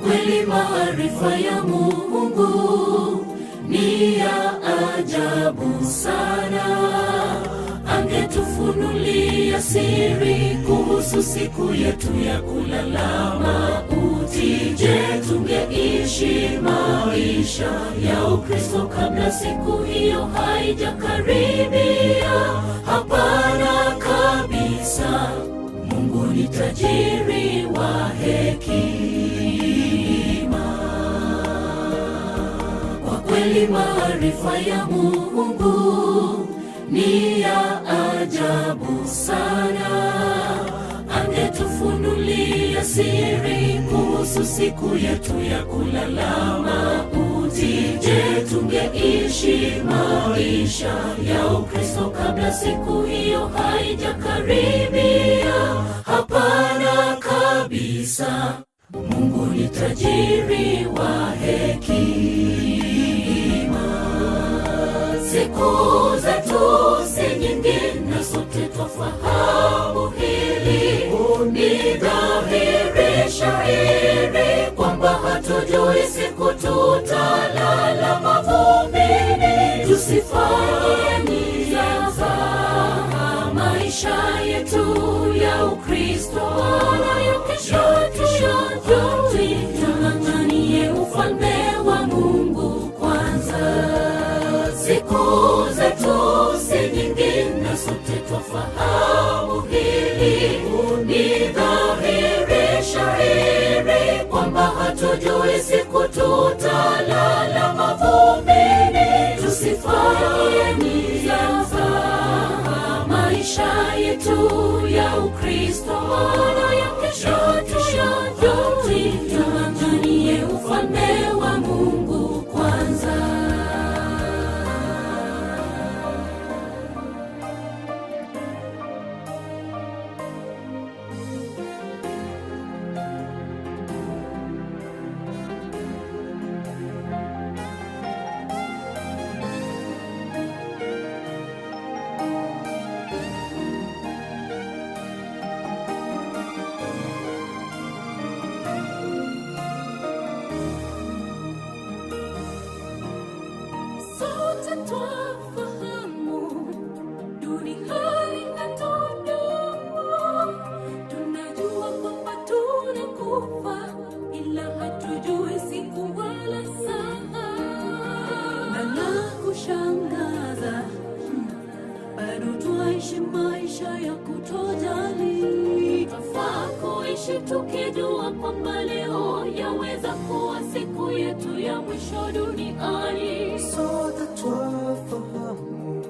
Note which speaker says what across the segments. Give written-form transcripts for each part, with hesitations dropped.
Speaker 1: kweli maarifa ya Mungu ni ya ajabu sana. Angetufunulia siri kuhusu siku yetu ya kulala mauti. Je, tungeishi maisha ya Ukristo kabla siku hiyo haijakaribia? Hapana kabisa. Mungu ni tajiri wa hekima. Kwa kweli maarifa ya Mungu ni ya ajabu sana. Angetufunulia siri kuhusu siku yetu ya kulala mauti. Je, tungeishi maisha ya Ukristo kabla siku hiyo haijakaribia? Hapana kabisa. Mungu ni tajiri wa hekima. Siku zetu si nyingi, na sote twafahamu hili. Ni dhahiri shahiri kwamba hatujui siku tutalala mavumbini. Tusifanye mzaha maisha yetu ya Ukristo, wala ya kesho tuyajui. Tung'ang'anie ufalme wa Mungu kwanza. Siku zetu si nyingi, na sote twafahamu hili. Ni dhahiri shahiri kwamba hatujui siku tutalala mavumbini. Tusifanye mzaha maisha yetu ya Ukristo, wala ya kesho tuyajui. Tung'ang'anie ufalme wa Mungu kwanza.
Speaker 2: Sote twafahamu duniani hatudumu, tunajua kwamba tunakufa, ila hatujui siku wala saa. Na la kushangaza, bado twaishi maisha ya kutojali.
Speaker 1: Twafaa kuishi tukijua kwamba leo yaweza kuwa siku yetu ya mwisho duniani.
Speaker 3: Sote twafahamu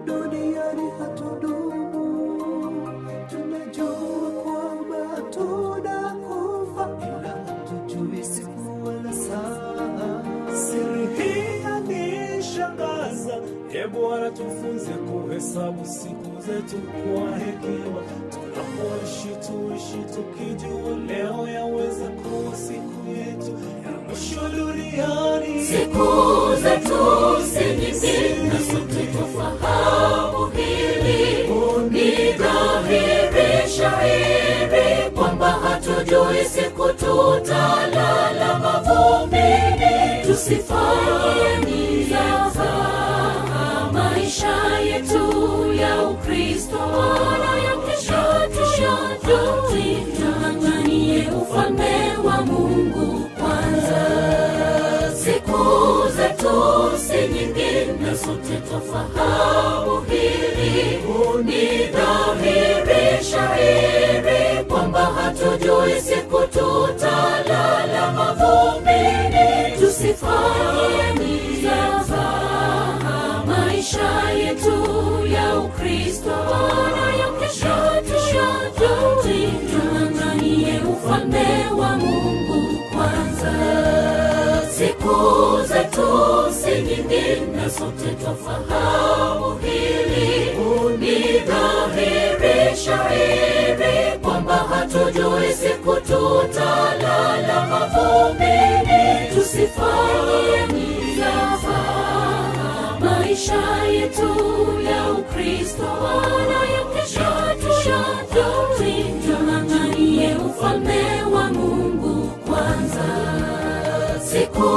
Speaker 3: duniani hatudumu, tunajua kwamba tunakufa, ila hatujui siku wala saa.
Speaker 4: Siri hii yanishangaza, e Bwana, tufunze kuhesabu siku zetu kwa hekima. Tunapoishi tuishi tukijua leo yaweza kuwa siku yetu ya mwisho duniani.
Speaker 1: Siku zetu si nyingi, na sote twafahamu hili. Ni dhahiri shahiri kwamba hatujui siku tutalala mavumbini. Tusifanye mzaha maisha yetu ya Ukristo, wala ya kesho tuyajui. Tung'ang'anie ufalme wa Mungu kwanza. Siku zetu si nyingi, na sote twafahamu hili. Ni dhahiri shahiri kwamba hatujui siku tutalala mavumbini. Tusifanye mzaha maisha yetu ya Ukristo, wala ya kesho tuyajui. Tung'ang'anie ufalme wa Mungu kwanza. Siku zetu si nyingi, na sote twafahamu hili. Ni dhahiri shahiri kwamba hatujui siku tutalala mavumbini. Tusifanye mzaha maisha yetu ya Ukristo, wala ya kesho tuyajui. Tung'ang'anie ufalme wa Mungu kwanza. kwanza. Siku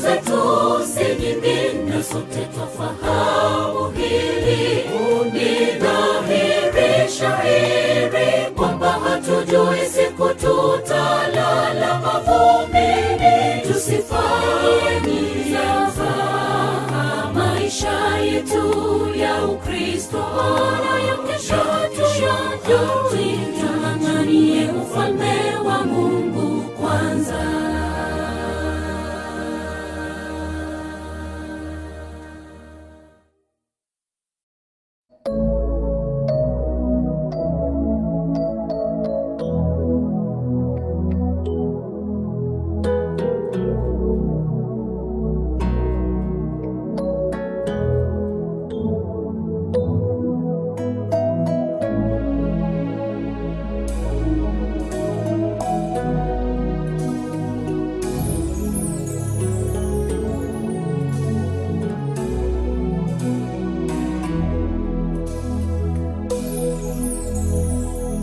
Speaker 1: zetu si nyingi, na sote twafahamu hili. Ni dhahiri shahiri kwamba hatujui siku tutalala mavumbini. Tusifanye mzaha maisha yetu ya Ukristo, na ya kesho tuyajui. Tung'ang'anie ufalme wa Mungu kwanza.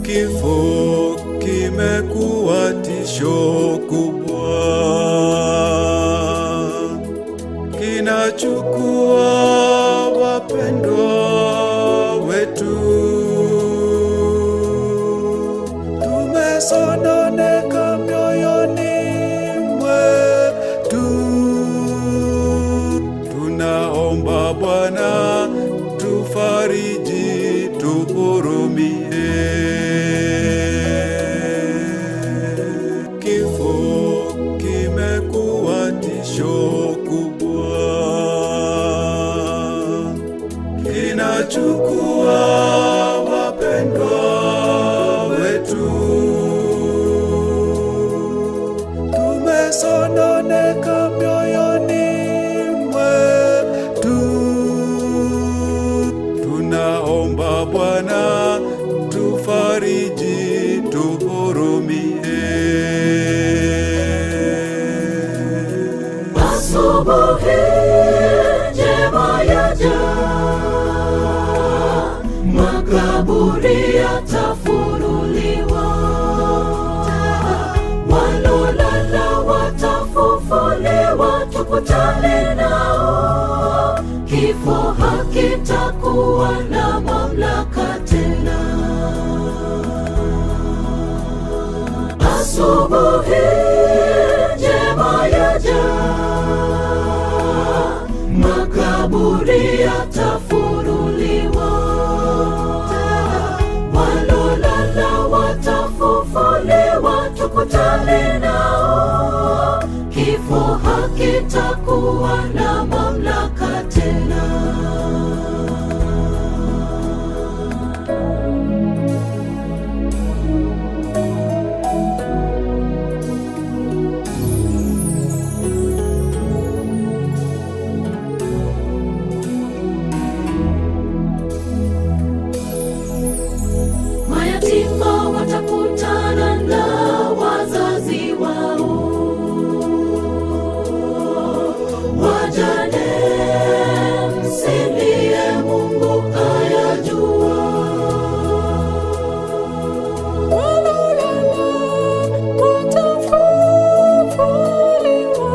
Speaker 5: Kifo kimekuwa tisho kubwa, kinachukua wapendwa wetu. Tumesononeka mioyoni mwetu, tunaomba Bwana tufariji, tuhurumie. Kifo kimekuwa tisho kubwa, kinachukua wapendwa wetu. Tumesononeka mioyoni mwetu, tunaomba Bwana tufariji, tuhurumie.
Speaker 1: Asubuhi njema yaja, makaburi yatafunuliwa, walolala watafufuliwa, tukutane nao. Kifo hakitakuwa na mamlaka tena. Asubuhi njema yaja, makaburi yatafunuliwa, walolala watafufuliwa, tukutane nao. Kifo hakitakuwa na mamlaka tena. Mayatima watakutana na wazazi wao, wajane msilie, Mungu ayajua.
Speaker 2: Walolala watafufuliwa,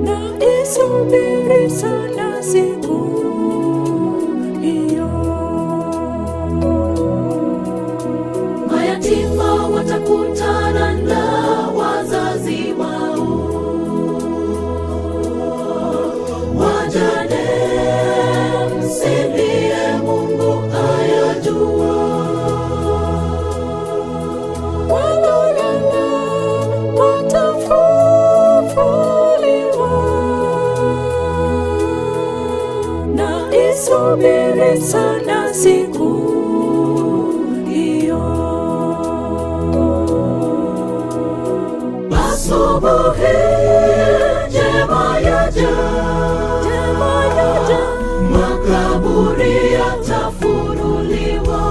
Speaker 2: na isubiri sana siku hiyo.
Speaker 1: Mayatima watakutana na wazazi wao, wajane msilie, Mungu ayajua.
Speaker 2: Walolala watafufuliwa, na isubiri sana siku hiyo.
Speaker 1: Asubuhi njema yaja,
Speaker 2: Njema yaja,
Speaker 1: makaburi yatafunuliwa,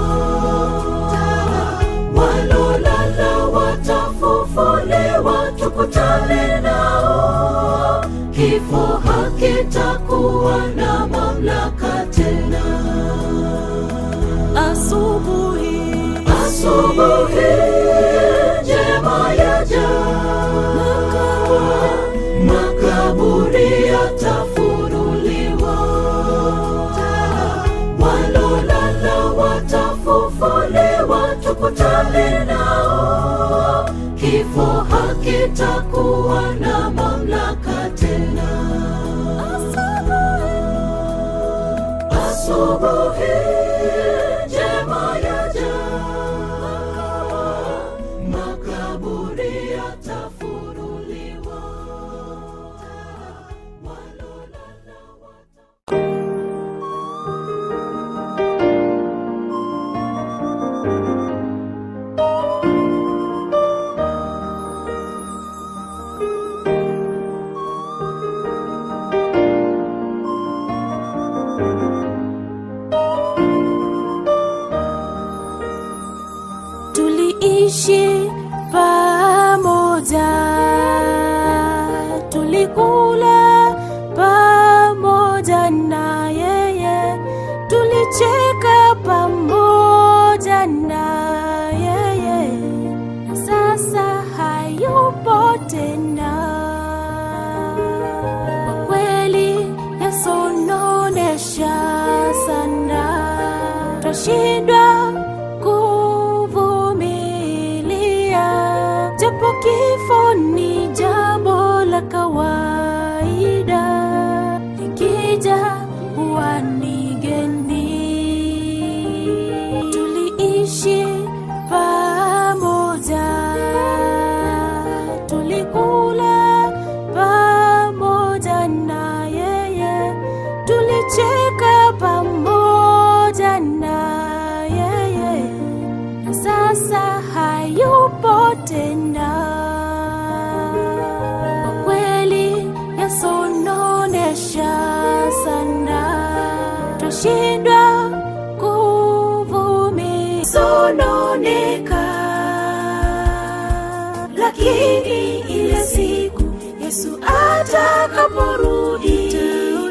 Speaker 1: walolala watafufuliwa, tukutane nao. Kifo hakitakuwa na mamlaka tena.
Speaker 2: asubuhi
Speaker 1: Asubuhi. Havitakuwa na mamlaka tena. Asubuhi njema yaja, makaburi yatafunuliwa, walolala wata
Speaker 2: Tuliishi pamoja, tulikula pamoja na yeye, tulicheka pamoja na yeye, na sasa hayupo tena. Kwa kweli yasononesha sana, twashindwa kuvumilia, japo kifo ni jambo la kawaida, likija huwa ni geni. Tuliishi pamoja, tulikula pamoja na yeye, tulicheka pamoja na yeye, na sasa hayupo tena. Kwa kweli yasononesha sana, twashindwa kuvumilia, sononeka lakini ile siku Yesu atakaporudi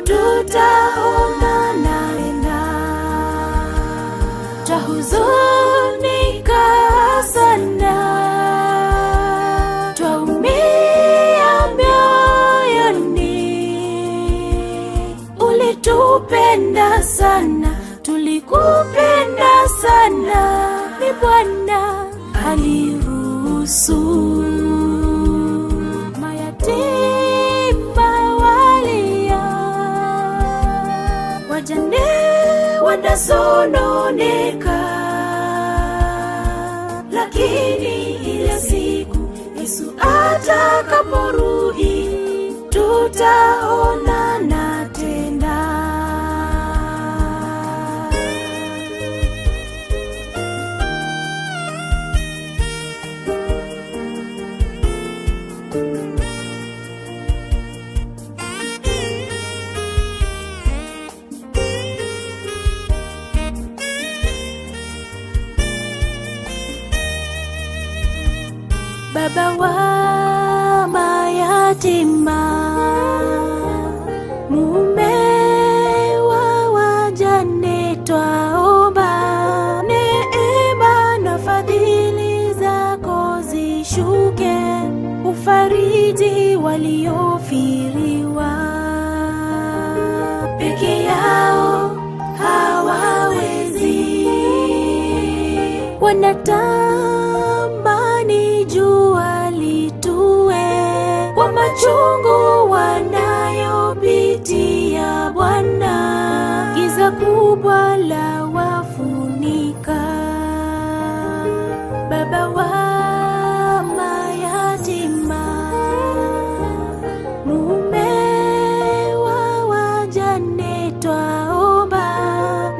Speaker 2: tutaonana tena. Twahuzunika sana, twaumia mioyoni. Ulitupenda sana, tulikupenda sana, ni Bwana aliruhusu. Mayatima walia, wajane wanasononeka, lakini ile siku Yesu atakaporudi tutaonana tena. Baba wa mayatima, mume wa wajane, twaomba neema na fadhili zako zishuke, ufariji waliofiriwa peke yao hawawezi wanatamani jua litue kwa machungu wanayopitia Bwana, giza kubwa la wafunika. Baba wa mayatima, mume wa wajane, twaomba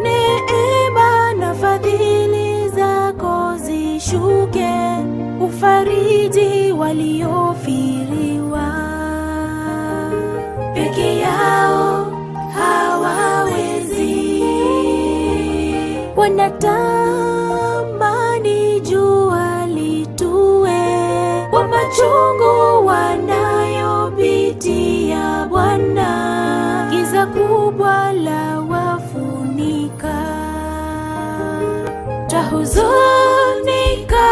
Speaker 2: neema na fadhili zako zishuke, ufariji waliofiriwa peke yao hawawezi, wanatamani jua litue kwa machungu wanayopitia Bwana, giza kubwa la wafunika, twahuzunika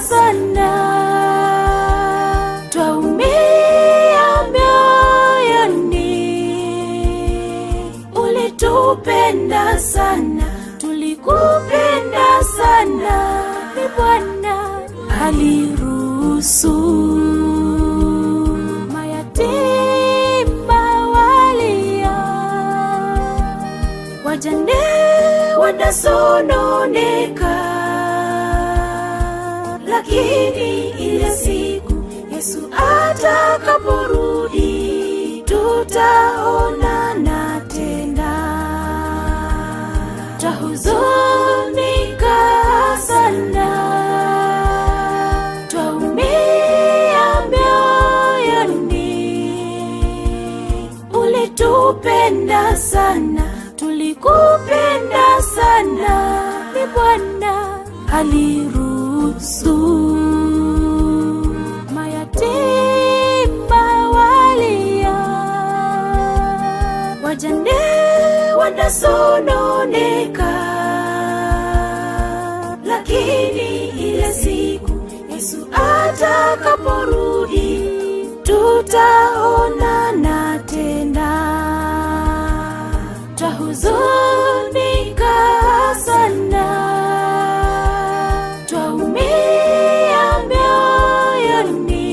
Speaker 2: sana, twaumia mioyoni. Ulitupenda sana, tulikupenda sana, ni Bwana aliruhusu. Wajane wanasononeka, lakini ile siku Yesu atakaporudi tutaonana tena. Twahuzunika sana, twaumia mioyoni. Ulitupenda sana, tulikupenda sana, ni Bwana aliruhusu. Mayatima walia, wajane wanasononeka, lakini ile siku Yesu atakaporudi tutaonana tena. Twahuzunika sana, twaumia mioyoni.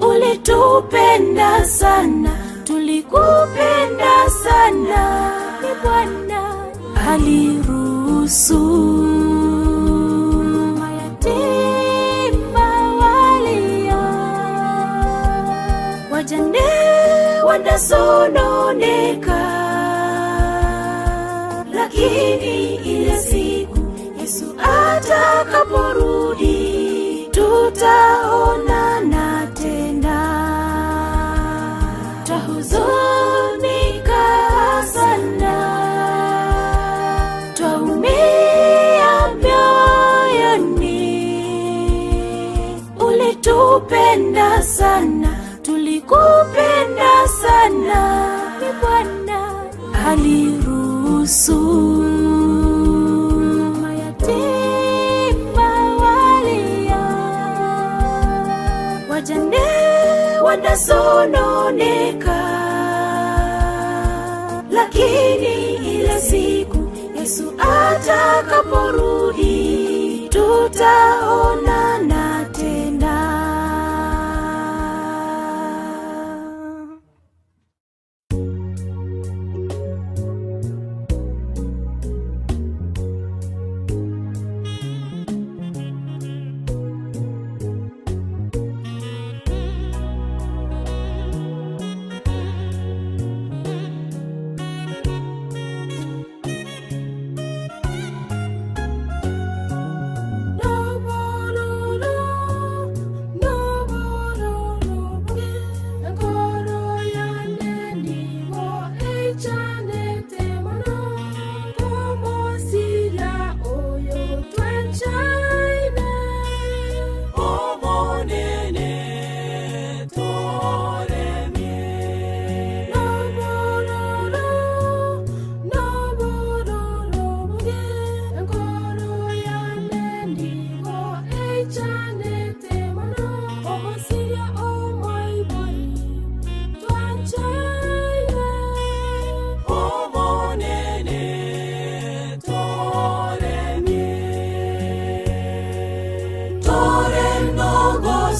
Speaker 2: Ulitupenda sana, tulikupenda sana, ni Bwana aliruhusu. Mayatima walia, wajane wanasononeka, lakini ile siku Yesu atakaporudi tutaonana tena. Twahuzunika sana, twaumia mioyoni. Ulitupenda sana, tulikupenda sana, ni Bwana aliruhusu. Mayatima walia, wajane wanasononeka, lakini ile siku Yesu atakaporudi tutaonana tena.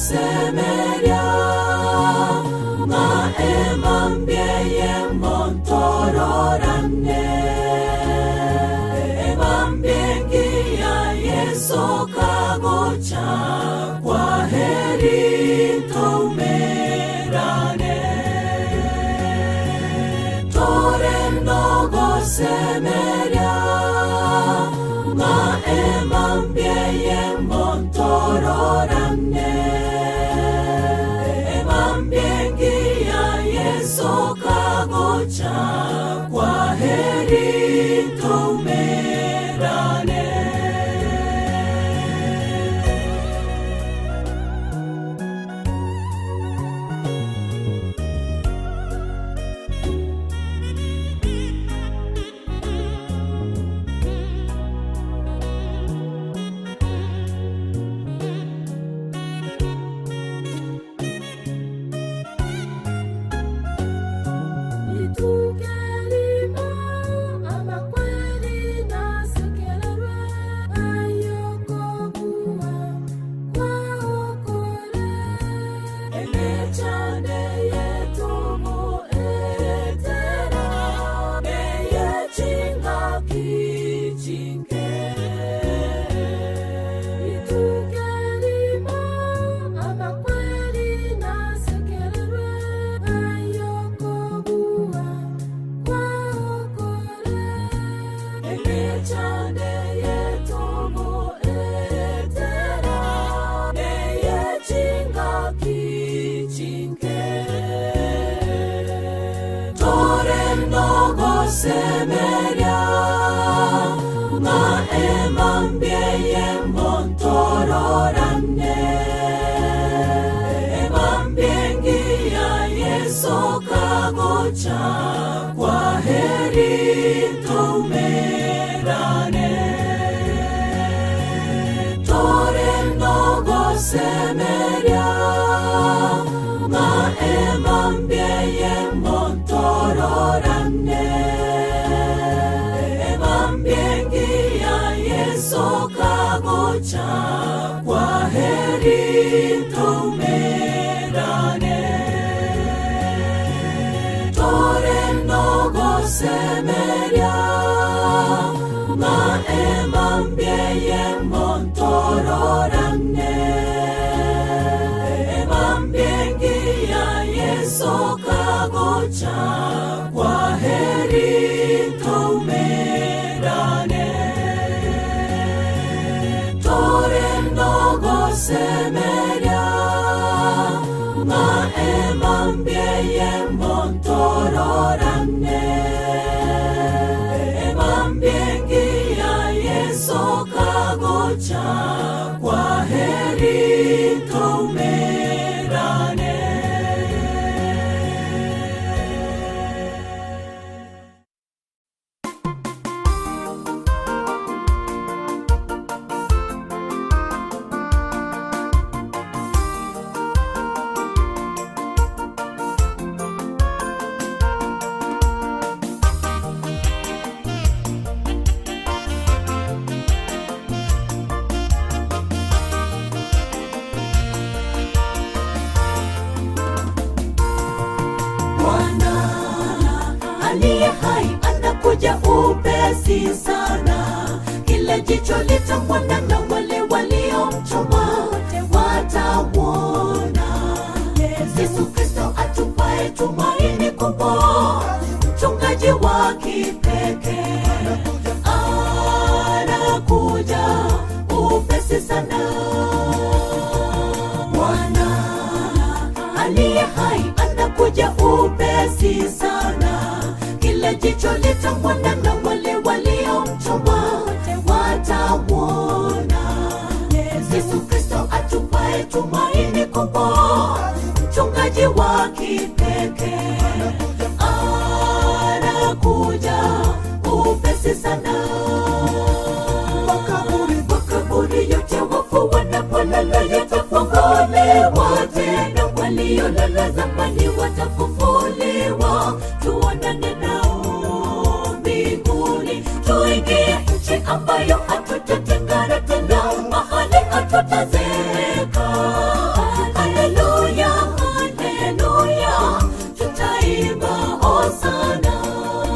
Speaker 1: Semeria maemambieye montororane emambiengia Yesu kagocha kwa heri toumerane torenogo semeria maemambieye montororane emambiengia Yesu kagocha kwa heri toumerane.
Speaker 2: Ituke
Speaker 1: nogosemeria ng'a emambia eyemo ntororane. Emambia engiya Yeso kagocha, kwa heri toumerane. Tore nogosemeria ng'a emambia eyemo ntororane. Emambia engiya Yeso kagocha, kwa heri toumerane. Tore nogosemeria ng'a emambia eyemo ntororane. Emambia engiya Yeso kagocha, kwa heri toumerane. Tore nogosemeria ng'a emambia eyemo ntororane. Emambia engiya Yeso kagocha, kwa heri toumerane. Bwana aliye hai anakuja upesi sana, kila jicho litamwona na wale waliomchoma watamwona. Yesu Kristo atupae tumaini kubwa, mchungaji wa kipekee anakuja upesi sana. Bwana aliye hai anakuja upesi sana, kila jicho litamwona na wale waliomchoma watamwona. Yesu Kristo atupae tumaini kubwa, mchungaji wa kipekee anakuja upesi sana.
Speaker 3: Makaburi
Speaker 1: Makaburi yote wafu wanapolala yatafunguliwa tena, waliolala zamani watafufuliwa. Tuonane nao mbinguni, tuingie nchi ambayo hatutatengana tena, mahali hatutazeeka. Haleluya, haleluya, tutaimba hosana.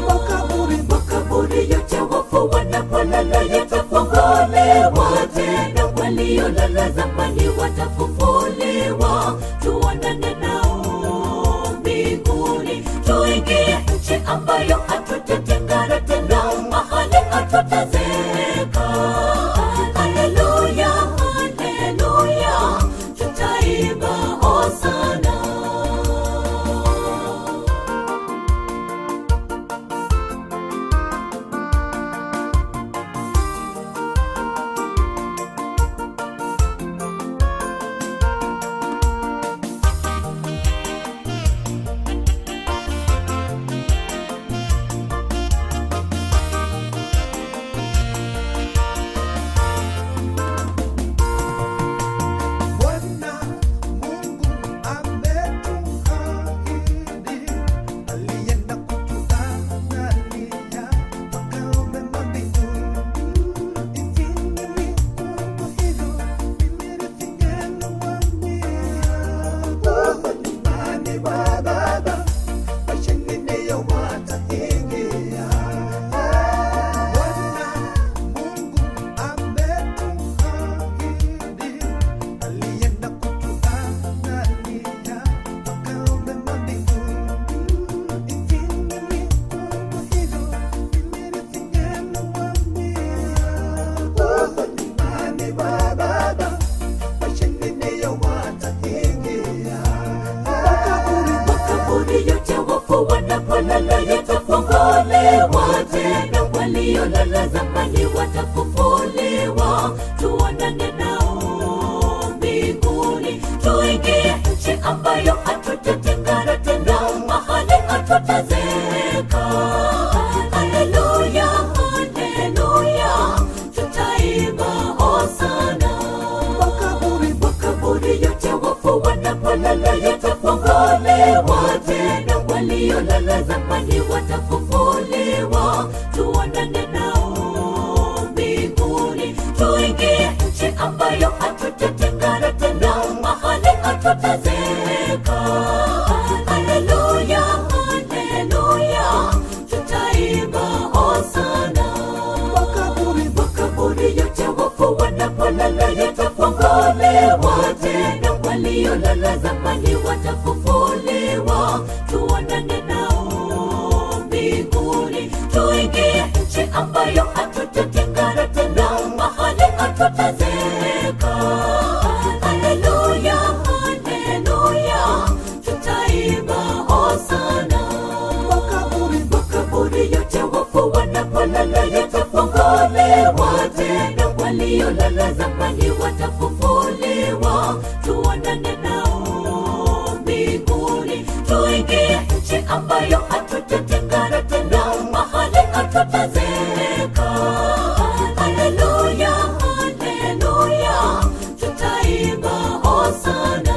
Speaker 3: Makaburi
Speaker 1: Makaburi yote wafu wanapolala yatafunguliwa tena, waliolala zamani watafufuliwa. Tuonane nao mbinguni, tuingie nchi ambayo hatutatengana tena, mahali hatutazeeka. Haleluya, haleluya, tutaimba hosana.
Speaker 3: Bwana Mungu ametuahidi, alienda kutuandalia makao mema mbinguni. Ingelikuwa hivyo, mimi nisingeliwaambia. Huko nyumbani kwa Baba, washindi ndio wataingia. Bwana Mungu ametuahidi, alienda kutuandalia makao mema mbinguni. Ingelikuwa hivyo, mimi nisingeliwaambia. Huko nyumbani kwa Baba, washindi ndio wataingia. Makaburi
Speaker 1: Makaburi yote wafu wanapolala yatafunguliwa. yatakombolewa tena, waliolala zamani watafufuliwa, tuonane nao mbinguni, tuingie nchi ambayo hatutatengana tena, mahali hatutazeeka. Haleluya, haleluya, tutaimba hosana. Makaburi, makaburi yote wafu wanapolala yatafunguliwa tena, waliolala zamani watafufuliwa, tuonane nao mbinguni, tuingie nchi ambayo hatutatengana tena, mahali hatutazeeka. Haleluya, haleluya, tutaimba hosana. Makaburi, makaburi yote wafu wanapolala yatafunguliwa tena, waliolala zamani watafufuliwa, tuonane nao mbinguni, tuingie nchi ambayo hatutatengana tena, mahali hatutazeeka. Haleluya, haleluya, tutaimba hosana. Makaburi, makaburi yote wafu wanapolala yatafunguliwa tena, waliolala zamani watafufuliwa, tuonane nao mbinguni, tuingie nchi ambayo hatutatengana tena, mahali hatutazeeka. Haleluya, haleluya, tutaimba hosana.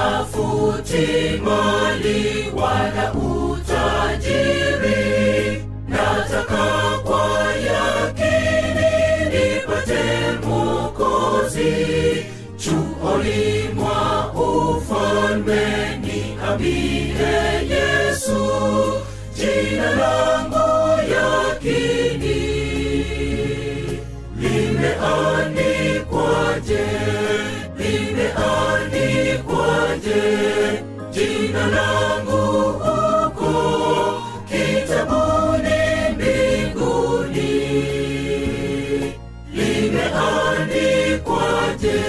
Speaker 4: Siitafuti mali wala utajiri, nataka kwa yakini nipate Mwokozi. Chuoni mwa ufalme niambie Yesu, jina langu yakini limeandikwaje? Limeandikwaje jina langu huko kitabuni mbinguni? Limeandikwaje?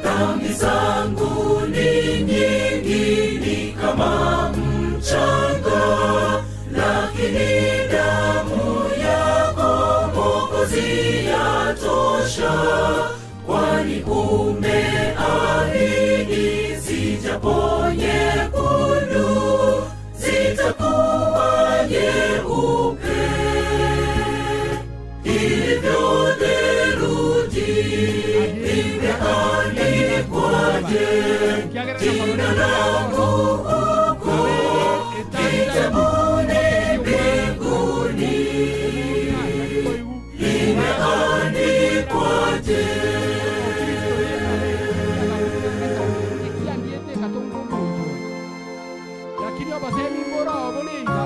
Speaker 4: Dhambi zangu ni nyingi, ni kama mchanga, lakini damu yako Mwokozi yatosha, kwani umeahidi zijapo nyekundu zitakuwa nyeupe ilivyo theluji. Limeandikwaje jina langu huko kitabuni mbinguni? Limeandikwaje?
Speaker 6: Lakini abasemi mbora oboleiga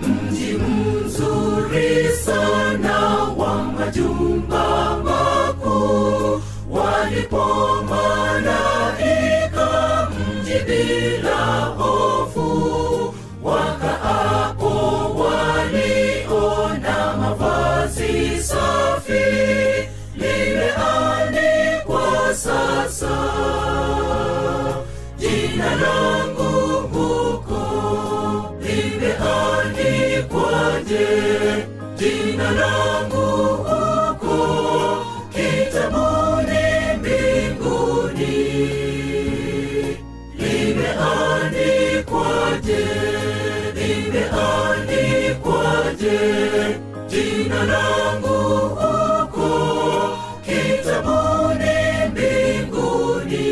Speaker 4: Mji mzuri sana wa majumba makuu, walipo malaika mji bila hofu, wakaapo waliona mavazi safi, limeandikwa sasa jina langu huko limeandikwaje? Jina langu huko kitabuni mbinguni limeandikwaje? Limeandikwaje jina langu huko kitabuni mbinguni?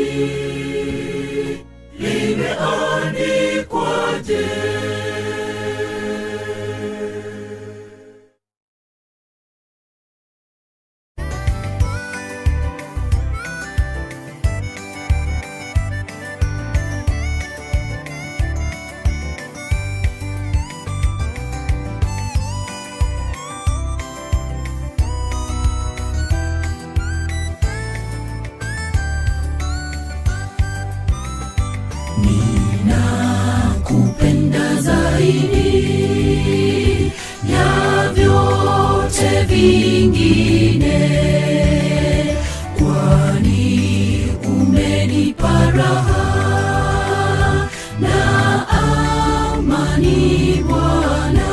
Speaker 4: Limeandikwaje?
Speaker 1: vingine, kwani umenipa raha na amani Bwana.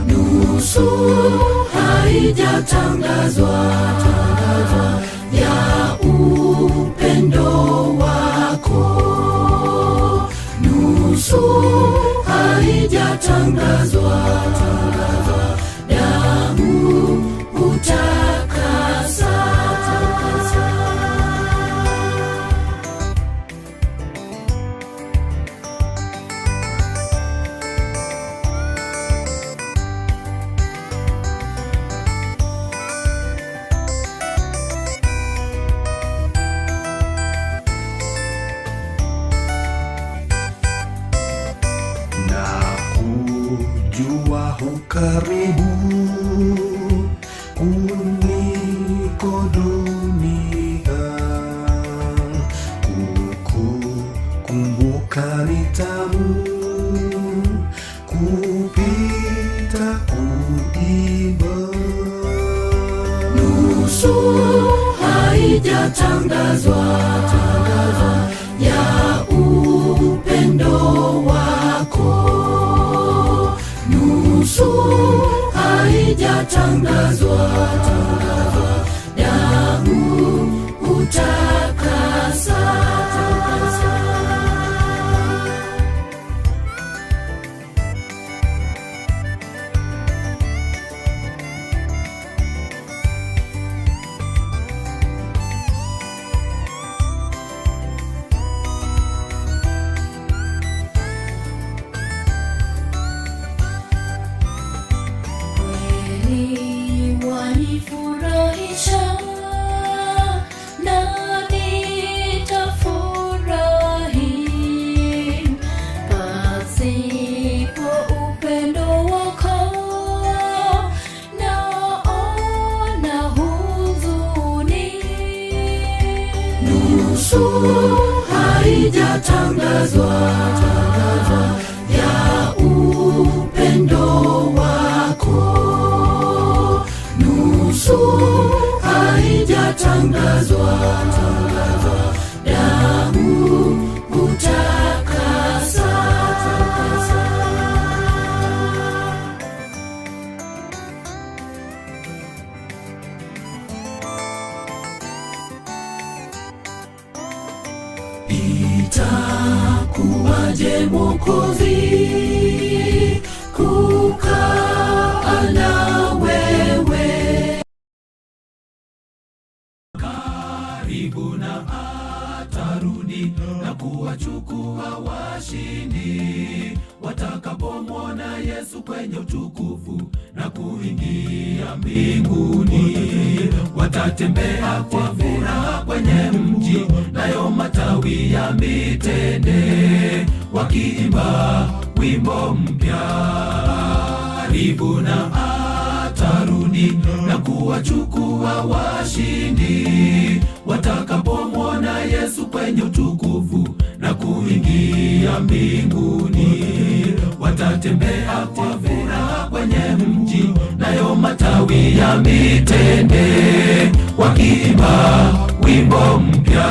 Speaker 1: Nusu haijatangazwa ya upendo wako, nusu haijatangazwa, damu hutakasa.
Speaker 7: Na kujua hukaribu kuliko dunia, kukukumbuka ni tamu kupita kuimba.
Speaker 1: Nusu haijatangazwa ya upendo wako, nusu haijatangazwa, damu hutakasa. Kweli wanifurahisha na nitafurahi pasipo upendo wako naona huzuni. Nusu haijatangazwa ya upendo wako, nusu haijatangazwa, damu hutakasa. Itakuwaje Mwokozi kukaa na wewe?
Speaker 4: Karibu na atarudi na kuwachukua washindi watakapomwona Yesu kwenye utukufu na kuingia mbinguni. Watatembea kwa furaha kwenye mji, nayo matawi ya mitende wakiimba wimbo mpya. Karibu na atarudi na kuwachukua washindi watakapomwona Yesu kwenye utukufu na kuingia mbinguni. Watatembea kwa furaha kwenye mji, nayo matawi ya mitende wakiimba wimbo mpya.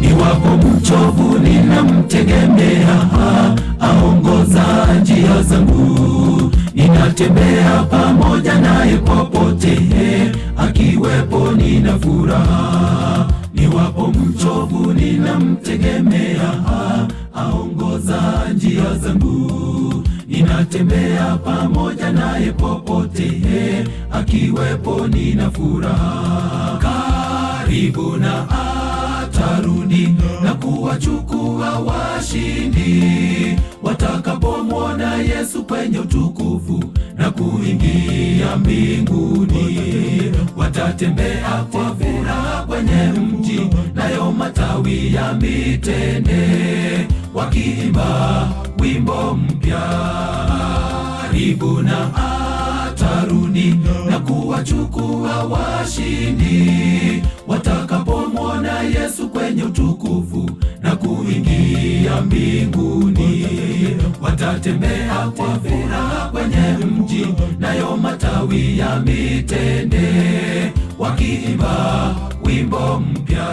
Speaker 4: Niwapo mchovu ninamtegemea, aongoza njia zangu, ninatembea pamoja naye popote, akiwepo nina furaha. Niwapo mchovu ninamtegemea, aongoza njia zangu, ninatembea pamoja naye popote, akiwepo nina furaha. Karibu na atarudi na kuwachukua washindi watakapomwona Yesu kwenye utukufu na kuingia mbinguni. Watatembea kwa furaha kwenye mji, nayo matawi ya mitende wakiimba wimbo mpya. Karibu na atarudi na kuwachukua washindi watakapomwona Yesu kwenye utukufu na kuingia mbinguni. Watatembea kwa furaha kwenye mji, nayo matawi ya mitende wakiimba wimbo mpya.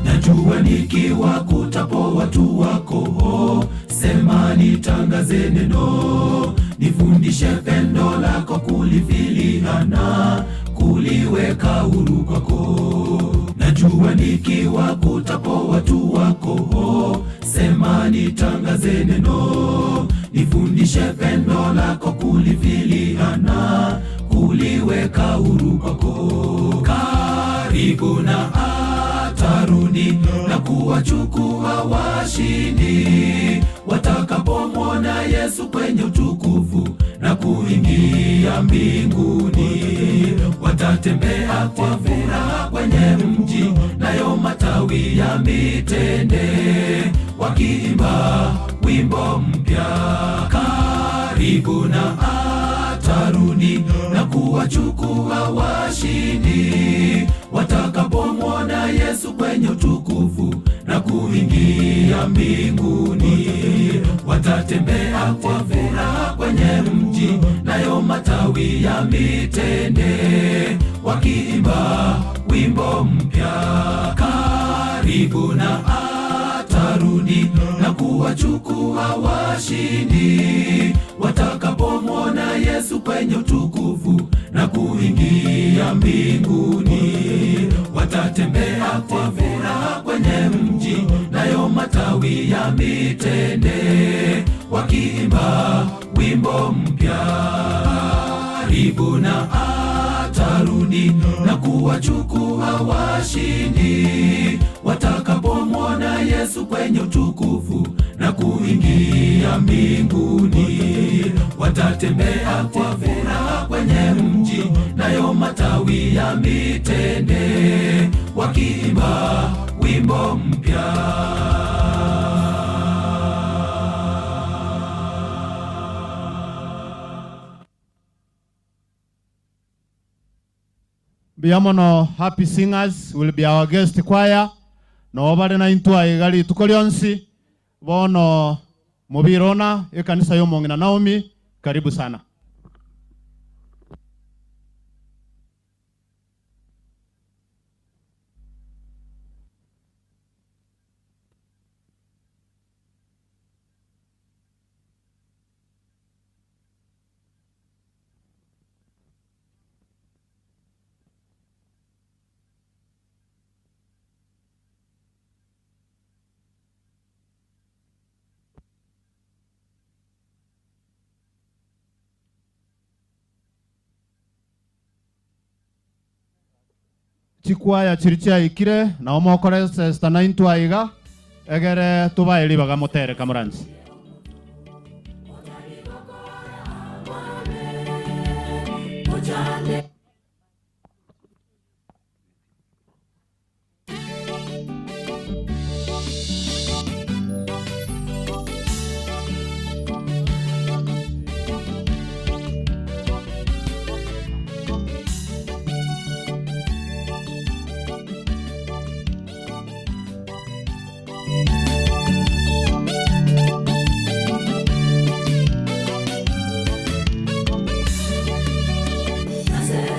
Speaker 4: Najua nikiwakutapo watu wako, sema nitangaze neno, nifundishe pendo lako kulifiliana, kuliweka huru kwako. Najua nikiwakutapo watu wako, sema nitangaze neno, nifundishe pendo lako kulifiliana, kuliweka huru kwako. Karibu na atarudi na kuwachukua washindi watakapomwona Yesu kwenye utukufu na kuingia mbinguni. Watatembea kwa furaha kwenye mji, nayo matawi ya mitende wakiimba wimbo mpya. Karibu na atarudi na kuwachukua washindi watakapomwona Yesu kwenye utukufu na kuingia mbinguni. Watatembea kwa furaha kwenye mji, nayo matawi ya mitende wakiimba wimbo mpya. Karibu na atarudi na kuwachukua washindi watakapomwona Yesu kwenye utukufu na kuingia mbinguni. Watatembea kwa furaha kwenye mji, nayo matawi ya mitende wakiimba wimbo mpya. Karibu na atarudi na kuwachukua washindi watakapomwona Yesu kwenye utukufu na kuingia mbinguni. Watatembea kwa furaha kwenye mji, nayo matawi ya mitende wakiimba wimbo mpya.
Speaker 8: Biamono Happy Singers will be our guest choir. No bale na intwa igali tuko lyonsi bono mubirona ekanisa yomong'ina Naomi, karibu sana. Chikwaya chiri chiaikire nao mokore sesta na intwa iga egere tubaeri bagamotere kamoransi.
Speaker 1: Nasema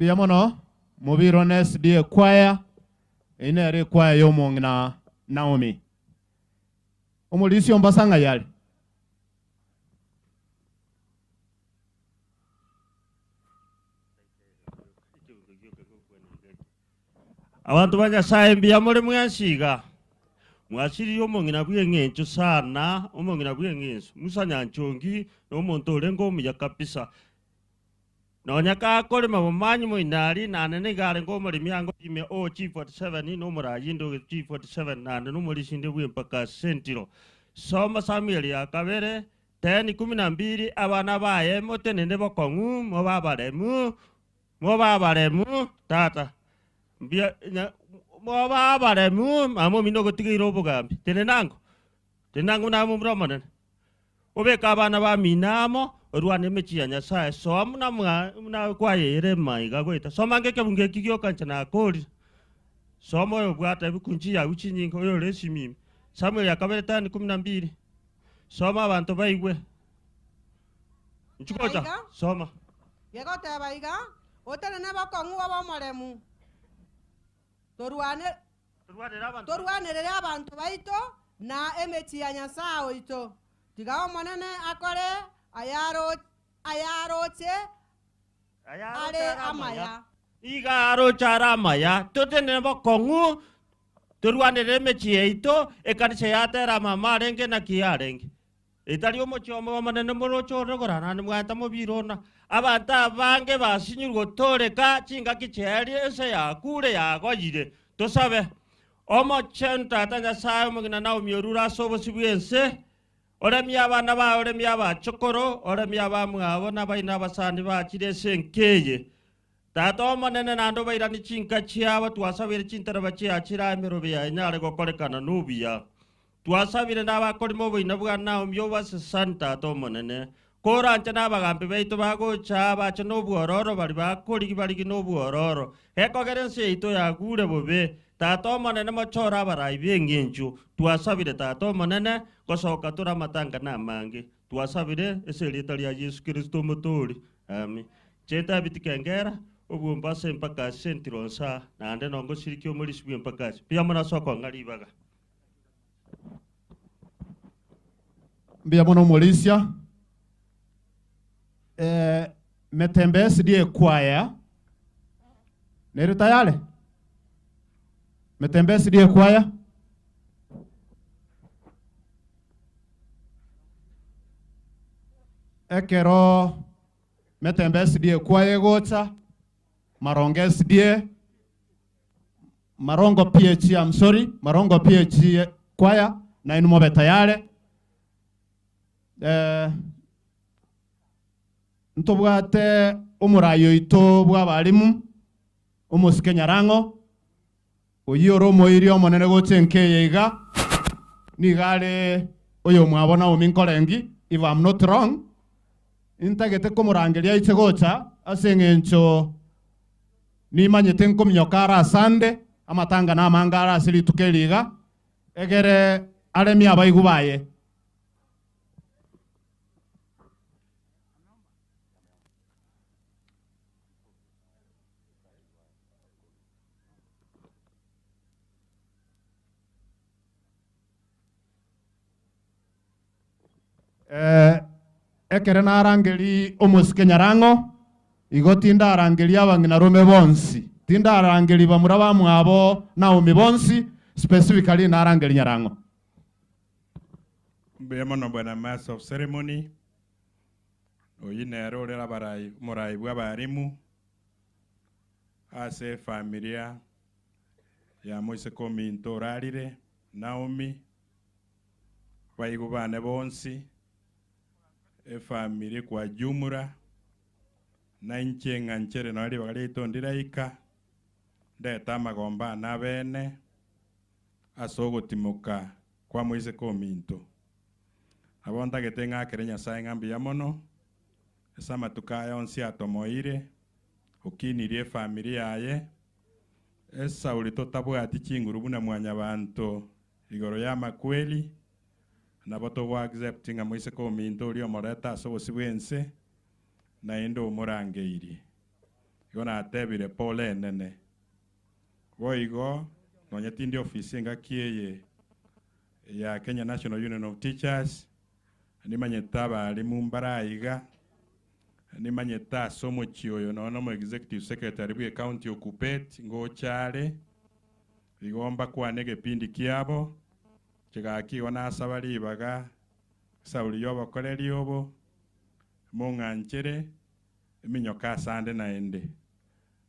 Speaker 8: Mbuya mono, Mobirone SDA Choir, eyio nere ekwaya ya omong'ina Naomi. Omorisia ombasa ng'ai are?
Speaker 9: Abanto ba Nyasae mbuya more mwensi iga? Mwasiririe omong'ina bw'eng'encho sana, omong'ina bw'eng'encho. Musa Nyanchongi nomonto orenge omuya kabisa. Nonya gakorema bomanyi moino aria, naende nigo arenge omoremi ango ime o G47, na omorayinde o G47, naende nomorisinde bw'empaka Sentiro. Soma Samueli ya kabere, 10 kumi na mbili, Abana baye motenene bokong'u, mobe abaremu, mobe abaremu, tata, mbuya nya mobe abaremu, mama omino ogotigeire obogambi, tenena ango, tenena ango buna momura omonene. Obeke abana bamino amo, orwane emechie ya Nyasae. Soa buna mwa buna kwayeire maiga goeta. Soma ange ekebungo eki gioka inche nakorire. Soma oyobwate ebikunchi yago chinyinge, oyore esimimi. Samueli akabere tano ikomi na mbili. Soma abanto baigwe. Inchuo gocha,
Speaker 10: Iga.
Speaker 9: soma.
Speaker 10: Gegoteba iga, Otenene bokong'u obe omoremu, torwane Torwanerere abanto baito na emechie ya Nyasae oito. Tiga Omonene akore ayaroche are amaya.
Speaker 9: Iga aroche are amaya, totenene bokong'u, torwanerere emechie yaito, ekanisa yatera amama arenge naki yarenge. Etari omochie omonene moroche ore korara naende mwaeta mobire ona. Abanto abange basinyirwe gotooreka chingaki chiaerie ense yakure yagoyire. Tosabe. Omochenu Tata Nyasae omogina Naomi orure ase obosio bw'ense, oremie abana baye, oremie abachokoro, oremie abamwabo, na abaina abasani bachire ase enka eye. Tata Omonene naende obairanie chinka chiabo, twasabeire chintereba chiachire aa emerobe yaye enyare gokorekana nobuya. Twasabire nabakorima oboina bwa Naomi obasesani, Tata Omonene. Koranche nabagambi baito bagocha aa bache nobwororo, baria bakorigi barigi nobwororo. Gekogera ense yaito yagure bobe. Tata Omonene mochore abarai b'engencho. Twasabire, Tata Omonene, gosoka tore amatanga namange. Twasabire ase erieta ria Yesu Kristo Omotoori. Amin. Inche Davidi Kengera, obwomba ase empaka ase Entironsa, naende nongosirikia omorisia bw'empaka ase. Mbuya mono ase okong'a ribaga.
Speaker 8: Mbuya mono omorisia. Eh, metembe SDA ekwaya nere tayari? Metembe SDA ekwaya? Ekero Metembe SDA ekwaya egocha, Marongo SDA Marongo PHE I'm sorry, Marongo PHE choir, nainwe mobe tayare. Eh, ntobwate omorai oito bw'abalimu, omosike Nyarang'o, oyio ore omoiri omonene gocha enka eye iga, nigo are oyomwabo Naomi Nkorengi, if I'm not wrong, intagete komorangeria aiche gocha ase eng'encho Nimanyete nkominyoka are asande, amatanga namange are ase rituko eri iga, egere aremie abaigwa baye. Eh, ekere narangeri omosike Nyarang'o, igo tindarangeria abang'ina rome bonsi, tindarangeri bamura bamwabo Naomi bonsi, specifically narangeri Nyarang'o.
Speaker 11: Mbuya mono bwana Master of Ceremony, oyio nere ore abarai omorai bwa abarimu ase efamilia ya moiseke ominto orarire Naomi. Abaigwa bane bonsi, efamiri kwa jumla, na inche ng'a nchere nonya ribaga riaito ndiraika, ndete amagomba ane abene ase ogotimoka kwa moiseke ominto. Nabo ntagete ng'akere Nyasae ng'a mbuya mono, ase amatuko aya onsi atomoeire, okinirie efamiri yaye, esauri totabwati chinguru buna mwanyabanto Igoro y'amakweri, nabo togo accept ng'a moiseke ominto oria omorete ase obosio bw'ense, naende omorangeirie. Igo natebire pole enene. Boigo nonye tindi ofisi engaki eye ya Kenya National Union of Teachers, nimanyete abalimu mbare aiga, nimanyete ase omochie oyo nonya na omo executive secretary bwe ecounty o Kuppet ngocha are, igo mbakwane egepindi kiabo, chigaki igo nasaba ribaga esauri ya obokoreri obo, mong'anchere eminyoka asande naende.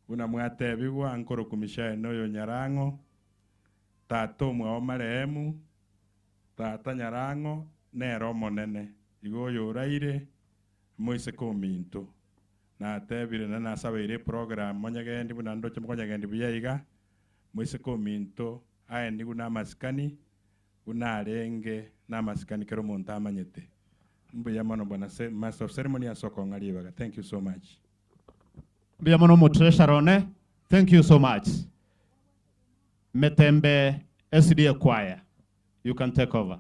Speaker 11: Buna mwatebigwa, nkorokwa Mishaeli na oyo Nyarang'o, tata omwabo marehemu, tata Nyarang'o nere omonene, igo oyo oraire moiseke ominto. Natebire na nasabeire eprogram monyegendi buna ndoche mokonyegendi buya iga, moiseke ominto aenigwe namasikani buna arenge namasikani kera omonto amanyete. Mbuya mono bwana Master of Ceremony ase okong'a ribaga. Thank you so much.
Speaker 8: Mbuya mono omotreasurer one, thank you so much. Metembe SDA choir, you can take over.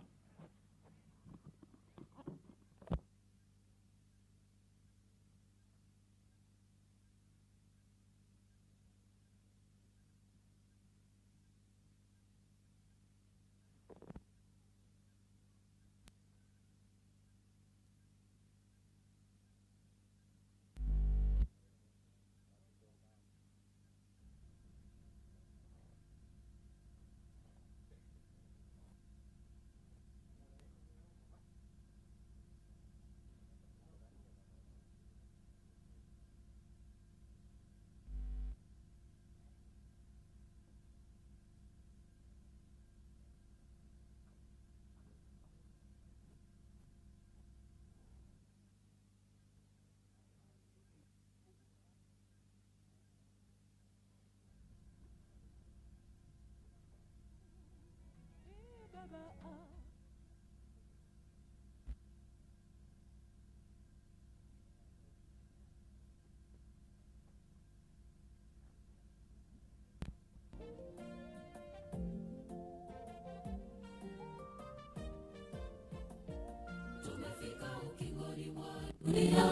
Speaker 1: Tumefika ukingoni mwa dunia,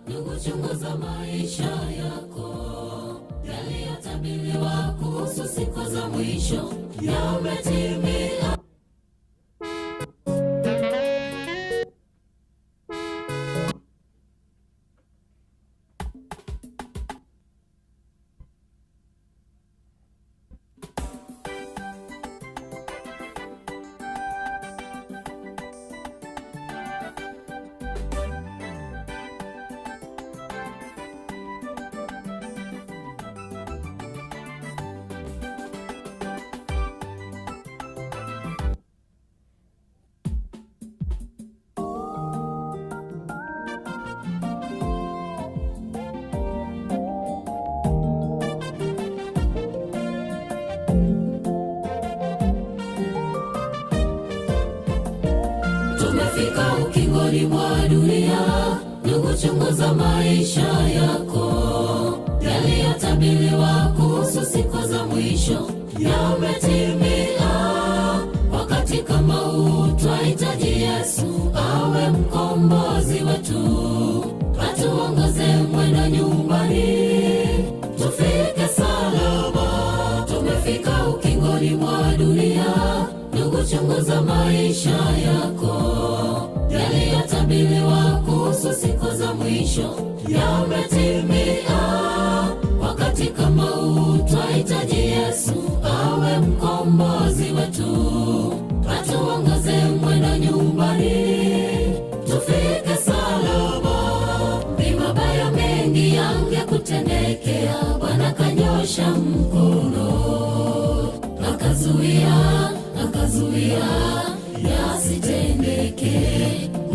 Speaker 1: ndugu, chunguza maisha yako. Yaliyotabiriwa kuhusu siku za mwisho yametimia. Tumefika ukingoni mwa dunia, ndugu, chunguza maisha yako. Yaliyotabiriwa kuhusu siku za mwisho yametimia. Wakati kama huu twahitaji Yesu awe mkombozi wetu, atuongoze mwendo nyumbani, tufike salama. Tumefika ukingoni mwa dunia, ndugu, chunguza maisha yako. Yaliyotabiriwa kuhusu siku za mwisho yametimia. Wakati kama huu twahitaji Yesu awe mkombozi wetu, atuongoze mwendo nyumbani, tufike salama. Ni mabaya mengi yangekutendekea, Bwana kanyosha mkono akazuia, akazuia yasitendeke.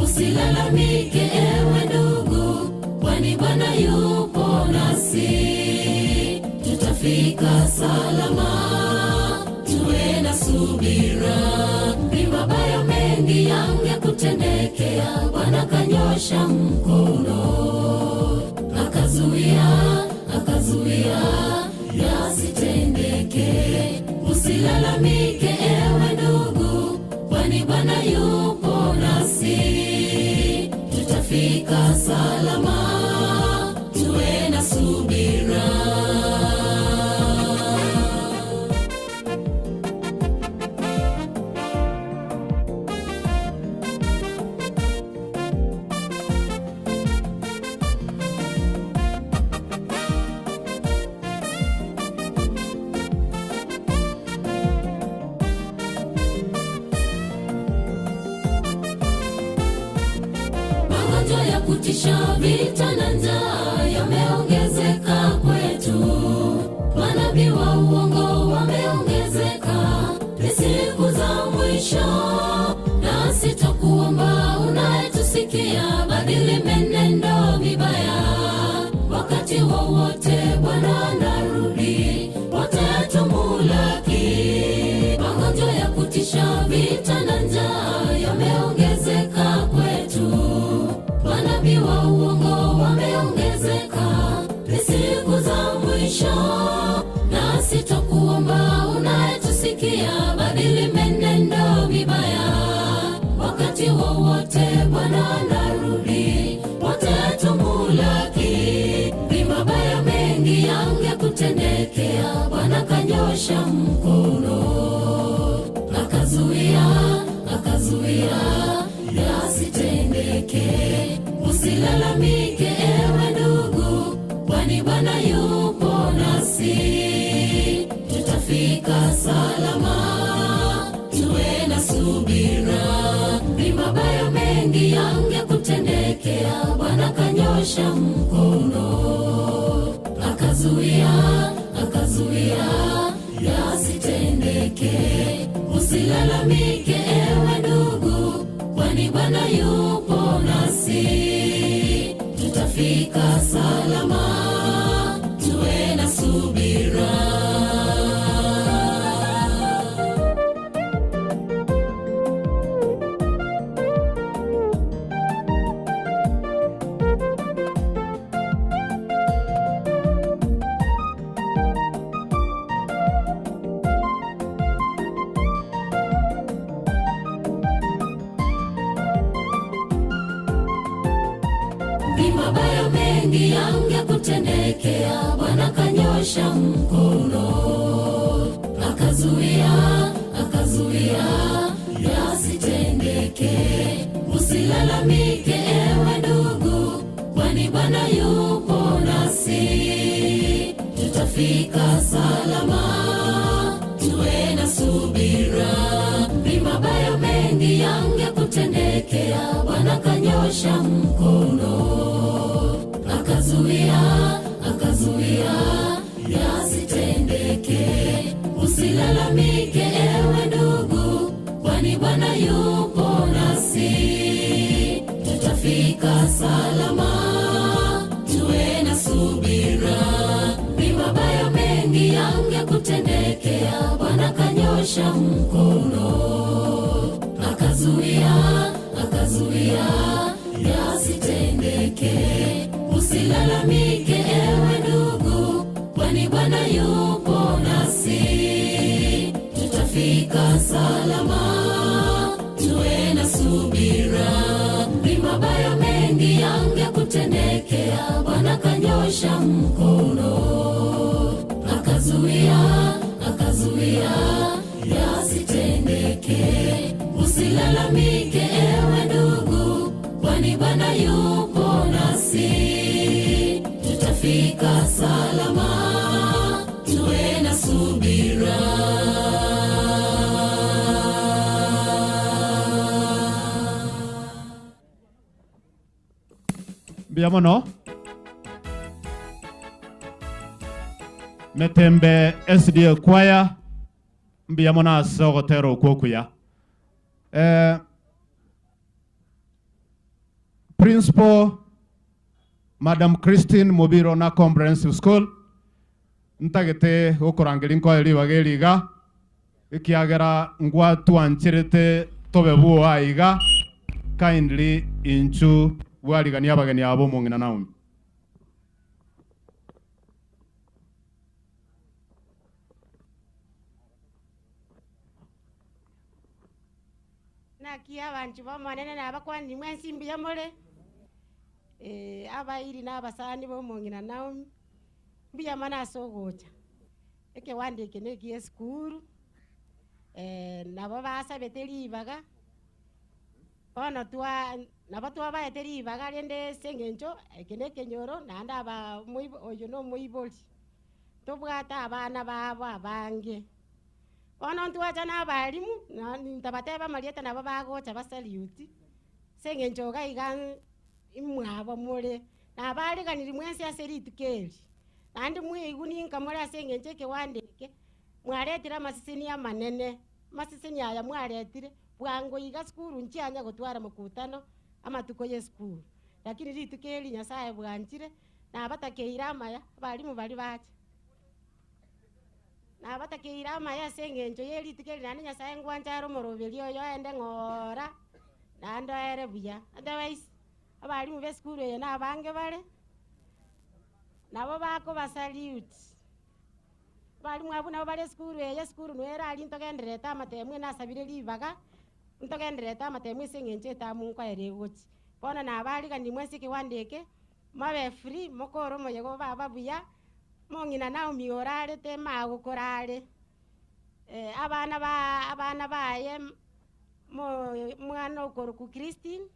Speaker 1: Usilalamike ewe ndugu, kwani Bwana yupo nasi, tutafika salama, tuwe na subira. Ni mabaya mengi yangekutendekea, Bwana kanyosha mkono akazuia, akazuia yasitendeke. Usilalamike ewe ndugu, kwani Bwana yupo nasi, tutafika salama, tuwe na subira. kutisha, vita na njaa yameongezeka kwetu. Manabii wa uongo wameongezeka, ni siku za mwisho. Nasi twakuomba unayetusikia, badili menendo mibaya. Wakati wowote Bwana anarudi, wote tumulaki. Magonjwa ya kutisha, vita na njaa yameongezeka kwetu. Manabii wa uongo wameongezeka, ni siku za mwisho. Nasi twakuomba unayetusikia, badili menendo mibaya. Wakati wowote Bwana anarudi, wote tumulaki. Ni mabaya mengi yangekutendekea, Bwana kanyosha mkono akazuia, akazuia yasitendeke. Usilalamike ewe ndugu, kwani Bwana yupo nasi, tutafika salama, tuwe na subira. Ni mabaya mengi yangekutendekea, Bwana kanyosha mkono akazuia, akazuia yasitendeke. Usilalamike ewe ndugu, kwani Bwana yupo nasi, tutafika salama, tuwe na subira. Ni mabaya mengi yangekutendekea, Bwana kanyosha mkono akazuia, akazuia yasitendeke. Usilalamike ewe ndugu, kwani Bwana yupo nasi, tutafika salama, tuwe na subira. Ni mabaya mengi yangekutendekea, Bwana kanyosha mkono akazuia, akazuia yasitendeke. Usilalamike ewe ndugu, kwani Bwana yupo nasi, tutafika salama, tuwe na subira. Ni mabaya mengi yangekutendekea, Bwana kanyosha mkono akazuia, akazuia yasitendeke. Usilalamike ewe ndugu, kwani Bwana yupo nasi, tutafika salama, tuwe na subira. Ni mabaya mengi yangekutendekea, Bwana kanyosha mkono akazuia, akazuia yasitendeke. Usilalamike ewe ndugu, kwani Bwana yupo nasi, tutafika salama, tuwe na subira.
Speaker 8: Mbuya mono Metembe SDA choir mbuya mono ase ogotera okwo okuya. Eh, Principal Madam Christine Mubiro na Comprehensive School ntagete gokorangeria nkoe ribaga eri iga ekiagera ngwatwancherete tobe bwoa iga kindly inchu bwarigania abageni abo omong'ina Naomi.
Speaker 12: Naki abanchwa b'Omonene nabakwanire mwensi mbuya more, abairi na abasani b'omong'ina Naomi, mbuya mono ase ogocha. Ekewanda eke na ekia esukuru, nabo basabete ribaga, bono twa nabo twabaete ribaga rende ase eng'encho eke na ekenyoro naende aba omoibo oyo na omoibori, tobwate abana babo abange. Bono ntwacha na abalimu, na ntabateba amarieta nabo bagocha basaluti, ase eng'encho iga iga. Imwabo more, nabaariganirie mwensi ase rituko eri, naende mweigwe ninka more ase engencho y'ekewanda eke, mwaretire amaseseni amanene. Amaseseni aya mwaretire bwango iga sukuru nchianya gotwara mokutano amatuko y'esukuru. Lakini rituko eri Nyasae bwanchire, nabatakeire amaya, abalimu baria bacha. Nabatakeire amaya ase engencho ye rituko eri naende Nyasae ngwancha are omoroberi oyo aende ng'ora, naende oere buya. Otherwise, abalimu b'esukuru eye nabange bare, nabo bakobasalute. Abalimu abwo nabo bare esukuru eye, esukuru noyo ere aria ntogendererete amatemu nasabire ribaga, ntogendererete amatemu ase eng'encho etamu nkoera egochia. Bono nabaariganirie mwensi ekewanda eke, mobe free, mokore omoyega obe buya, mong'ina Naomi orarete magokora are, abana ba abana baye mo omwana okorokwa Christine,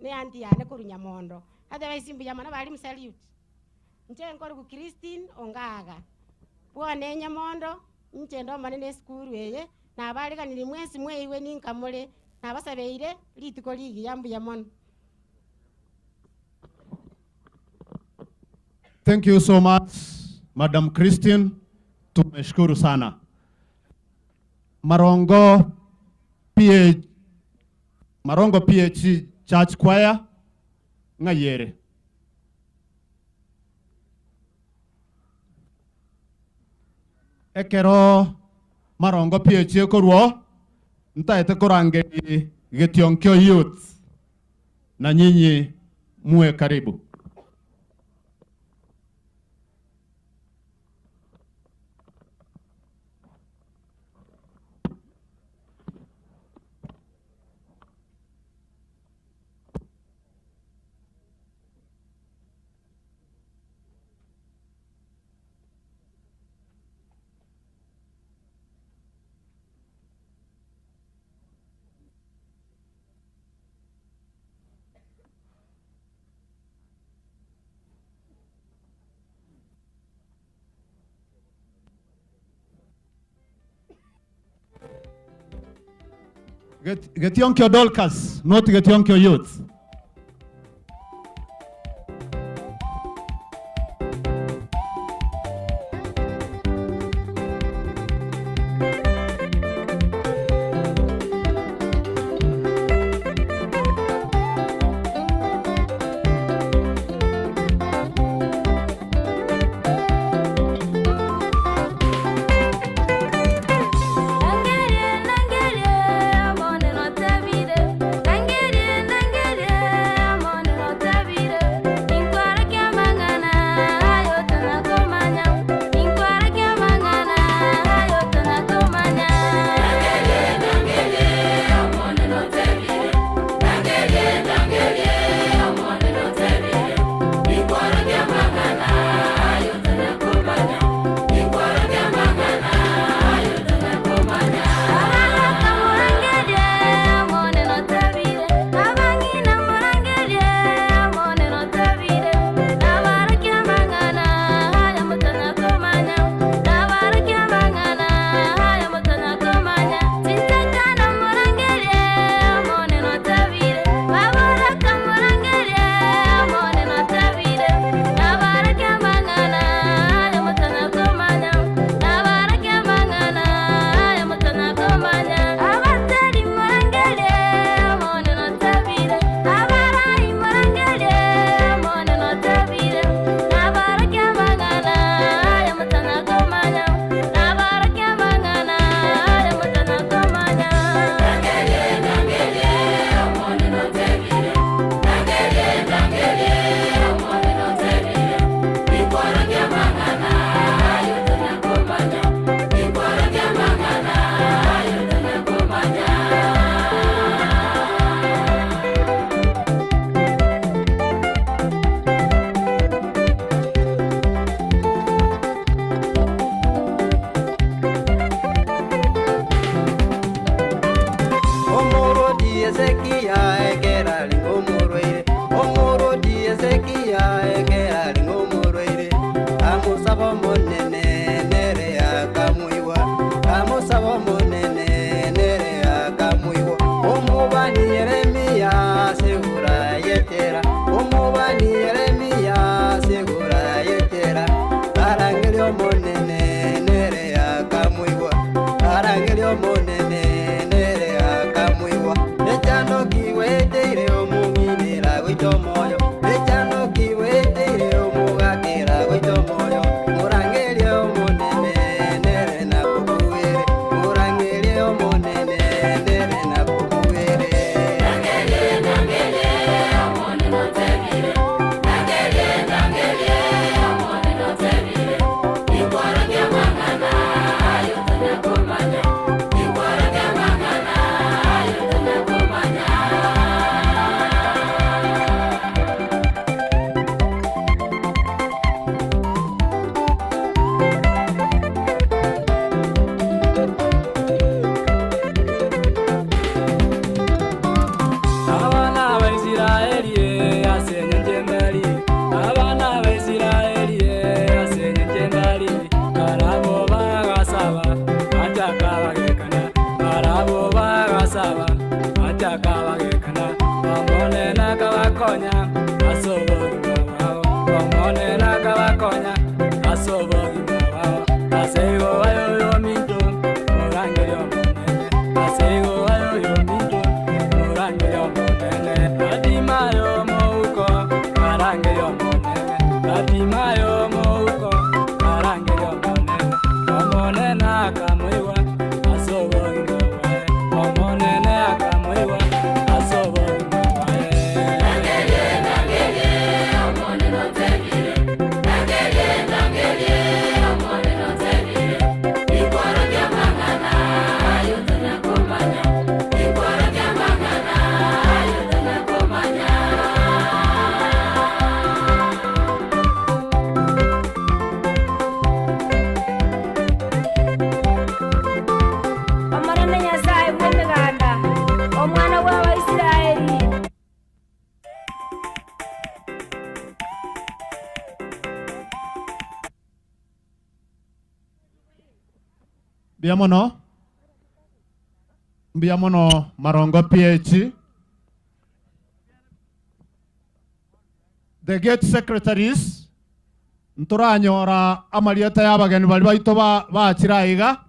Speaker 12: ne aunty yane korwa Nyamondo, otherwise mbuya mono bari msalute. Inche nkorokwa Christine Ongaga, bwone Nyamondo, inche inde omonene esukuru eye, nabaariganirie mwensi mweigwe ninka more, nabasabeire rituko rigiya mbuya mono.
Speaker 8: Thank you so much Madam Christine, tumeshukuru sana. Marongo PH, Marongo PH Church Choir ng'ai ere? Ekero Marongo PH ekorwa oo, ntaete korangeria Getionkio Youth na nyinyi muwe karibu. Getionkio Dorcas, not Getionkio Youth.
Speaker 1: Nangerie, nangerie, omonene otebire. Nangerie, nangerie.
Speaker 8: Mbuya mono, mbuya mono Marongo PH. The gate secretaries, ntoranyora amarieta y'abageni baria baito ba bachire aiga,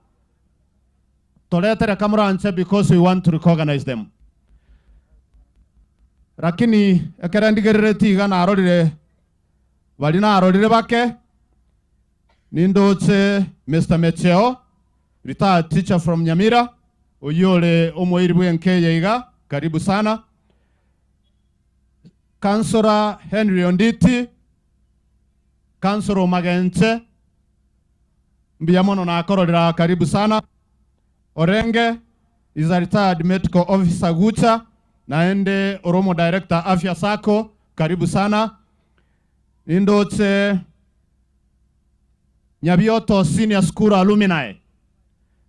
Speaker 8: toretere kamoranche because we want to recognize them. Lakini ekere ndigereretie iga narorire baria narorire bake, Nindoche Mister Mecheo, retired teacher from Nyamira, oyio ore omoiri bw'enka eye iga, karibu sana. Councillor Henry Onditi, Councillor o Magenche, mbuya mono nakororire aa, karibu sana. Orenge is a retired medical officer Gucha, naende ore omo director Afya Sacco, karibu sana. Nindoche Nyabioto Senior School alumni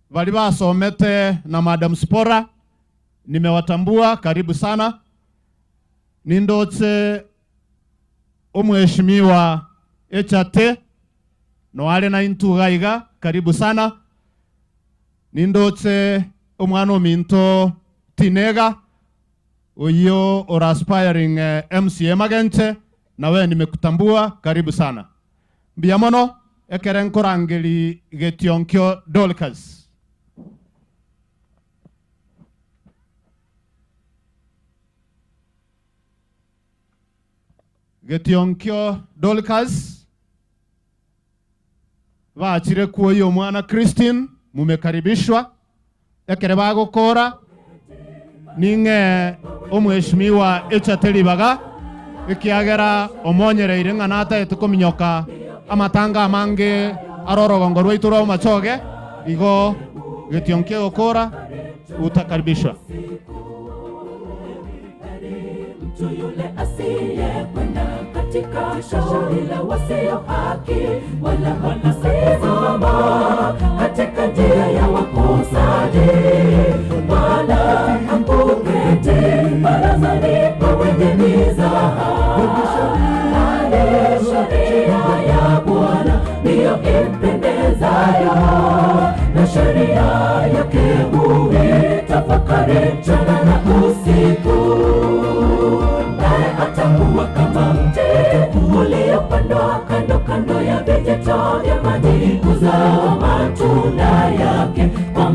Speaker 8: baria basomete na Madam Sipora, nimewatambua, karibu sana. Nindoche Omweshimiwa Echate noare naintwe iga iga, karibu sana. Nindoche omwana ominto Tinega Oyio ore aspiring MCA Magenche nawe nimekutambua karibu sana. Mbuya mono ekere nkorangeri getionkio Dorcas. Getionkio Dorcas bachire kwoyia omwana Christine mumekaribishwa Ekere bagokora, ning'ee omweshimiwa echate ribaga, ekiagera omonyereire ng'a nataete kominyoka amatanga amange are orogongo rwaito rwa Bomachoge, igo getio nkegokora, utakaribishwa.
Speaker 1: Mtu yule asiyekwenda katika shauri la wasio haki, wala hakusimama katika njia ya wakosaji, wala hakuketi barazani pa wenye mizaha. Bali sheria ya Bwana ndiyo impendezayo, na sheria yake huitafakari mchana na usiku. Naye atakuwa kama mti uliopandwa kando kando ya vijito vya maji, huzaa matunda yake kwa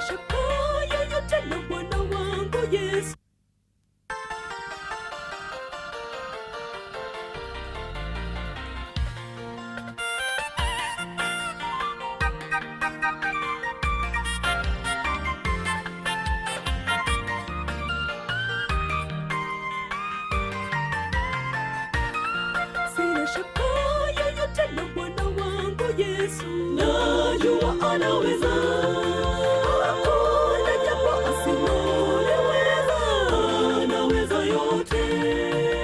Speaker 1: Sina shaka yoyote na Bwana wangu Yesu. Sina shaka yoyote na Bwana wangu Yesu, najua anaweza. Hakuna jambo asiloliweza, anaweza yote.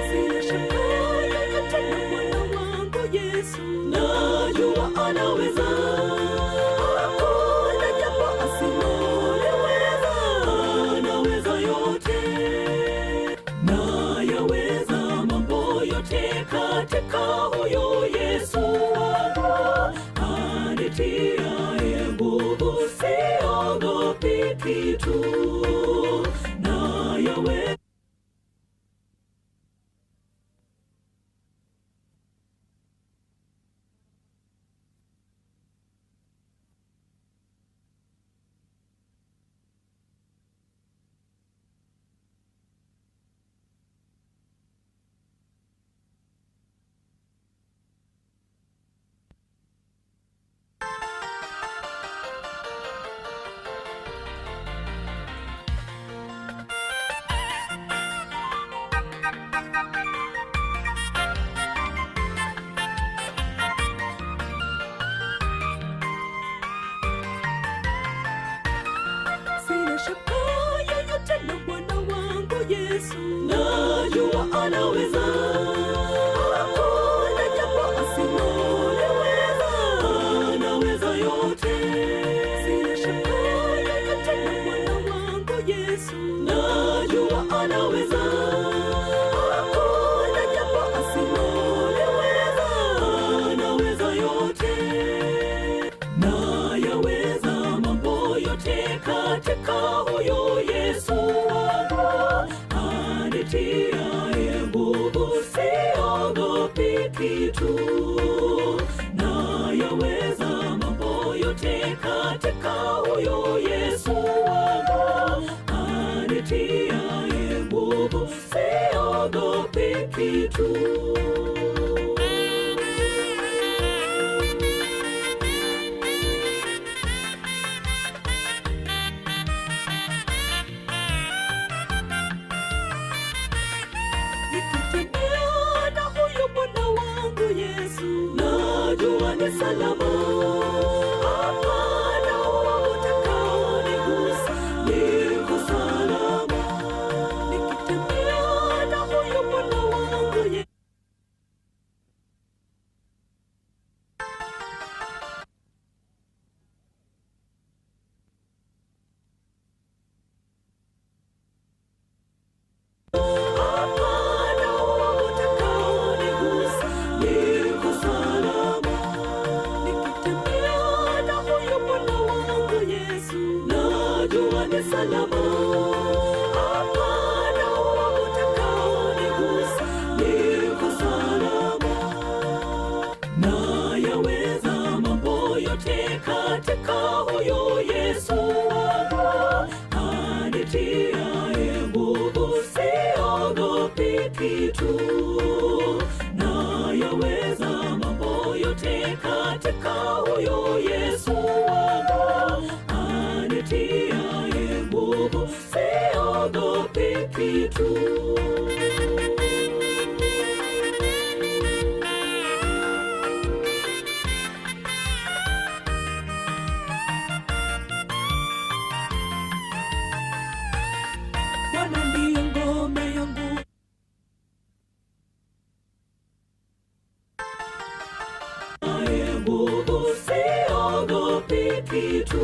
Speaker 1: Sina shaka yoyote na Bwana wangu Yesu, najua anaweza. Hakuna jambo asiloliweza, anaweza yote. Nayaweza mambo yote katika huyo Yesu wangu anitiaye nguvu, siogopi kitu. Nayaweza Sina shaka yoyote na Bwana wangu Yesu, najua anaweza. Hakuna jambo asiloliweza, anaweza yote. Sina shaka yoyote na Bwana wangu Yesu, najua anaweza. Hakuna jambo asiloliweza, anaweza yote. Nayaweza mambo yote katika huyo Yesu wangu anitiaye nguvu, siogopi kitu. Nayaweza mambo yote katika huyo Yesu wangu anitiaye nguvu, siogopi kitu. Nikitembea na huyu Bwana wangu Yesu, najua ni salama. Hapana uovu utakaonigusa, niko salama. Nikitembea na huyu Bwana wangu Yesu. Hapana uovu utakaonigusa, niko salama. Nikitembea na huyu Bwana wangu Yesu, najua ni salama. Hapana uovu utakaonigusa, niko salama. Nayaweza mambo yote katika huyo Yesu wangu anitiaye nguvu, siogopi kitu. Nayaweza mambo yote katika huyo Yesu wangu anitiaye nguvu, siogopi kitu. Bwana ndiye ngome yangu. Nguvu, siogopi kitu.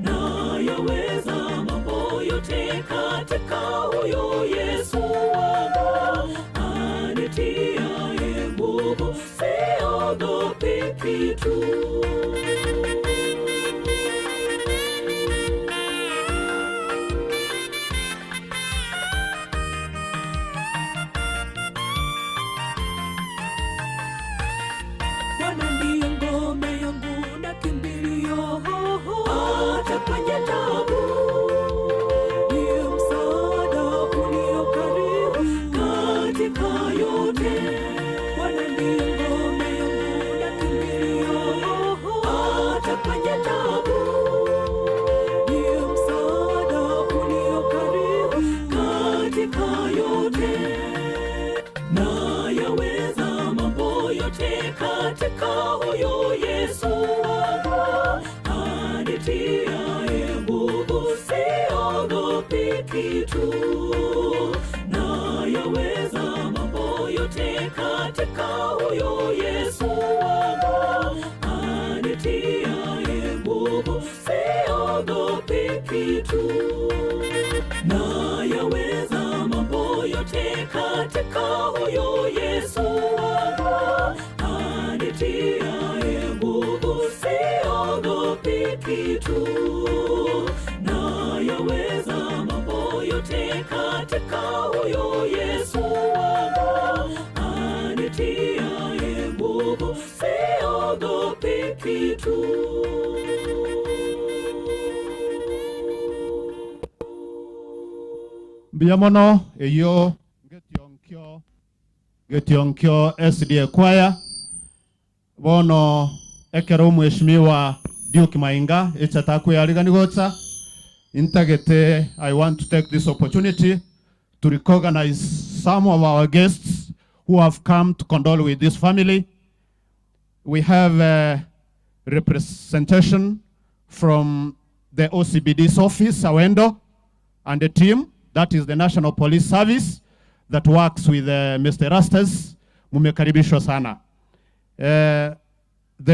Speaker 1: Nayaweza mambo yote katika huyo Yesu wangu anitiaye nguvu, siogopi kitu. Bwana ndiye ngome yangu na kimbilio, hata Yesu wangu anitiaye nguvu, siogopi kitu. Nayaweza mambo yote katika huyo Yesu wangu anitiaye nguvu, siogopi kitu. Nayaweza mambo yote katika huyo Yesu wangu anitiaye nguvu, siogopi kitu. Nayaweza mambo yote katika huyo Yesu wangu anitiaye nguvu, siogopi kitu.
Speaker 8: Mbuya mono eyio getionkio SDA choir bono ekero mheshimiwa Duke Mainga echatakuyarigani gocha intagete. I want to take this opportunity to recognize some of our guests who have come to condole with this family. We have a representation from the OCPD's office, Awendo, and the team, that is the National Police Service that works with Mr. Rastas. Mumekaribishwa sana. The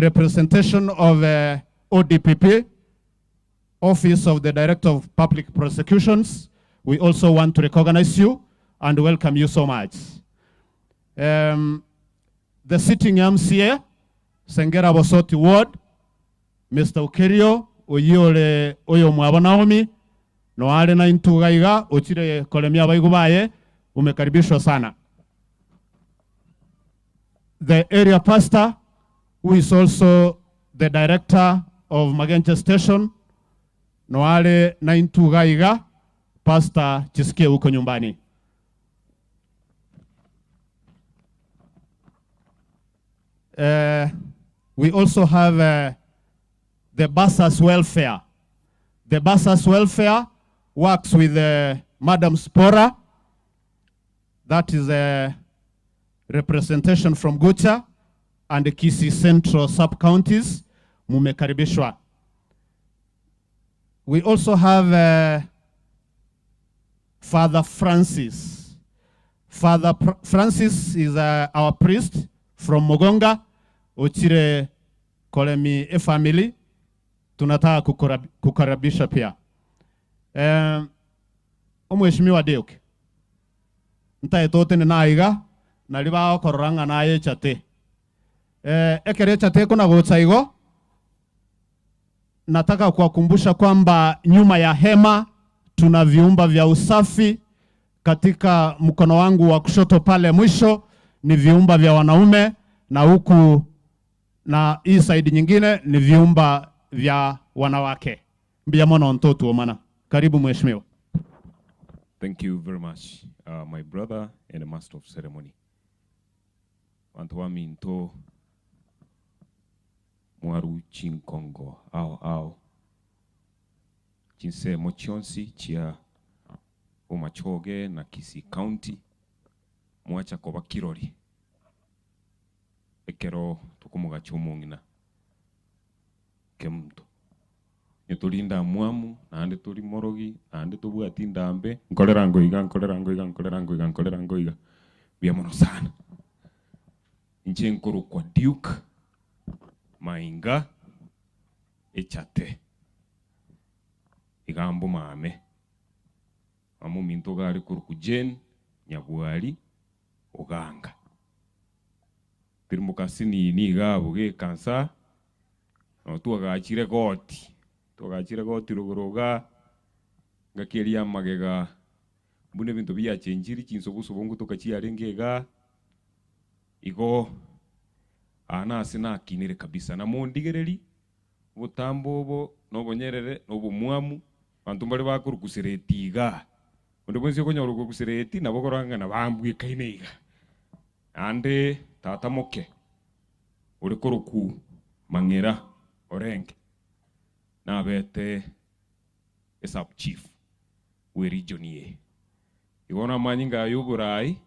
Speaker 8: representation of ODPP, Office of the Director of Public Prosecutions, we also want to recognize you and welcome you so much. The sitting MCA, Sengera Bosoti Ward, Mr. Ukerio, oyore oyo mwabo Naomi, noare na intuga iga, ochire kolemia baigu baye, umekaribishwa sana. The area pastor, who is also the director of Magenche Station, noare na intuga iga, pastor jisikie huko nyumbani. We also have the Bursars Welfare. The Bursars Welfare works with Madam Spora. That is a representation from Gucha and the Kisii Central sub-counties. Mumekaribishwa. We also have Father Francis. Father Francis is our priest from Mogonga, Ochire Kolemi e family. Tunataka kukaribisha pia. Omheshimiwa Duke. Ntaetote ni naiga nari bagokorora naye echate. Ekere echate kuna gotsa igo. Nataka kuwakumbusha kwamba nyuma ya hema tuna viumba vya usafi. Katika mkono wangu wa kushoto pale mwisho ni viumba vya wanaume, na huku na hii side nyingine ni viumba vya wanawake. Mbia mono ntoto mana. Karibu mheshimiwa.
Speaker 13: Thank you very much, my brother and the master of ceremony. Wantu wa minto mwaru chinkongo ao ao chinsemo chionsi chia Bomachoge na Kisii County mwacha koba kirori ekero tukumugacha omong'ina kemuntu niturinda mwamu naende turi morogi naende tobwati ndambe nkorera ngoiga nkorera ngoiga nkorera ngoiga nkorera ngoiga bia mono sana inche nkorokwa Duke Mainga echate igambo mame amu minto gari kuruku Jane Nyabwari Oganga tirimukasi nini igabo gekansa no twagachire goti twagachire goti ruguru ngakeria magega mbune bintu biachenjiri chinsobosobo tukachiarenge iga igo ana ase nakinire kabisa na mondigereri obotambo obo nobonyerere nobomwamu bantu mbare bakorukusireti iga onde bwensi okonyora okorukusireti nabo okorang'ana bambwekaine iga ande tata moke ore koroku mang'era orenge nabete esub chief we region ye igo namanyinga ya oborai.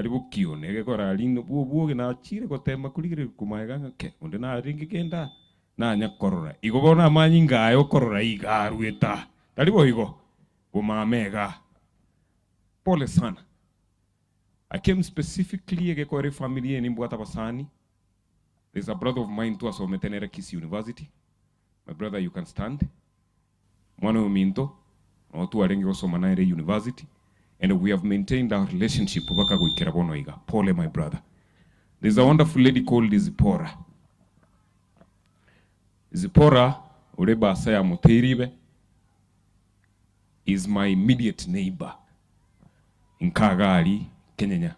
Speaker 13: Tari bokione egekora aria nobwo obwoge nachire gotema korigereria komaega ng'a ke onde narenge kende aa nanya korora. Igo bono amanyinga aya okorora iga aruete aa. Tari boigo? Bomama igaa. Pole sana. I came specifically egekora efamiri eye nimbwate abasani. There's a brother of mine twasomete nere Kisii University. My brother you can stand. Mwana oyo ominto noo twarenge gosoma nere university and we have maintained our relationship baka goikera bono iga. Pole my brother. There's a wonderful lady called Zipporah. Zipporah ore basa ya Moteiribe is my immediate neighbor inka iga aria Kenyenya.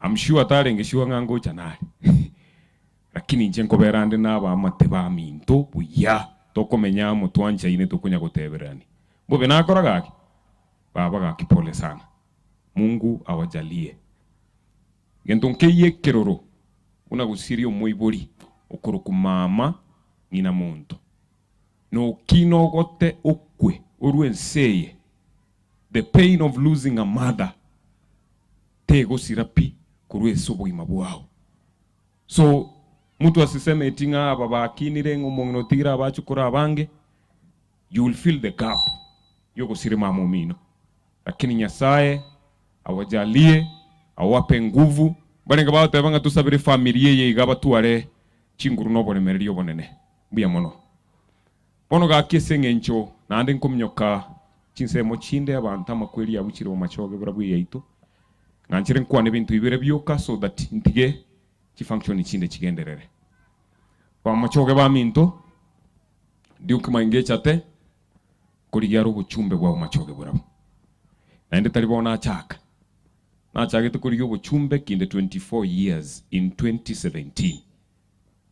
Speaker 13: I'm sure tarenge sure ng'a ngocha nare lakini inche nkobera ande na abaamate baminto buya tokomenya amo twanchaine tokonya gotebererania. Mbobe nakora gaki? Baba gaki pole sana. Mungu awajalie. Gento nkeiyo ekeroro buna gosiria omoibori okorokwa mama ng'ina monto. Nokina ogote okwe orwe ense eye. The pain of losing a mother tegosira pi korwa ase obogima bwao. So mtu asiseme eti ng'a aba bakinire ng'a omong'ina otigire abachukuru abange, you will feel the gap yogosira mama omino. Lakini Nyasaye awajalie, awape nguvu, mbarenge bagoteba ng'a tosabere efamiri eye iga batware chinguru na oboremereria obonene. Mbuya mono. Bono gaki ase engencho naende nkominyoka chinsemo chinde abanto amakweri abuchire bomachoge barabwo eyaito, ng'anchere nkwane ebinto bibere bioka so that ntige chifunction chinde chigenderere. Bamachoge baminto, Duke Maingechate nkorigia are obochumbe bwa bomachoge borabwo. Naende tari bono nachaka, nachagete korigia obochumbe kinde 24 years in 2017.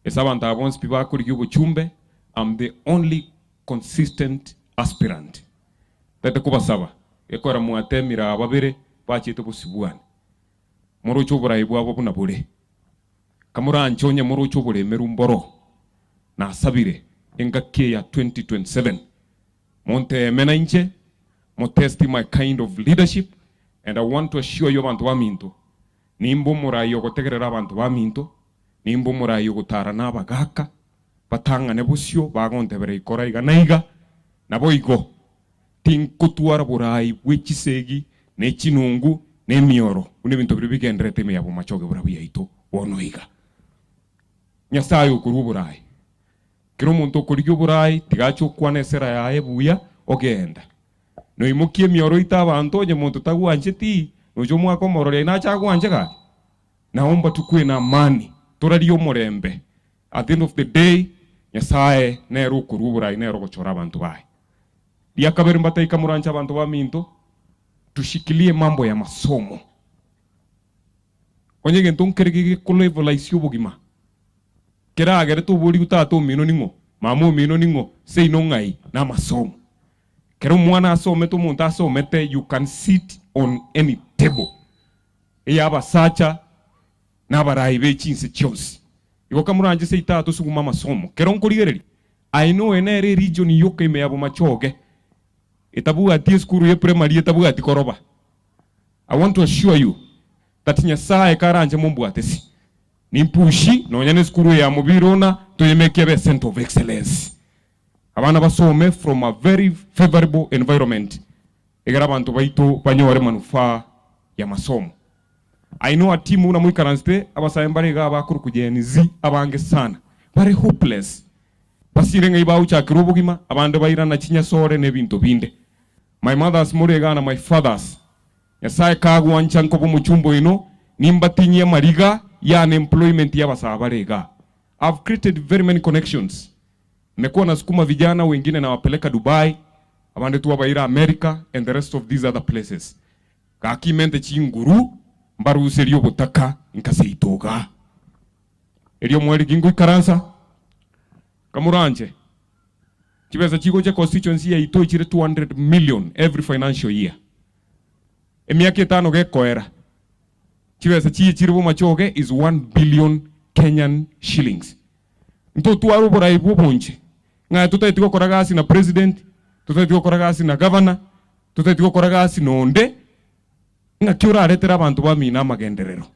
Speaker 13: Ase abanto aba bonsi pi bakorigia obochumbe, am the only consistent aspirant. Ntagete kobasaba, gekogera mwatemire aba babere bachiete bosibwane, moroche oborai bwabo buna bore. Kamoranche onye moroche oboremeru mboro, nasabire engaki eye ya 2027 monteeme nainche, mo test my kind of leadership and I want to assure you abanto baminto, Nimbe omorai ogotegerera abanto baminto, nimbe omorai ogotara nabagaaka, batang'ane bosio bagontebera ikora iga na iga, naboigo tinkotwara borai bwe chisegi, ne chinungu, na emioro, buna ebinto biria bigendererete ime ya bomachoge borabu yaito bono iga. Nyasae okorua oborai. Kera omonto okorigia oborai tiga ache okwana esera yaye buya ogenda. Noimokie emioro oite abanto, onye monto tagwancheti, nocha omwake omorori aye nache agwanche gaki? Naomba tukwe na amani, torarie omorembe. At the end of the day, Nyasae nere okorua oborai nere ogochora abanto baye. Riakabere mbataika moranche abanto baminto, tushikilie mambo ya masomo. Onye egento nkere gegekolevelise obogima, keragere toborigwe tata omino ning'o, mama omino ning'o, seino ng'ai, namasomo. Kera omwana asomete omonto asomete you can sit on any table eye abasacha na abarai be chinse chionsi. Igo kamoranche seito tosugume amasomo. Kero nkorigereria I know eye nere eregion yoka ime ya Bomachoge etabwati esukuru ye primary etabwati koroba. I want to assure you that Nyasaye karanche mombwate si nimpushi nonya ne esukuru eye ya Mobirona toyemeke ebe center of excellence. Abana basome from a very favourable environment egere abanto baito banyore manufaa ya masomo. I know a team buna moikaransete abasae mbare igaa bakorokwa Gen Z abange sana bare hopeless basire ng'ai bagochakera obogima abande bairana chinyasore na ebinto binde. My mothers more igaa na my fathers Nyasae kagwancha nkoba omochumba oino nimbatinyie amariga ya unemployment ya abasae bare igaa. I've created very many connections Nimekuwa nasukuma vijana wengine nawapeleka Dubai, abande twabaira America and the rest of these other places. Gaki mente chinguru mbaruserie obotaka nkaseito igaa. Erio omweriki ngoikaransa, kamoranche, chibesa chigocha constituency yaito echire 200 million every financial year. Emiaka etano gekoera, chibesa chiye chire bomachoge is 1 billion Kenyan shillings. Ntotware oborai bw'obonche, ng'a totageti gokora gasi na president, totageti gokora gasi na governor, totageti gokora gasi na onde. Ng'aki oraretere abanto bamino amagenderero?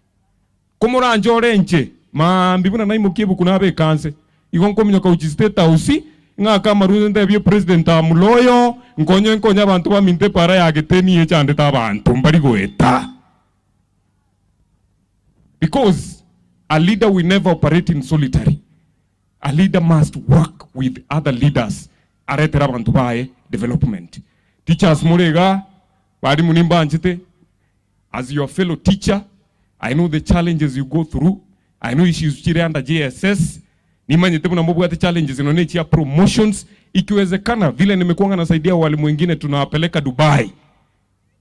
Speaker 13: Komoranchore inche, maambia buna naimokia ebuku nabeke anse, igo nkominyoka gochia State House, ng'ake amarunse ntebie President am loyal, nkonye nkonye abanto baminto epara ya Geteni echandete abanto mbari goeta. Because a leader will never operate in solitary. A leader must work with other leaders aretere abanto baye development. Teachers more igaa, balimu nimbanchete, as your fellow teacher, I know the challenges you go through, I know issues chire under JSS, nimanyete buna mobwate challenges nonya echia promotions, ikiwezekana vile nimekuanga nasaidia walimu wengine tunawapeleka Dubai,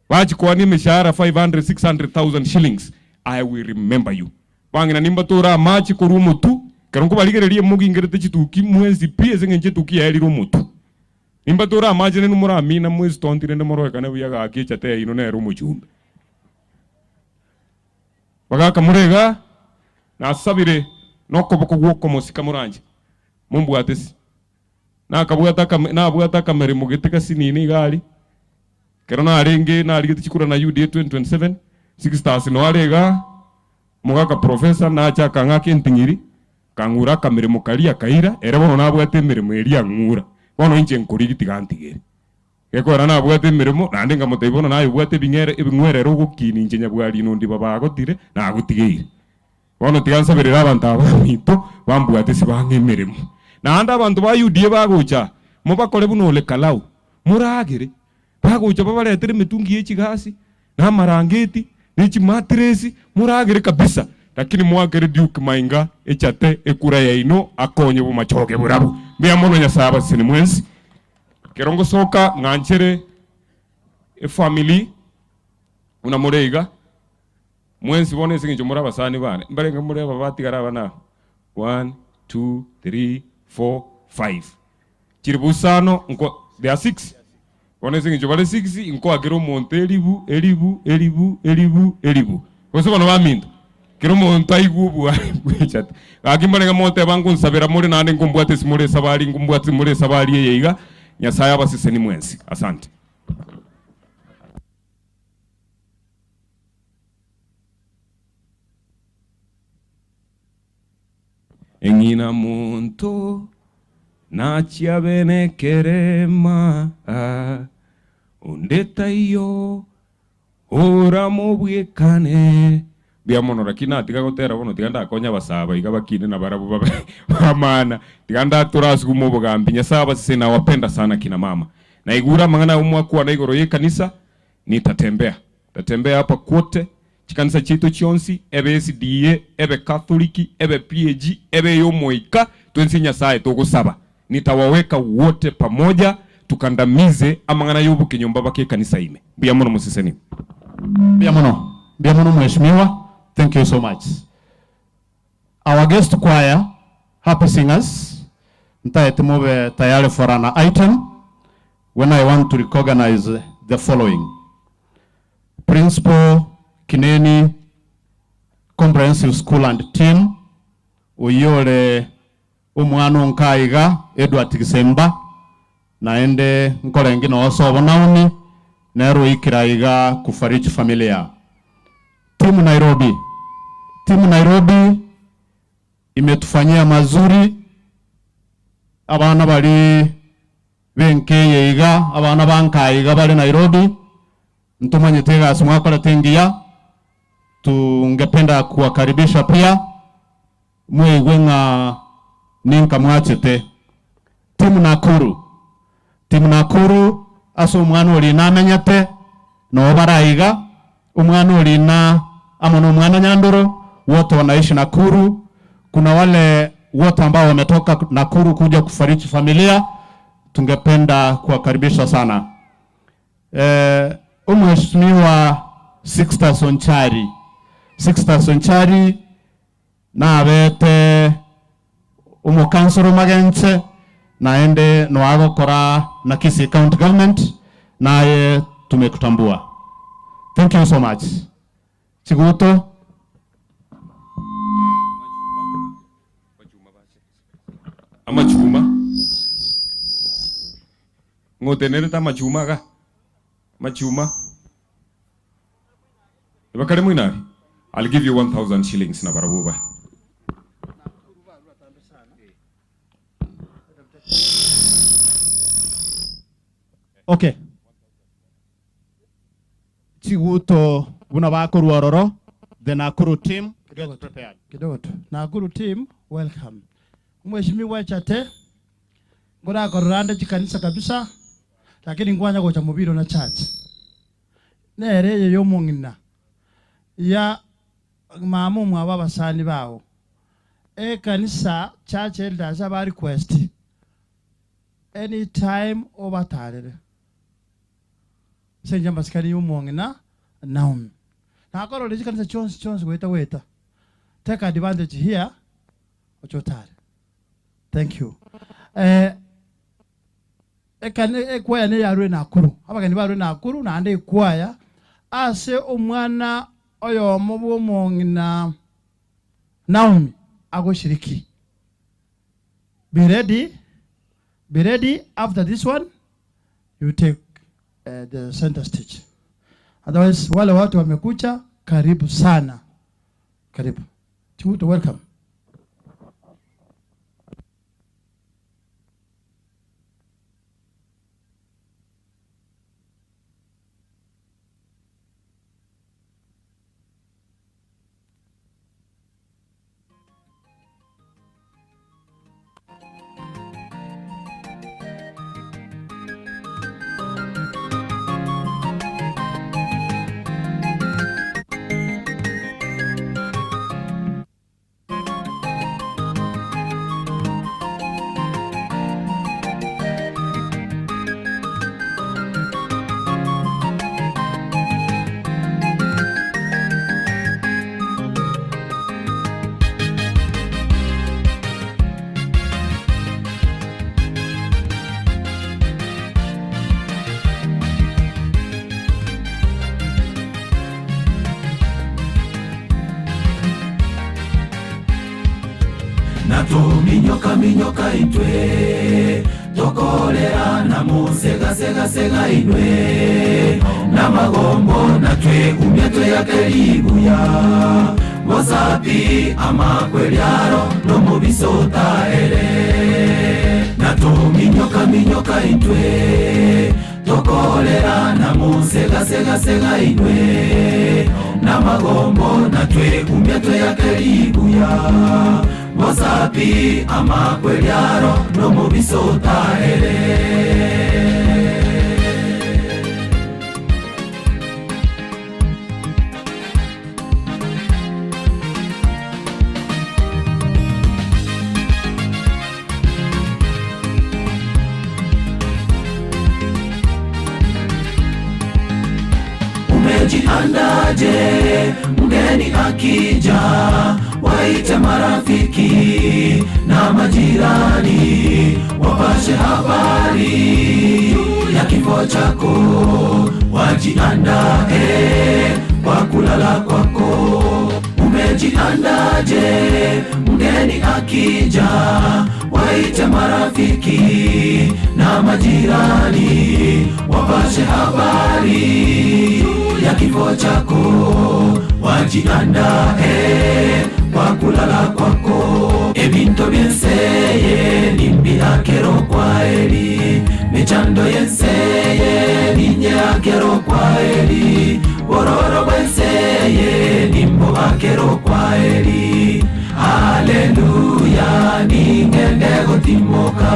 Speaker 13: Bachikwania emeshahara 500, 600,000 shillings, I will remember you. Bang'ina nimbatore amache korwa omotwe, ekero nkobarigereria emogingerete chituki mwensi pi ase eng'encho etuki yaerire omotwe. Nimbatore amache nainwe moramina mwensi tonti rende mororekane buya gaki echate yaino nere omochumbe. Bagaka more igaa, nasabire nokoboko gw'okomosika moranche, mombwate ase. Nakabwata akame, nabwate akameremo gete gasinini iga aria, ekero narenge narigete chikura na UDA 2027, Sixtus noe are igaa, omogaka professor, nacha akang'aka enting'iri, akang'ura akameremo karia akaira, ere bono nabwate emeremo eria ang'ura, bono inche nkorigi tiga antigere. Gekoera nabwate emeremo, naende nkamotebia bono naye obwate ebing'ere ebing'werere ogokinia inche nyabwari ino ondiba bagotire, nagotigeire. Bono tiga nsaberere abanto aba baminto bambwate ase bang'e emeremo. Naende abanto ba UDA bagocha, mobakore buna Ole Kalau, moragere. Bagocha babaretere emetungi ye chigasi, na amarangeti, ne chimatiresi, moragere kabisa. Lakini moakere Duke Mainga echate ekura yaino akonye bomachoge borabwo. Mbuya mono Nyasae abasesenie mwensi. Ekero ngosoka ng'anchere efamily buna more iga. Mwensi bono ase engencho more abasani bane, mbarenge more aba batigare aba na one, two, three, four, five. Chiribu isano nko they are six. Bono ase engencho bare six, nkoakera omonto eribu, eribu, eribu, eribu, eribu. Gose bono baminto, kera omonto aigwe oboare bwechate. Gaki mbarenge moteba ngonsabera more naende nkombwate ase more esabari, nkombwate more esabari eye iga, Nyasaye abaseseni mwensi. Asante. Eng'ina monto nachia bene ekerema, onde taiyo oramobwekane. Mbuya mono lakini natiga gotera bono tiga ndakonye abasaaba iga bakine nabarabwo babe bamana tiga ndature asugume obogambi Nyasaye abasesenie nawapenda sana kina mama naigure amang'ana ayio mwakwana igoro yekanisa Nitatembea, ntatembea hapa kwote, chikanisa chiaito chionsi, ebe SDA, ebe Catholic, ebe PAG, ebe ey'Omoika, twensi Nyasaye togosaba. Nitawaweka wote pamoja, tukandamize amang'ana y'obokenyomba baka ekanisa ime. Mbuya mono moseseniwe.
Speaker 8: Mbuya mono, mbuya mono mheshimiwa, thank you so much. Our guest choir, Happy Singers, ntaete mobe tayari for an item when I want to recognize the following. Principal Kineni Comprehensive School and team, oyio ore omwana onka iga Edward Gisemba, naende nkorenge noo sobo Naomi, nere oikire aiga kufariji familia. Team Nairobi, Team Nairobi imetufanyia mazuri, abana baria b'enka eye iga, abana ba nka iga bare Nairobi, ntomanyete egasi mwakorete engiya, tungependa kuwakaribisha pia, mweigwe ng'a ninka mwachete. Team Nakuru, Team Nakuru ase omwana oria namenyete, noo bare aiga, omwana oria na amo na omwana Nyandoro, wote wanaishi Nakuru. Kuna wale wote ambao wametoka Nakuru kuja kufariji familia, tungependa kuwakaribisha sana. Eh, Omheshimiwa Sixtus Onchari, Sixtus Onchari Nabete omokansoro magenche, naende noagokora na Kisii County Government, naye tumekutambua. Thank you so much. Chiguto.
Speaker 13: Amachuma. Ng'otenerete amachuma iga? Amachuma. Ibakare moino aria? I'll give you 1000 shillings nabarabwo obae.
Speaker 8: Okay. Chiguto buna bakorwa ororo, the Nakuru team get prepared.
Speaker 14: Kidogo tu. Nakuru team, welcome. Mheshimiwa Echate, ngorakorora ande chikanisa kabisa, lakini nkwanya gocha mobiro na church. Nere eye yomong'ina ya mama omwabo abasani bao. Ekanisa church elders aba request anytime obatarere. Ase enchera y'amasikani y'omong'ina Naomi. Nakorora chikanisa chionsi chionsi goeta goeta. Take advantage here oche otare. Thank you. Eh, ekani ekwaya neyarure Nakuru. Abageni barure Nakuru naende ekwaya ase omwana oyomo bw'omong'ina Naomi agoshiriki. Be ready, be ready after this one you take uh, the center stage. Otherwise wale watu wamekuja, karibu sana, karibu. Chibuto, welcome.
Speaker 4: Na tominyoka minyoka intwe tokorera na musegasegasega inwe na magombo natwe umya tweyakeribuya mosapi amakweliaro nomubisotaere na tominyoka minyoka intwe tokorera na musegasegasega inwe na magombo natwe umya tweyakeribuya mosapi amakweliaro nomubisotaere. Umejiandaje mgeni akija? Waite marafiki na majirani, wapashe habari ya kifo chako, wajiandae kwa kulala kwako. Umejiandaje mgeni akija? Waite marafiki na majirani, wapashe habari ya kifo chako, wajiandae kwa kulala kwako. Ebinto byenseye nimbiakero kwaeli, michando yenseye ninyeakero kwaeli, bororo bwenseye nimboakero kwaeli. Haleluya ningende gotimoka.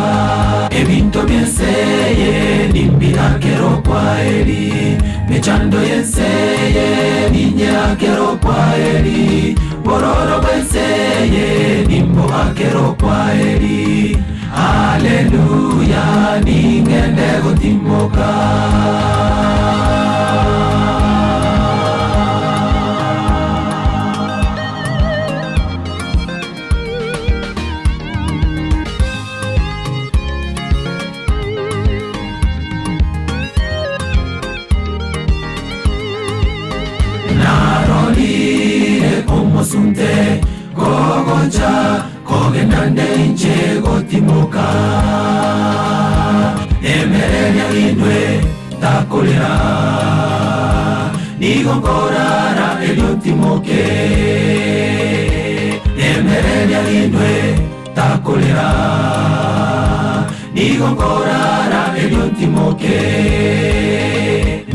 Speaker 4: Ebinto byenseye nimbiakero kwaeli, michando yenseye ninyeakero kwaeli, bororo bwenseye nimboakero kwaeli. Haleluya ningende gotimoka. Narorire omosunte gogocha kogenda ndenche gotimoka emereria inwe takorera. Nigo nkorara erio ntimoke, Remereria inwe takorera. Nigo nkorara erio ntimoke,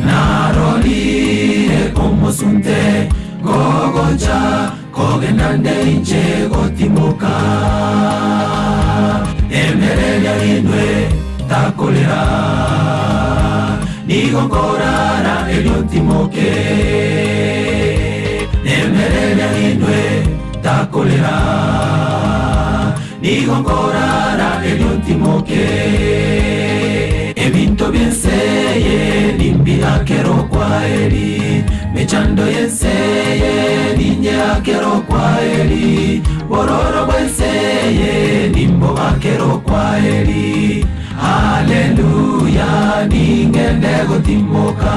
Speaker 4: Narorire omosunte gogocha, kogenda nde inche gotimoka. Remereria inwe takorera. Nigo nkorara erio ntimoke, Remereria inwe takorera. Nigo nkorara erio ntimoke. Ebinto by'enseye nimbiakero kwa eri, mechando y'enseye ninyeakero kwa eri, bororo bw'enseye nimbobakero kwa eri. Haleluya, ningende gotimoka.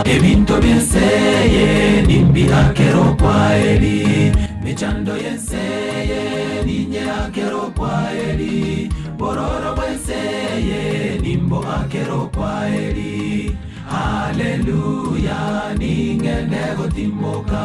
Speaker 4: Ebinto by'enseye nimbiakero kwa eri, mechando y'enseye ninyeakero kwa eri, bororo bw'enseye nimbobakero kwa eri. Haleluya, ningende gotimoka.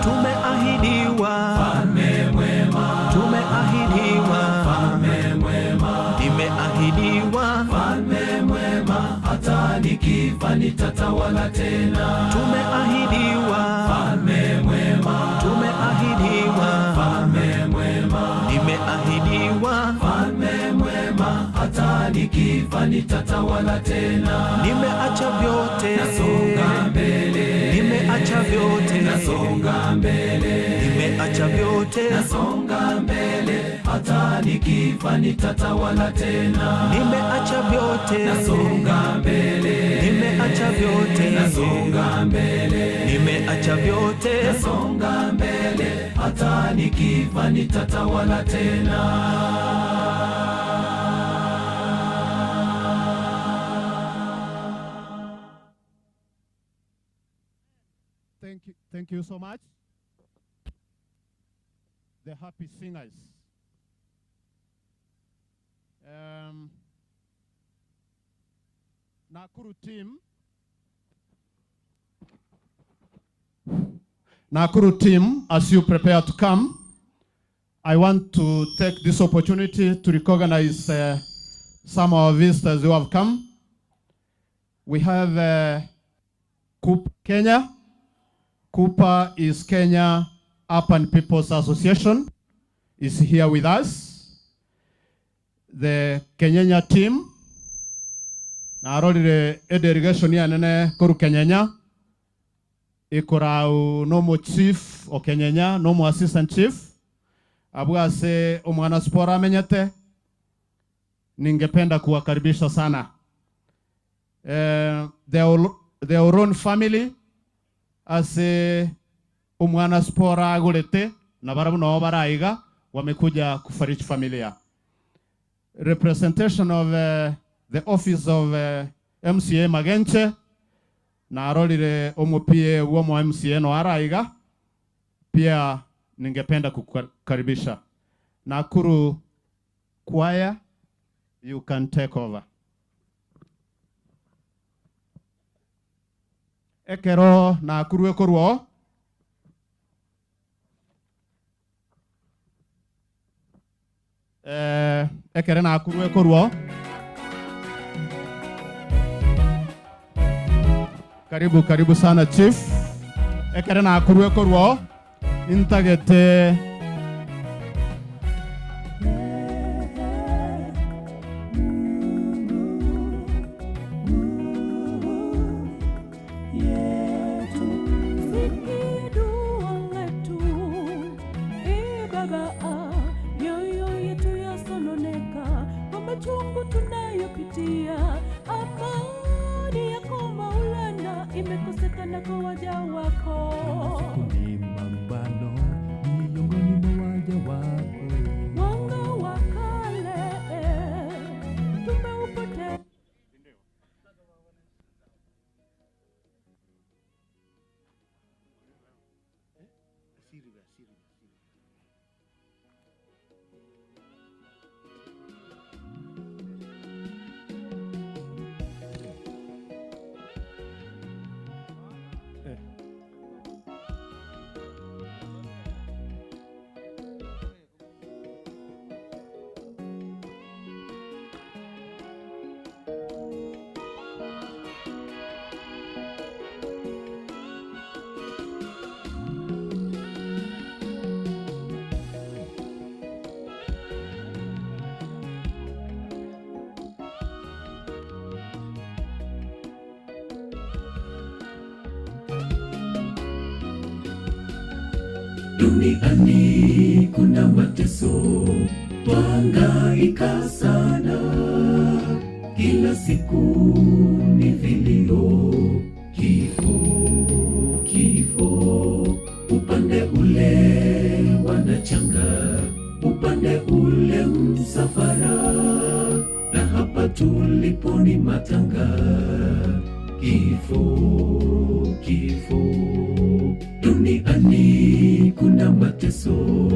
Speaker 15: Tumeahidiwa
Speaker 4: Mfalme mwema,
Speaker 15: tumeahidiwa
Speaker 4: Mfalme mwema,
Speaker 15: nimeahidiwa
Speaker 4: Mfalme mwema, hata nikifa nitatawala tena.
Speaker 15: Tumeahidiwa
Speaker 4: Mfalme mwema,
Speaker 15: tumeahidiwa
Speaker 4: Mfalme mwema,
Speaker 15: nimeahidiwa
Speaker 4: Mfalme mwema, hata nikifa nitatawala tena.
Speaker 15: Nimeacha vyote
Speaker 4: Nasonga mbele,
Speaker 15: nimeacha vyote
Speaker 4: nasonga mbele,
Speaker 15: nimeacha vyote
Speaker 4: nasonga mbele, hata nikifa nitatawala tena.
Speaker 15: Nimeacha vyote
Speaker 4: Nasonga mbele,
Speaker 15: nimeacha vyote
Speaker 4: nasonga mbele,
Speaker 15: nimeacha vyote
Speaker 4: nasonga mbele, hata nikifa nitatawala tena.
Speaker 8: Thank you, thank you so much. The happy singers. Nakuru team. Nakuru team, as you prepare to come, I want to take this opportunity to recognize some of our visitors who have come. We have Coop Kenya. Cooper is Kenya Urban People's Association, is here with us. The Kenyenya team, narorire a delegation ya nene koru Kenyenya, ikorau nomo chief o Kenyenya, nomo assistant chief, abwase omwana spora amenyete, ningependa kuwakaribisha sana. The Oron family, ase omwana spora agurete na barabu nao baraiga wamekuja kufariji familia. Representation of the office of MCA Magenche na arorire omupie uomo MCA no araiga, pia ningependa kukaribisha. Nakuru choir, you can take over. Ekero Nakuru ekorwo ekere Nakuru ekorwo. Karibu, karibu sana chief. Ekere Nakuru ekorwo intagete
Speaker 1: Machungu tunayopitia, amani yako Maulana imekosekana kwa waja wako.
Speaker 16: Ni mapambano miongoni mwa waja wako.
Speaker 1: Mwanga wa kale tumeupotea.
Speaker 4: Duniani kuna mateso, twangaika sana, kila siku ni vilio, kifo, kifo. Upande ule wanachanga, upande ule msafara, na hapa tulipo ni matanga, kifo, kifo. Duniani kuna mateso,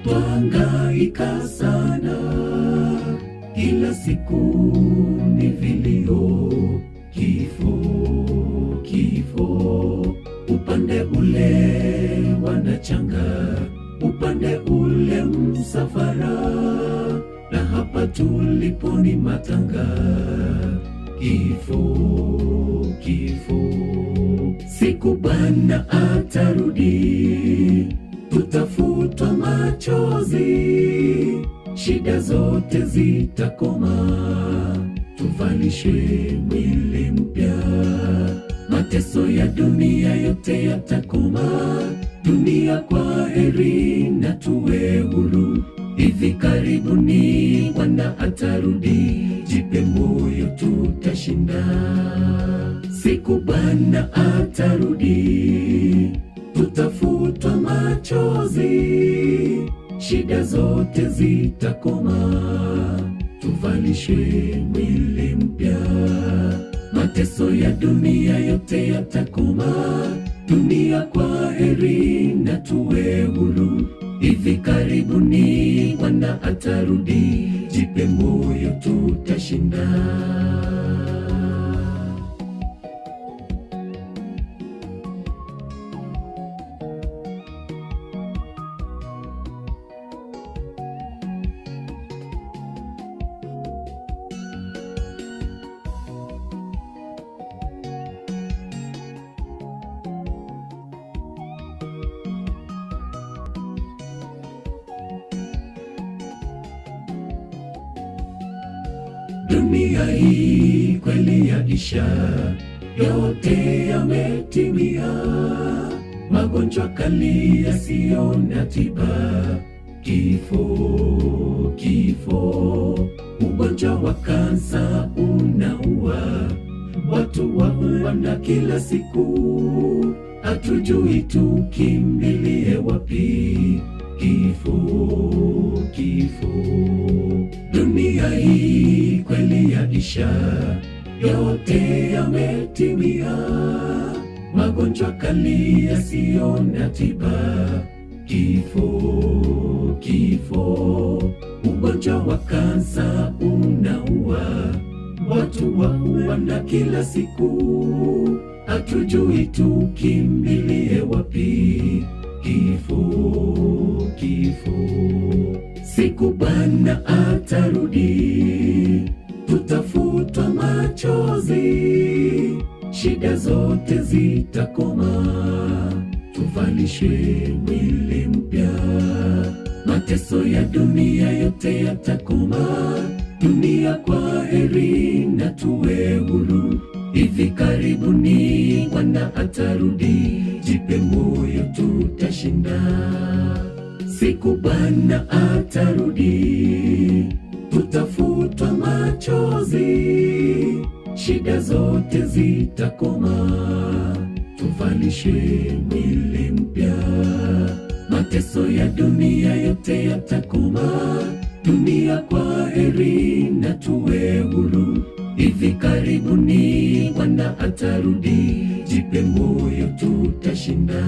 Speaker 4: twangaika sana, kila siku ni vilio, kifo, kifo. Upande ule wanachanga, upande ule msafara, na hapa tulipo ni matanga, kifo, kifo. Siku Bwana atarudi, tutafutwa machozi, shida zote zitakoma, tuvalishwe mwili mpya, mateso ya dunia yote yatakoma. Dunia kwa heri na tuwe huru, hivi karibuni Bwana atarudi, jipe moyo, tutashinda. Siku Bwana atarudi, tutafutwa machozi, shida zote zitakoma, tuvalishwe mwili mpya, mateso ya dunia yote yatakoma. Dunia kwa heri na tuwe huru, hivi karibuni Bwana atarudi, jipe moyo, tutashinda. Dunia hii kweli yaisha, yote yametimia, magonjwa kali yasiyo na tiba, kifo, kifo. Ugonjwa wa kansa unaua, watu wauana kila siku, hatujui tukimbilie wapi. Kifo, kifo. Dunia hii kweli yaisha, yote yametimia, magonjwa kali yasiyo na tiba, kifo, kifo. Ugonjwa wa kansa unaua, watu wauana kila siku, hatujui tukimbilie wapi. Kifo, kifo. Siku Bwana atarudi, tutafutwa machozi, shida zote zitakoma, tuvalishwe mwili mpya, mateso ya dunia yote yatakoma. Dunia kwa heri na tuwe huru, hivi karibuni Bwana atarudi, jipe moyo, tutashinda. Siku Bwana atarudi, tutafutwa machozi, shida zote zitakoma, tuvalishwe mwili mpya, mateso ya dunia yote yatakoma. Dunia kwa heri na tuwe huru, hivi karibuni Bwana atarudi, jipe moyo, tutashinda.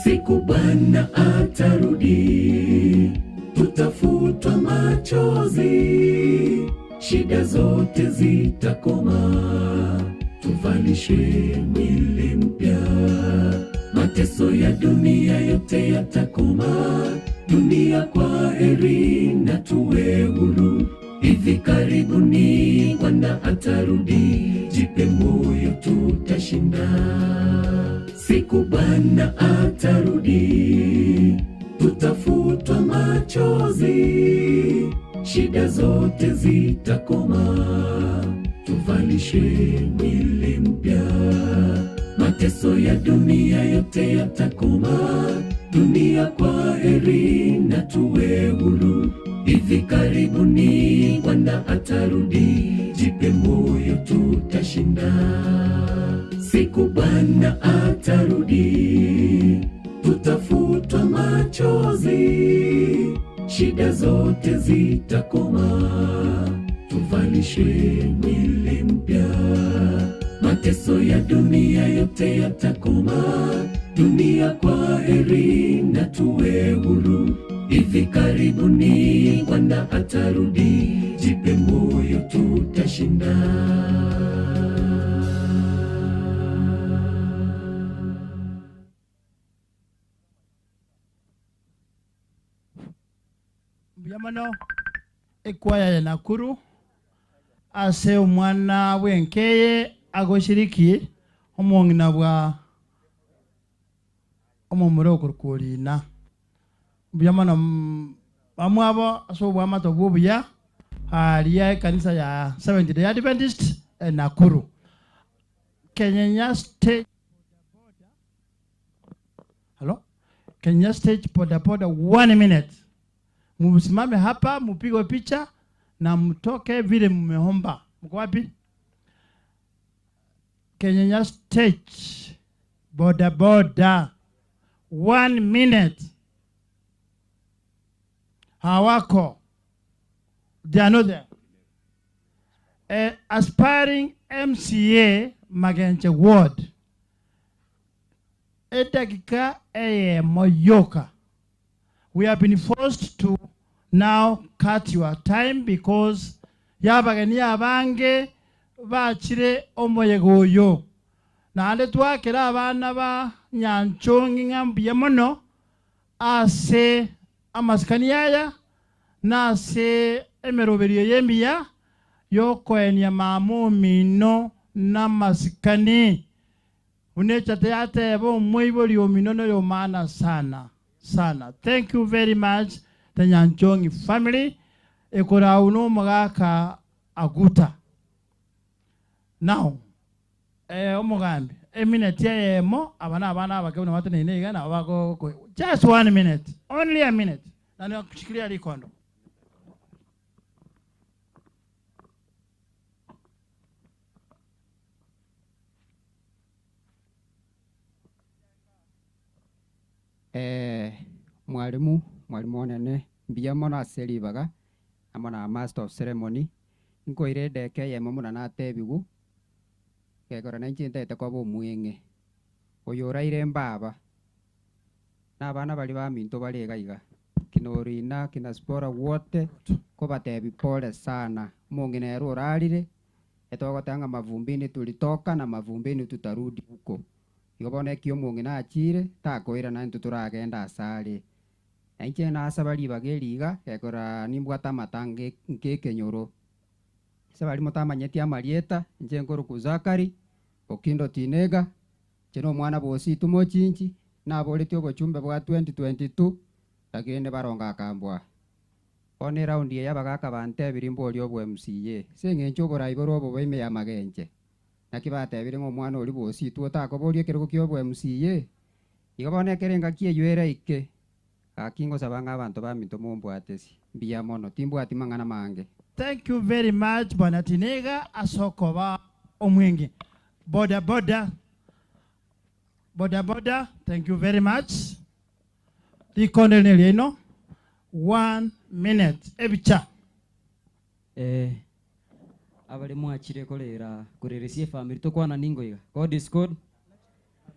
Speaker 4: Siku Bwana atarudi, tutafutwa machozi, shida zote zitakoma, tuvalishwe mwili mpya. Mateso ya dunia yote yatakoma, dunia kwa heri na tuwe huru. Hivi karibuni Bwana atarudi, jipe moyo, tutashinda. Siku Bwana atarudi, tutafutwa machozi, shida zote zitakoma, tuvalishwe mwili mpya. Mateso ya dunia yote yatakoma, dunia kwa heri na tuwe huru. Hivi karibuni Bwana atarudi, jipe moyo, tutashinda. Siku Bwana atarudi, tutafutwa machozi, shida zote zitakoma, tuvalishwe mwili mpya. Mateso ya dunia yote yatakoma, dunia kwa heri na tuwe huru. Hivi karibuni Bwana atarudi, jipe moyo, tutashinda.
Speaker 14: Mbuya mono ekwaya ya Nakuru ase omwana bwenkeye agoshiriki omong'ina bwa omomura okorokwa orina mbuya mono bamwabo ase obwamato bwa obuya aria ekanisa ya Seventh Day Adventist e Nakuru. Kenyenya Stage Hello? Kenya Stage boda boda 1 minute. Msimame hapa mupigwe picha na mtoke vile mmeomba. Mko wapi? Kenyenya Stage boda boda 1 minute. Hawako. They are not there. Aspiring MCA Magenche Ward. Edakika eyemo yoka. We have been forced to now cut your time because yabageni abange bachire omoyega oyo. Naende twakera abana ba Nyanchongi ng'a mbuya mono ase amasikani aya na ase emeroberio y'emiya yokoenia mama omino na amasikani. Unechate yateba omoibori omino noyo maana sana sana. Thank you very much the Nyanchongi family. Ekorau no omogaka aguta. Now, omogambi, eminute eyemo, aba na abana abake buna bateneine iga, nabo bago ko-, just 1 minute, only a minute. Na nikushikilia likondo.
Speaker 17: Mwalimu, mwalimu onene, mbuya mono ase ribaga, amo na master of ceremony, nkoire edeka eyemo muna natebiwu, gekora nainche ntaete koba omweng'e. Oyo oraire mbaba, na abana bari baminto bare iga iga, kina Orina, kina Spora wote, kobatebi pole sana. Omong'ina ere orarire, etogoteba ng'a mavumbini tulitoka na mavumbini tutarudi huko. Igo bono ekio omong'ina achire, takoira naintwe toragenda ase are. Na inche nasaba ribaga eri iga, gekora nimbwate amatanga nke ekenyoro. Ase bari motamanyeti amarieta, inche nkoruku Zakari, Okindo Tinega, inche na omwana bwa Ositu mochinchi, naboretie obochumbe bwa 2022, lakini baronga akambwa. Bono eraundi eye abagaka bantebiri mbori obwa MCA. Ase eng'encho oborai bore obo bwa ime ya magenche. Naki batebire ng'a omwana ori bwa Ositu otakoboria ekerogo kia obwa MCA. Igo bono ekere engaki eywo ere ike, gaki ngosaba ng'a abanto baminto mombwatesi. Mbuya mono, timbwati mang'ana mange.
Speaker 14: Thank you very much Bwana Tinega asokoba omwenge. Boda boda. Boda boda, thank you very much. Likonde ne lino. 1 minute. Ebicha.
Speaker 18: Abare mwachire korera koreresia efamily tokwana ningo iga. God is good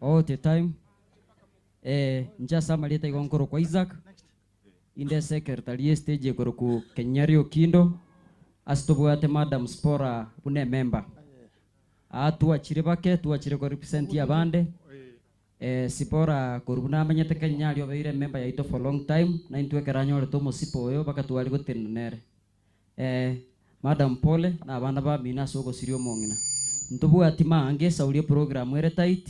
Speaker 18: all the time. Nche ase amarieta igo nkorokwa Isaac. Inde secretary ye stage ekoroku Kenyari Okindo. Ase tobwate Madam Spora buna emember. Aa twachire bake, twachire ko represent abande. Eh, Sipora korwa buna amenyete Kenya aria obeire emember yaito for long time, na intwe ekero anyorete omosipo oyo baka tware gotenena nere. Eh, madam pole na abana bamino ase ogosiria omong'ina. Ntobwati maange esauri eprogram ere tight,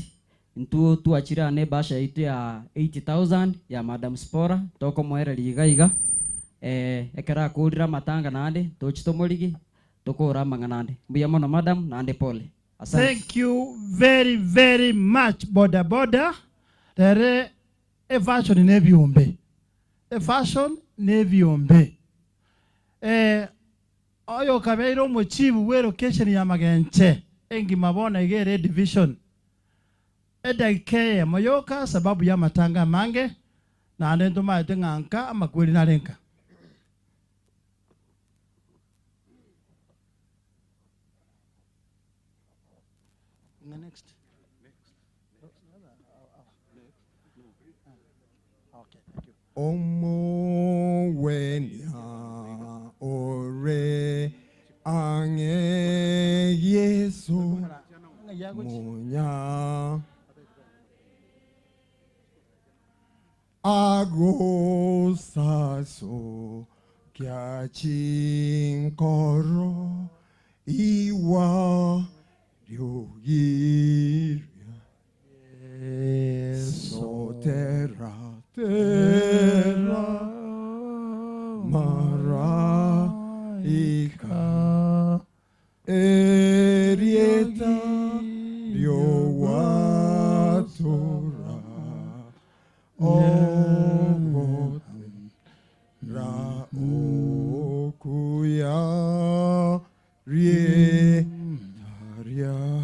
Speaker 18: intwo twachire aa na ebasha yaito ya 80,000 ya madam Sipora, tokomoereria iga iga, eh, ekero akorire amatanga naende, tochi tomorigie, tokore amang'ana ande. Mbuya mono madam, naende pole. Asante.
Speaker 14: Thank you very very much boda boda rere efashion nebiombe efashion nebiombe eh oyo okabeire omochibu bwe location ya magenche engima bono iga ere edivision edagika eyemo yoka sababu ya amatanga amange naende ntomaete ng'a nka amakweri nare nka. Next.
Speaker 19: Omogwenia ore ang'e Yeso munya Agosasokia chinkoro igwa riogiria Yeso tera tera maraika Erieta ri'ogwatora ogotera okuya rieta ria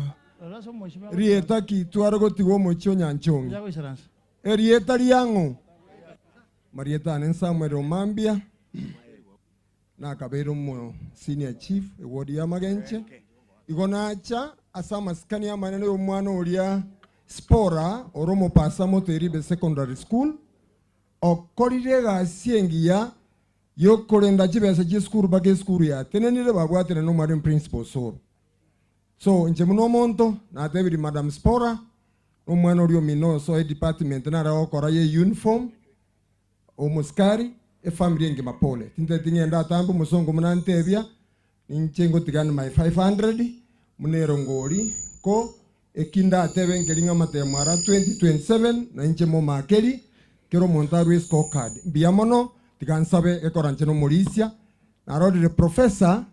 Speaker 19: Rieta ki tware gotigwa omochie o Nyanchongi? Erieta riang'o? Marieta ane Samuel Omambia. Nakabeire omo senior chief eward ya Magenche. Igo nacha ase amasikani amanene y'omwana oria Sipora ore omopasa Motoiribe Secondary School, okorire egasi engiya yokorenda chibesa chi'esukuru mpaka esukuru yatenenire babwatire nomwalimu principal Osoro. So inche buna omonto natebirie Madam Sipora nomwana oria omino osoe edepartment nare agokora ye uniform, Omosikari, efamiri engima pole. Tinteti ng'ende atambe omosongo buna antebia, ninche ngotigane my 500 buna erongori, ko eki ndatebe nkeri ng'a amatemo ara 2027 na inche momakeri, kera omonto arue escorecard. Mbuya mono, tiga nsabe gekora inche nomorisia, narorire Professor,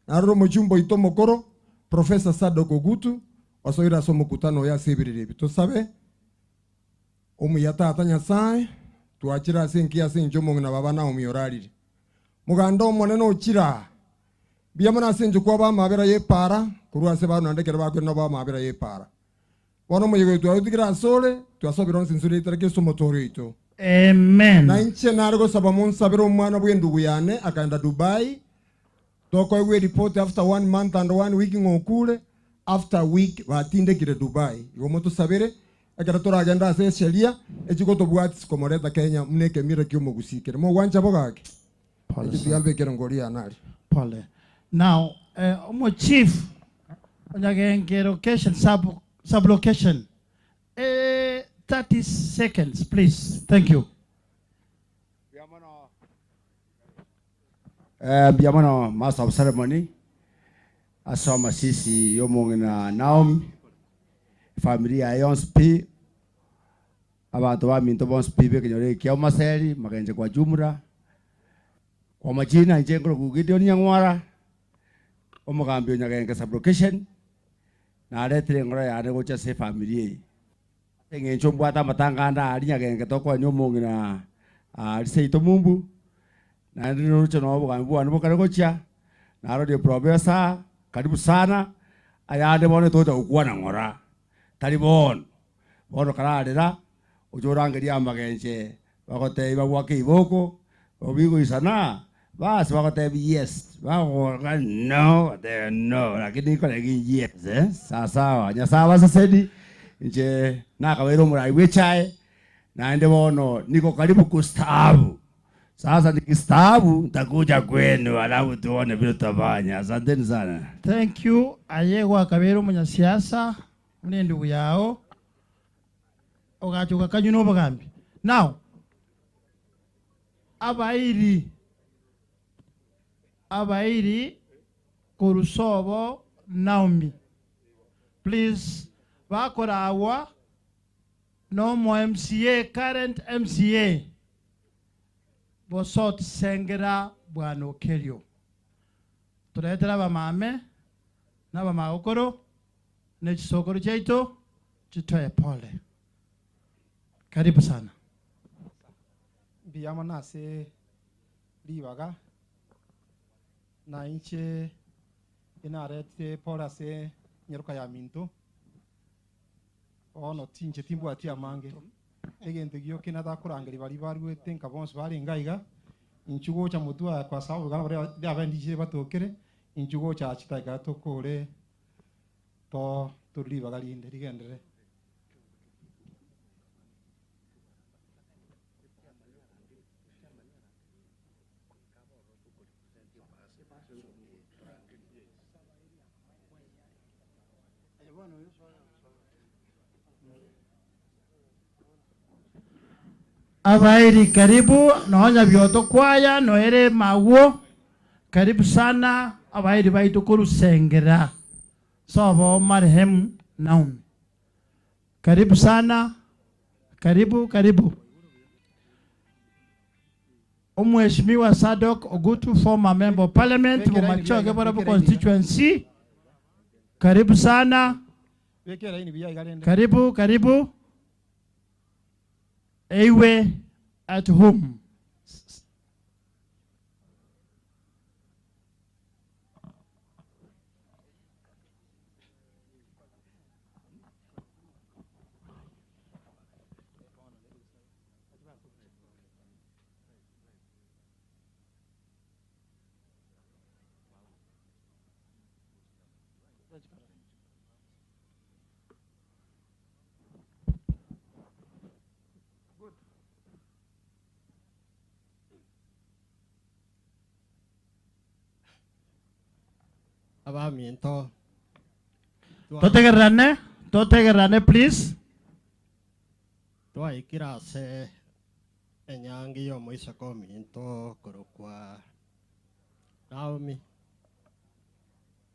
Speaker 19: narore omochumba oito omokoro, Professor Sadok Ogutu, osoire ase omokutano oyo ase ebirero ebi. Tosabe. Omuya Tata Nyasae, twachire ase enkiya ase engencho omong'ina baba Naomi orarire. Moganda Omonene ochire aa. Mbuya mono ase engencho kwaba amabera y'epaara korwa ase barabwo naende ekero bakwire nabo amabera y'epaara. Bono omoyega oyo twayotigire asore, twasobire onsi nsure ritara Kristo Omotoori oito.
Speaker 14: Amen.
Speaker 19: Na inche nare gosaba monsabere omwana bw'endugu yane akaenda Dubai, Tokoegwa eripoti after one month and one week ng'a okure, after a week batindekire Dubai. Igo motosabere ekero toragende ase esheria echi gotobwatis komoreta Kenya buna ekemira ki'omogusii kere. Mogwancha bo gaki?
Speaker 14: Pole
Speaker 19: Ekio
Speaker 14: sana.
Speaker 19: tiga mbekere ngori yane aria.
Speaker 14: Pole. Now, eh, omo chief onyagenge location sub sub location eh, 30 seconds please. Thank you.
Speaker 20: Mbuya mono Master of Ceremony ase amasisi y'omong'ina Naomi, efamiri yaye yonsi pi, abanto baminto bonsi pi b'ekenyoro eke kia Omaseri, Magenche kwa jumla. Kwa majina inche nkorokwa Gideon Nyang'wara, omogambi o Nyagenke sub-location, naretire engoro yane gocha ase efamiri eye. Ase eng'encho mbwate amatanga ande aaria Nyagenke tokoenia omong'ina aaria seito Mumbu, Naende noroche noo obogambi bwane bokare gochia, narorie Professor, karibu sana, ayande bono togocha gokwana ng'ora, tari bono. Bono kararera, oche orangerie amagenche bagotebie bagwake iboko, obigoisana, bas bagotebie yes, bagoka no, batebe no, lakini nkore ki yes eh, sawasawa. Nyasaye abaseseni, inche nakabeire omorai bwa echae, naende bono niko karibu kustaafu. Sasa nikistaafu ntakuja kwenu alafu tuone vile tutafanya. Asanteni sana.
Speaker 14: Thank you aye gwakabeire omonyasiasa buna endugu yao. Ogacha ogakanywa na obogambi. Now, abairi, abairi korwa sobo Naomi, please bakoragwa na omo MCA, current MCA, Bosot Sengera Bwana Okerio. Toretere abamame na abamagokoro na chisokoro chiaito chitoe pole. Karibu sana.
Speaker 21: Mbuya mono ase ribaga, na inche inaretire pole ase nyeroka ya minto. Bono tinche timbwati amange. Egento gioka natakorangeria baria baruete nka bonsi barenge aiga, inchuo gocha motwe aya kwa sababu iga baria riabendi batokere, inchuo gocha chidakika tokore to tore ribaga rinde rigenderere.
Speaker 14: Abairi karibu nonya bioto kwaya noere magwo karibu sana abairi baito korusengera sobo marehemu Naomi karibu sana karibu karibu Omweshimiwa Sadok Ogutu former member of parliament Bomachoge Borabu constituency karibu sana karibu karibu Eiwe at home.
Speaker 22: Abaminto
Speaker 14: Totegererane, totegererane please.
Speaker 22: Twaikire ase enyangi y'omoiseke ominto korokwa Naomi.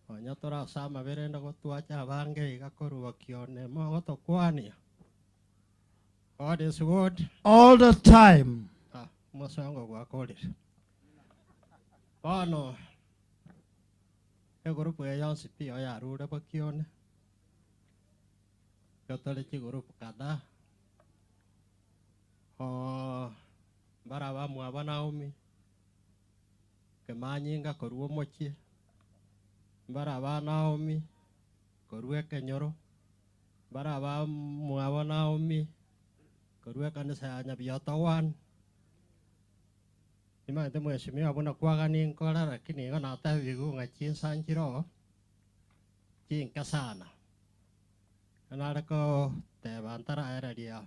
Speaker 22: Nonya tore ase amabere ende gotwacha abange iga korwa kione mogotokwania. God is good.
Speaker 14: All the time.
Speaker 22: Ah, omosongo gwakorire. Bono egurupu eye yonsi pi oyarure bokione. Igo tore chigurupu kadhaa. Oh, mbare abamwabo Naomi, kemanyinga korwa omochie, mbare aba Naomi korwa ekenyoro, mbare abamwabo Naomi korwa ekanisa ya Nyabioto one. Nimanyete mheshimiwa buna kwagania nkore lakini igo natebigwe ng'a chinsa nchire oo chinke sana. Nare koteba ntaraereria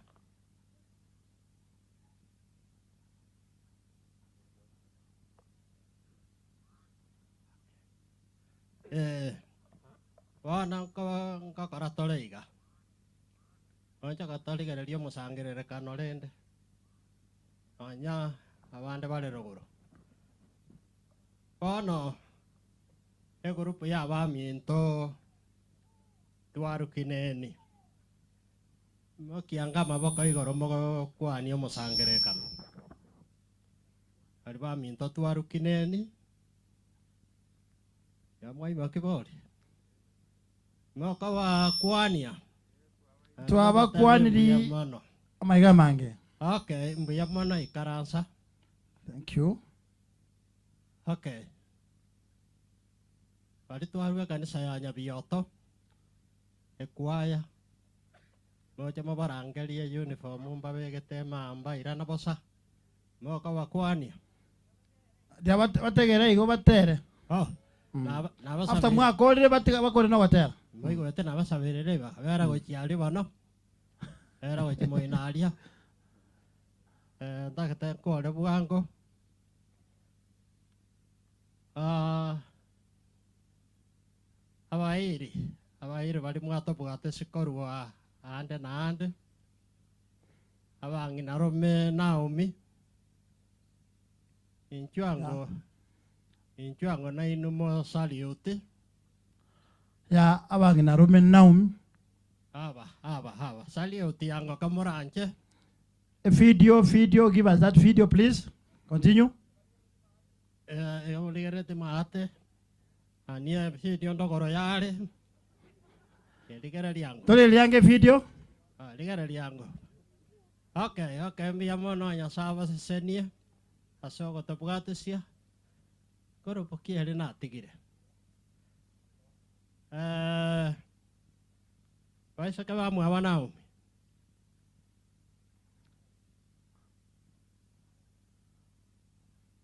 Speaker 22: Eh, bono nko- nkokora tore iga, onchoka torigereria omosangererekano rende, nonya abande bare rogoro. Bono, egurupu ya abaminto twarukineni, mokiange amaboko igoro mogokwania omosangererekano. Baria baminto twarukineni, yamwaimoki bori, mokobakwania.
Speaker 14: Twabakwaniri
Speaker 22: Mbuya mono.
Speaker 14: amaiga amange.
Speaker 22: Okay, mbuya mono ikaransa.
Speaker 14: Thank you.
Speaker 22: Okay. Bari twarua ekanisa ya Nyabioto, ekwaya, moche mobarangerie uniform mbabegete emamba irana bosa, mokobakwania.
Speaker 14: Ria bategere igo batere.
Speaker 22: Oh, nabasabire.
Speaker 14: After mwakorire batiga bakore na gotera.
Speaker 22: Moigwete nabasabirire iba, bera gochia aria bono, bera gochia moino aria. Ntagete nkore bwango. Abairi, abairi bari mwatobwate sikorwa ande na ande. Abang'ina rome Naomi, inchwe ango, inchwe ango nainwe mosaliuti.
Speaker 14: Ya abang'ina rome Naomi.
Speaker 22: Aba, aba, aba, saliuti ango kamoranche.
Speaker 14: A video, video, give us that video please. Continue.
Speaker 22: Eh, iga morigerereti maate, anie video ndogoro yare, rigereria ango.
Speaker 14: Torigereria ange video.
Speaker 22: Ah, rigereria ango. Okay, okay, mbuya mono Nyasaye abasesenie ase ogotobwatisia, korobo ki ere natigire. Eh, baiseke bamwabo Naomi.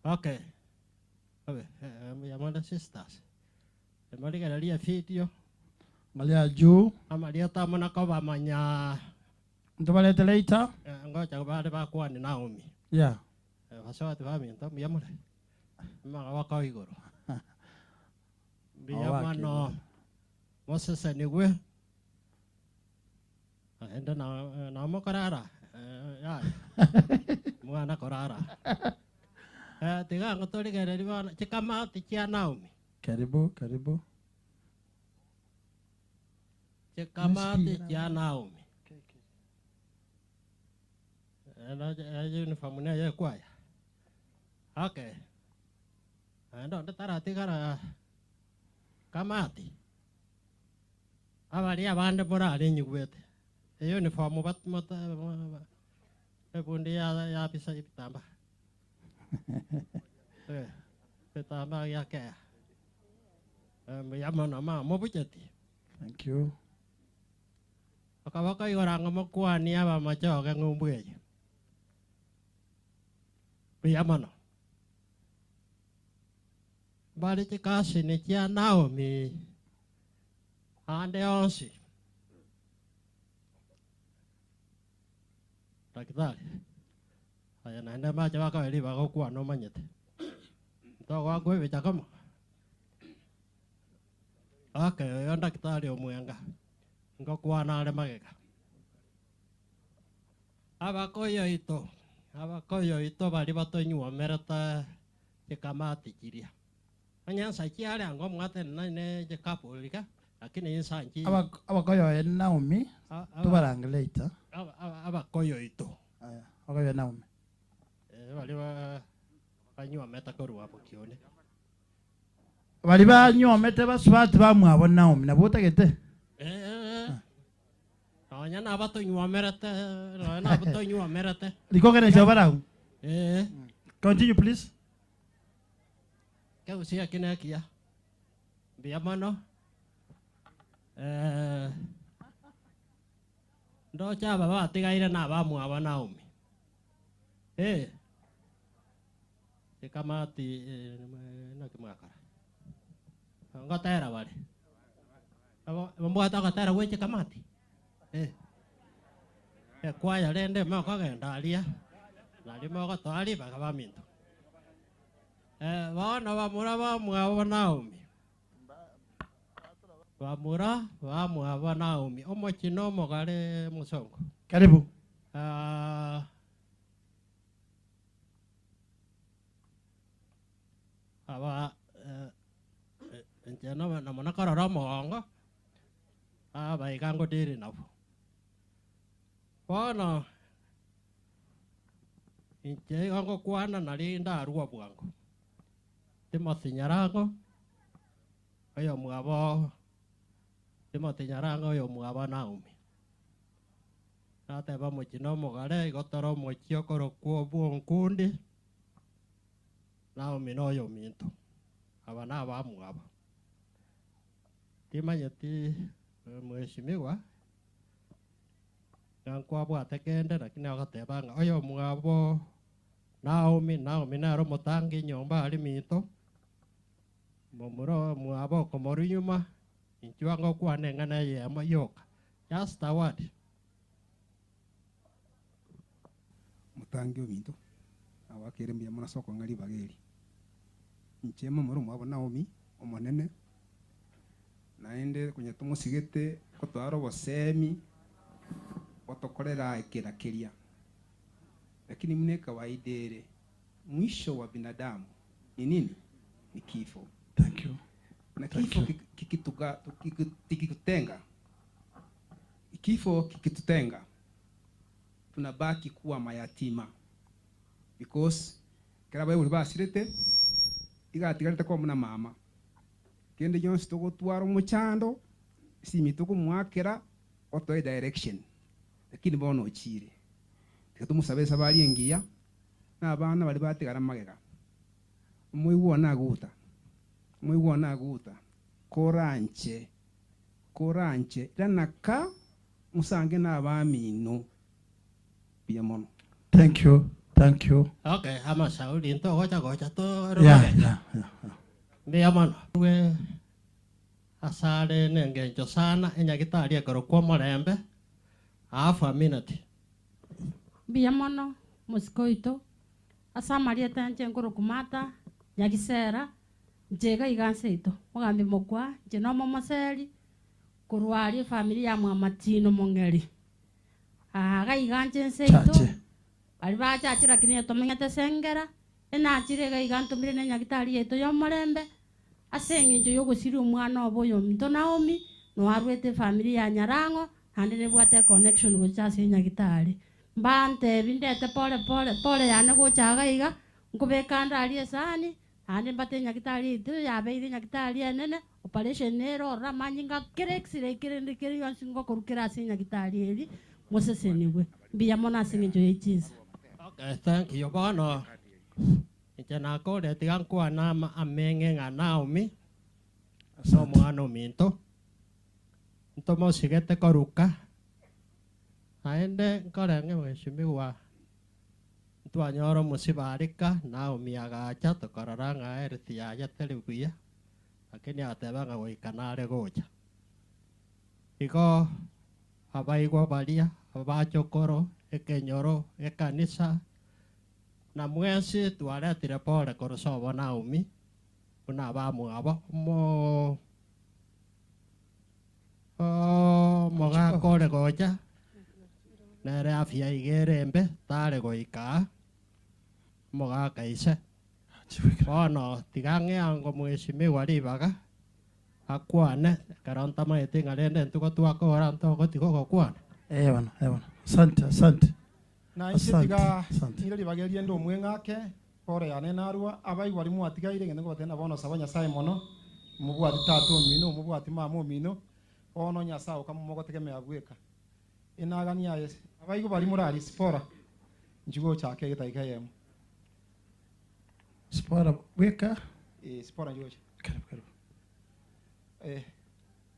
Speaker 22: Okay. Obe, eh, mbuya mono sisters. Emorigereria evideo.
Speaker 14: Angalia juu.
Speaker 22: Amarieta amo nakobamanya.
Speaker 14: Ntobarete later.
Speaker 22: Eh, ngocha bare bakwane Naomi.
Speaker 14: Yeah.
Speaker 22: Eh, basubati baminto mbuya more. Amagaboko igoro. Mbuya
Speaker 14: Awake
Speaker 22: mono mosesenigwe. Naende na namokorara eh, yaya mwana korara. Eh, tiga ng'o torigereria bono chikamati chia Naomi.
Speaker 14: Karibu, karibu.
Speaker 22: Chikamati chia Naomi. Eh, na eh, uniform neye ekwaya. Okay. Naende onde taratigara kamati. Abaria abande morare nyigwete. Eyuniform bat mota ebundi ya ya bisa ebitamba. Eh, bitamba giakea. Eh, mbuya mono mama mobucheti.
Speaker 14: Thank you.
Speaker 22: Bakaba kaigora ng'a mokwani abamachoge ng'umbu eye. Mbuya mono. Mbare chikasini chia Naomi ande onsi. Daktari. Aya naende mbache bakabe ribaga okwana omanyete. Ntogwakwa ebicha kamo. Okay, oyo daktari omwenga. Ngokwana are magega. Abakoyo ito, abakoyo ito bari batonywomerete chikamati chiria. Onye nsa chiare ango omwate ne chikapurika, lakini insa nchi
Speaker 14: Abakoyo Naomi tubarange later.
Speaker 22: Abakoyo ito.
Speaker 14: Aya, abakoyo Naomi.
Speaker 22: Eh, bari ba banywomete korwa bokione.
Speaker 14: Bari banywomete basubati bamwabo Naomi nabo otagete.
Speaker 22: Eh, nonya nabatonywomerete, nonya nabatonywomerete.
Speaker 14: Rikogeresia barau.
Speaker 22: Eh.
Speaker 14: Continue please.
Speaker 22: Keusia kine ekiya. Mbuya mono. Eh, ndoche aba batigaire na abamwabo Naomi. Eh. Ekamati eh, naki mwakora. Ngotera bare. Abo mbwate ogotera gwe chikamati. Eh. Ekwaya rende mokogenda aria. Nario mogotoa ribaga baminto. Eh, bono bamura bamwabo Naomi. Bamura bamwabo Naomi. Omokino omogare mosongo.
Speaker 14: Karibu.
Speaker 22: Ah, aba eh, eh, inche namo nakorora omogongo abaiga ngodiri nabo bono inche igo ngokwana nari ndarua bwango Timothy Nyarango oyo mwabo Timothy Nyarango oyo mwabo Naomi nateba omokino omogare igo tore omochie okorokwa obwa Naomi na oyo ominto aba na abamwabo timanyeti eh, mheshimiwa ng'a nkwabwate kende lakini agoteba ng'a oyo mwabo Naomi Naomi nere omotangi nyomba ari minto momura mwabo okomoru nyuma inchwe ngokwana eng'ana eyemo yoka just a word.
Speaker 2: Mutangi ominto awakere mbuya mono ase okong'a ribaga eri. Inche momura omwabo Naomi omonene naende konya tomosigete kotwara obosemi gotokorera ekera keria. Lakini muna ekawaida ere, mwisho wa binadamu ni nini? Ni kifo.
Speaker 14: Thank you.
Speaker 2: Na
Speaker 14: Thank
Speaker 2: kifo
Speaker 14: you.
Speaker 2: kikitutenga, kifo kikitutenga, tunabaki kuwa mayatima because kera baibuli basirete igatigarete kwa muna mama kende gionsi togotwara omochando simi tokomwakera otoe direction lakini bono ochire tiga tomosabe esabari engiya na abana bari batigara magega omoigwa one aguta omoigwa one aguta koranche koranche ranaka musange na abamino buya mono.
Speaker 14: Thank you. Thank you.
Speaker 22: Okay, amasauri ntogocha gocha to
Speaker 14: Yeah.
Speaker 22: Mbuya mono. We asare nengencho sana enyagitari ekero kwa omorembe half a minute.
Speaker 3: Mbuya mono mosiko oito ase amarieta yanche nkoroku Martha Nyagisera nche iga iga nse ito mogambi mokwa nche nomo moseri korwa aria efamiri ya Mwamatino Mong'eri. Aa iga iga nche nse ito
Speaker 14: Chache.
Speaker 3: bari bachachire lakini etomenyete Sengera enachire iga iga ntomire na enyagitari yaito ya omorembe ase eng'encho ya ogosiria omwana obo oyo ominto Naomi noarwete efamiri ya Nyarang'o naende nebwate econnection gocha ase enyagitari. Mbantebi ndete pole pole pole yane gocha iga iga nkobeka ande aria esani naende mbate enyagitari yaito yabeire enyagitari enene operation nere ororo amanyinga kere x-ray kerende kere yonsi ngokorwa kere ase enyagitari eri mosesenigwe. Mbuya mono ase eng'encho ya echinsa.
Speaker 22: Okay, thank you. Bono inche nakore tiga nkwana ameng'e ng'a Naomi ase omwana ominto ntomosigete koruka naende nkorenge mheshimiwa ntwanyora omosibarika Naomi agacha tokorora ng'a health yaye teri buya lakini ateba ng'a goika nare gocha. Igo abaigwa baria abachokoro ekenyoro ekanisa na mwensi twaretire pole korwa Naomi buna abamwabo omo omogaka ore gocha nere afya iga ere embe tare goika omogaka ise bono tiga ng'eango mheshimiwa ribaga akwane ekero ntamaete ng'a rende ntugo twakora ntogotiga ogokwana.
Speaker 14: Eh bana, eh bana. Asante, asante.
Speaker 21: Na inche
Speaker 14: Asante,
Speaker 21: tiga
Speaker 14: asante.
Speaker 21: nire ribaga eriende omweng'ake pore yane narwa abaigwa rimwe atigaire ng'ende ngobatebia bono saba Nyasaye mono mobwati tata omino omobwati mama omino bono Nyasaye okamogotegemea bweka enagani aye abaigwa bari morari sipora nchigochaka egedaika eyemo.
Speaker 14: Sipora bweka.
Speaker 21: Eh, sipora nchigocha.
Speaker 14: Karibu, karibu.
Speaker 21: Eh,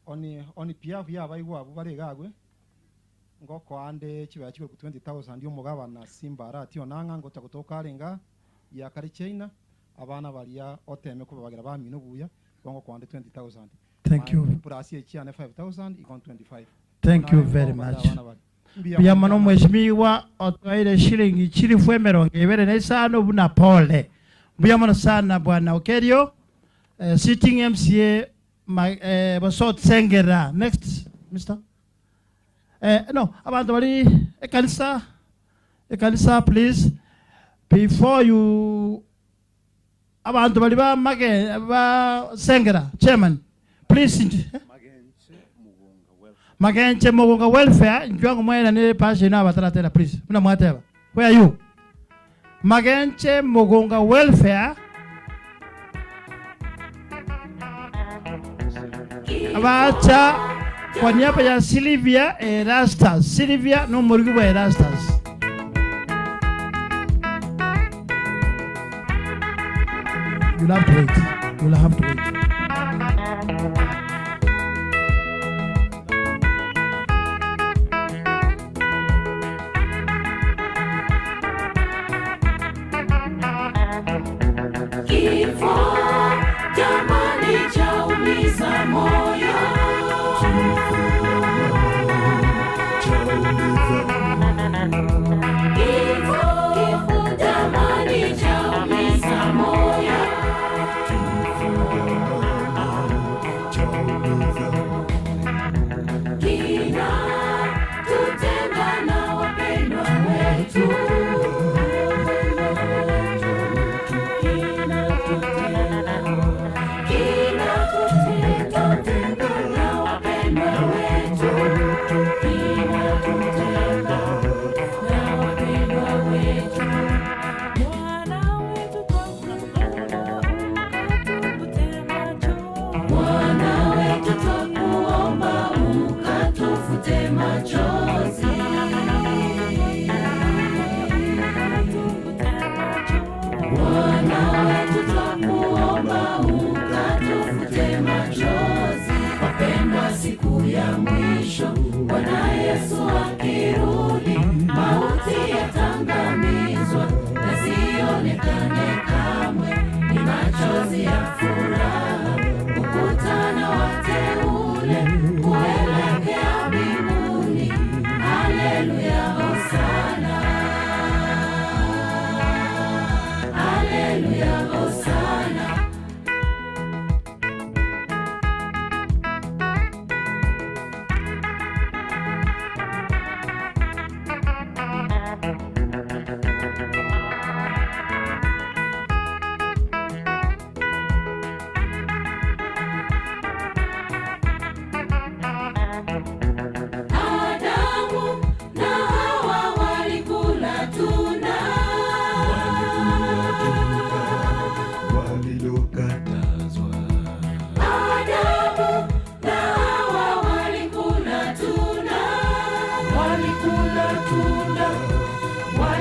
Speaker 21: oni oni behalf ya abaigwa abwo bare iga agwe ngokoande chibaya chigoro 20,000 omogabana Simba Arati onang'a ngocha gotoka arenga yakare China abana baria oteme kobabagira bamino buya bongo koande 20,000.
Speaker 14: Thank you.
Speaker 21: Plus echiane 5,000 ikon 25.
Speaker 14: Thank you
Speaker 21: Naye
Speaker 14: very
Speaker 21: ngobaza
Speaker 14: much.
Speaker 21: abana bari. Mbuya
Speaker 14: Mbuya
Speaker 21: mono.
Speaker 14: mono mheshimiwa otwaire shilingi chilifu emirongo ibere na isano buna pole. Mbuya mono sana bwana Okerio. Sitting MCA ma, Bosot Sengera. Next, Mr. No, abantu bari ekanisa, ekanisa please before you abantu bari ba mage ba Sengera chairman please Magenche Mugunga welfare njwango mwena ni passion abataratera please muna mwateba where are you Magenche Mugunga welfare abacha kwa niaba ya Sylvia Erastus Sylvia no murugi bwa Erastus You'll have to wait. You'll have to wait.
Speaker 1: Kifo jamani chaumiza moyo. Kifo jamani chaumiza moyo.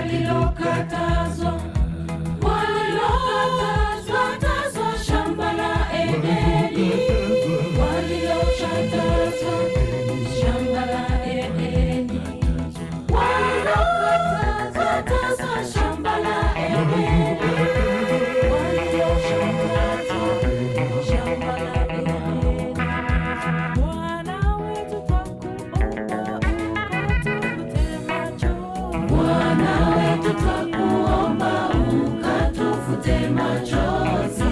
Speaker 1: Walilokatazwa, walilokatazwa shamba la Edeni, walilokatazwa shamba la Edeni, walilokatazwa shamba la Edeni, walilokatazwa shamba la Edeni. Bwana wetu twakuomba ukatufute machozi. Bwana wetu twakuomba ukatufute machozi.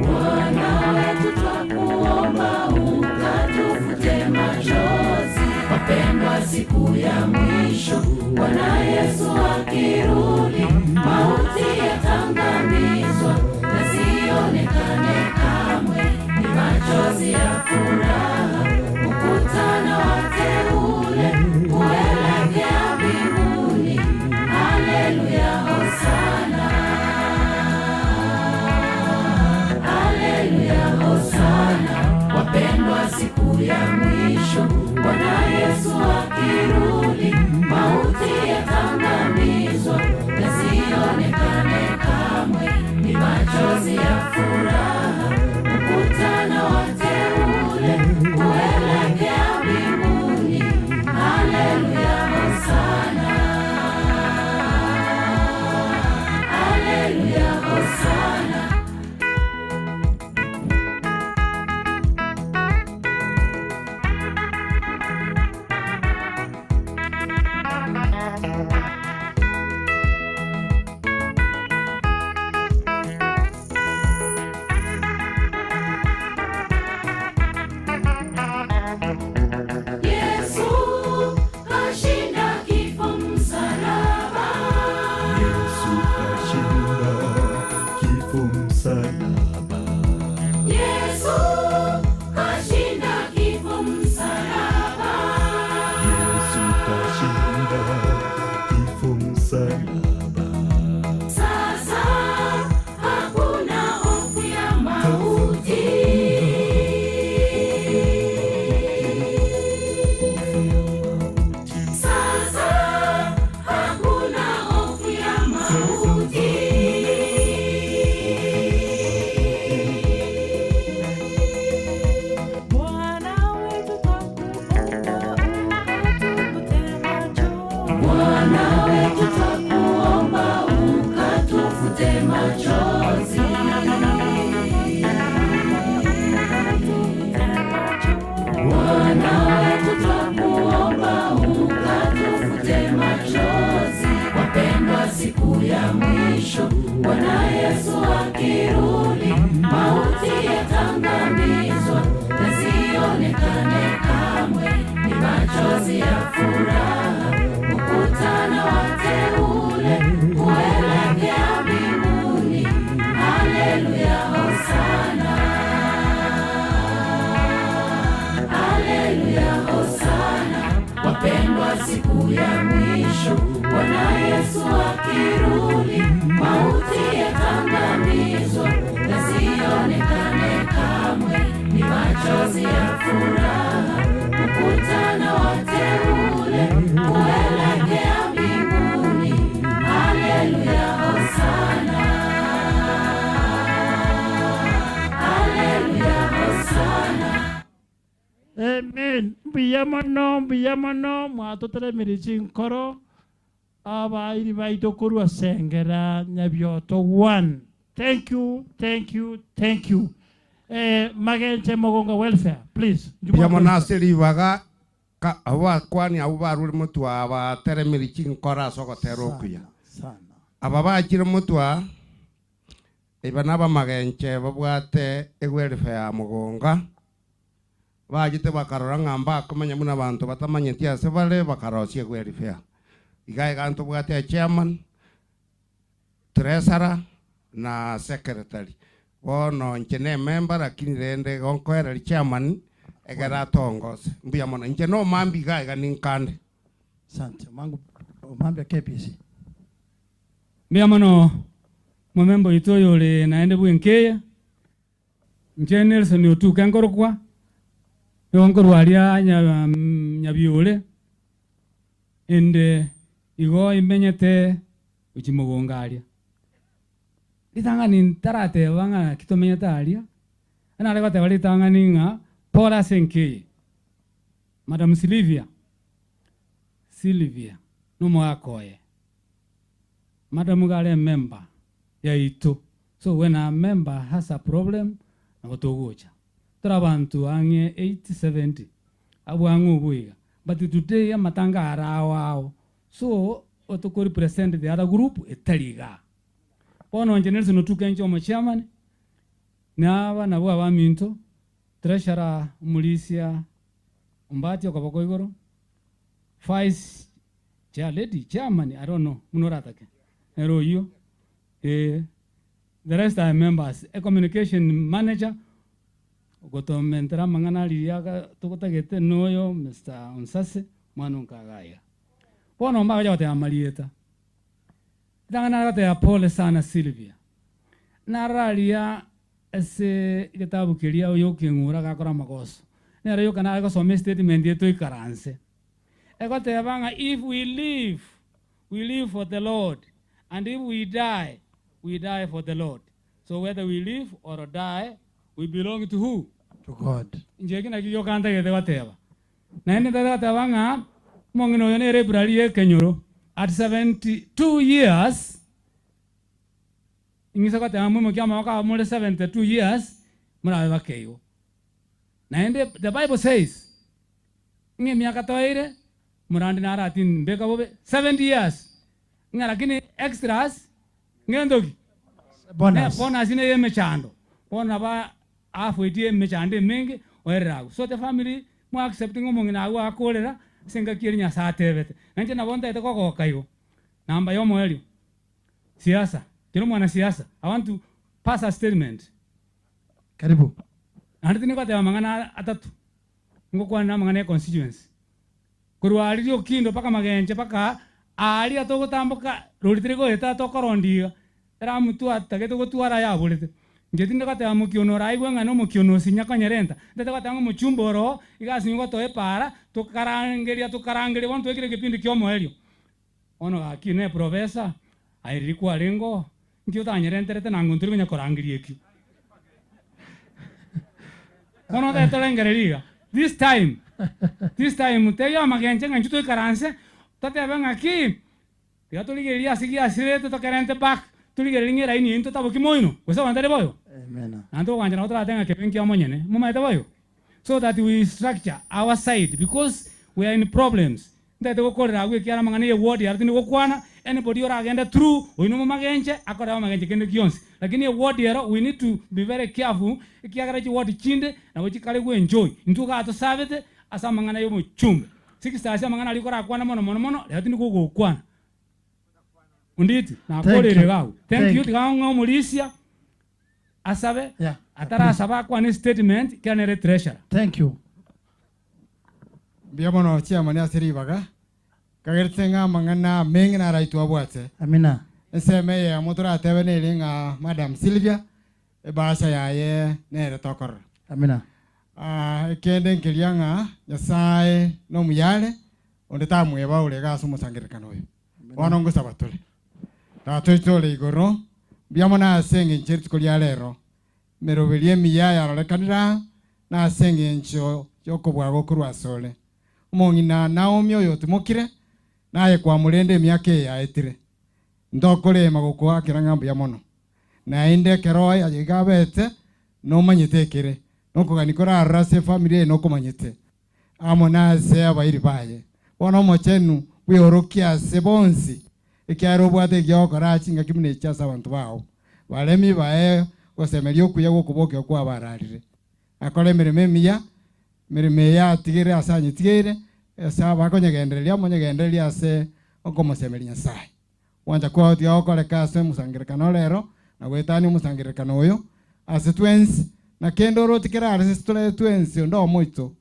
Speaker 1: Bwana wetu twakuomba ukatufute machozi. Wapendwa, siku ya mwisho Bwana Yesu akirudi, mauti yatangamizwa, yasionekane kamwe, ni machozi ya furaha, mkutano wateule kuelekea mbinguni. Haleluya, hosana, haleluya, hosana. Wapendwa, siku ya mwisho Bwana Yesu akirudi, mauti yatangamizwa, yasionekane kamwe, ni machozi ya furaha, mkutano wateule kuelekea mbinguni. Haleluya, hosana, haleluya, hosana. Yesu kashinda kifo msalaba.
Speaker 16: Yesu kashinda kifo msalaba.
Speaker 1: Yesu kashinda kifo msalaba.
Speaker 16: Yesu kashinda kifo msalaba.
Speaker 1: Sasa hakuna hofu ya mauti. Sasa hakuna hofu ya mauti.
Speaker 5: Bwana wetu twakuomba ukatufute machozi.
Speaker 1: Bwana wetu twakuomba ukatufute machozi. Bwana wetu twakuomba ukatufute machozi. Wapendwa, siku ya mwisho Bwana Yesu akirudi, mauti yatangamizwa, yasionekane kamwe, ni machozi ya furaha, mkutano wateule kuelekea mbinguni. Haleluya, hosana, haleluya, hosana. Wapendwa, siku ya mwisho Bwana Yesu akirudi, mauti yatangamizwa, yasionekane kamwe, ni machozi ya furaha, mkutano wateule kuelekea mbinguni. Haleluya, hosana, haleluya, hosana.
Speaker 14: Amen. Mbuya mono, mbuya mono, mwatoteremire chinkoro abairi baito korwa Sengera Nyabioto 1. Thank you, thank you, thank you. Eh, Magenche Mogonga Welfare, please.
Speaker 6: Mbuya mono ase ribaga ka abo bakwani abo barure motwa bateremire chinkoro ase ogotera okuya. Aba bachire motwa eba nabamagenche babwate ewelfare ya Mogonga bachete bakarora ng'a mbakomenya buna abanto batamanyeti ase bare bakarosia ewelfare. Iga iga ntobwate echairman, treasurer na secretary. Bono inche na emember lakini rende igo nkoereria chairman egere atongose. Mbuya mono inche na omambi iga iga ninkande.
Speaker 14: Asante. Mangu omambi KPC.
Speaker 23: Mbuya mono momemba oito oyo ore naende bwenkeye, inche Nelson Otuke nkorokwa, Nigo nkorwa aria Nyabiore, ende igo imenyete gochia mogongo aria. Ritang'ani ntarateba ng'a naki tomenyete aria, nare goteba ritang'ani ng'a pore ase enka eye. Madam Sylvia, Sylvia nomogaka oye. Madam iga are emember yaito, so when a member has a problem nabo togocha. Tore abanto ang'e 80, 70 abwo ang'e obwo iga, but today amatanga are ao ao, so otoko represent the other group etari igaa. Bono inche Nelson Otuke inche omochairman, na aba nabwo abaminto, treasurer omorisia Ombati okoboko igoro, vice chair lady, chairman I don't know buna oratake, nere oyio, eh, the rest are members, e communication manager ogotomentera amang'ana riria aga togotagete noyo Mister Onsase mwana onkaga iga. Bono mbagocha goteba amarieta, ritang'ani nare goteba pole sana Sylvia, narora aria Ase egetabu keria oyokeng'ura agakora amagoso, nere yoka nare gosoma estatement eye toikaranse. Egoteba ng'a if we live, we live for the Lord, and if we die, we die for the Lord. So whether we live or die, we belong to who?
Speaker 14: To God.
Speaker 23: Inche eki nakio gioka ntagete goteba. Naende ntagete goteba ng'a omong'ina oyo nere ebrari y'ekenyoro at 72 years, Ing'ise goteba moimokie amaboko abo more 72 years morabe bakeigo. Naende the bible says ng'a emiaka toeire morande naro ati mbeka bobe 70 years ng'a lakini extras ng'ento ki?
Speaker 14: Bonus.
Speaker 23: Bonus neye emechando bono nabo afoitie emechando emenge oerere agwo. So the family mo accept ng'a omong'ina agwo akorera ase engaki eria Nyasaye atebete. Nainche nabo ntagete kogoka igo. Namba ya omoerio. Siasa, kera omwanasiasa, I want to pass a statement.
Speaker 14: Karibu.
Speaker 23: Naende tindi goteba amang'ana atato, ngokwana amang'ana ya constituency. Korwa aria Riokindo mpaka Magenche mpaka aria togotamboka rori teri goeta tokorondia iga, eramu twatagete gotwara yaborete. Inche tindi goteba mokiono oraigwe ng'a nomokiono osinya konyerenta, ntete goteba ng'a omochumba oro iga asinye gotoa epaara, tokarangeria tokarangeria bono twekire egepindi kia omoerio. Bono gaki ne professor, aye riria kwarenge oo, nki otanyerenterete nango ntori konya korangeria ekio. Bono otagete torengereria iga, this time, this time teiyo amagencho ng'a intwe toikaranse, totebe ng'aki, tiga torigererie ase giasirete tokerente back, torigererie ng'a eraini yaito totaboki moino, gose abanto tari boigo?
Speaker 14: Amen.
Speaker 23: Naende togoancha nabo toratebe ng'a kebe nkia omonyene, momanyete boigo? So that we structure our side because we are in problems. Ntagete gokorera agwo ekiagera amang'ana ye ward aro tindi gokwana, anybody oragende through oyio nomomagenche akore amagenche kende gionsi. Lakini eward ero we need to be very careful ekiagera chiward chinde nabo chikare go enjoy. Intwe igaa tosabete ase amang'ana ya omochumbe. Sixtus amang'ana aria korakwane mono mono mono rero tindi gogokwana. Onditi
Speaker 14: Thank
Speaker 23: nakorire
Speaker 14: you.
Speaker 23: iga agwo. Thank
Speaker 14: Thank
Speaker 23: you tiga ng'e omorisia asabe
Speaker 14: Yeah.
Speaker 23: atarasaba akwane statement kera nere treasurer.
Speaker 14: Thank you.
Speaker 7: Mbuya mono chiamani ase ribaga, kagerete ng'a amang'ana amenge naro aye twabwate.
Speaker 14: Amina.
Speaker 7: Ensemo eyemo toratebe nere ng'a Madam Sylvia, ebahasha yaye nere tokorora.
Speaker 14: Amina.
Speaker 7: Ah, ekende nkeria ng'a Nyasaye nomuya are, onde tamweba ore iga ase omosangererekano oyo. Bono ngosaba tore. Tata oito ore igoro, mbuya mono ase engencho ye rituko ria rero, Emeroberio emiya yarorekanire aa, na ase engencho y'okobua gokorwa asore. Omong'ina Naomi oyotimokire, naye kwamorenda emiaka eye yaetire. Ntokorema gokoakera ng'a mbuya mono. Naende ekero aye iga abete, nomanyete ekere, nokogania korarore ase efamiri eye nokomanyete, amo nase abairi baye. Bono omochenu bweorokie ase bonsi, ekiagera obwate ekiya gokora chingaki buna echi ase abanto bao. Baremi bae ogosemeria okuya gw'okobokigwa kw'abararire. Akore emeremo emiya, emeremo eye atigere ase anyetigeire, ase abakonyegendereria amonyegendererie ase okomosemeria Nyasae. Gwancha kwao tiga gokoreka ase omosangererekano rero, na goetania omosangererekano oyo ase twensi, na kende oroche kerare ase tore twensi onde omoito,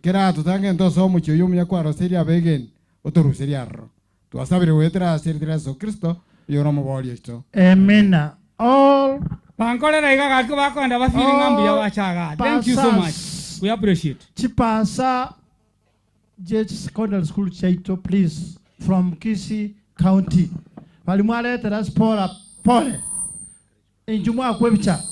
Speaker 7: keratotange ntosoe omochie oyio omuya kwaroseirie abegeni, otoruserie aroro. Twasabire goetera ase erieta ria Yeso Kristo, oyore Omobooria oito.
Speaker 23: We appreciate.
Speaker 14: Chipasa je secondary school chiaito please from Kisii County. Bari mwaretera Spora pole. Inchu mwakwa ebicha.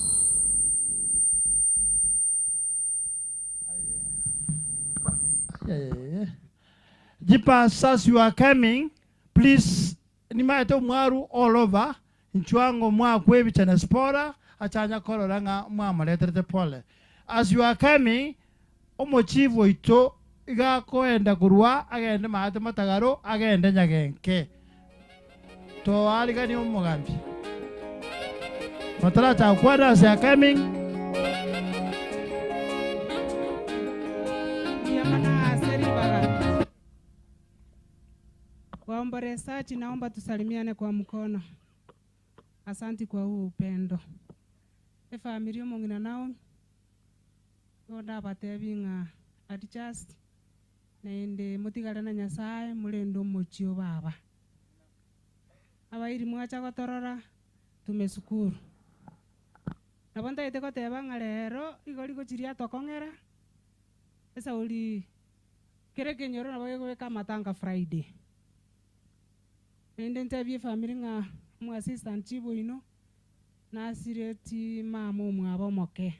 Speaker 14: Chipasas you are coming please nimaete omwaru all over inchu ango mwakwa ebicha na Spora achanya korora ng'a mwamoreterete pole. As you are coming omochifu oito iga akoenda korwa agende maate matagaro agende nyagenke toariganie omogambi bataracha gokwana as they are coming.
Speaker 9: Mbuya mono ase ribaga. Waombolezaji naomba tusalimiane kwa mkono. Asanti kwa huu upendo. Efamiri omong'ina Naomi, nigo ndabatebi ng'a adjust naende motigare na Nyasaye morende omochie o baba. Abairi mwacha gotorora, tumesukuru. Nabo ntagete goteba ng'a rero igo rigochi riatokong'era, esauri kera ekenyoro nabo gekobeka amatanga Friday. Naende ntebie efamiri ng'a omo assistant chief oino, nasireti mama omwabo omoke.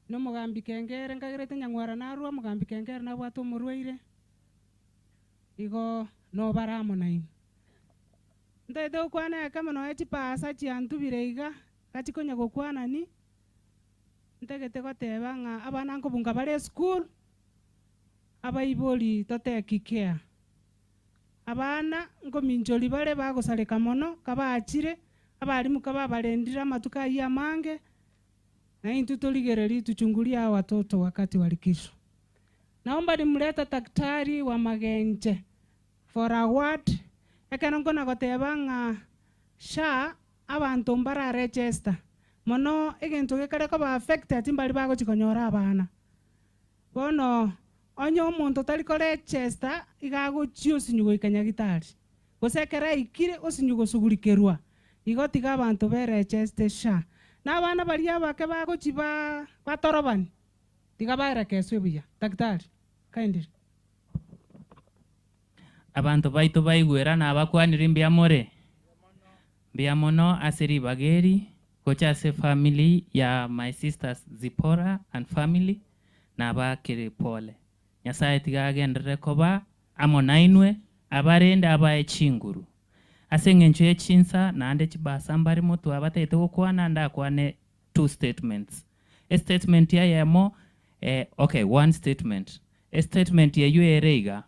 Speaker 9: Na omogambi Kengere nkagerete Nyang'wara narwa, omogambi Kengere nabwate omorwaire, igo nobare amo nainwe. Ntagete gokwana ekemo nonya chipasa chiantubire iga, gachi konya gokwanani, ntagete goteba ng'a abana nkobunga bare esukuru, abaibori to take care. Abana nkominchoria bare bagosareka mono, kabachire, abalimu kababarendire amatuko ayio amange, na intwe torigererie tuchungulie hawa watoto wakati wa likizo. Naomba nimlete daktari wa Magenche for a word, ekero nkona goteba ng'a SHA abanto mbara register mono egento gekare koba affected mbari bagochi konyora abana. Bono onye omonto tari koregister iga agochia osinyu goika nyagitari, gose ekero aikire osinyu gosugurikerwa, igo tiga abanto beregeste SHA. Na abana baria abake bagochi ba batorobani, tiga baerekeswe buya. Daktari, kindly.
Speaker 10: Abanto baito baigwera nabakwanire mbuya more? Mbuya mono ase ribaga eri gocha ase family ya my sisters Zipporah and family nabakire pole. Nyasaye tiga agenderere koba amo nainwe abarende abae chinguru. Ase eng'encho ye chinsa naende chibasa mbare motwe abatagete gokwana ndakwane two statements. Estatement eyemo eh, okay one statement. Estatement eywo ere iga,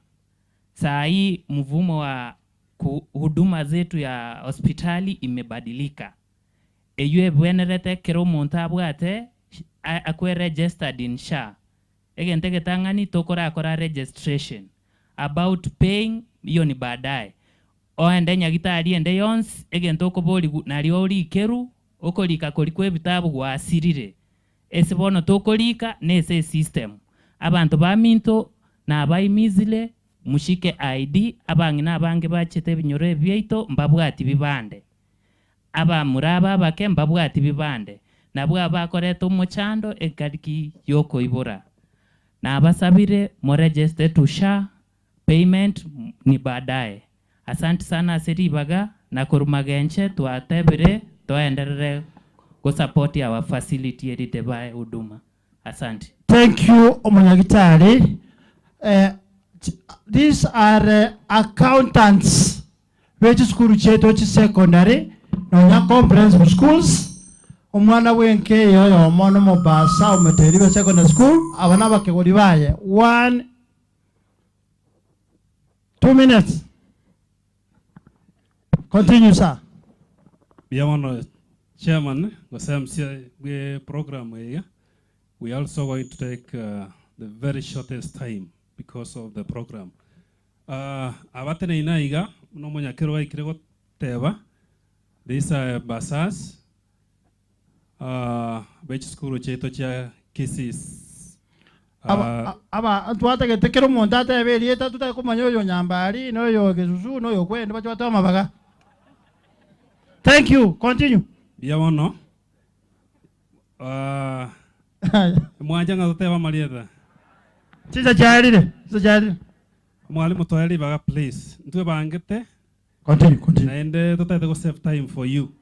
Speaker 10: saa hii mvumo wa ku huduma zetu ya hospitali imebadilika. Eywo ebwenerete ekero omonto abwate akwe registered in SHA. Egento egetang'ani tokorakora registration. About paying hiyo ni baadaye. Oende nyagitari ende yonsi egento okoborigwa nario orikeru, okorika koria kwa ebitabu gwasirire. Ase bono tokorika nese esystem. Abanto baminto nabaimizire mushike ID, abang'ina abange bachete ebinyoro ebi biaito mbabwati bibande. Abamura aba abake mbabwati bibande. Nabwo aba bakoreta omochando ekariki yokoibora. Nabasabire moregister to SHA, payment ni baadaye. Asante sana ase ribaga na korwa magenche twatebire toenderere go support our facility erinde bae huduma. Asante.
Speaker 14: Thank you omonyagitari. Eh, these are accountants be chisukuru chiaito chisecondary nonya comprehensive schools. Omwana bwenka eye oyomo nomobasa omoteri bwe secondary school, aba nabakegori baye. One, two minutes. Continue sir.
Speaker 11: Mbuya mono chairman gose MC bwe program eye. We are also going to take the very shortest time because of the program. Abateneine iga buna omonyakero baikire goteba these are bursars be chisukuru chiaito chia Kisii.
Speaker 14: Aba aba twatagete kera omonto atebe erieta totari komanya oyo Nyambari, na oyo Gesusu, na oyo Kwende bache batoe amabaga. Thank you, continue.
Speaker 11: Mbuya mono. Mwancha ng'a totebe amarieta.
Speaker 14: Chinsa chiarire, chinsa chiarire.
Speaker 11: Mwalimu toe ribaga please. Ntwebangete.
Speaker 14: Continue, continue.
Speaker 11: Naende totaete go save time for you.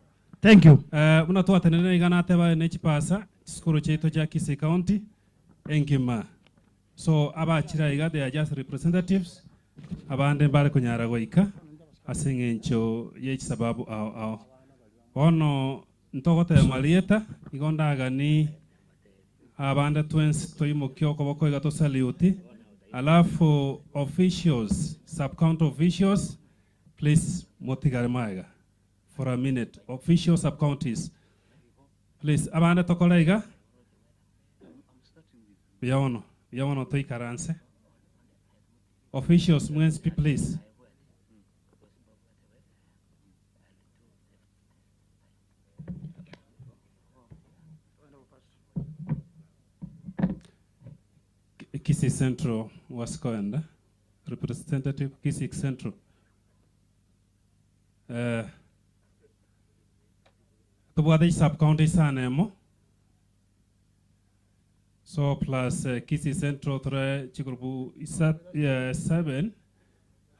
Speaker 14: Thank you.
Speaker 11: Eh, buna twatenenire iga nateba ne chipasa chisukuru chiaito chia Kisii County engima. So abachire iga they are just representatives abande mbare konyara goika ase eng'encho ye chisababu ao ao. Bono ntogoteba marieta igo ndagani abande twensi toimokie okoboko iga tosaluti alafu officials sub county officials please motigare maega for a minute official sub counties please abande tokore iga buya bono buya bono toikaranse officials mwensi pi please. Kisii Central wasikoenda representative Kisii Central eh, tobwate sub county sana emo so plus Kisii Central tore chigurubu isa, seven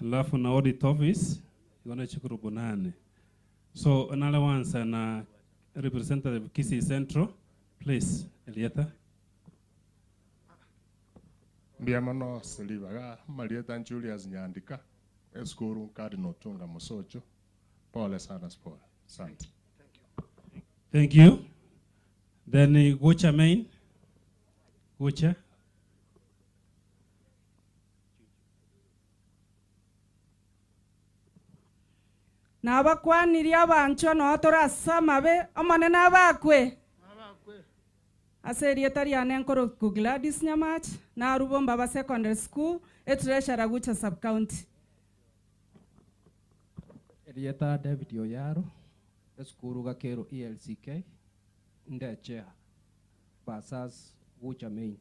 Speaker 11: alafu na audit office igone chigurubu nane so nale wansa na representative Kisii Central please Elieta
Speaker 12: Mbuya mono silibaga marieta Julius Nyandika esukuru Cardinal Tunga Mosocho pole sana spora asante
Speaker 11: Thank you. Then Gucha main. Gucha.
Speaker 9: Nabakwanirie abanchwa noo torase amabe omonene abakwe ase erieta riane nkoroku Gladys Nyamach narubo Mbaba Secondary School etreasurer Gucha sub county.
Speaker 13: Erieta David Oyaro esukuru Gakero ELCK nde chair Basas Gucha main.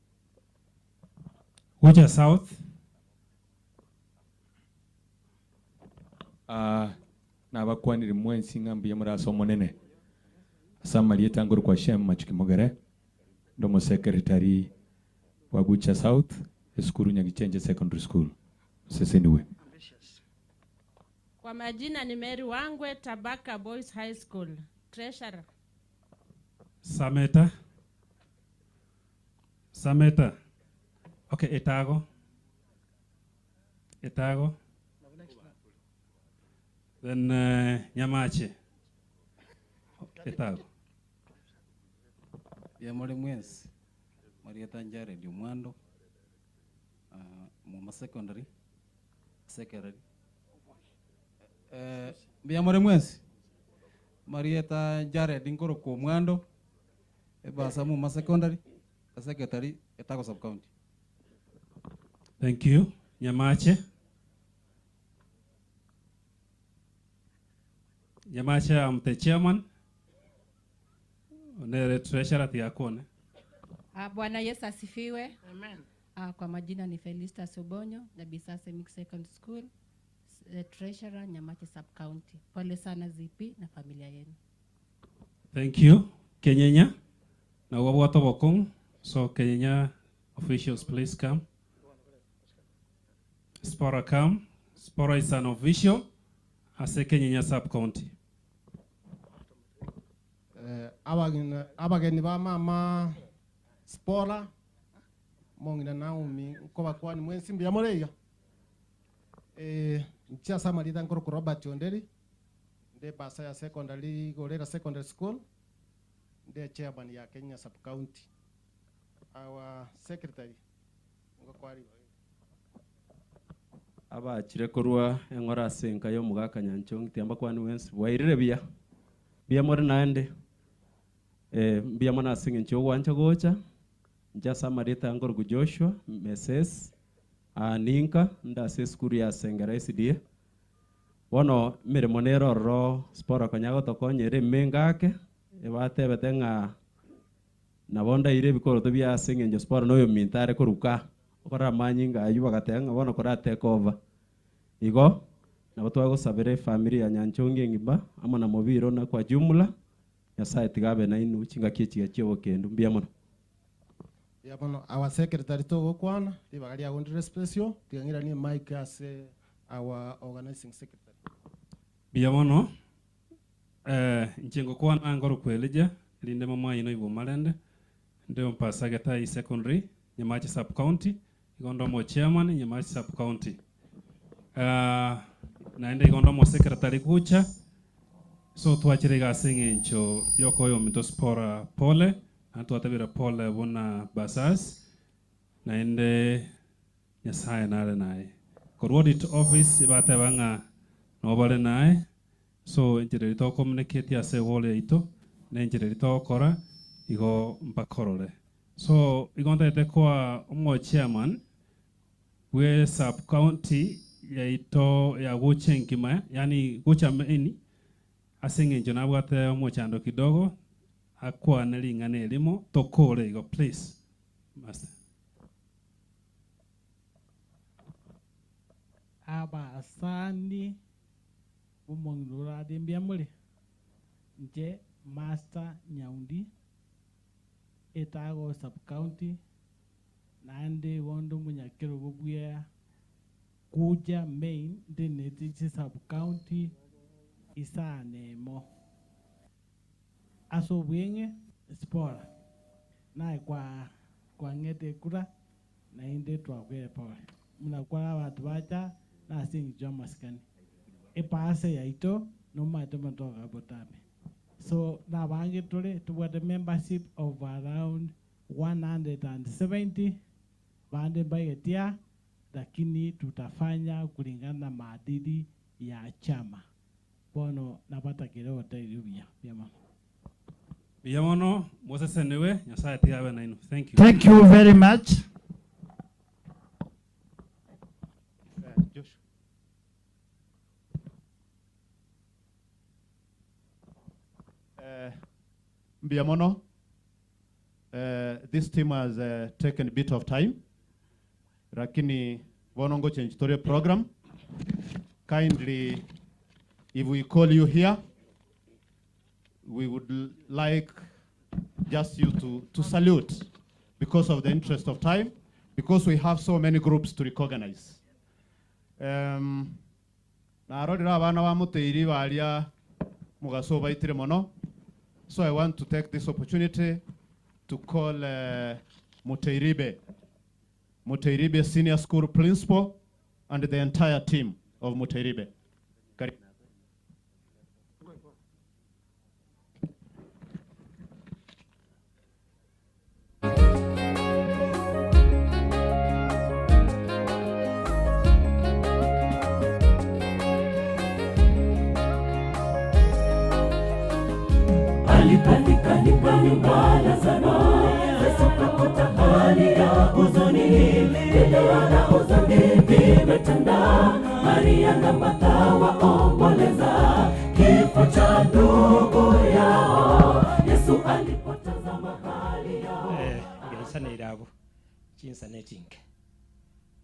Speaker 11: Gucha South.
Speaker 15: Ah, nabakwanire mwensi ng'a mbuya more ase Omonene. Ase amarieta ngorokwa Shem Machuki Mogere, inde omosekretari bwa Gucha South, esukuru Nyagichenche Secondary School. Oseseniwe.
Speaker 24: Kwa majina ni Mary Wangwe, Tabaka Boys High School, treasurer.
Speaker 11: Sameta. Sameta. Okay, Etago. Etago. Then Nyamache. Etago.
Speaker 25: Yamore mwensi Marieta Jared Omwando Muma Secondary Secretary Mbuya mwensi Marieta Jared Nkoroko Omwando Ebasa Muma Secondary Secretary Etago Sub County.
Speaker 11: Thank you. Nyamache. Nyamache, I'm the chairman. Onere treasurer tiakone.
Speaker 26: Bwana Yesu asifiwe. Amen. Kwa majina ni Felista Sobonyo na Bisase Mixed Secondary School, treasurer Nyamache Sub County. Pole sana ZP na familia yenu.
Speaker 11: Thank you. Kenyenya. Na wabwato bokong. So Kenyenya officials please come. Spora come. Spora is an official ase Kenyenya Sub County.
Speaker 27: Abageni ba mama Spora mong'ina Naomi nkobakwani mwensi mbuya more iga. Nchia ase amarita nkorokwa Robert Onderi nde basa ya secondary Gorera Secondary School nde chairman ya Kenya Sub County. Our secretary ngokwari
Speaker 28: abachire korwa eng'ora ase enka ya omogaka Nyanchongi tiamba kwani wensi bwairire buya mbuya more naende mbuya mono ase eng'encho ogwancha gocha inche ase amarieta yango Joshua Moses ninka nde ase esukuru ya Sengera SDA bono emeremo nere ororo spora konya gotokonyera emenge ake ebatebete ng'a nabo ndaire ebikoroto bia ase eng'encho spora na oyominto are koruka okora amanyinga aywo bagateba ng'a bono kora take over igo nabo twagosabera efamily ya Nyanchongi engima amo na mobiro na kwa jumla Nyasaye tiga abe nainwe chingaki echiga chia obokendu mbuya mono.
Speaker 27: Mbuya mono. Our secretary togokwana, ribaga riago ndire special, tiga ng'iranie emic ase our organizing secretary.
Speaker 11: Mbuya mono. Eh, inche ngokwana ngorokwa Elijah, erinde momwaino igoma rende, nde omopastor Getai Secondary, Nyamache Sub County, igo nde omo chairman Nyamache Sub County. Ah, naende igo nde omo secretary gocha, so twachire iga ase eng'encho yokoa ominto Sipora pole, naende twatabire pole buna basas, naende Nyasaye nare naye. Korwa audit office ebateba ng'a nobare naye, so enchera eria tocommunicate ase ewall yaito, na enchera eria togokora, igo mbakorore. So igo ntagete koa omochairman bwe sub county yaito ya gocha engima, yaani gocha main, ase eng'encho nabwate omochando kidogo, akwane ring'ana erimo, tokore igo please. Master.
Speaker 2: Abasani b'omong'ina orade mbuya more? Inche Master Nyaundi, Etago sub-county, naende igo onde omonyakerogo bwea Kuja main nteneneti chisub-county isano emo. Ase obweng'e Sipora, naye kwa kwang'ete ekura, naende twakwere pore. Buna kware abanto bacha nase engencho y'amasikani. Epase yaito nomanyete motoka botambe. So nabange tore tobwate membership of around 170 bande mbaigeti aa lakini tutafanya kulingana na maadili ya chama. Bono nabatakere ogotereria obuya. Mbuya mono.
Speaker 11: Mbuya mono, mosesenigwe, Nyasaye tiga abe nainwe. Thank you.
Speaker 14: Thank you very much.
Speaker 3: Joshua. Eh, mbuya mono. Eh, this team has uh, taken a bit of time lakini bono ngochange tore program kindly if we call you here we would like just you to, to salute because of the interest of time because we have so many groups to recognize um, narorire abana ba moteiri baria mugaso baitire mono so i want to take this opportunity to call uh, Muteiribe, Muteiribe Senior School Principal and the entire team of Muteiribe. Karibu.
Speaker 1: Alipofika nyumbani mwa Lazaro, Yesu kakuta hali ya huzuni, vilio na huzuni vimetanda. Maria na Martha waomboleza kifo cha ndugu yao. Yesu alipotazama hali yao
Speaker 4: Eh, ngesanire abo chinsa ne chinke.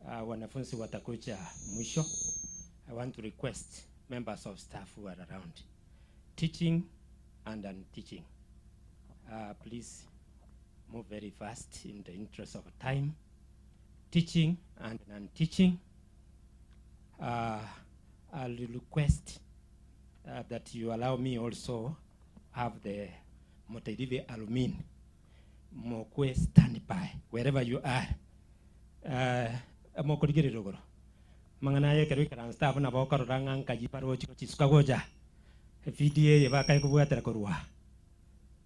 Speaker 4: Uh, wanafunzi watakuja mwisho. I want to request members of staff who are around teaching and non-teaching. Uh, please move very fast in the interest of time. Teaching and non-teaching. Uh, I'll request uh, that you allow me also have the Moterive Alumin mokwe stand by wherever you are. Uh, mokorigerera igoro mang'ana aye ekero ikaransa staff nabo okorora ng'a nkayi barochi gochisuka gocha VDA eye bakae kobwatera korwa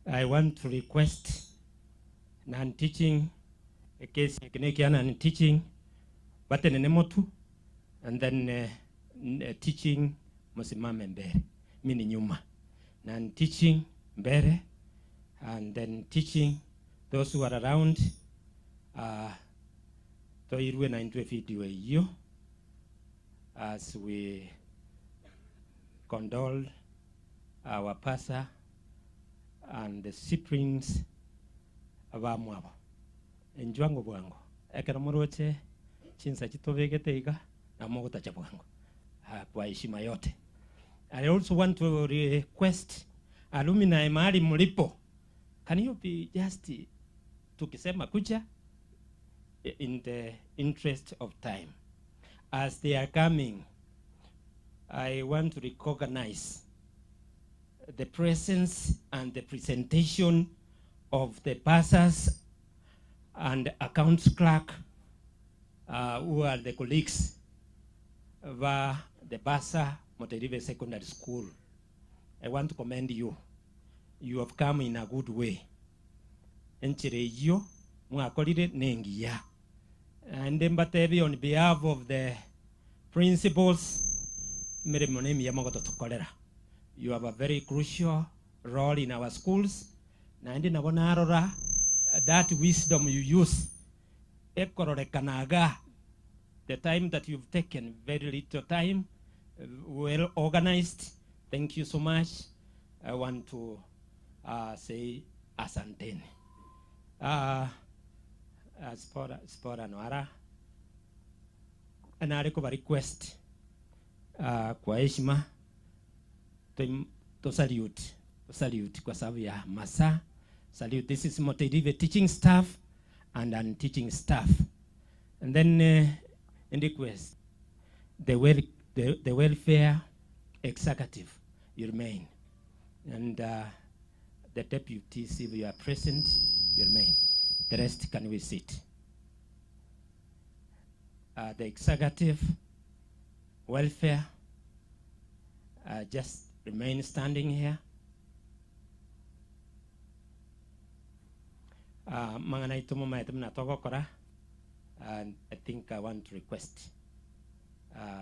Speaker 4: I want to request non-teaching ekesi eke na ekia non-teaching batenene motu and then uh, teaching musimame mbere mini nyuma non-teaching mbere and then teaching those who are around uh, toirwe na intwe video eyio as we condole our pastor and the siblings abamwabo enjwango bwango ekero moroche chinsa chitobegete iga namogotacha bwango uh, kwa heshima yote I also want to request alumni mahali mlipo can you be just tukisema kuja In the interest of time, as they are coming, I want to recognize the presence and the presentation of the bursars and accounts clerk who are the colleagues va the bursar Moterive Secondary School. I want to commend you. You have come in a good way. Enchera eyio mwakorire nengiya. Naende mbatebie on behalf of the principals, emeremo nemiya mogototokorera. You have a very crucial role in our schools, naende nabo narora that wisdom you use ekororekana igaa, the time that you've taken, very little time, well organized, thank you so much. I want to say asanteni. Spora, Spora Noara, nare koba request kwa heshima to salute, to salute kwa sababu ya masaa. Salute, this is Moterive teaching staff and non-teaching staff. And then in request, the welfare executive, you remain. And the deputies, if you are present, you remain. The rest can we sit. The executive, welfare, just remain standing here. Mang'ana aito momaete buna togokora, and I think I want to request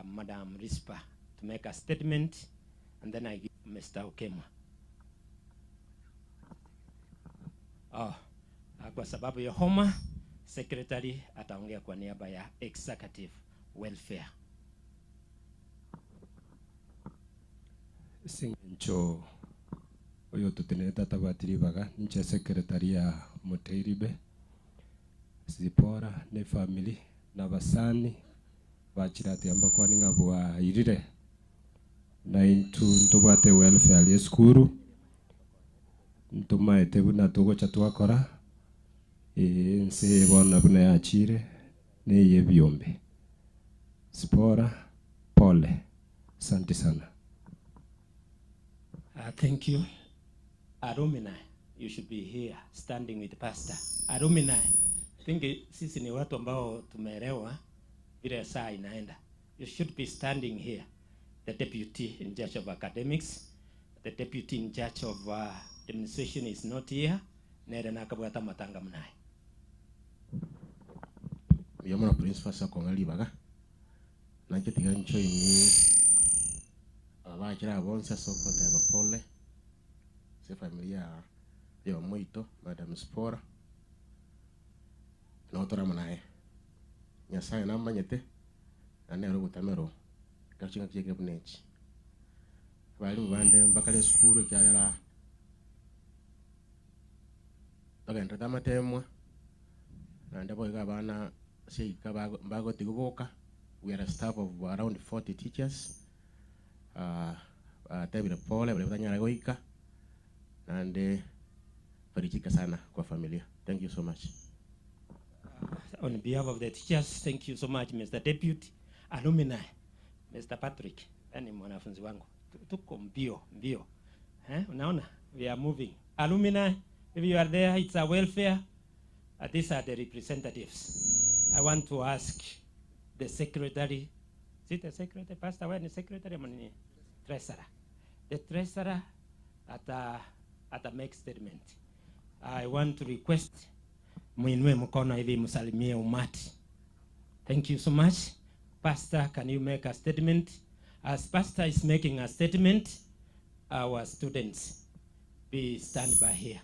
Speaker 4: Madam Rispa to make a statement, and then I give Mr. Okemwa. Oh, kwa sababu ya homa, secretary ataongea kwa niaba ya executive welfare.
Speaker 8: Sincho oyo tuteneta tabatiri baga ninche secretary ya Moteribe Zipora ne family na basani bachirate amba kwani ngabwa irire na intu ntobwate welfare ya skuru ntumaete buna tugocha twakora nse bona buna yachire neye byombe Zipora pole asante sana.
Speaker 4: Thank you. Alumni, you should be here standing with the pastor. Alumni, I think sisi ni watu ambao tumeelewa vile saa inaenda. You should be standing here. The deputy in charge of academics, the deputy in charge of administration is not here. Nere nakabwata matanga mnaye.
Speaker 16: Yamuna principal sa konga libaga. Nanche tiga ncho ini abachira bonse soko teba pole. Se familia ya Moito, Madam Spora. No tora manae. Nyasaye namanyete nane ero gutamero gachinga kiye bunechi. Bali bande mbakale skuru kyayala. Bagenda tamatemwa. Nande boyga bana seika bago tiguboka. We are a staff of around 40 teachers. Tebile pole bale batanyara goika. Nande farijika sana kwa familia. Thank you so much.
Speaker 4: On behalf of the teachers, thank you so much, Mr. Deputy. Alumni, Mr. Patrick, yani mwanafunzi wangu. Tuko mbio, mbio. Unaona? We are moving. Alumni, if you are there, it's a welfare. These are the representatives. I want to ask the secretary. Is it the secretary? Pastor, where is the secretary? Money? Treasurer. The treasurer at a make statement. I want to request muinue mkono hivi msalimie umati. Thank you so much. Pastor, can you make a statement? As pastor is making a statement, our students be stand by here.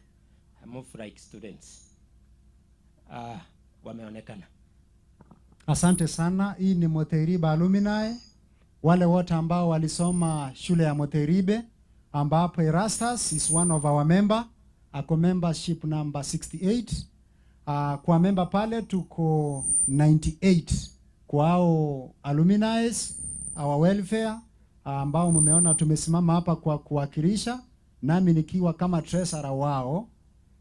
Speaker 4: I move like students. Wameonekana.
Speaker 17: Asante sana. Hii ni Moteribe Alumni. Wale wote ambao walisoma shule ya Moteribe, ambapo Erastus is one of our member, ako membership number 68. Kwa member pale tuko 98 kwa hao alumni, our welfare, ambao mmeona tumesimama hapa kwa kuwakilisha, nami nikiwa kama treasurer wao.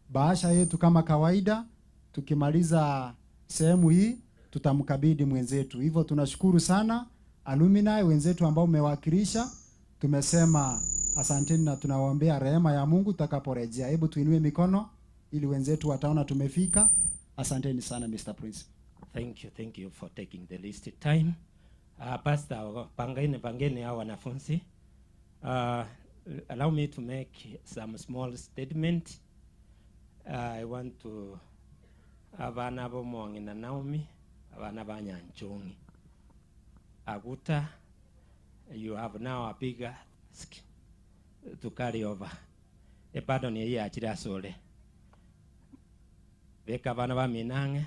Speaker 17: Bahasha yetu kama kawaida, tukimaliza Sehemu hii tutamkabidhi mwenzetu. Hivyo tunashukuru sana alumni wenzetu ambao mmewakilisha. Tumesema asanteni na tunawaombea rehema ya Mungu tutakaporejea. Hebu tuinue mikono ili wenzetu wataona tumefika. Asanteni sana Mr. Principal.
Speaker 4: Thank you, thank you for taking the least time. Pastor, pangeni pangeni hao wanafunzi. Allow me to make some small statement. I want to abana bomong'i na Naomi, abana ba Nyanchongi. Aguta, you have now a bigger task to carry over. Ebado ni iya achira sole. Beka abana ba minange,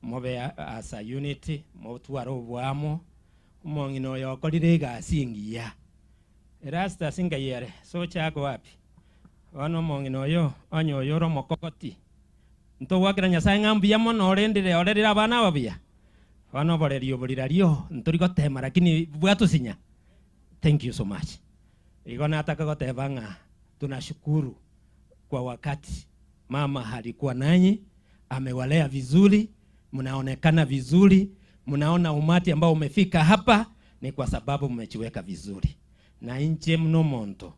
Speaker 4: mobe as a unity, motware obwamo, omong'ina oyo okorire egasi engiya. Erastus ngayere, so chako wapi? Bono omong'ina oyo, onye oyo ore omokogoti. Ntogwakera Nyasaye ng'a mbuya mono orendire orerire abana aba buya. Bono oboreri oborirario, ntori gotema lakini bwatosinya. Thank you so much. Igo nataka goteba ng'a tunashukuru kwa wakati mama alikuwa nanyi, amewalea vizuri, mnaonekana vizuri, mnaona umati ambao umefika hapa ni kwa sababu mmejiweka vizuri. Na inche mno monto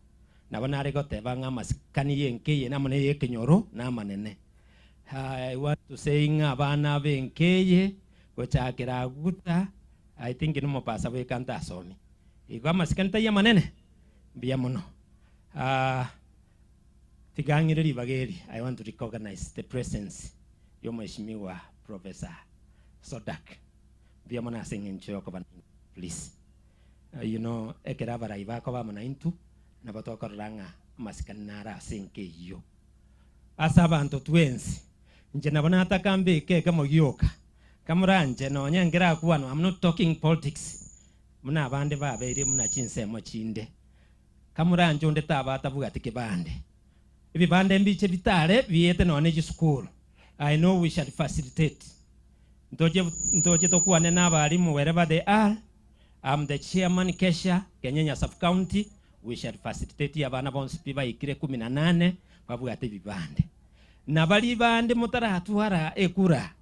Speaker 4: nabo nare goteba ng'a amasikani yenkeye namone yekenyoro na amanene. I want to say ng'a abana benkeye gochakera aguta, I think ni mopasa bwekanta asomi. Igo amasikani taiyo amanene mbuya mono. Tigang'ire ribaga eri, I want to recognize the presence ya Mheshimiwa Professor Sodak. Mbuya mono ase eng'encho yokoba please. You know, ekero abarai bakoba amo naintwe, nabo tokorora ng'a amasikani naro ase enka eyio. Ase abanto twensi, inche nabo nataka mbeke ekemo gioka, kamoranche nonye nkerakwanwa, I'm not talking politics, buna abande babeire buna chinsemo chinde. Kamoranche onde taba atabwati kebande. Ebibande mbiche bitare biete nonye chisukuru. I know we shall facilitate. Ntoche, ntoche tokwane na abarimu wherever they are. I'm the chairman Kesha, Kenyenya Sub-County. We shall facilitate abana bonsi pi baikire kumi na nane babwate ebibande. Na bari bande motaratwara ekura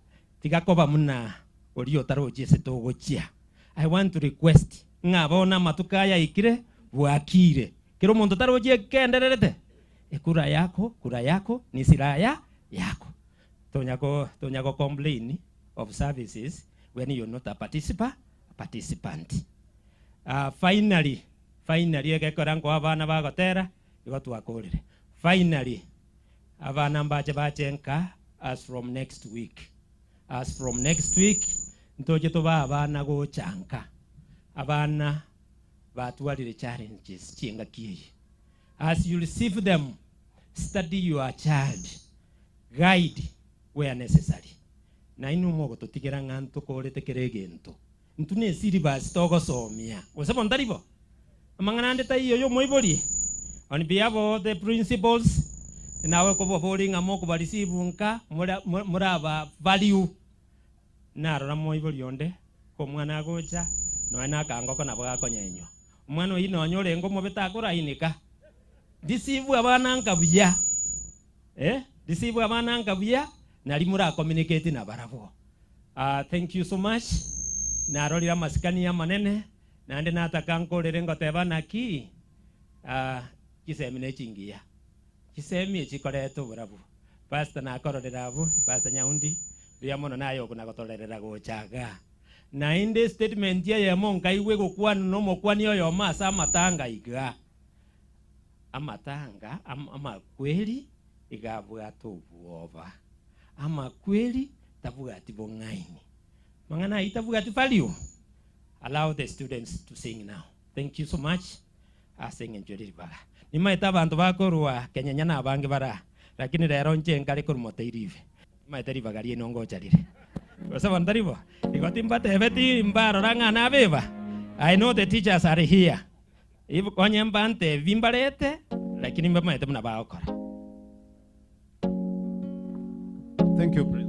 Speaker 4: tigakoba muna oria otarochie ase togochia. I want to request ng'a bono amatuko aya aikire bwakire. Kera omonto tarochie kendererete ekura yako, kura yako ni silaha yako. Tonya go complain of services when you're not a participant. Finally, finally egekora nko abana bagotera igo twakorire. Finally abana mbache bachenka as from next week. As from next week ntoche toba abana gochanka. Abana batwarire challenges chinga kiyi. As you receive them, study your child, guide where necessary. Na inu mogo totigera ng'a ntokorete kere egento. Ntu ne syllabus togosomia. Gose bono tari bo? Amang'ana ande taiyo yo moibori. On behalf of the principals, nawe kobobori ng'a mokobareceive nka, muraba value. Narora moibori onde, ko omwana agocha, nonya na akangoko nabo gakonyenywa. Omwana oyio nonya orenge omobe takorainika. Receive abana nka buya. Receive abana nka buya, nari mura communicate na barabwo. Thank you so much. Narorire amasikani amanene, naende nataka nkorere ngoteba naki, chisemi ne chingiya. Chisemi echi koreta oborabu. Pastor nakororera abwo, Pastor Nyaundi, buya mono naye okona gotorerera gochaga. Naende statement eyemo nkaigwe gokwana na omokwani oyomo ase amatanga iga. Amatanga, amakweri, iga abwate obwoba. Amakweri, tabwati bong'aini. Mang'ana ayio tabwati value. Allow the students to sing now. Thank you so much. Ase eng'encho ere ribaga. Nimaete abanto bakorwa Kenyenya na abange bara, lakini rero inche nkare korwa Moteirive. Nimaete ribaga riaino ngocha rire. Gose bono tari bo? Igo timbatebeti mbarora ng'a nabeba. I know the teachers are here. If onye mbantebi mbarete, lakini mbamaete buna bagokora.
Speaker 3: Thank you, Prince.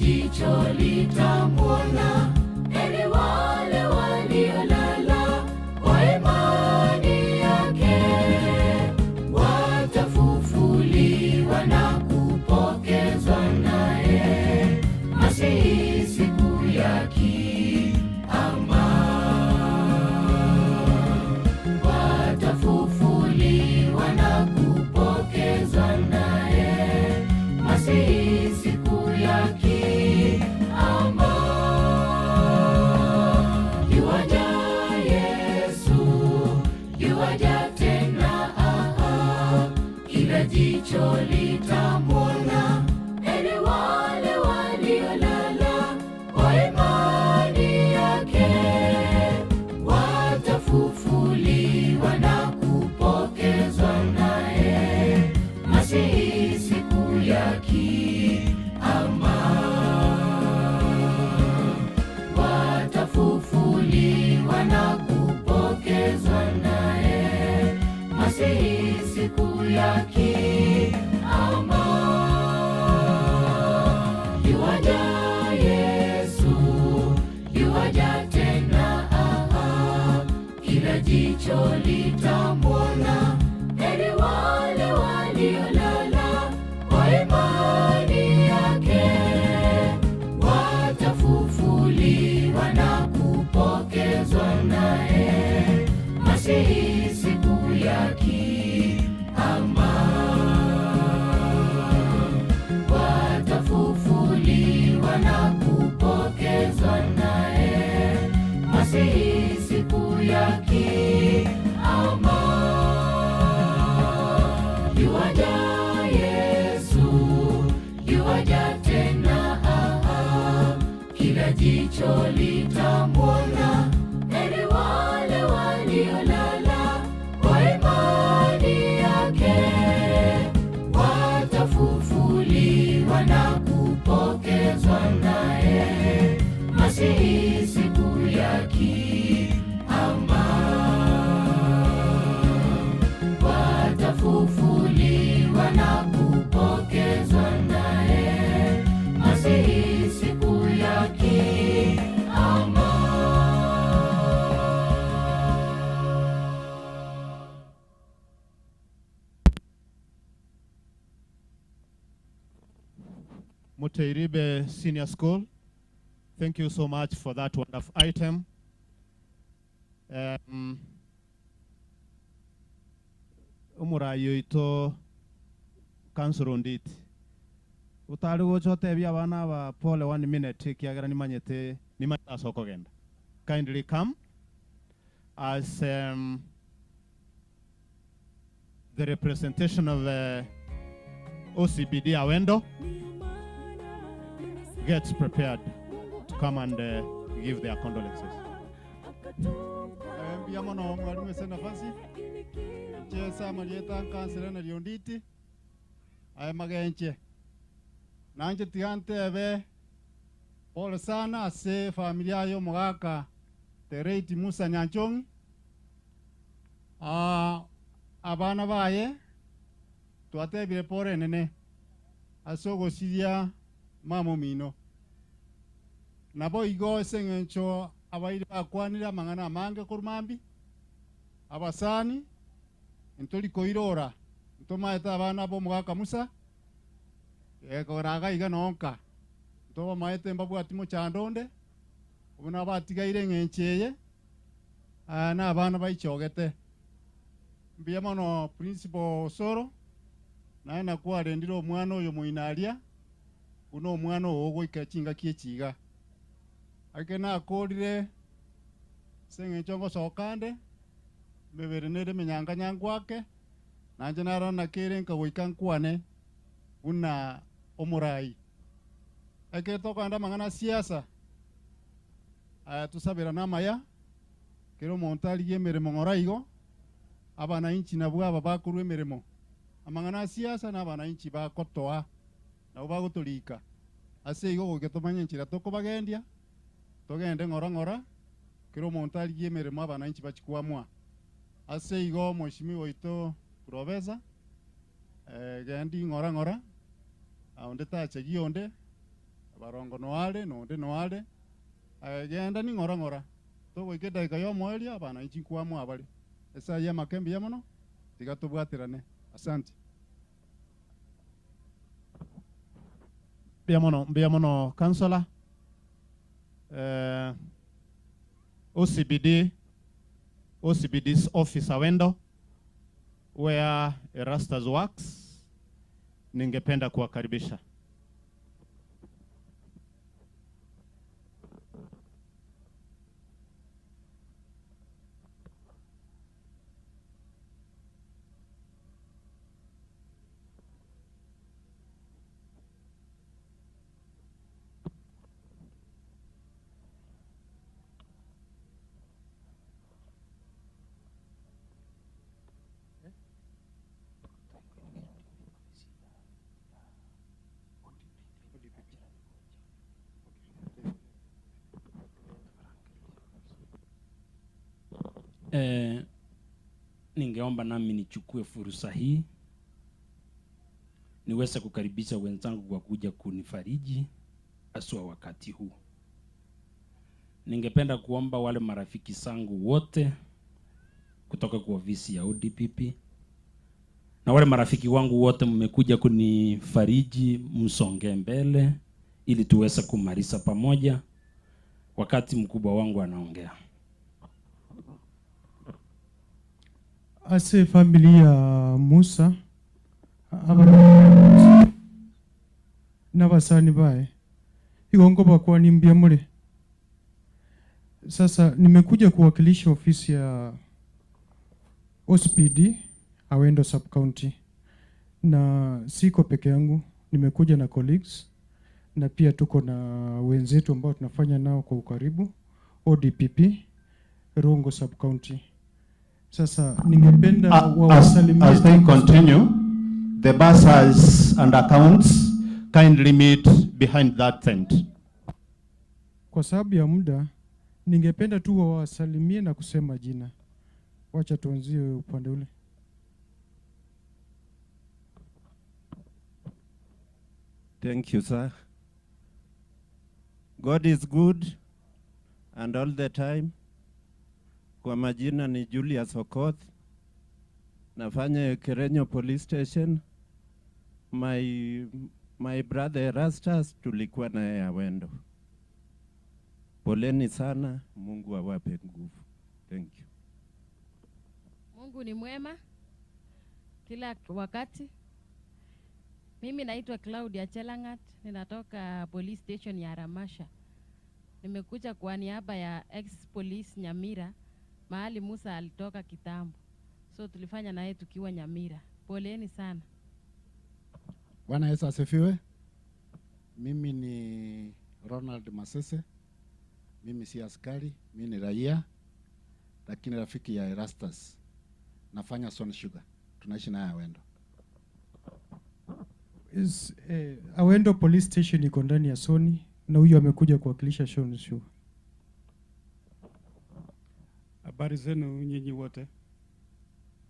Speaker 1: jicho litamwona. Heri wale waliolala kwa imani yake, watafufuliwa na kupokezwa naye Masihi siku ya Kiama. Watafufuliwa na kupokezwa naye Masihi siku ya Kiama. Yuaja Yesu, yuaja tena, ah, kila jicho litamwona. Heri wale waliolala kwa imani yake, watafufuliwa na kupokezwa naye Masihi siku ya Kiama. Watafufuliwa na kupokezwa naye Masihi siku ya Kiama. Yuaja Yesu, yuaja tena, ah, kila jicho litamwona. Heri wale waliolala kwa imani yake, watafufuliwa na kupokezwa naye Masihi siku ya Kiama. Watafufuliwa na kupokezwa naye Masihi siku ya Kiama. Yuaja Yesu, yuaja tena, ah, kila jicho litamwona. Heri wale waliolala kwa imani yake, watafufuliwa na kupokezwa naye Masihi siku ya Kiama. Watafufuliwa na kupokezwa naye Masihi siku ya Kiama.
Speaker 3: Muteiribe Senior School, thank you so much for that wonderful item. Um, omurayi oito council nditi utari gocha otebia abana aba pole one minute kiagera nimanyete nimanyete ase okogenda kindly come as the representation of OCBD Awendo gets prepared to come and give their condolences.
Speaker 5: Mbuya mono mwalimu ase nafasi chesa marieta nkansera na rionditi aye magenche nanje tiga ntebe pole sana ase familia yo omogaka Tereit Musa Nyanchong'i Ah, abana baye twatebire pore enene ase ogosiria mama omino nabo igo ase eng'encho abairi bakwanire amang'ana amange korwa mambi abasani ntori koirora ntomaete abana ba omogaka Musa ekoraga iga nonka ntobamaete mbabwati mochando onde obuna batigaire eng'encho eye ah, na abana baichogete mbuya mono principal Osoro naye nakwarendire omwana oyo moinaria buna omwana ogo goika chingaki echiga ake nakorire ase eng'encho ngosoka nde mebere nere emenyanga nyangwake nanje naro nakere nkagoika nkwane buna omorai eke tokogenda amang'ana a siasa aya tusabirane amaya kera omonto arigie emeremo ng'ora igo abananchi nabwo aba bakorwa emeremo amang'ana a siasa na abananchi bakotoa nabo bagotorika ase igo goika tomanye enchera tokobagendia togende ng'ora ng'ora kera omonto arigie emeremo abananchi bachikwamwa ase igo mheshimiwa oito professor gendi ng'ora ng'ora onde tachegi onde Barongo noare, nonde noare, aye genda ning'ora ng'ora, togoika edageka y'omoerio abana inchi nkwamwa bare. Esaa y'amaka mbuya mono, tiga tobwaterane. Asante.
Speaker 3: Mbuya mono, mbuya mono councillor. Eh, OCPD, OCPD's office Awendo where Erastus works, ningependa kuwakaribisha.
Speaker 6: Eh, ningeomba nami nichukue fursa hii niweze kukaribisha wenzangu kwa kuja kunifariji haswa wakati huu. Ningependa kuomba wale marafiki zangu wote kutoka kwa ofisi ya ODPP na wale marafiki wangu wote mmekuja kunifariji, msonge mbele ili tuweze kumaliza pamoja wakati mkubwa wangu anaongea.
Speaker 7: Ase family ya Musa aba n'abasani bae igongo bakwa ni mbiamure. Sasa nimekuja kuwakilisha ofisi ya OCPD Awendo Sub County, na siko peke yangu, nimekuja na colleagues na pia tuko na wenzetu ambao tunafanya nao kwa ukaribu ODPP Rongo Sub County. Sasa ningependa wawasalimie
Speaker 3: As they continue, the bursars and accounts kindly meet behind that tent.
Speaker 7: Kwa sababu ya muda, ningependa tu wawasalimie na kusema jina. Wacha tuanzie upande ule.
Speaker 18: Thank you, sir. God is good and all the time. Kwa majina ni Julius Okoth. Nafanya Kerenyo Police Station. My brother Erastus tulikuwa naye Awendo. Poleni sana, Mungu awape nguvu. Thank you.
Speaker 19: Mungu ni mwema kila wakati. Mimi naitwa Claudia Chelangat, ninatoka police station ya Ramasha. Nimekuja kwa niaba ya ex police Nyamira, mahali Musa alitoka kitambo. So tulifanya naye tukiwa Nyamira. Poleni sana.
Speaker 20: Bwana Yesu asifiwe. Mimi ni Ronald Masese. Mimi si askari, mimi ni raia, lakini rafiki ya Erastus. Nafanya Son Sugar. Tunaishi naye Awendo.
Speaker 7: Awendo Police Station iko ndani ya Sony na huyu amekuja kuwakilisha Son Sugar.
Speaker 21: Habari zenu nyinyi wote.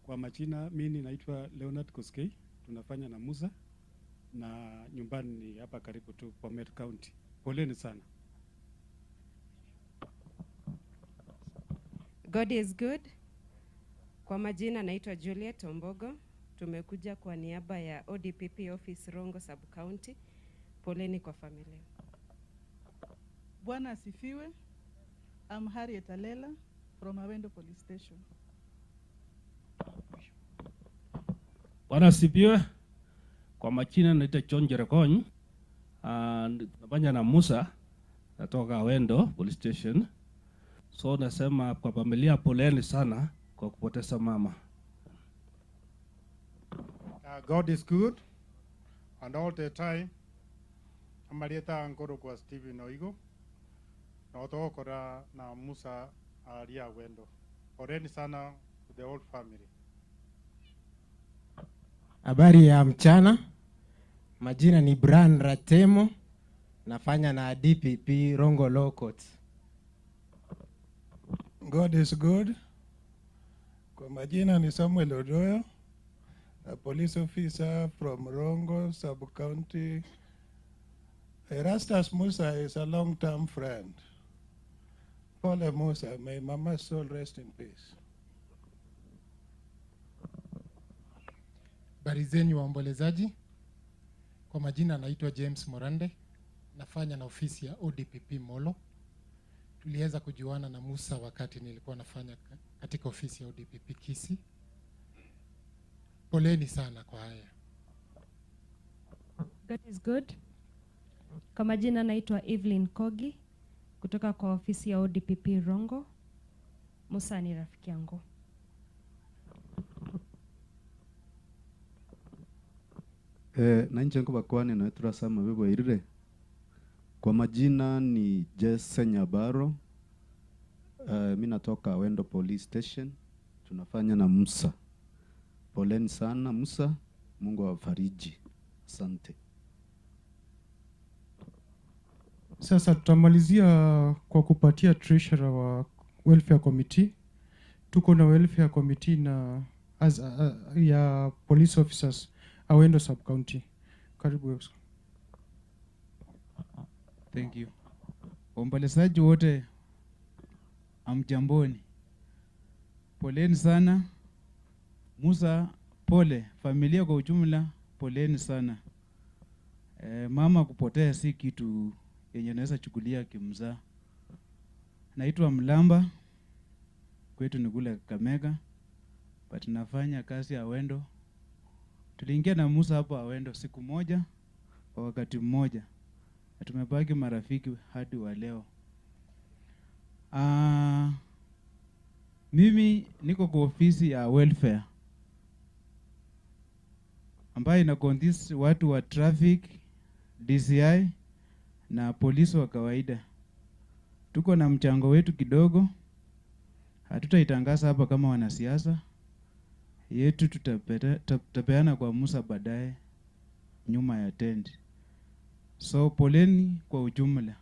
Speaker 21: Kwa majina mimi naitwa Leonard Koskei, tunafanya na Musa na nyumbani ni hapa karibu tu Bomet County. Poleni sana.
Speaker 22: God is good. Kwa majina naitwa Juliet Ombogo. Tumekuja kwa niaba ya ODPP office Rongo Sub County. Poleni kwa familia.
Speaker 23: Bwana asifiwe. I'm Harriet Alela from Awendo Police Station.
Speaker 29: Bwana asifiwe. Kwa majina naitwa John Jerekony. Nafanya na Musa natoka Awendo Police Station. So nasema kwa familia poleni sana kwa kupoteza mama.
Speaker 30: God is good and all the time. Amarieta nkoro kwa Stephen Oigo na otogokora na Musa aria Awendo. Poleni sana to the whole family.
Speaker 31: Habari ya mchana. Majina ni Brian Ratemo, nafanya na DPP Rongo Law Court.
Speaker 32: God is good. Kwa majina ni Samuel Odoyo, a police officer from Rongo Sub-County Erastus Musa is a long-term friend. Pole Musa, may mama's soul rest in peace.
Speaker 2: Habari zenyu waombolezaji. Kwa majina naitwa James Morande, nafanya na ofisi ya ODPP Molo. Tuliweza kujuana na Musa wakati nilikuwa nafanya katika ofisi ya ODPP Kisii. Poleni sana kwa haya.
Speaker 9: God is good. Kwa majina naitwa Evelyn Kogi kutoka kwa ofisi ya ODPP Rongo. Musa ni rafiki yangu.
Speaker 10: Eh, na inche nkobakwane naye turase amabe bwairire. Kwa majina ni Jesse Nyabaro. Eh, mi natoka Awendo Police Station. Tunafanya na Musa. Poleni sana Musa, Mungu awafariji. Asante.
Speaker 7: Sasa tutamalizia kwa kupatia treasurer wa welfare committee. Tuko na welfare committee na as, ya police officers Awendo sub county. Karibu Wex.
Speaker 11: Thank you. Waombolezaji wote amjamboni, poleni sana. Musa, pole. Familia kwa ujumla, poleni sana. E, mama kupotea si kitu yenye naweza chukulia kimzaa. Naitwa Mlamba, kwetu ni kule Kakamega, but nafanya kazi Awendo. Tuliingia na Musa hapo Awendo siku moja kwa wakati mmoja na tumebaki marafiki hadi wa leo. Ah, mimi niko kwa ofisi ya welfare ambayo ina consist watu wa traffic, DCI na polisi wa kawaida. Tuko na mchango wetu kidogo, hatutaitangaza hapa kama wanasiasa yetu, tutapeana kwa Musa baadaye nyuma ya tent. So poleni kwa ujumla.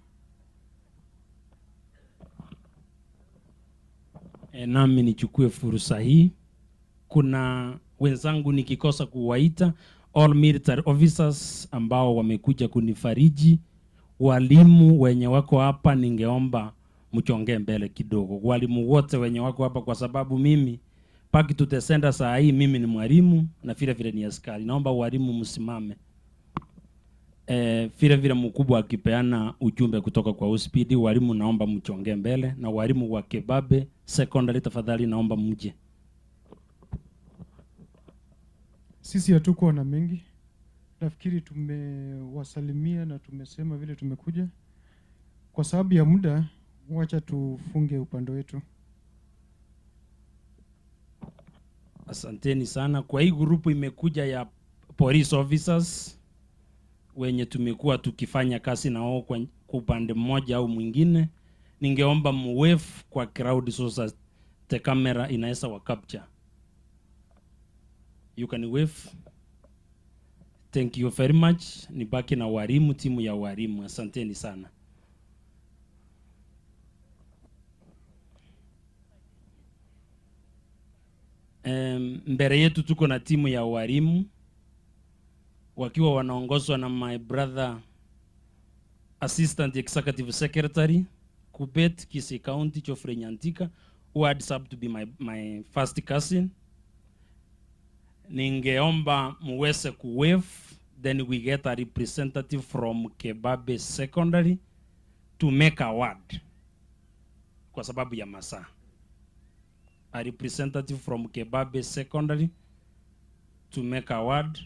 Speaker 6: E, nami nichukue fursa hii. Kuna wenzangu nikikosa kuwaita, all military officers ambao wamekuja kunifariji, walimu wenye wako hapa, ningeomba mchongee mbele kidogo, walimu wote wenye wako hapa, kwa sababu mimi back to the center saa hii mimi ni mwalimu na vile vile ni askari. Naomba walimu msimame. Eh, vile vile mkubwa akipeana ujumbe kutoka kwa OCPD, walimu naomba mchongee mbele, na walimu wa Kebabe Secondary tafadhali naomba mje.
Speaker 7: Sisi hatukuwa na mengi, nafikiri tumewasalimia na tumesema vile tumekuja. Kwa sababu ya muda, wacha tufunge upande wetu.
Speaker 6: Asanteni sana kwa hii grupu imekuja ya police officers wenye tumekuwa tukifanya kazi na wao kwa kwa upande mmoja au mwingine. Ningeomba muwave kwa crowd so that the camera inaweza wa capture. You can wave. Thank you very much. Nibaki na walimu, timu ya walimu. Asanteni sana. Mbele yetu tuko na timu ya walimu wakiwa wanaongozwa na my brother Assistant Executive Secretary Kubet Kisii County Geoffrey Nyantika who adds up to be my first cousin. Ningeomba muweze kuwave then we get a representative from Kebabe Secondary to make a word kwa sababu ya masaa. A representative from Kebabe Secondary to make a word.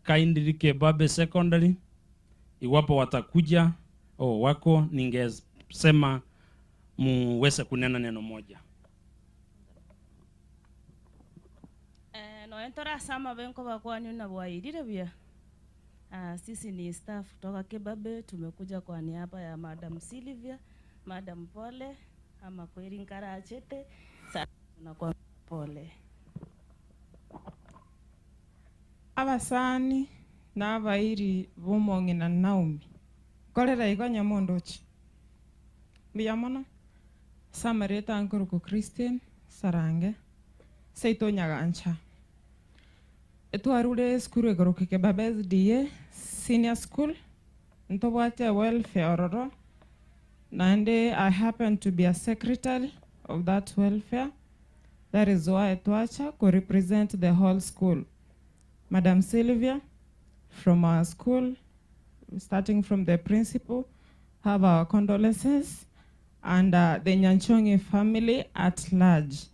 Speaker 6: Kindly Kebabe Secondary, iwapo watakuja oh, wako, ningesema muweze kunena neno moja.
Speaker 12: Eh, noentora sama benko bakwanyu na bwairire bia. Ah, sisi ni staff kutoka Kebabe tumekuja kwa niaba ya Madam Sylvia, Madam Pole ama kweri nkarachete. Sasa tunakuwa pole.
Speaker 13: Abasani n'abairi b'omong'ina Naomi nkorera igo nyamondochi mbuya mono samareta nkoruko Christine Sarange seito Nyagancha. Etwarure esukuru egoroka Kebabe SDA Senior School, ntobwate welfare ororo, naende I happen to be a secretary of that welfare, that is why twacha ko represent the whole school. Madam Sylvia from our school, starting from the principal, have our condolences and uh, the Nyanchongi family at large.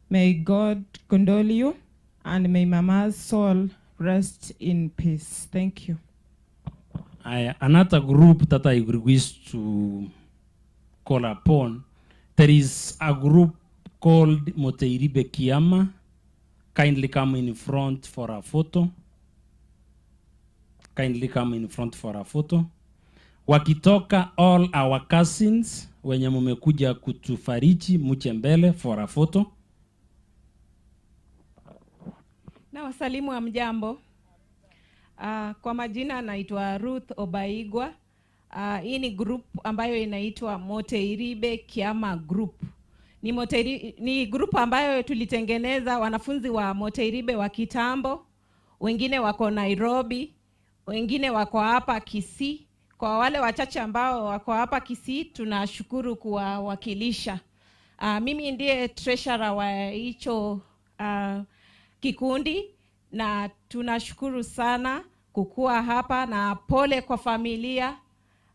Speaker 13: May God condole you and may Mama's soul rest in peace. Thank you.
Speaker 6: Aya, another group that I wish to call upon, there is a group called Moteiribe Kiama. Kindly come in front for a photo. Kindly come in front for a photo. Wakitoka all our cousins wenye mumekuja kutufariji, muje mbele for a photo.
Speaker 1: Na wasalimu wa mjambo. Uh, kwa majina naitwa Ruth Obaigwa. Uh, hii ni group ambayo inaitwa Moteiribe Kiama Group. Ni, Moteiri, ni group ambayo tulitengeneza wanafunzi wa Moteiribe wa kitambo, wengine wako Nairobi, wengine wako hapa Kisii. Kwa wale wachache ambao wako hapa Kisii, tunashukuru kuwawakilisha. Uh, mimi ndiye treasurer wa hicho uh, kikundi na tunashukuru sana kukuwa hapa na pole kwa familia.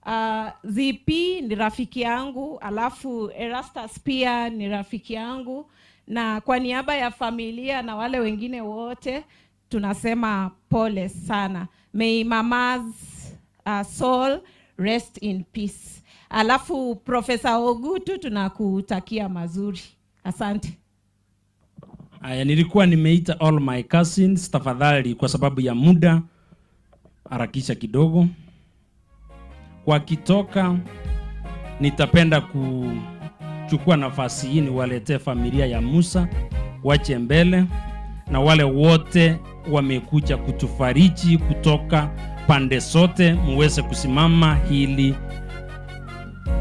Speaker 1: Uh, ZP ni rafiki yangu, alafu Erastus pia ni rafiki yangu, na kwa niaba ya familia na wale wengine wote tunasema pole sana. May mama's uh, soul rest in peace. Alafu Profesa Ogutu tunakutakia mazuri. Asante.
Speaker 6: Aya, nilikuwa nimeita all my cousins, tafadhali kwa sababu ya muda harakisha kidogo. Wakitoka nitapenda kuchukua nafasi hii niwaletee familia ya Musa wache mbele, na wale wote wamekuja kutufariji kutoka pande zote, muweze kusimama ili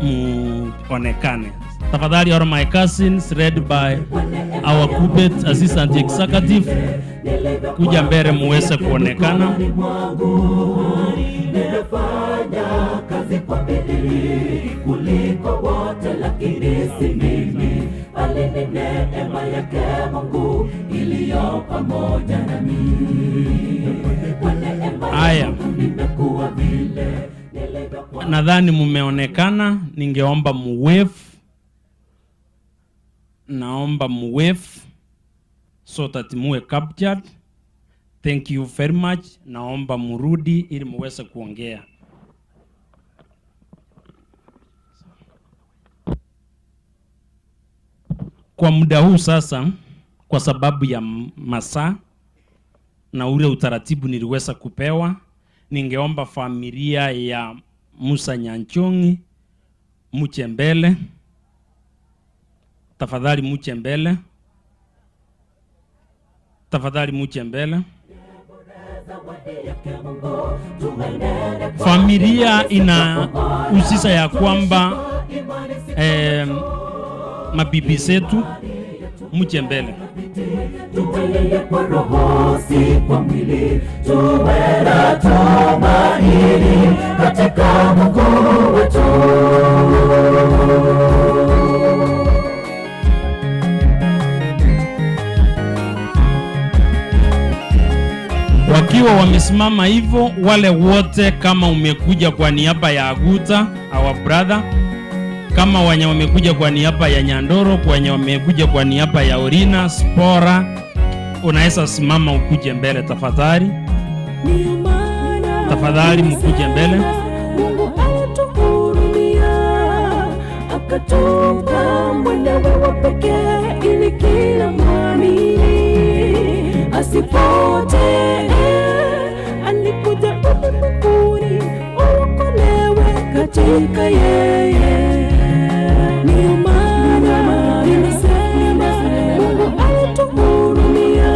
Speaker 6: muonekane. Tafadhali all my cousins led by our Kubet assistant executive, kuja mbele muweze kuonekana.
Speaker 4: Nimefanya kazi kwa bidii kuliko wote, lakini si mimi, bali ni neema yake Mungu iliyo pamoja nami. Kwa neema ya
Speaker 6: Haya.
Speaker 4: Mungu nimekuwa vile nilivyokuwa.
Speaker 6: Nadhani mumeonekana, ningeomba muwave, naomba muwave so that muwe captured. Thank you very much. Naomba murudi ili muweze kuongea. Kwa muda huu sasa, kwa sababu ya masaa na ule utaratibu niliweza kupewa, ningeomba familia ya Musa Nyanchongi muje mbele tafadhali, muje mbele tafadhali, muje mbele. Familia inahusisha ya kwamba eh, mabibi zetu muje mbele.
Speaker 4: Tuwe kwa roho si kwa mwili, tuwe na tumaini katika Mungu wetu.
Speaker 6: Wakiwa wamesimama hivyo, wale wote kama umekuja kwa niaba ya Aguta our brother, kama wenye wamekuja kwa niaba ya Nyandoro, wenye wamekuja kwa niaba ya Orina Spora, unaweza simama ukuje mbele tafadhali, tafadhali mkuje mbele.
Speaker 4: Mungu alituhurumia akatupa mwanawe wa pekee ili kila mwamini asipotee. Alikuja ulimwenguni uokolewe katika yeye. Ndiyo maana nimesema Mungu alituhurumia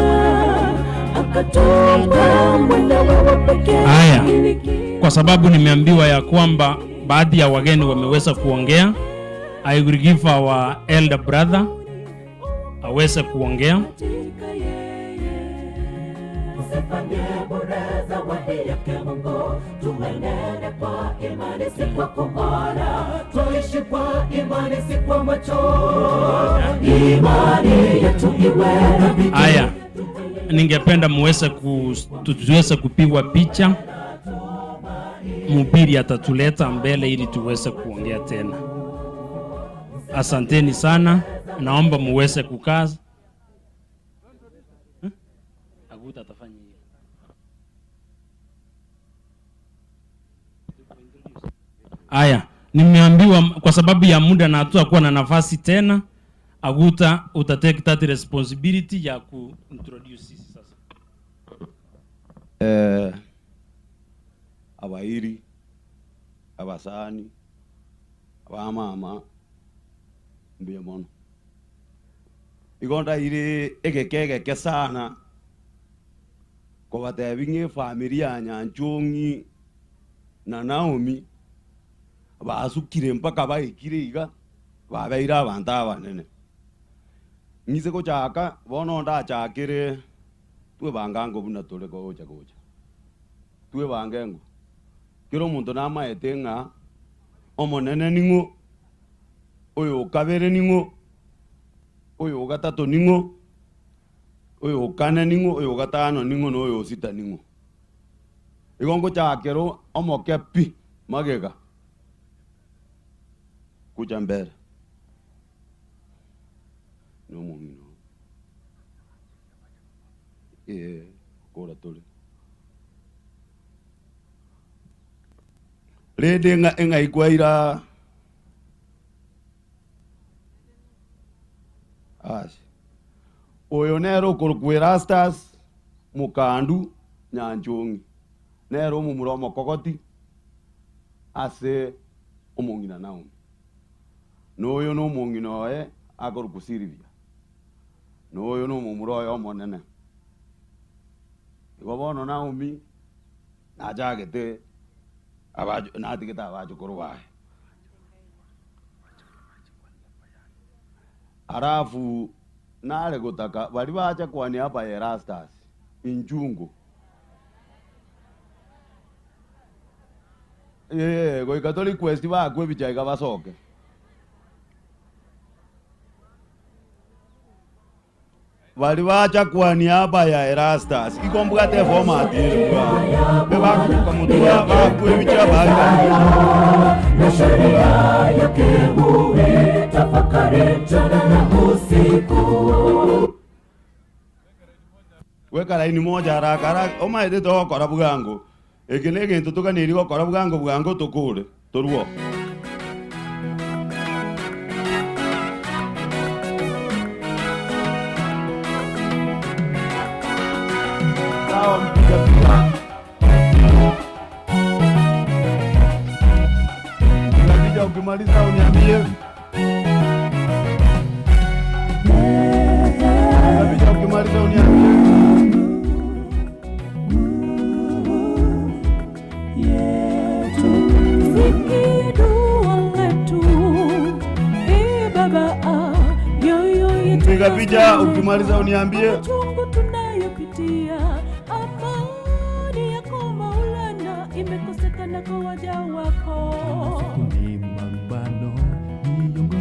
Speaker 4: akatupa mwanawe wa pekee
Speaker 6: Haya,
Speaker 4: ili
Speaker 6: kwa sababu nimeambiwa ya kwamba baadhi ya wageni wameweza kuongea, I will give our elder brother aweze kuongea.
Speaker 4: Tusifanye bure zawadi yake Mungu, tuenende kwa imani, si kwa kuona, tuishi kwa imani, si kwa macho. Imani yetu iwe thabiti.
Speaker 6: Haya, ningependa muweze ku, tuweze kupigwa picha. Mhubiri atatuleta mbele ili tuweze kuongea tena. Asanteni sana, naomba muweze kukaa. Eh? Aguta atafanya hiyo. Haya, nimeambiwa kwa sababu ya muda na hatutakuwa na nafasi tena. Aguta uta take that responsibility ya ku introduce sisi sasa.
Speaker 3: Eh, abairi abasani abamama mbuya mono igo ndaire egeke egeke sana kobatebi ng'a efamiri ya Nyanchong'i na Naomi basukire mpaka baikire iga babeire abanto abanene ng'ise gochaka bono ndachakire twebange ango buna tore gocha gocha twebange engo kera omonto namaete ng'a omonene ning'o oyo okabere ning'o oyo ogatato ning'o oyo okane ning'o oyo ogatano ning'o na oyo osita ning'o. Igo ngochakera omoke pi magega kucha mbere na omong'ina oo eh kora tore. Rende ng'a eng'ai kwaira ase oyo nere okorokwa Erastus Mokandu Nyanchong'i, nere omomura omokogoti ase omong'ina Naomi, na oyo nomong'ina oye akorokwa Silvia, na oyo nomomura oye omonene. Igo bono Naomi nachagete abacho natigete abachokoro baye. Alafu nare gotaka baria bacha kwania hapa Erastus inchungu ee goika to request bakwe ebicha iga basoke. Baria bacha kwania hapa ya Erastus igo mbwate eformat ere bwango ebakoboka motwe bakwe ebicha
Speaker 4: na sheria yake huitafakari mchana na usiku.
Speaker 3: Weka laini moja haraka haraka omaete togokora bwango eke na egento toganeiri gokora bwango bwango tokore torwo. Sawa mpiga picha. Mpiga picha ukimaliza uniambie. Mpiga picha ukimaliza uniambie.
Speaker 4: Sikia dua letu, ee Baba, mioyo yetu
Speaker 3: Mpiga picha ukimaliza uniambie.
Speaker 4: machungu tunayopitia, amani yako Maulana imekosekana kwa waja wako.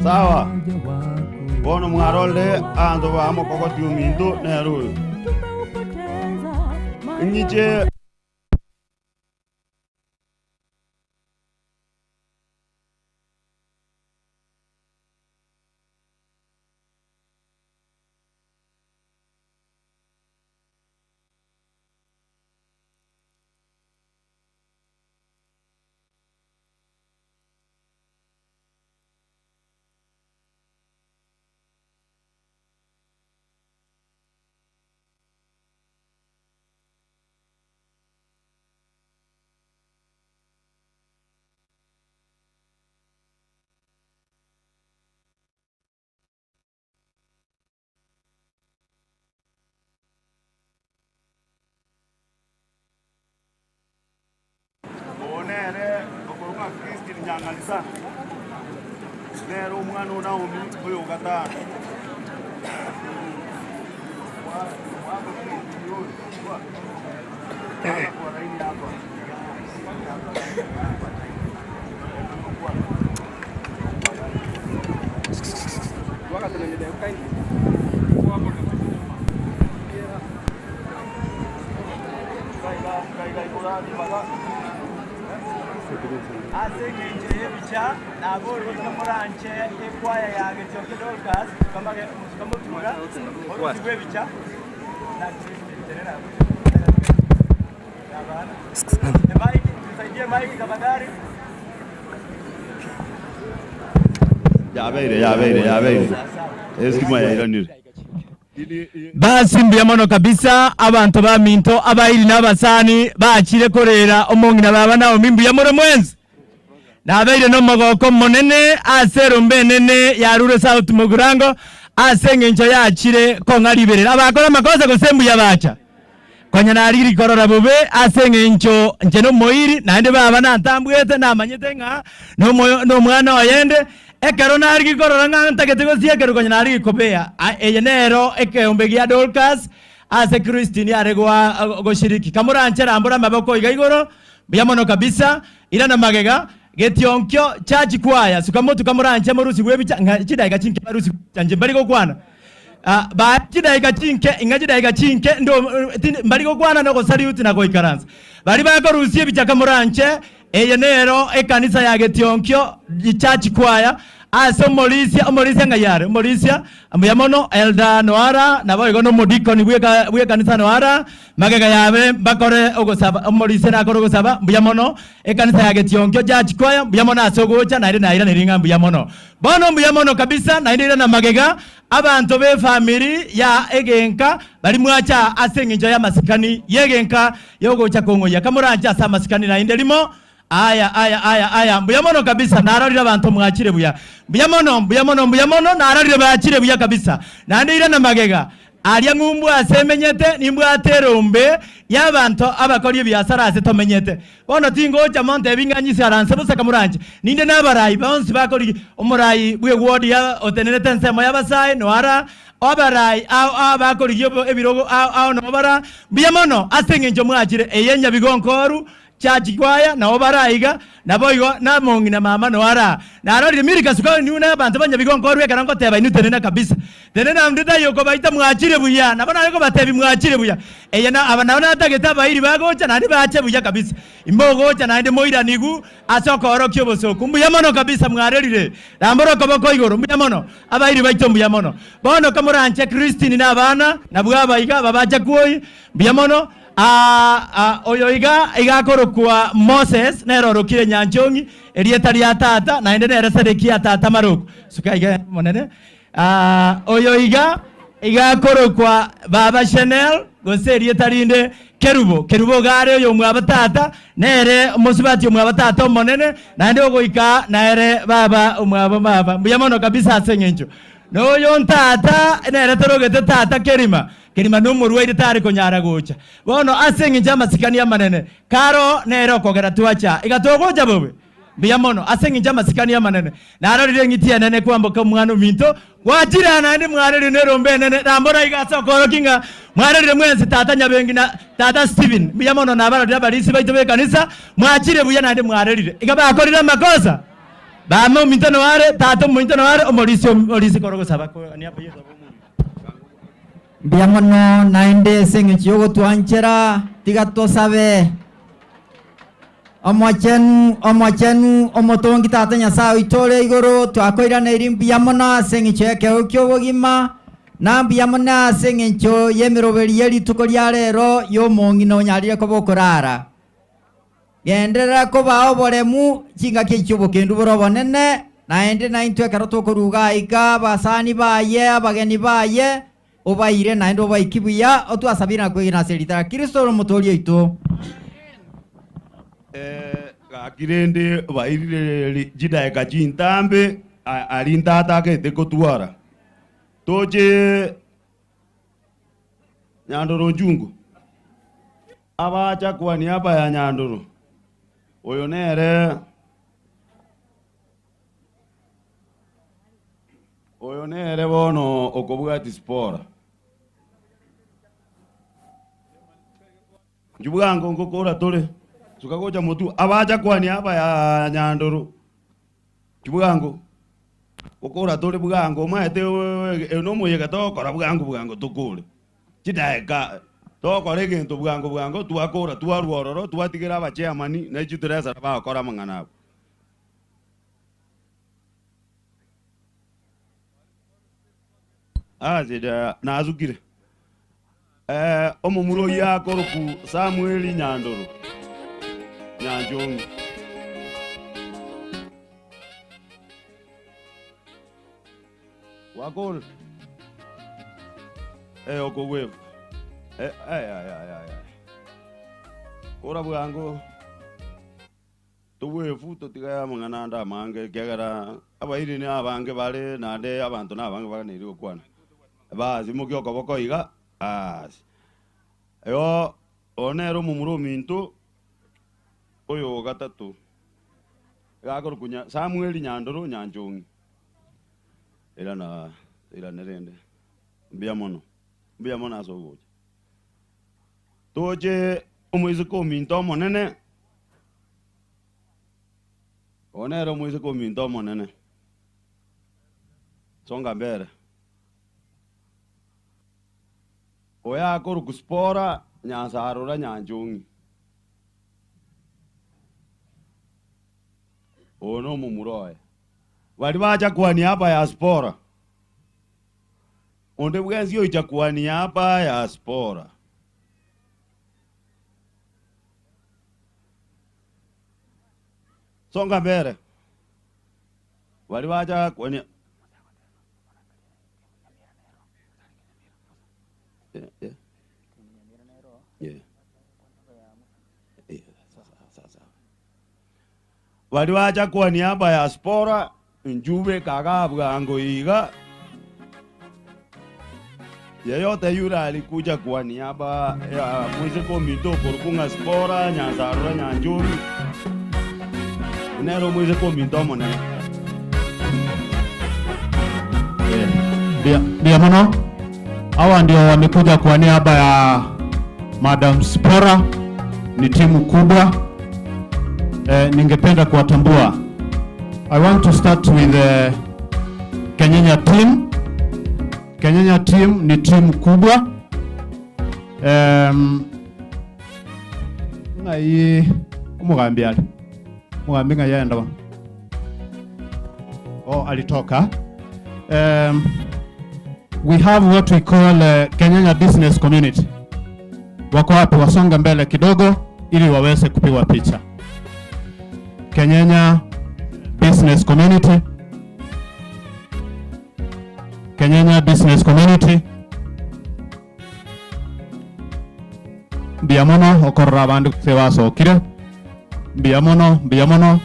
Speaker 3: Sawa. Bono mwarorire abanto ba mokogoti ominto nere oyo. Ng'iche Onere okorokwa Christine Nyangalisa nere omwana o Naomi oyo ogatano.
Speaker 5: Ase engencho y'ebicha naboorigwe moranche ekwaya ya Getiokia Dorcas motuga orusigwe ebicha
Speaker 3: Yabeire, yabeire, yabeire. Esitima yairanire.
Speaker 5: Basi mbuya mono kabisa abanto baminto abairi na abasani bachire korera omong'ina baba Naomi mbuya more mwensi. Nabeire nomogoko omonene ase erombe enene yarure South Mugirango ase engencho yachire kong'a riberera. Abakora amakosa gose mbuya bacha. Konya narigiri korora bobe ase engencho inche nomoiri naende baba nantambwete namanyete ng'a nomwana oye nde. Ekero narigiri korora ng'a ntagete gosiekerwa konya narigiri kobea. Eye nero ekeombe gia Dorcas ase Christine are goshiriki. Kamoranche rambora amaboko iga igoro. Mbuya mono kabisa. Irana magega, getionkio church choir, suka motwe kamoranche morusigwe ebicha ng'a chidaika chinke barusigwe ebicha inche mbari gokwana. Ah, ba chidaika chinke ing'a chidaika chinke ndo tindi mbari gokwana na ogosalute na goikaransa. Baria bakorusia ebicha kamoranche, eye nero ekanisa ya getionkio church choir ase omorisia, omorisia ng'ai are? Omorisia, mbuya mono, Elder Noara, naboigo na omodikoni bweka bw'ekanisa Noara, Magega yabe mbakore ogosaba, omorisia nakore ogosaba, Mbuya mono, ekanisa ya Getionkio Church Choir, mbuya mono ase ogocha, naende nairanerie ng'a mbuya mono. Bono mbuya mono kabisa, naende irana magega, abanto b'efamiri ya egenka baria mwacha ase engencho y'amasikani y'egenka y'ogocha kong'oyia. Kamoranche ase amasikani naende rimo, Aya, aya, aya, aya, mbuya mono kabisa, narorire abanto mwachire buya. Mbuya mono, mbuya mono, mbuya mono, narorire bachire buya kabisa. Naende irana magega, aria ng'umbu ase emenyete, nimbwate erombe y'abanto abakori ebiasara ase tomenyete. Bono tingocha montebi ng'a nyisaranse bosa kamoranche. Ninde nabarai bonsi bakori omorai bw'eward ya otenerete ensemo y'abasae noara, abarai ao ao bakorigia ebirogo ao ao nobara. Mbuya mono ase eng'encho mwachire. Eye nyabigonkoru Church choir nabo bare aiga, naboigo namong'ina mama noo are aa. Narorire Milka Sukari nigo na abanto ba Nyabigonko ekero ngoteba inwe tenena kabisa. Tenena onde taiyo okobaita mwachire buya. Nabo nare kobatebia mwachire buya. Eye na aba nabo natagete abairi bagocha naende bache buya kabisa. Imogocha naende moiranigu ase okoorokia obosoku. Mbuya mono kabisa mwarerire. Rambora okoboko igoro. Mbuya mono. Abairi baito mbuya mono. Bono kamoranche Christine na abana nabwo aba iga babacha kwoi. Mbuya mono. Aa, oyo iga iga akorokwa Moses, nere orokire nyanchong'i, erieta ria tata, naende nere Sedekia tata Maroko. Suka iga Omonene. Aa, oyo iga iga akorokwa baba Shenel, gose erieta rinde Kerubo. Kerubo iga are oyomwabo tata, nere omosubati omwabo tata omonene, naende ogoika nere baba omwabo mama. Mbuya mono kabisa ase eng'encho. Noyo ntata nere torogete tata Kerima. Kerima nomorwaire tare konyara gocha. Bono ase engencho y'amasikani amanene, karo nere okogera twacha. Iga togocha bobe? Mbuya mono, ase engencho y'amasikani amanene. Narorire eng'iti enene kwamboka omwana ominto, gwachire aa naende mwarerire nerombe enene, rambora iga ase okoorokia ng'a mwarerire mwensi tata Nyabengi na tata Stephen. Mbuya mono nabarorire abarisia baito b'ekanisa, mwachire buya naende mwarerire. Iga bakorire amakosa? Mama ominto noare, tata ominto noare, omorisia omorisia kore ogosaba kwa niaba Yeso abe omorisia.
Speaker 8: Mbuya mono naende ase engencho y'ogotwanchera, tiga tosabe. Omochenu, omochenu, omotongi Tata Nyasae oito ore igoro, twakoiraneirie mbuya mono ase engencho y'ekeegwa ki'obogima, na mbuya mono ase engencho y'emeroberi ye rituko ria rero y'omong'ina onyarire koba okorara. Genderera kobaa oboremu chingaki echi chi'obokendu bore obonene, naende naintwe ekero tokoruga aiga abasani baye, abageni baye, obaire naende obaiki buya, otwasabire na kwegena ase erieta ria Kristo ore Omotooria oito.
Speaker 3: Gaki rende bairire chidaeka chintambe aria ntatagete kotwara. Toche Nyandoro Nchungu. Abacha kwa niaba ya Nyandoro, oyo nere oyo nere bono okobwati Sipora. Inchuo bwango ngokora tore, suka gocha motwe, abacha kwania aba ya Nyandoro, inchuo bwango, gokora tore bwango omanyete oyo na omoyega togokora bwango bwango tokore. Chidaeka, togokora egento bwango bwango twakora twarwa ororo twatigera abachairman na echio toresara bagokora amang'ana abo. Ase nasukire, omomura oyio akorokwa Samweli Nyandoro Nyanchongi. Gwakora okogweba kora bwango. Togwefu totigae amang'ana ande amange, ekiagera abairi nabange bare, naende abanto nabange baganeiri gokwana. Basi imokia okoboko iga, aasi. Igo oyo nere omomura ominto oyo o gatato, iga akorokwa Nya Samweli Nyandoro Nyanchong'i. Irana toirane rende, mbuya mono, mbuya mono ase ogocha. Toche omoiseke ominto omonene. Oyo nere omoiseke ominto omonene. Songa mbere. Oyo akorokwa Sipora Nyansarora Nyanchong'i. Oyo nomomura oye. Baria bacha kwania aba ya Sipora. Onde bwensi oicha kwania aba ya Sipora. Songa mbere. Baria bacha kwania. Yeah, yeah. Yeah. Yeah, sawa, sawa. Baria bacha kwania aba ya Sipora, inchuo ekagaa bwango iga. Yeyote yule alikuja kwa niaba ya moiseke ominto okorokwa ng'a Sipora, Nyansarora, Nyanchori, nere omoiseke ominto omonene.
Speaker 14: Mbuya mbuya mono. Hawa ndio wamekuja kwa niaba ya Madam Sipora, ni timu kubwa. Eh, ningependa kuwatambua. I want to start with the Kenyenya team. Kenyenya team ni timu kubwa. Um, ng'ai omogambi ari omogambi ng'ai aenda bono oh alitoka um, we have what we call uh, Kenyenya business community wako wapi wasonge mbele kidogo ili waweze kupigwa picha Kenyenya business community Kenyenya business community mbuya mono okorora abande gose basokire mbuya mono mbuya mono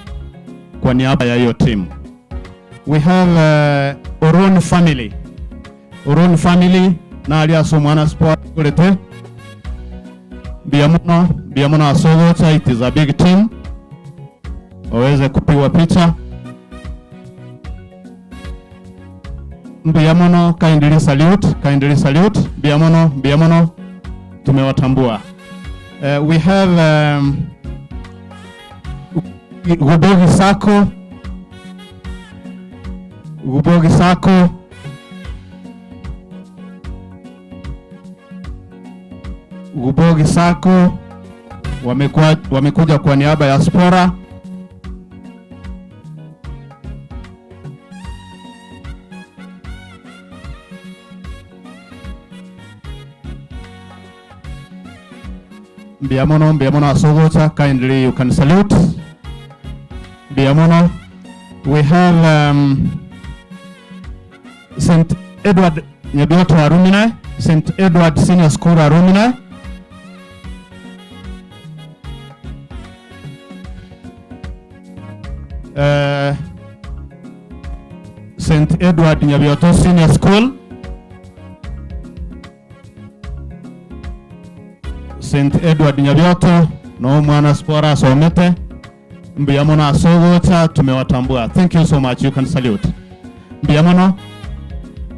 Speaker 14: kwa niaba ya hiyo team we have uh, Oron family Oron family nari ase omwana sport korete mbuya mono mbuya mono ase ogocha it is a big team waweze kupigwa picha Mbuya mono kindly salute, kindly salute. Mbuya mono, mbuya mono. Tumewatambua. Uh, we have um, Gubogi Sacco. Gubogi Sacco. Gubogi Sacco wamekuwa wamekuja kwa niaba ya Spora. Mbuya mono, mbuya mono ase ogocha. Kindly you can salute. Mbuya mono. We have um, St. Edward Nyabioto Alumni, St. Edward Senior School Alumni. Eh, St. Edward Nyabioto Senior School. St. Edward Nyabioto no omwana spora asomete mbuya mono ase ogocha tumewatambua thank you so much you can salute mbuya mono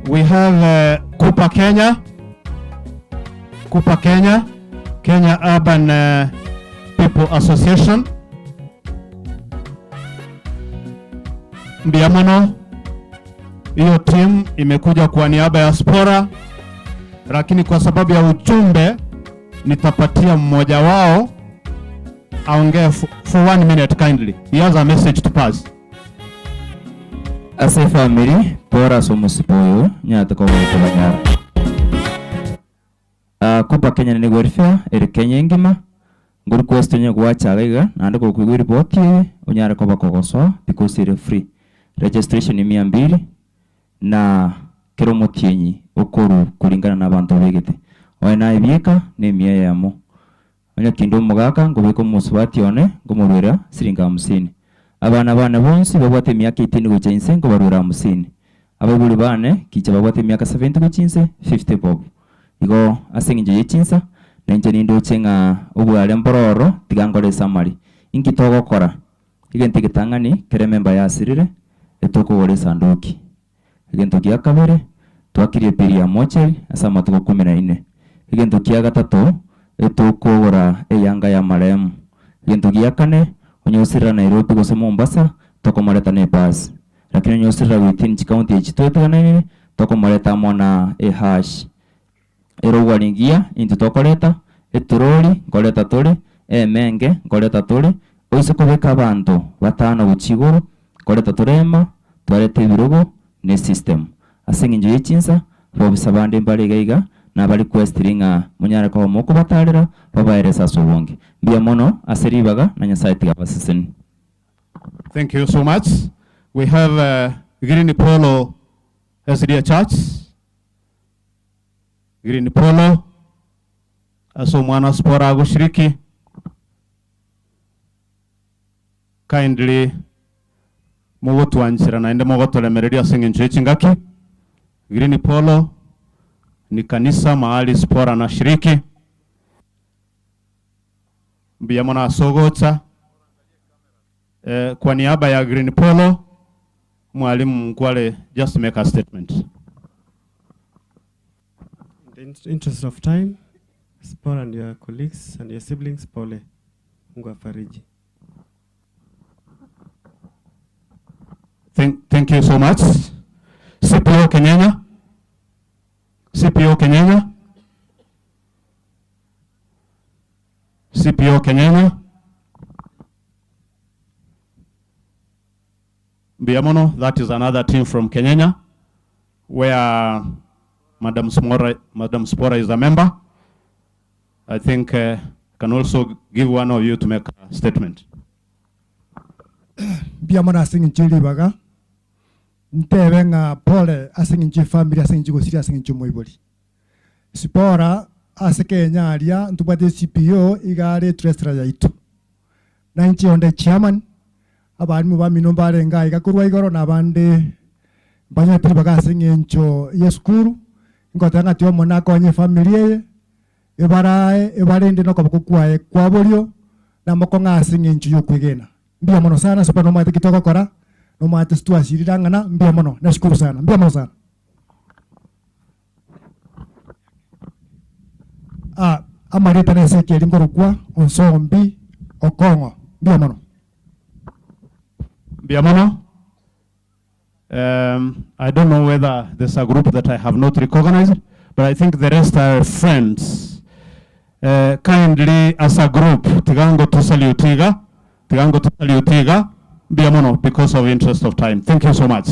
Speaker 14: we have uh, Kupa Kenya Kupa Kenya. Kenya Urban eh, People Association. Mbuya mono, hiyo team imekuja kwa niaba ya Spora, lakini kwa sababu ya ujumbe nitapatia mmoja wao aongee for one minute kindly. He has a message to pass.
Speaker 15: Ase efamiri, pore ase omosipo oyo, nyarete koba gokobanyara. Ah, Kupa Kenya nene welfare ere Kenya engima, nko request onye goacha iga iga, naende gokoigwa eripoti eye, onyare koba kogosoa because ere free. Registration ni mia mbili, na kera omotienyi okorwa kulingana na abanto obegete. Onye naye bieka, na emia eyemo. Onye kinde omogaka, nkobeka omosubati one, nkomoruera siringi hamsini. Abana bane bonsi babwate emiaka 18 gochia inse, nkobaruera hamsini. Abaibori bane kicha babwate emiaka 70 gochia inse, 50 bob. Igo ase engencho ye chinsa, na inche nindoche ng'a obware mboro ororo, tiga nkore esummary. Inki togokora? Egento egetang'ani, kera ememba yasirire, etokogora esanduki. Egento gia kabere, twakirie ebill ya mortuary ase amatuko kumi na ine. Egento kia gatato, etokogora eyanga y'amaremu. Egento gia kane, onye osirera Nairobi gose Mombasa, tokomoreta ne ebus. Lakini onye osirera within chicounty echi twetiganaine, tokomoreta amo na ehash. Ere obwari engiya intwe tokoreta, etorori nkoreta tore, emenge nkoreta tore, oise kobeka abanto batano gochia igoro, nkoreta tore ema, twareta ebirogo ne esystem. Ase eng'encho ye chinsa, abobisa bande mbare iga iga, naba requestiri ng'a monyare koba mokobatarera, babaerese ase obonge. Mbuya mono ase ribaga, na Nyasaye tiga abasesenie.
Speaker 14: Thank you so much. We have uh, Green Polo SDA Church. Green Polo ase omwana Spora agoshiriki. Kindly mogotwanchera naende mogotoremereria ase eng'encho ye chingaki. Green Polo ni kanisa mahali Spora anashiriki. Mbuya mono ase ogocha. Eh, kwa niaba ya Green Polo, Mwalimu Nkwale, just make a statement.
Speaker 16: In the interest of time, Spora and your colleagues and your siblings, pole. Mungu afariji.
Speaker 14: Thank, thank you so much. CPO Kenyenya. CPO Kenyenya. CPO Kenyenya. Mbuya mono, that is another team from Kenyenya where Madam Smora, Madam Spora is a member. I think can also give one of you to make a statement.
Speaker 17: Mbuya mono ase eng'encho ribaga ntebe ng'a pole ase eng'encho efamily ase eng'encho gosiri ase eng'encho omoibori Sipora ase Kenya aria ntobwate CPO iga are treasurer yaito na inche onde chairman abarimu bamino mbarenge aiga korwa igoro na abande mbanyete ribaga ase eng'encho ya esukuru ngoteba ng'a tiga omone akonye efamily eye ebarae ebarende na okoboko kwaye kwa borio namokong'a ase eng'encho ya okwegena. Mbuya mono sana ase okobana nomanyete ki togokora, nomanyete ase twasirire ang'ana, mbuya mono, nashukuru sana, mbuya mono sana. Ah, amarieta na Ezekiel nkorokwa Onsombi Okong'o, mbuya mono.
Speaker 14: Mbuya mono. I don't know whether there's a group that I have not recognized, but I think the rest are friends. Kindly, as a group, tigango to salute iga, tigango to salute iga, mbuya mono because of interest of time. Thank you so much.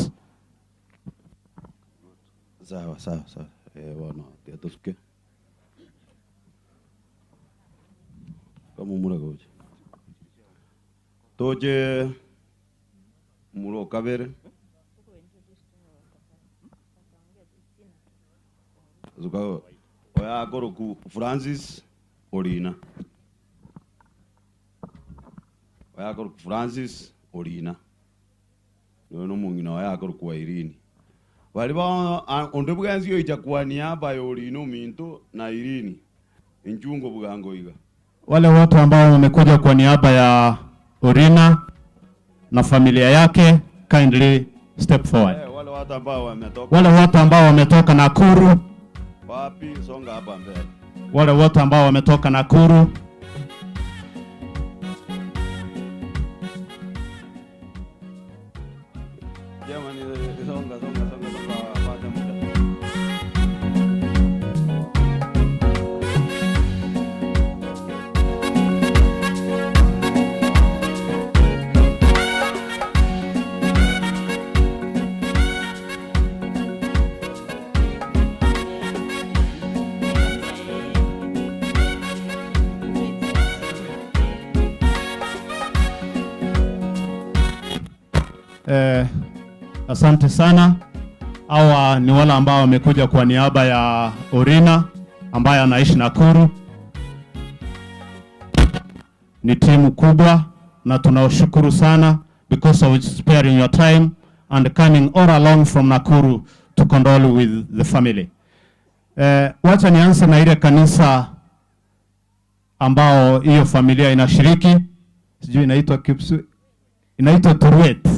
Speaker 3: Sawa sawa sawa. Eh, bono tiga tosuke. Kamomura gocha. Toche omura o kabere. Suka oyo akoroku Francis Orina. Oyo akoroku Francis Orina. Noyo na omong'ina oye akorokwa Irene. Baria ba onde bwensi oicha kwa niaba ya Orina ominto na Irene, inchuo nkobwango iga.
Speaker 14: Wale wote ambao wamekuja kwa niaba ya Orina na familia yake, kindly step forward.
Speaker 3: Eh, wale watu ambao wametoka
Speaker 14: Wale watu ambao wametoka Nakuru,
Speaker 3: wapi, songa hapa mbele.
Speaker 14: Wale wote ambao wametoka Nakuru.
Speaker 3: Jamani, songa songa songa songa, pata muda.
Speaker 14: Eh, asante sana. Hawa ni wale ambao wamekuja kwa niaba ya Orina ambaye anaishi Nakuru. Ni timu kubwa na tunawashukuru sana because of sparing your time and coming all along from Nakuru to condole with the family. Eh, wacha nianze na ile kanisa ambao hiyo familia inashiriki, sijui inaitwa Kipsu, inaitwa Turuet.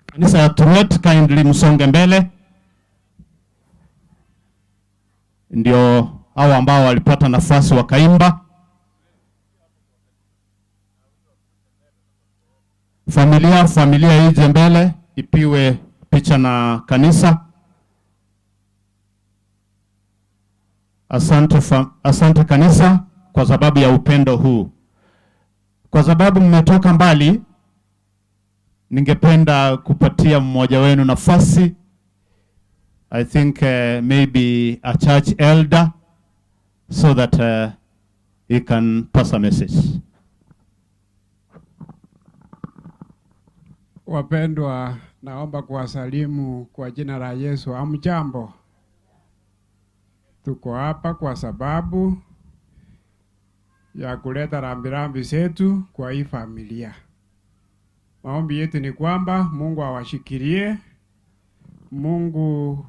Speaker 14: Kanisa ya Turuet, kindly msonge mbele. Ndio hao ambao walipata nafasi wakaimba. Familia familia ije mbele ipiwe picha na kanisa. Asante, asante kanisa kwa sababu ya upendo huu. Kwa sababu mmetoka mbali, ningependa kupatia mmoja wenu nafasi. I think maybe a church elder so that he can pass a message.
Speaker 18: Wapendwa, naomba kuwasalimu kwa jina la Yesu. Hamjambo? Tuko hapa kwa sababu ya kuleta rambirambi zetu kwa hii familia. Maombi yetu ni kwamba Mungu awashikilie, Mungu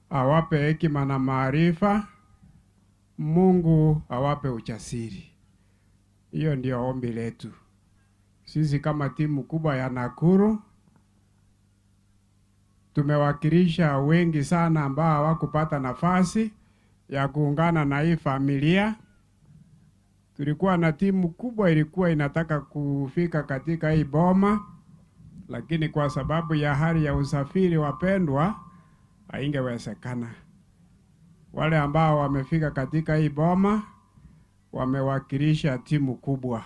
Speaker 18: awape hekima na maarifa, Mungu awape ujasiri. Hiyo ndio ombi letu. Sisi kama timu kubwa ya Nakuru tumewakilisha wengi sana ambao hawakupata nafasi ya kuungana na hii familia. Tulikuwa na timu kubwa ilikuwa inataka kufika katika hii boma, lakini kwa sababu ya hali ya usafiri, wapendwa, haingewezekana. Wale ambao wamefika katika hii boma wamewakilisha timu kubwa.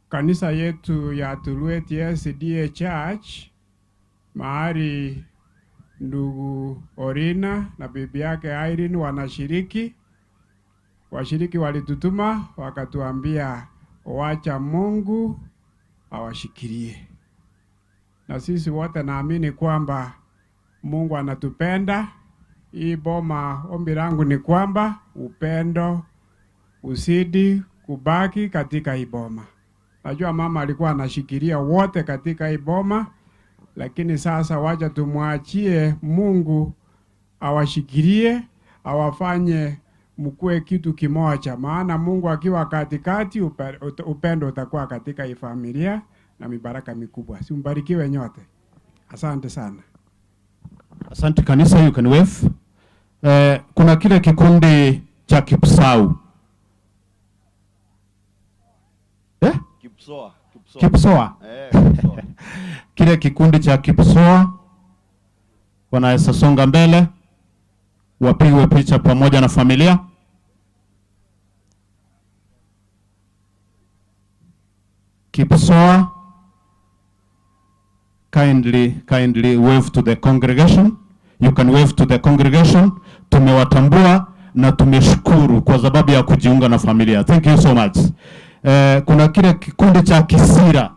Speaker 18: Kanisa yetu ya Tuluet SDA Church, mahali ndugu Orina na bibi yake Irene wanashiriki. Washiriki walitutuma wakatuambia, wacha Mungu awashikilie. Na sisi wote naamini kwamba Mungu anatupenda. Hii boma, ombi langu ni kwamba upendo usidi kubaki katika hii boma. Najua mama alikuwa anashikilia wote katika hii boma, lakini sasa wacha tumwachie Mungu awashikilie, awafanye mkuwe kitu kimoja, maana Mungu akiwa katikati, upendo utakuwa katika hii familia na mibaraka mikubwa. Si mbarikiwe nyote. Asante sana.
Speaker 14: Asante kanisa, you can wave. Kuna kile kikundi cha Kipsau.
Speaker 3: Kipsoa, Kipsoa.
Speaker 14: Kipsoa.
Speaker 3: Kipsoa.
Speaker 14: Kile kikundi cha Kipsoa wanaweza songa mbele wapigwe picha pamoja na familia. Kipsoa, kindly wave to the congregation. You can wave to the congregation. Tumewatambua na tumeshukuru kwa sababu ya kujiunga na familia. Thank you so much. Kuna kile kikundi cha Kisira,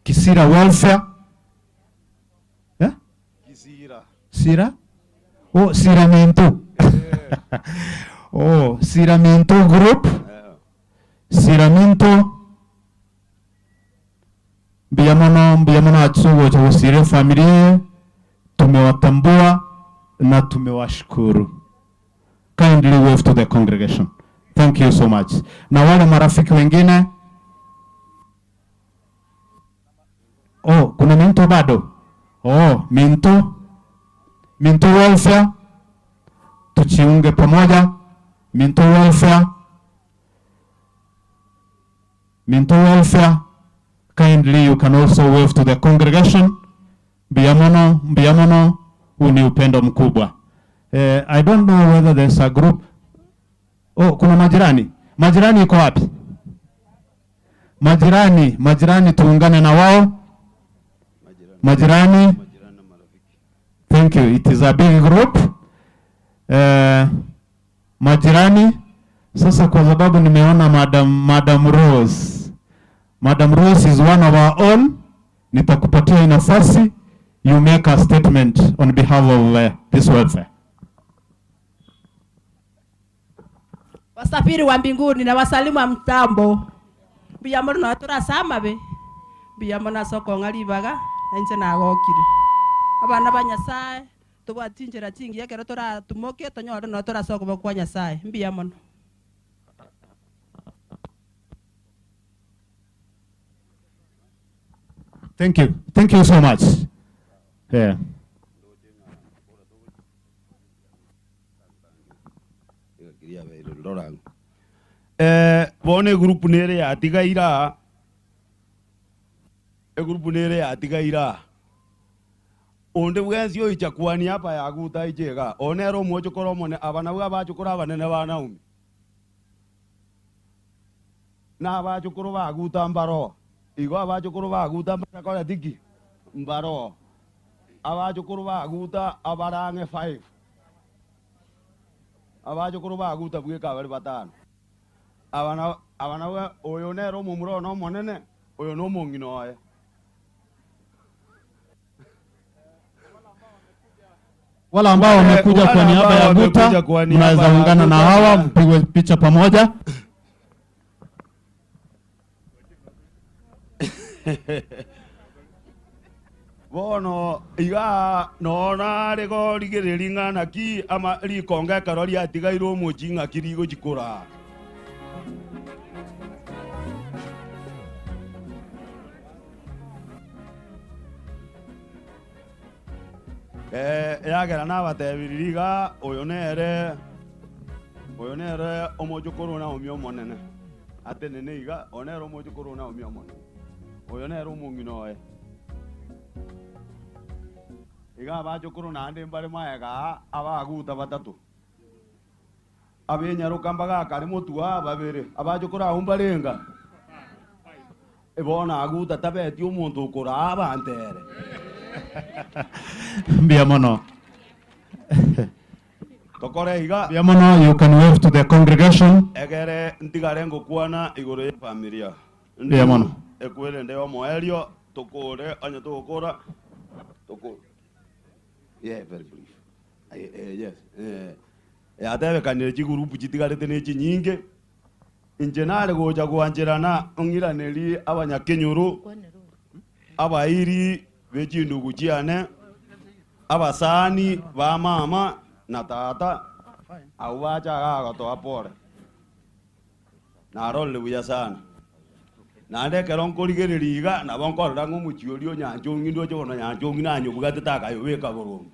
Speaker 14: Kisira Welfare.
Speaker 3: Kisira.
Speaker 14: Sira? Oh, Siraminto. Oh, Siraminto group. Siraminto. Mbiamono, mbiamono atsugo cha Usire familia. Tumewatambua na tumewashukuru. Kindly wave to the congregation. Thank you so much. Na wale marafiki wengine? Oh, kuna Minto bado? Oh, Minto. Minto Welfare. Tujiunge pamoja. Minto Welfare, Minto Welfare, kindly you can also wave to the congregation. Mbuya mono, mbuya mono, huu ni upendo mkubwa. Eh, I don't know whether there's a group. Oh, kuna majirani. Majirani iko wapi? Majirani, majirani tuungane na wao. Majirani. Thank you. It is a big group. Eh, majirani sasa kwa sababu nimeona Madam, Madam Rose. Madam Rose is one of our own. Nitakupatia hii nafasi you make a statement on behalf of this welfare.
Speaker 19: Wasafiri wa mbinguni na wasalimu wa mtambo mbuya mono nonya tore ase amabe mbuya mono ase okong'a ribaga na inche nagokire. Abana ba Nyasaye tobwate chinchera chingiya ekero toratumoke tonyore nonya tore ase okoboko kwa Nyasaye mbuya mono.
Speaker 14: Thank you. Thank you so much. Yeah.
Speaker 3: Eh, bono egroup nere yatigaire aa, egroup nere yatigaire aa. Onde bwensi oicha kwania hapa yaguta aiche igaa, oyo nere omochokoro omone, aba nabwo abachokoro abanene ba Naomi. Na abachokoro baguta mbaroo, igo abachokoro baguta mbatakoreti ki? Mbaroo. Abachokoro baguta abare ang'e five. Abachokoro baguta bweka abare batano. Aba na aba nabwo oyo nere omomura one omonene, oyo nomong'ina oye.
Speaker 14: Wale ambao wamekuja
Speaker 3: Wale
Speaker 14: kwa niaba
Speaker 3: ambao
Speaker 14: ya
Speaker 3: wamekuja
Speaker 14: Guta,
Speaker 3: kwa niaba
Speaker 14: mnaweza
Speaker 3: ya
Speaker 14: ungana na
Speaker 3: Guta.
Speaker 14: hawa mpigwe picha pamoja.
Speaker 3: Bono iga nonare gorigereria ng'a naki ama rikongo ekero riatigaire omochie ng'aki rigochia koraa. Eh, eagera nabatebirie iga, oyo nere, oyo nere omochokoro Naomi omonene, atenene iga, oyo nere omochokoro Naomi omonene, oyo nere omong'ina oye. Iga abachokoro naende mbare maega aa, abaguta batato, abenyaroka mbagakare motwe aa babere, abachokoro abwo mbarenga? Bono aguta tabeti omonto okoraa abanto ere.
Speaker 14: Mbuya mono.
Speaker 3: Tokore iga.
Speaker 14: Mbuya mono, you can wave to the congregation.
Speaker 3: Egere ntigare ngokwana igoro y'efamilia.
Speaker 14: Mbuya mono.
Speaker 3: Ekwerende y'omoerio tokore onye togokora toko yeah, very brief. Eh, eh, yes. Eh, yatebekanire chigurupu chitigarete ne chinyinge. Inche nare gocha gwancherana ong'iranerie abanyakenyoro, abairi be chindugu chiane, abasani ba mama na tata, abwo bacha igaa gotoa pore. Narorire buya sana. Naende ekero nkorigereria iga, nabo nkorora ng'a omochie oria o Nyanchongi ndoche bono Nyanchongi nanyobwate takayobeka boronge.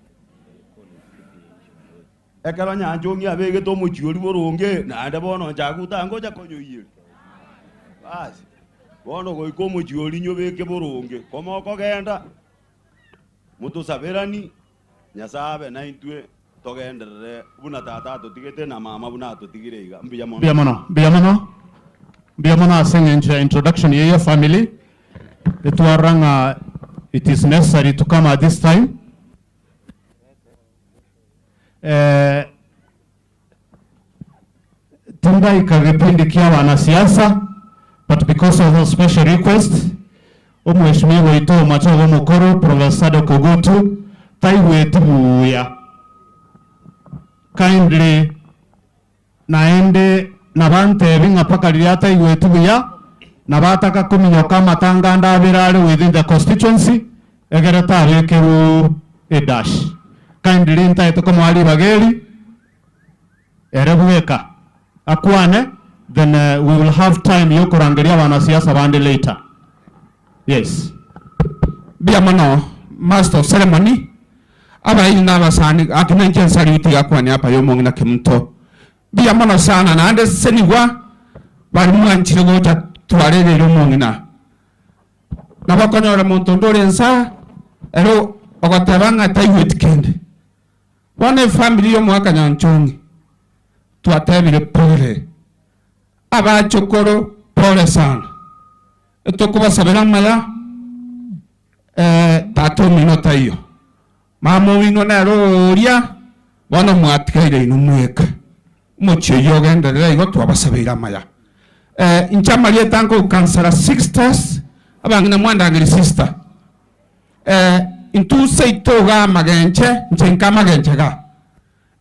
Speaker 3: Ekero Nyanchong'i abegete omochie oria boronge, naende bono nchaguta ngocha konyoiyeria. Basi, bono goika omochie oria nyobeke boronge, komokogenda, motosaberani, Nyasae abe naintwe togenderere buna tata atotigete na mama buna atotigire iga. Mbuya mono.
Speaker 14: Mbuya mono, mbuya mono, mbuya mono ase eng'encho ya introduction eye ya family, etwarora ng'a it is necessary to come at this time. Eh, tindaika gepindi kia wanasiasa but because of a special request omweshimiwa oito omochogo omokoro Professor Sadock Ogutu taigweti buya kindly Naende nabantebi ng'a mpaka riria ataigweti buya, nabo ataka kominyoka amatanga ande abere are within the constituency, egere tabekerwe edash. Kindly ntaete komoa ribaga eri, ere bweka akwane, then we will have time yokorangeria abanasiasa bande later. Yes.
Speaker 20: Mbuya mono master of ceremony, abairi na abasani, gaki na inche nsaluti gakwania apa ya omong'ina Kemunto. Mbuya mono sana naende sesenigwa baria mwanchire gocha twarereire omong'ina. Nabo okonyora omonto onde ore nsa ere ogoteba ng'a taigweti kende. Bono efamiri ya omogaka Nyanchong'i twatebire pole, abachokoro pole sana, etokobasabera amaya tata omino taiyo, mama oino nere oria, bono mwatigaire inwe mweka. Omochie oyio ogenderere igo twabasabeire amaya. Inche amarieta nkokansara Sixtus, abang'ina mwandangeria sister. Intwe seito iga amagenche, inche nka amagenche iga.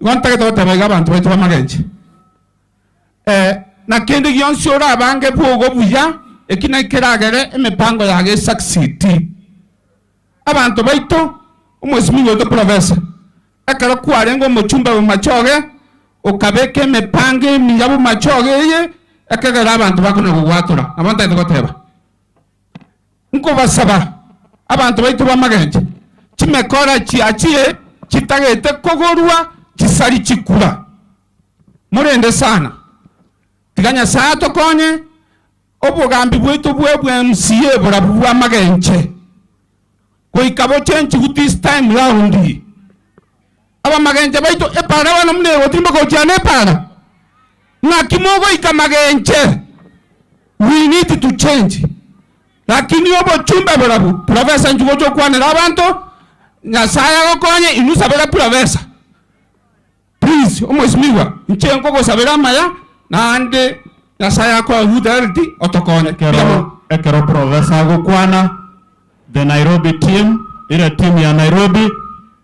Speaker 20: Igo ntagete goteba iga abanto baito b'amagenche. Na kende gionsi orabange bwogo buya, eki nakio keragere emepango yago esucceed. Abanto baito, omwesimigwa oito professor, ekero kwarenge omochumbe bw'amachoge, okabeka emepango emiya bw'amachoge eye, ekegera abanto bakona gogwatora. Nabo ntagete goteba. Nkobasaba abanto baito b'amagenche, chimekora chiachire chitagete kogorwa chisari chikura. Morende sana. Tiga Nyasae atokonye, obogambi bwaito bwe bwa MCA borabu bw'amagenche goika bochenchigwe this time round. Abamagenche baito epara bono buna egotirimboka gochia nepara, ng'aki mogoika magenche? We need to change. Lakini obochumbe borabu, Professor inchuo gocha okwanere abanto, Nyasaye agokonye, inwe sabera Professor. Please omwesimigwa, inche nkogosabera amaya naende Nyasaye akoe good health otokonye.
Speaker 14: Ekero ekero Professor agokwana, the Nairobi team, ile team ya Nairobi,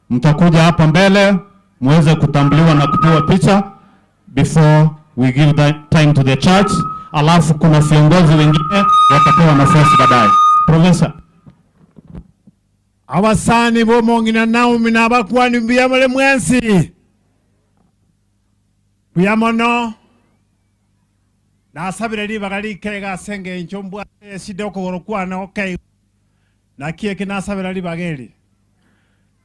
Speaker 14: mtakuja hapa mbele muweze kutambuliwa na kupigwa picha before we give the time to the church, alafu kuna viongozi wengine watapewa nafasi baadaye. Professor.
Speaker 18: Abasani b'omong'ina Naomi nabakwani mbuya more mwensi. Mbuya mono. Nasabire ribaga rike iga ase engencho mbwate esida okogoro kwane gokeigwa. Naki eki nasabera ribaga eri?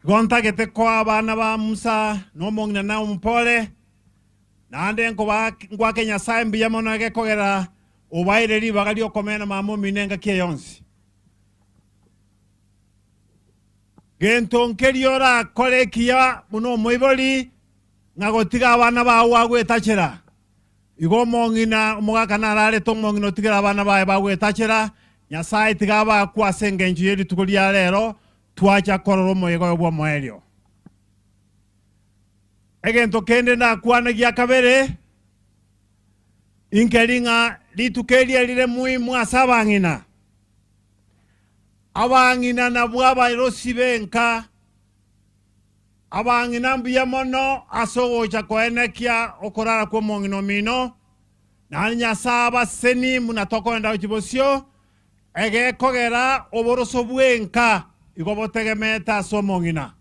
Speaker 18: Igo ntagete koa abana ba Musa na omong'ina Naomi pole, naende ngoake Nyasae mbuya mono egekogera obaeire ribaga ri'okomena mama omino engaki eye yonsi. Gento nkeria orakore ekiya buna omoibori, ng'a gotiga abana bao agwetachera. Igo omong'ina omogaka nararete omong'ina otigere abana baye bagwetachera, Nyasae tiga abakwe ase engencho ye rituko ria rero, twacha korora omoyega oyo bw'omoerio. Egento kende ndakwane gia kabere, inkeri ng'a rituko eri erire muhimu ase abang'ina. Abang'ina nabwo abarosi b'enka. Abang'ina mbuya mono ase ogocha koenekia okorara kw'omong'ina omino, naende Nyasae abasesenie buna tokoenda gochia bosio, egekogera oboroso bw'enka igo botegemeete ase omong'ina.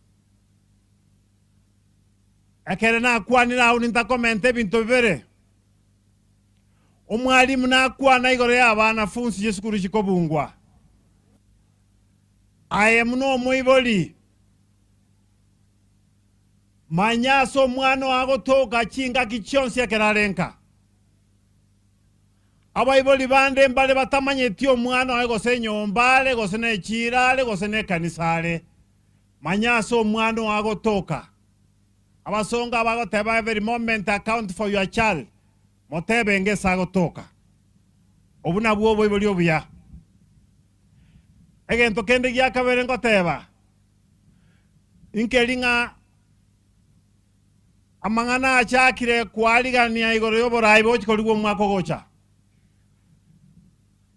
Speaker 18: Ekere nakwanire agwo nintakomenta ebinto bibere. Omwalimu nakwana igoro y'abanafunsi ch'esukuru chikobungwa. Aye buna omoibori, manya ase omwana oo agotoka chingaki chionsi ekero are nka. Abaibori bande mbare batamanyeti omwana oye gose enyomba are, gose nechiira are, gose nekanisa are. Manya ase omwana oo agotoka. Abasongo abagoteba every moment account for your child, motebe ngese agotoka. Obwo nabwo oboibori obuya. Egento kende gia kabere ngoteba, inkeri ng'a amang'ana achakire koarigania igoro y'oborai bogochia korigwa omwaka ogocha.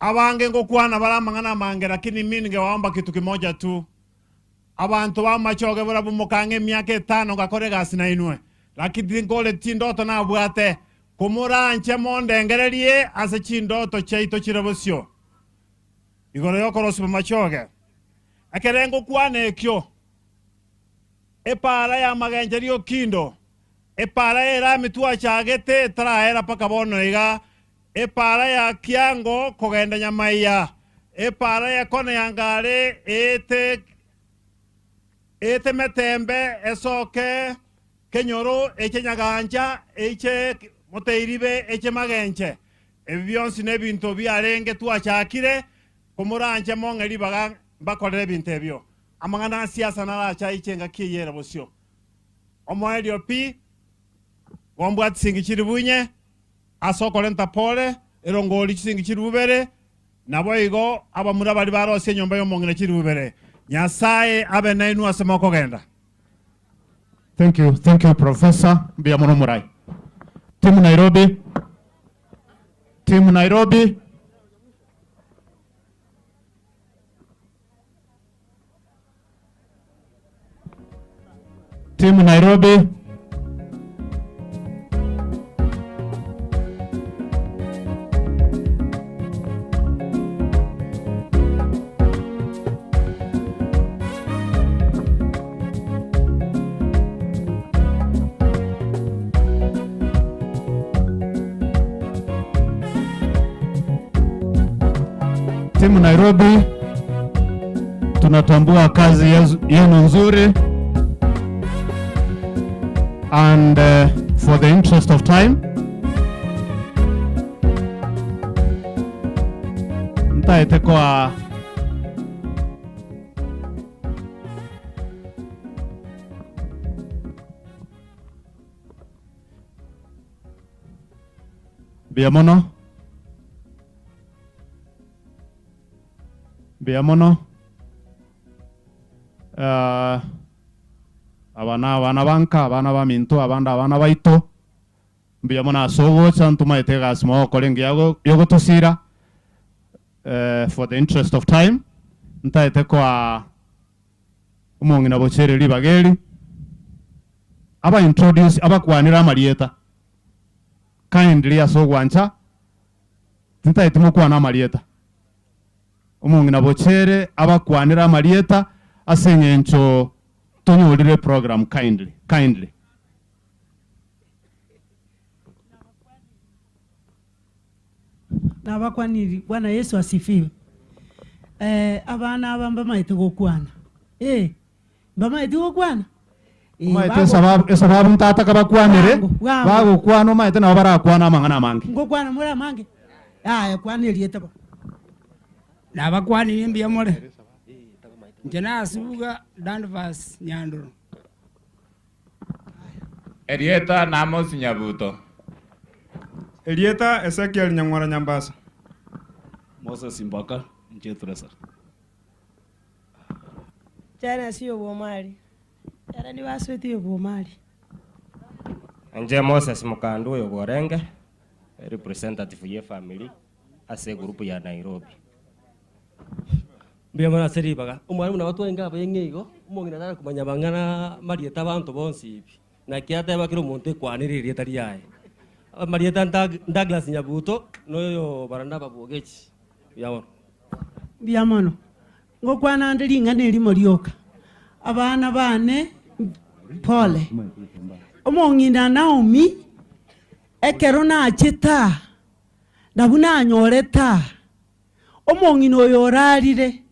Speaker 18: Abange ngokwana bare amang'ana amange lakini mi ningewaomba kitu kimoja tu. Abanto b'amachoge barabwo mokang'a emiaka etano ngakora egasi nainwe, lakini tinkore chindoto nabwate, komoranche mondengererie ase chindoto chiaito chire bosio. Igoro y'okorosibwa amachoge, ekere ngokwana ekio, epaara y'amagencho riokindo, epaara y'erami twachagete etaraera mpaka bono iga, epaara ya kiango kogenda Nyamaiya, epaara y'ekona ya Ngare eete eete Metembe esoke Kenyoro eche Nyagancha eiche.
Speaker 21: Moteiribe eche magenche. Ebi bionsi nebinto biarenge twachakire, komoranche mong'e ribaga mbakorere ebinto ebio. Amang'ana a siasa narache aiche engaki eye ere bosio. Omoerio pi, gombwati chisingi chilifu inye, ase okorenta pole, erongori chisingi chilifu ibere, naboigo abamura baria barosie enyomba y'omong'ina chilifu ibere. Nyasae abe nainwe ase mokogenda.
Speaker 14: Thank you, thank you Professor. Mbuya mono Murai. Team Nairobi. Team Nairobi. Team Nairobi. Timu Nairobi, tunatambua kazi yenu nzuri and uh, for the interest of time ntaete kwa Mbuya mono. Mbuya mono. Eh, aba na abana banka, abana baminto, abande abana baito. Mbuya mono ase ogocha, ntomaete egasi mogokora engiya yogotosira. Eh, for the interest of time, ntaete koa omong'ina bochere ribaga eri, aba introduce, abakwanere amarieta kindly ase ogwancha, tintaeti mokwane amarieta. Omong'ina bochere abakwanere amarieta ase eng'encho tonyorire eprogram kindly, kindly.
Speaker 22: Nabakwaniri, Bwana Yesu asifiwe. Eh, abana aba mbamaete gokwana. Eh, mbamaeti gokwana? Eh,
Speaker 14: Omaete
Speaker 22: bago-
Speaker 14: esababu esababu ntataka bakwanere,
Speaker 22: Bwango, bwango.
Speaker 14: bagokwana omaete nabo barakwane amang'ana amange.
Speaker 22: Ngokwana more amange? Yaya, kwana erieta bo.
Speaker 23: Nabakwanirie mbuya more. Inche nasubuga Danvas Nyandoro.
Speaker 24: Erieta n'Amosi Nyabuto.
Speaker 25: Erieta Ezekiel Nyang'wara Nyambasa.
Speaker 6: Moses Mbaka, inche Treasurer.
Speaker 26: Jairus Obomari. Ere nigo aswete Obomari.
Speaker 27: Inche Moses Mukandu oyo bworenge representative ye family ase egroup ya Nairobi.
Speaker 28: Mbuya mono ase ribaga. Omwalimu nabo twarenge abaeng'e igo, omong'ina tare komanya amang'ana amarieta abanto bonsi pi. Naki ateba kera omonto ekwanere erieta riaye. Amarieta Ndag- Douglas Nyabuto, na oyo Barnaba Bwogechi. Mbuya mono.
Speaker 22: Mbuya mono. Ngokwana ande ring'ana erimo rioka. Abana bane, pole. Omong'ina Naomi, ekero nachete aa, nabwo nanyorete aa. Omong'ina oyo orarire,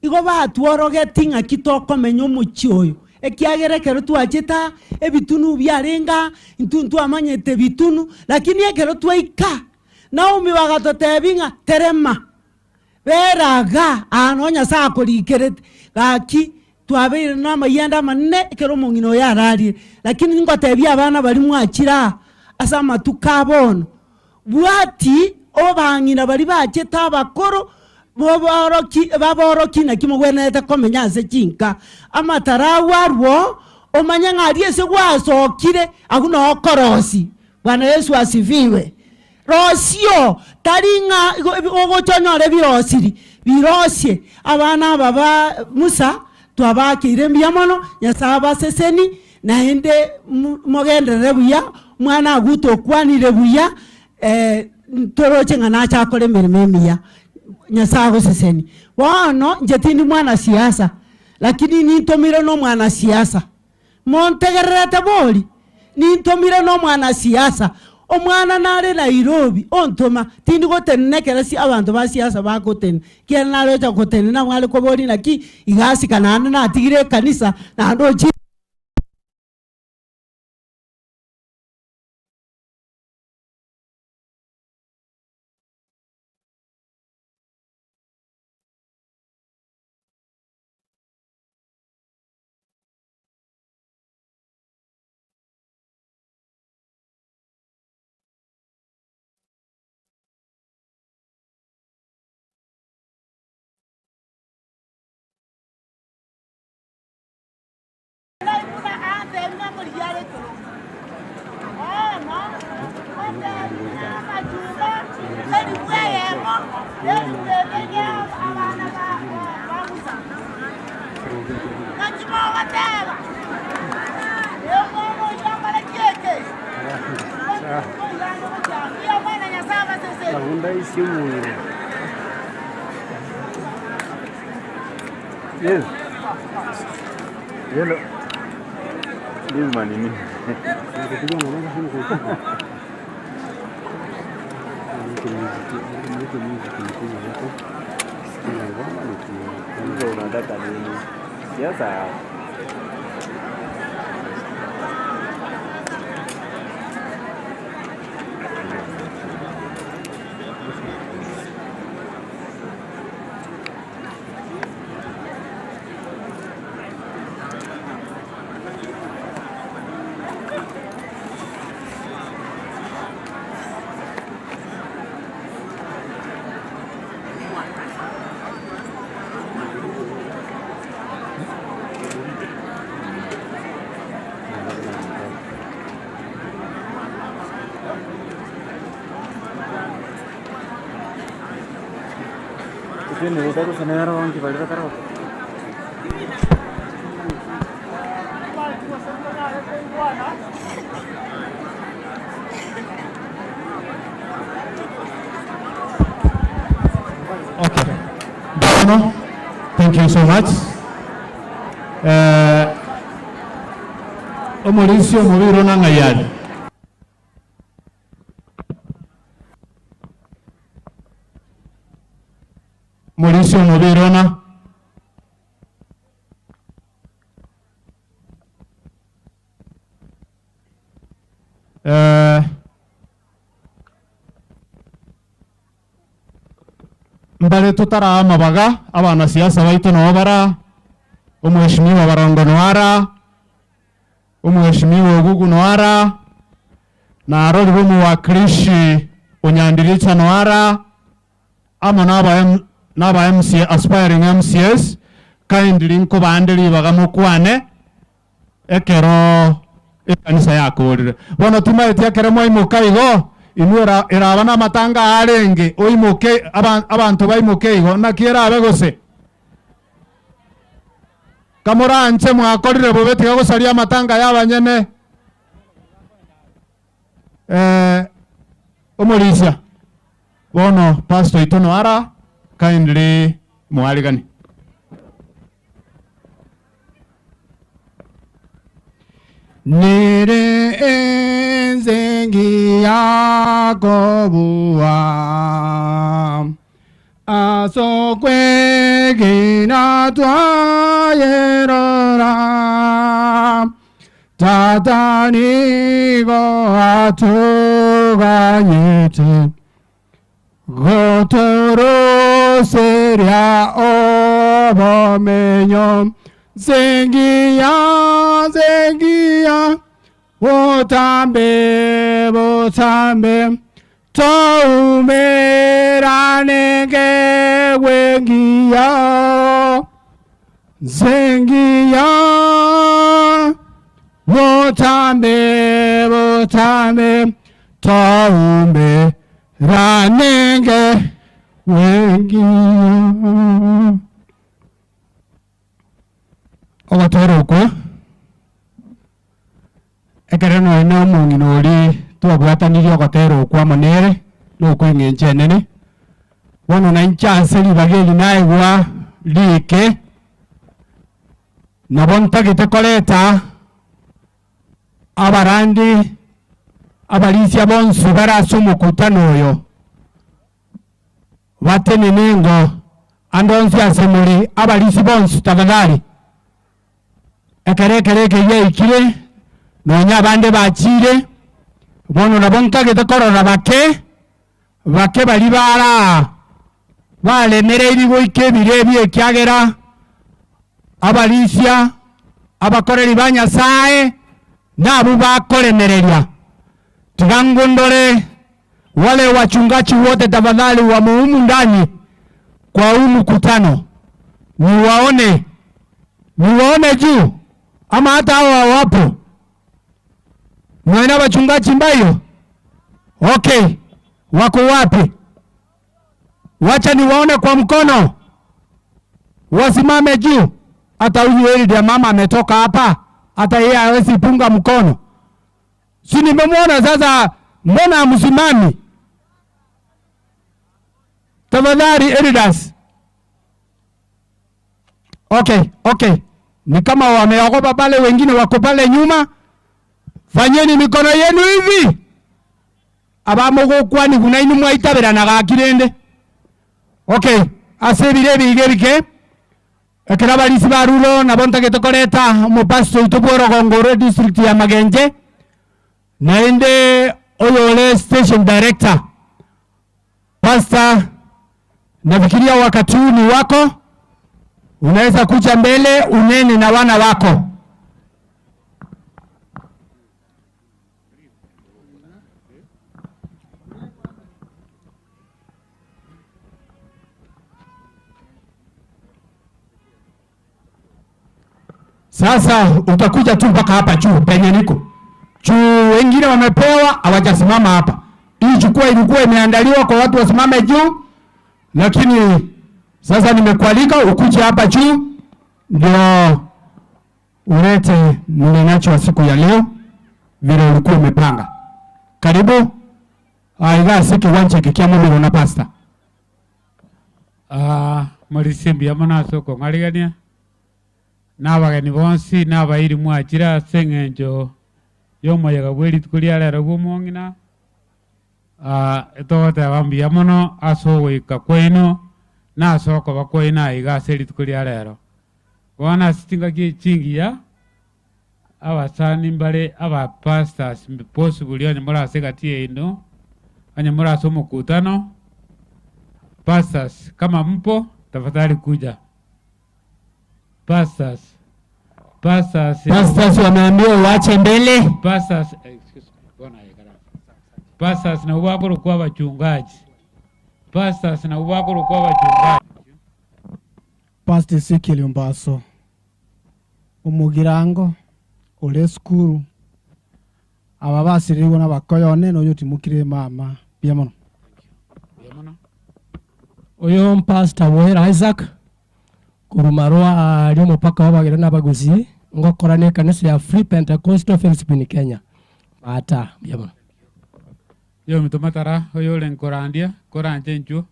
Speaker 22: igo batworogeti ng'aki tokomenya omochie oyo, ekiagera ekero twachete aa, ebitunu biarenge aa, intwe ntwamanyete bitunu, lakini ekero twaika, Naomi bagatotebia ng'a terema, bera igaa, aa noo Nyasae akorikerete, gaki twabeire namayianda amanene ekero omong'ina oyo ararire. Lakini ngotebia abana baria mwachire aa ase amatuko a bono, Bwati obang'ina baria bachete abakoro, boboroki baboroki naki mogwenerete komenya ase chinka. Amatarau arwo, omanye ng'a aria ase gwasokire, agwo noo okorosi. Bwana Yesu asifiwe. Rosio, tari ng'a igo ogocha onyore birosiri, birosie. Abana aba ba Musa twabakeire mbuya mono, Nyasae abaseseni, Naende mogenderere buya, omwana Aguta okwanire buya, ntoroche ng'a nache akore emeremo emiya. Nyasae agosesenie. Bono inche tindi mwanasiasa, lakini nintomire na omwanasiasa. Montegererete bori? Nintomire na omwanasiasa. Omwana nare Nairobi ontoma, tindi gotenena ekero abanto ba siasa bagotenena, ekiagera nare ocha gotenena mware koboria naki iga asika naende natigire ekanisa naende ochire.
Speaker 2: Yes. Yellow. This man ini. Hizo unataka nini? Siasa.
Speaker 14: Okay. Bono, thank you so much. Eh, omorisi omobiro nang'ayari. Omorisi omobiro na Eh, mbare totaraa amabaga abanasiasa baito nabo bara omweshimiwa Barongo noara omweshimiwa Ogugu noara narorire omuwakilishi Onyandiricha noara amo naba M- naba MC, aspiring MCAs kindly nkobande ribaga mokwane ekero ekanisa yakorire bono timaeti ekere mwaimoka igo inwe era- eraba na amatanga arenge oimoke aba- abanto baimoke igo naki erabe gose kamoranche mwakorire bobe tiga gosaria amatanga ya abanyene eh, omorisia bono pastor oito noara kindly mwarigani.
Speaker 18: Nere enzengi yakobua asokwegina twayerora tata nigo atuganyete gotoroseria obomenyo nzengiya nzengiya botambe botambe toumeranenge wengiya nzengiya botambe botambe toumeranenge wengiya
Speaker 14: Ogotera okwo ekero nonya na omong'ina oria twabwatanirie ogotera okwo amo nere na okweng'encho enene, bono nainche ase ribaga eri naegwa riike, nabo ntagete koreta abarandi abarisia bonsi bare ase omokutano oyo, batenene engo ande onsi ase more, abarisia bonsi tafadhali. Ekero ekero eke giaikire, nonya abande bachire, bono nabo ntagete korora bake, bake baria baraa baremereiri goika ebiro ebi ekiagera abarisia, abakoreri ba Nyasaye, nabwo bakoremereria. Tiga ngondore wale wachungaji wote tafadhali wamo humu ndani kwa huu mkutano, niwaone niwaone juu ama hata hao hawapo. Mwana wachungaji mbayo okay, wako wapi?
Speaker 1: Wacha niwaone kwa mkono, wasimame juu. Hata huyu Elidia mama ametoka hapa, hata yeye hawezi punga mkono. Si nimemwona sasa, mbona hamsimami? Tafadhali Elidas. Okay, okay. Ni kama wameogopa pale, wengine wako pale nyuma. Fanyeni mikono yenu hivi abamogokwani buna inwe mwaitabera gakirende. Okay, ase ebiro ebiga ebike ekero abarisi barure nabo ntagete koreta omopastor oito bwa orogongo ore district ya Magenche naende oyore station director Pastor, nafikiria wakati huu ni wako, unaweza kuja mbele unene na wana wako. Sasa utakuja tu mpaka hapa juu penye niko juu, wengine wamepewa hawajasimama hapa. Hii jukwaa ilikuwa imeandaliwa kwa watu wasimame juu, lakini sasa nimekualika ukuje hapa juu ndio ulete mnenacho wa siku ya leo vile ulikuwa umepanga. Karibu aiga siki wanche kikia mumiro na pasta.
Speaker 18: Ah, morisia mbuya mono ase okong'arigania, na abageni bonsi na abairi mwachire ase eng'encho ya omoyega bwa erituko ria rero bwa omong'ina, ah, etogoteba mbuya mono ase ogoika kwaino, na ase okoba kwaino aiga ase erituko ria rero. Bono ase chingaki echi chingiya, abasani mbare aba pastors possibly onye more ase egati yaino, onye more ase omokutano, pastors kama mpo tafadhali kuja. Pastors, pastors,
Speaker 1: Pastors wameambiwa uache mbele.
Speaker 18: Pastors, eh, excuse me, bwana ayekara. Pastors nabo bakorokwa abachungaji. Pastors nabo bakorokwa abachungaji.
Speaker 7: Pastor Ezekiel Ombaso, omogirango ore esukuru, aba basirirwe na abakoyo one na oyo otimokire mama, mbuya mono.
Speaker 9: Oyo mpastor Boera Isaac korwa Marua aria omopaka w'abagere na abagusii, ngokora na ekanisa ya Free Pentecostal Fellowship in Kenya. Maata, mbuya mono.
Speaker 18: Oyominto Matara, oyore nkorandia, koranche inchuo.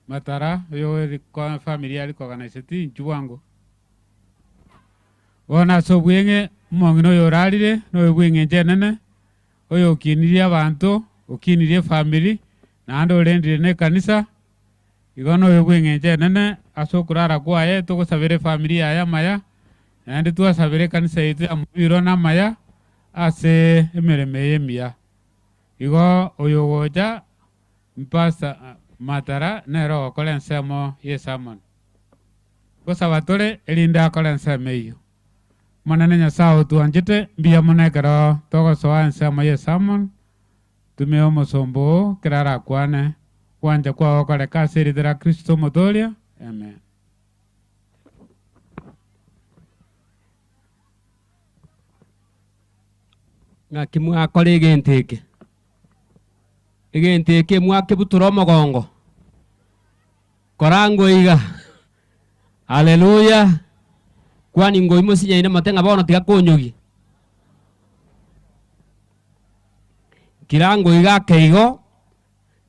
Speaker 18: Matara, oyo family yari koorganiseti, inchuo bwango. Bono ase obweng'e, omong'ina oyo orarire, na oyo bw'eng'encho enene, oyokinirie abanto, okinirie efamiri, naende orendire na ekanisa, igo noyo bw'eng'encho enene ase okorara kwaye, togosabera efamiri yaye amaya, naende twasabera ekanisa yaito ya Mobiro na amaya, ase emeremo eye emiya. Igo oyo ogocha, Pastor Matara nere ogokora ensemo y'esermon. Ngosaba tore, erinde akore ensemo eyio. Omonene Nyasae otwanchete, mbuya mono ekero togosoa ensemo y'esermon, tumia omosomba oo ekero arakwane, ogwancha kwao gokoreke ase erieta ria Kristo Omotoria. Amen.
Speaker 10: Ng'aki mwakora egento eke? Egento eke mwakebutora omogongo? Kora ngoiga. Haleluya! Kwani ngoi mosinyaine mote ng'a bono tiga konyogia. Kira ngoiga ake igo,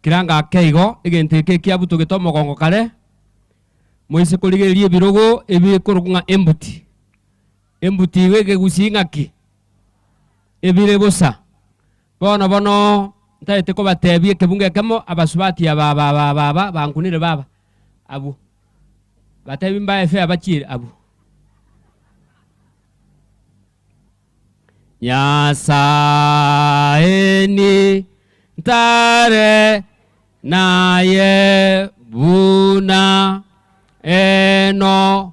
Speaker 10: kira ngake igo, egento eke ekiabutogete omogongo kare, moise korigereria ebirogo ebikorokwa ng'a embuti. Embuti igo ekegusii ng'aki? Ebire bosa. Bono bono ntagete kobatebia ekebungo ekemo, abasubati aba aba aba aba aba bankunire baba abwo. Batebi mbae fare bachiere abwo. Nyasae ni ntare naye buna eno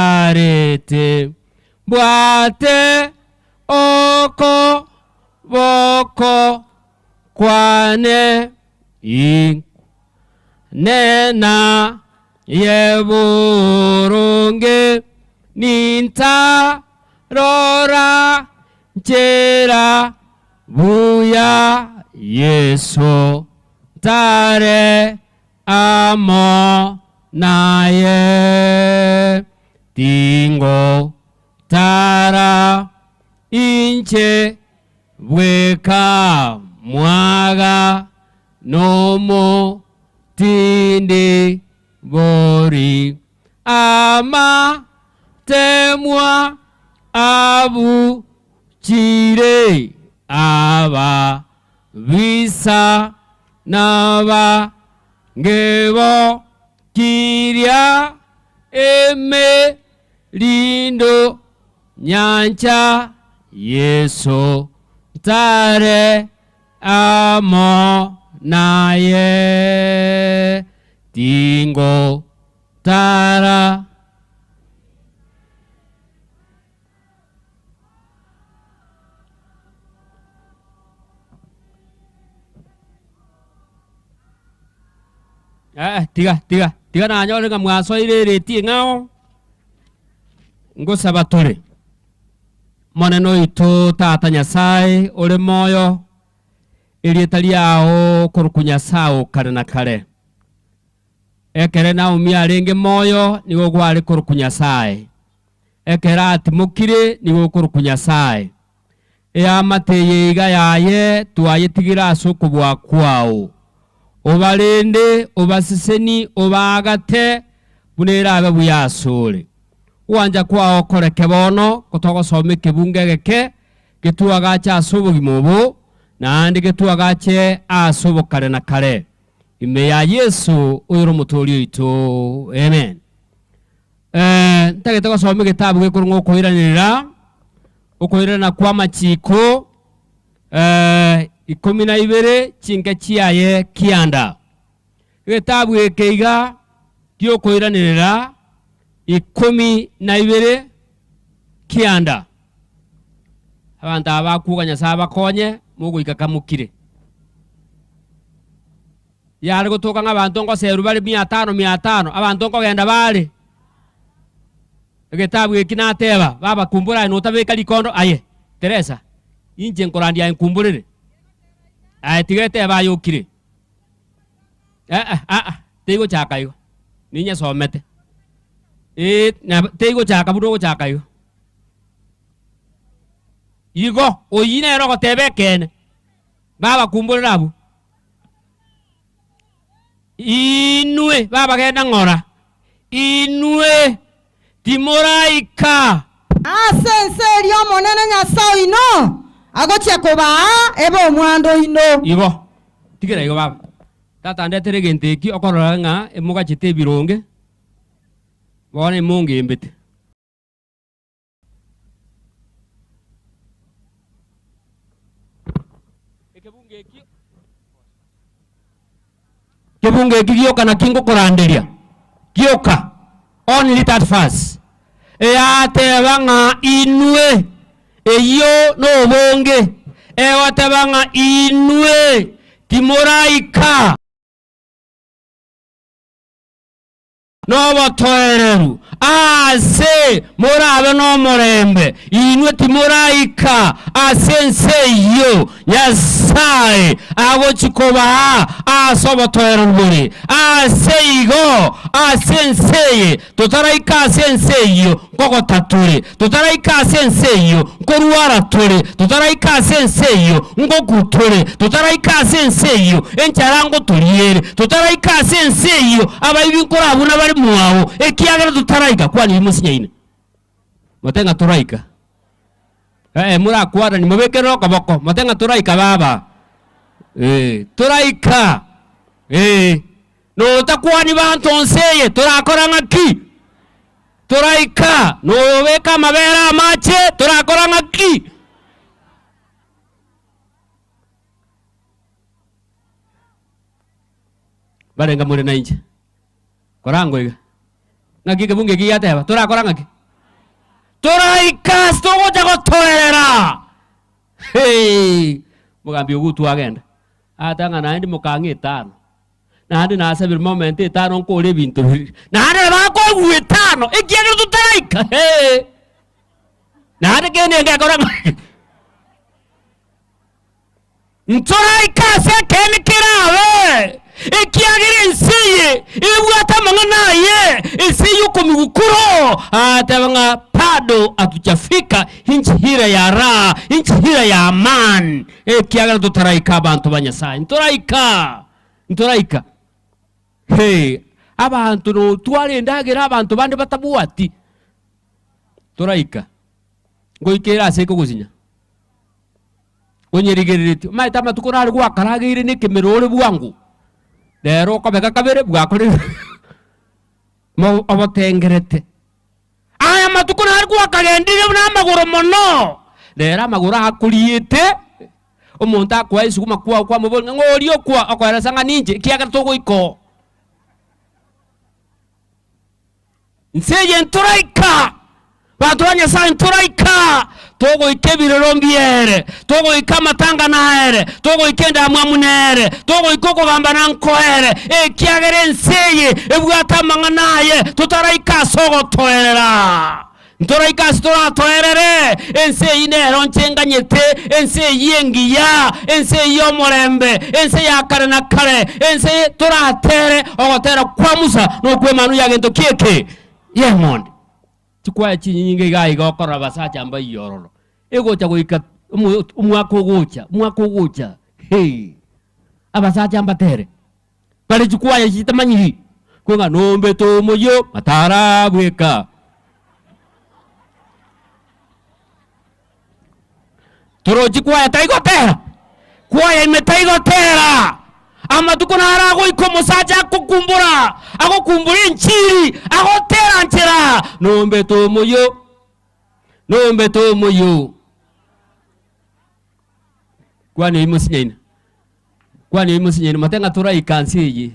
Speaker 10: kwatarete, mbwate okoboko kwane inene naye boronge, nintarora nchera buya. Yeso ntare amo naye, tingotara inche bweka mwaga nomo tindi bori amatemwa abuchire ababisa nabange bokiria emerindo nyancha Yeso ntare amo naye, tingotara. Eh, tiga tiga tiga nanyore ng'a mwasoire ereti eng'ao, ngosaba tore. Omonene oito Tata Nyasae ore moyo, erieta riao korokwa Nyasae o kare na kare. Ekere Naomi arenge moyo nigo gware korokwa Nyasae, ekero atimokire nigo okorokwa Nyasae. Eamate eye iga yaye twayetigire ase okobua kwao. Obarende, obaseseni, obaagate, buna erabe buya asore. Ogwancha kwao koreke bono, kotogosoma ekebungo egeke, getwagache ase obogima obo, naende getwagache ase obokare na kare. Ime ya Yeso, oyore Omotooria oito. Amen. Eh, ntagete gosoma egetabu gekorwa ng'a okoiranerera, okoirana kw'amachiko eh, ikomi na ibere chinke chiaye kianda. Egetabu eke iga gi'okoiranerera ikomi na ibere kianda. Abanto aba bakwoga Nyasae abakonye, mogoika kamokire. Yare gotoka ng'a abanto ngoserwa bare mia tano mia tano, abanto nkogenda bare. Egetabu eki nateba, baba kumbura aye notabeka rikondo aye, Teresa, inche nkorandia aye nkumburere. Aye tiga etebe aye okire. Ee, aa, teigochaka igo, ninyesomete. Ee, nabo teigochaka buna ogochaka igo. Igo, oyio nere ogoteba ekeene, baba kumborera abwo. Inwe babagenda ng'ora, inwe timoraika.
Speaker 4: Ase ense eria Omonene Nyasae oino agochia kobaa ebe omwando oino.
Speaker 10: Igo, tigera igo baba. Tata ndetere egento eki okorora ng'a emogachete ebironge, bono emongembete. Ekebungo eki gioka naki ngokoranderia, gioka, only that verse, eyateba ng'a inwe, eyio nobonge, egoteba ng'a inwe timoraika. Nobotoereru, aase morabe nomorembe, inwe timoraika ase ense eyio Nyasae agochia kobaa ase obotoereru bore. Ase igo, ase ense eye, totaraika ase ense eyio, nkogota tore, totaraika ase ense eyio, nkorwara tore, totaraika ase ense eyio, ngokwa tore, totaraika ase ense eyio, enchara ngotoriere, totaraika ase ense eyio, abaibi nkorabuna bare mwao, ekiagera totaraika. Kwani imosinyaine? Mote ng'a toraika. Ee, morakwanani, mobekerere okoboko, mote ng'a toraika baba. Ee, toraika. Ee, notakwani banto nse eye, torakora ng'aki? Toraika, noyobeka amabere amache, torakora ng'aki? Barenge more nainche, korango iga, ng'aki ekebungo eki giateba, torakora ng'aki? Toraika ase togocha gotoerera. Hee! Omogambi Ogutu agenda, agateba ng'a naende mokang'a etano. Naende nasabire momente etano nkore ebinto biria. Naende nabo akoigwa etano, ekiagera totaraika, hee. Naende kende ngekora ng'a. Ntoraike ase ekeene kerabe, ekiagera ense eye ebwate amang'ana aye, ense y'okomigukuro. Agateba ng'a bado hatujafika inchi hira ya raha, inchi hira ya amani, ekiagera totaraika abanto ba Nyasaye. Ntoraika, ntoraika. Hee, abanto notware endagera abanto bande batabwati. Toraika, ngoika ere ase ekogosinya. Onyerigereretie, omanyete amatuko nare gwakarageire na ekemero ore bwango, rero okobeka kabere bwakorire mo obotengerete. Aya amatuko nare gwakagendire buna amagoro mono, rero amagoro akoriete, omonto akoa esuguma kwao kwamoboria ng'a ng'o oria okwa okoeresa ng'a ninche, ekiagera togoika oo. Inse eye ntoraika, banto ba Nyasae ntoraika, togoika ebirero mbiere, togoika amatanga naere, togoika endamwamu nere, togoika okogambana nkoere, ekiagera ense eye ebwate amang'ana aye, totaraika ase ogotoerera. Ntoraike ase toratoerere, ense eyio nero inche nganyete, ense eyio engiya, ense eyio y'omorembe, ense ya kare na kare, ense toratere ogotera kwa Musa na okw'Emanu ya gento ki eke y'eng'ondi. Chikwaya chinyinge iga iga okorora abasacha mbayio ororo, egocha goika omo omwaka ogocha, omwaka ogocha hee, abasacha mbatere. Bare chikwaya chitamanyiri, kweng'a nombete omoyio matarabweka. Torochi kwaya taigotera, kwaya ime taigotera. Amatuko naro agoika omosacha agokumbura, agokumbura enchiri, agotera nchera, nombete omoyio, nombete omoyio. Kwana oyio mosinyaine. Kwana oyio mosinyaine mote ng'a toraika nse eye.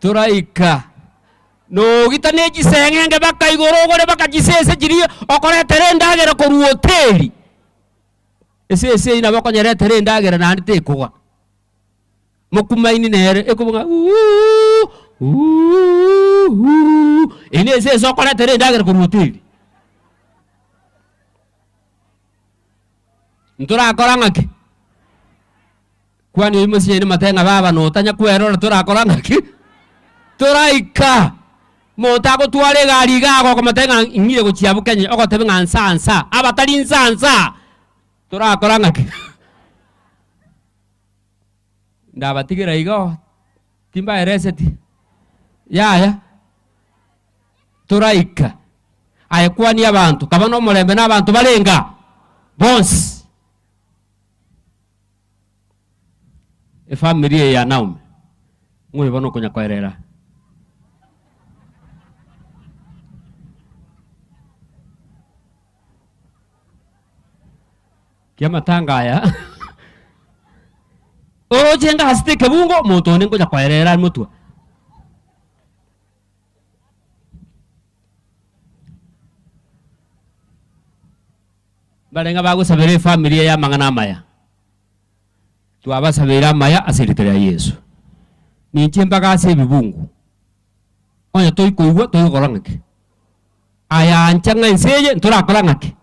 Speaker 10: Toraika. Nogita ne chiseng'enge baka igoro ogore baka chisese chiria okoretera endagera korwa hoteli. Esese eyio nabo okonyeretera endagera naende tekogwa. Mokumaini nere ekoba ng'a uuh uuh uuh eyio ne esese okoretera endagera korwa hoteli. Ntorakora ng'aki? Kwani oyio mosinyaine motebe ng'a baba notanya kwerora torakora ng'aki? Toraika! Monto agotwara egari iga agokomotebia ng'a ing'ire gochia abwo Kenya, ogotebia ng'a nsa nsa, abatari nsa nsa, torakora ng'aki? Ndabatigera igo, timbaereseti, yaya. Toraika. Aye kwania abanto, kaba nomorembe nabanto barenga bonsi. Efamiri eye ya Naomi, ng'o oyo bono okonya koerera? Kiamatanga aya oroche ngasete ekebungo, omonto onde nkonya koerera are motwe. Mbarenge bagosabera efamiri eye amang'ana amaya. Twabasabeire amaya ase erieta ria Yeso. Ninche mpaka ase ebibungu, onye toikoigwa toigokora ng'aki? Aya ancha ng'a ense eye ntorakora ng'aki?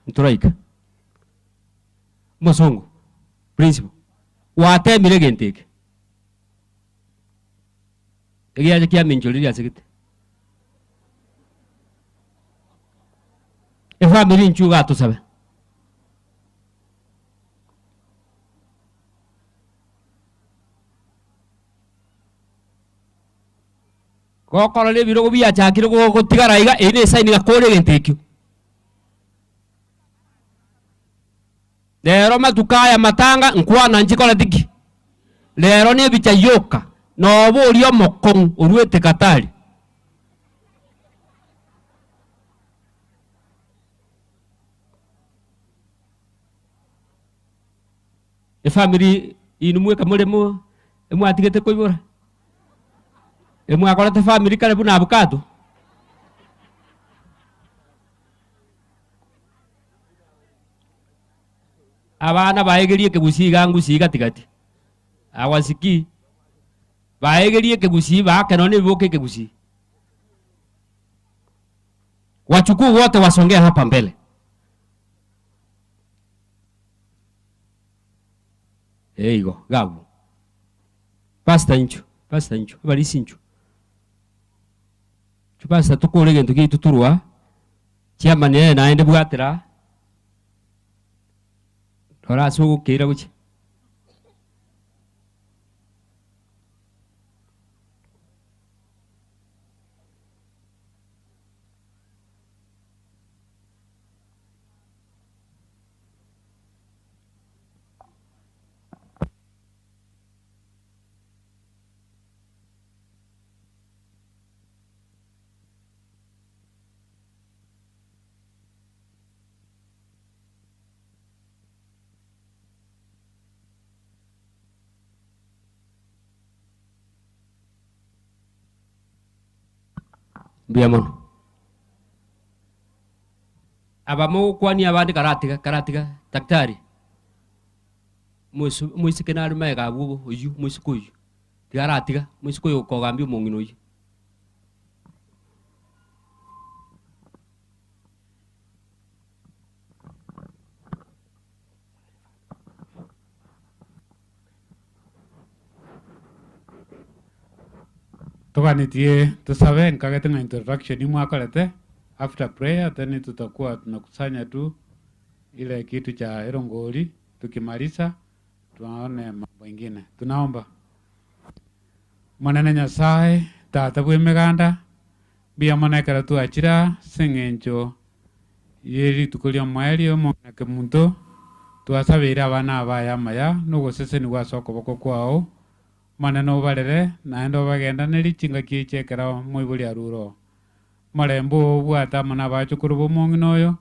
Speaker 10: Ntoraika. Omosongo, principal, gwatemire egento eke. Egiacha kiaminchoririe ase gete. Efamiri inchuo iga tosabe. Gokorora ebirogo biachakire gotigara iga, eyio ne esign ng'a kore egento ekio. Rero matuko aya matanga nkwana nchikoreti ki? Rero nebicha yoka, noba oria omokong'u oruete Katari. Efamiri inwe mweka more mo emwatigete koibora? Emwakorete famiri kare buna abukato? Abana baegerie ekegusii iga ngusii gati gati, awasikii, baegerie ekegusii baake nonya ebiboka ekegusii. Wachukuu wote wasongee hapa mbele. Ee igo, iga abwo. Pastor inchuo, pastor inchuo, abarisia inchuo. Inchuo pastor tokore egento giaito torwa, chairman eye naende bwatera, rora ase ogokeira gochia. Mbuya mono. Aba mogokwania abande karatiga karatiga daktari, moiso moiseke nare magega abwo oywo moiseke oywo, tiga aratiga moiseke oyo okogambia omong'ina oywo.
Speaker 5: Toganetie tosabe nkagete ng'a introduction mwakorete after prayer then tutakuwa tunakusanya tu ile kitu cha erongori tukimaliza tuone mambo ingine. Tunaomba. Monene Nyasaye, Tata bw'emeganda, mbuya mono ekero twachire aa ase eng'encho ye rituko ri'omoerio omong'ina Kemunto, twasabeire abana abaye amaya na ogosesenigwa ase okoboko kwao, Omonene obarere, naende obagendanerie chingaki echi ekero moibori arure oo. Omorembe oo obwate amo nabachokoro b'omong'ina oyo,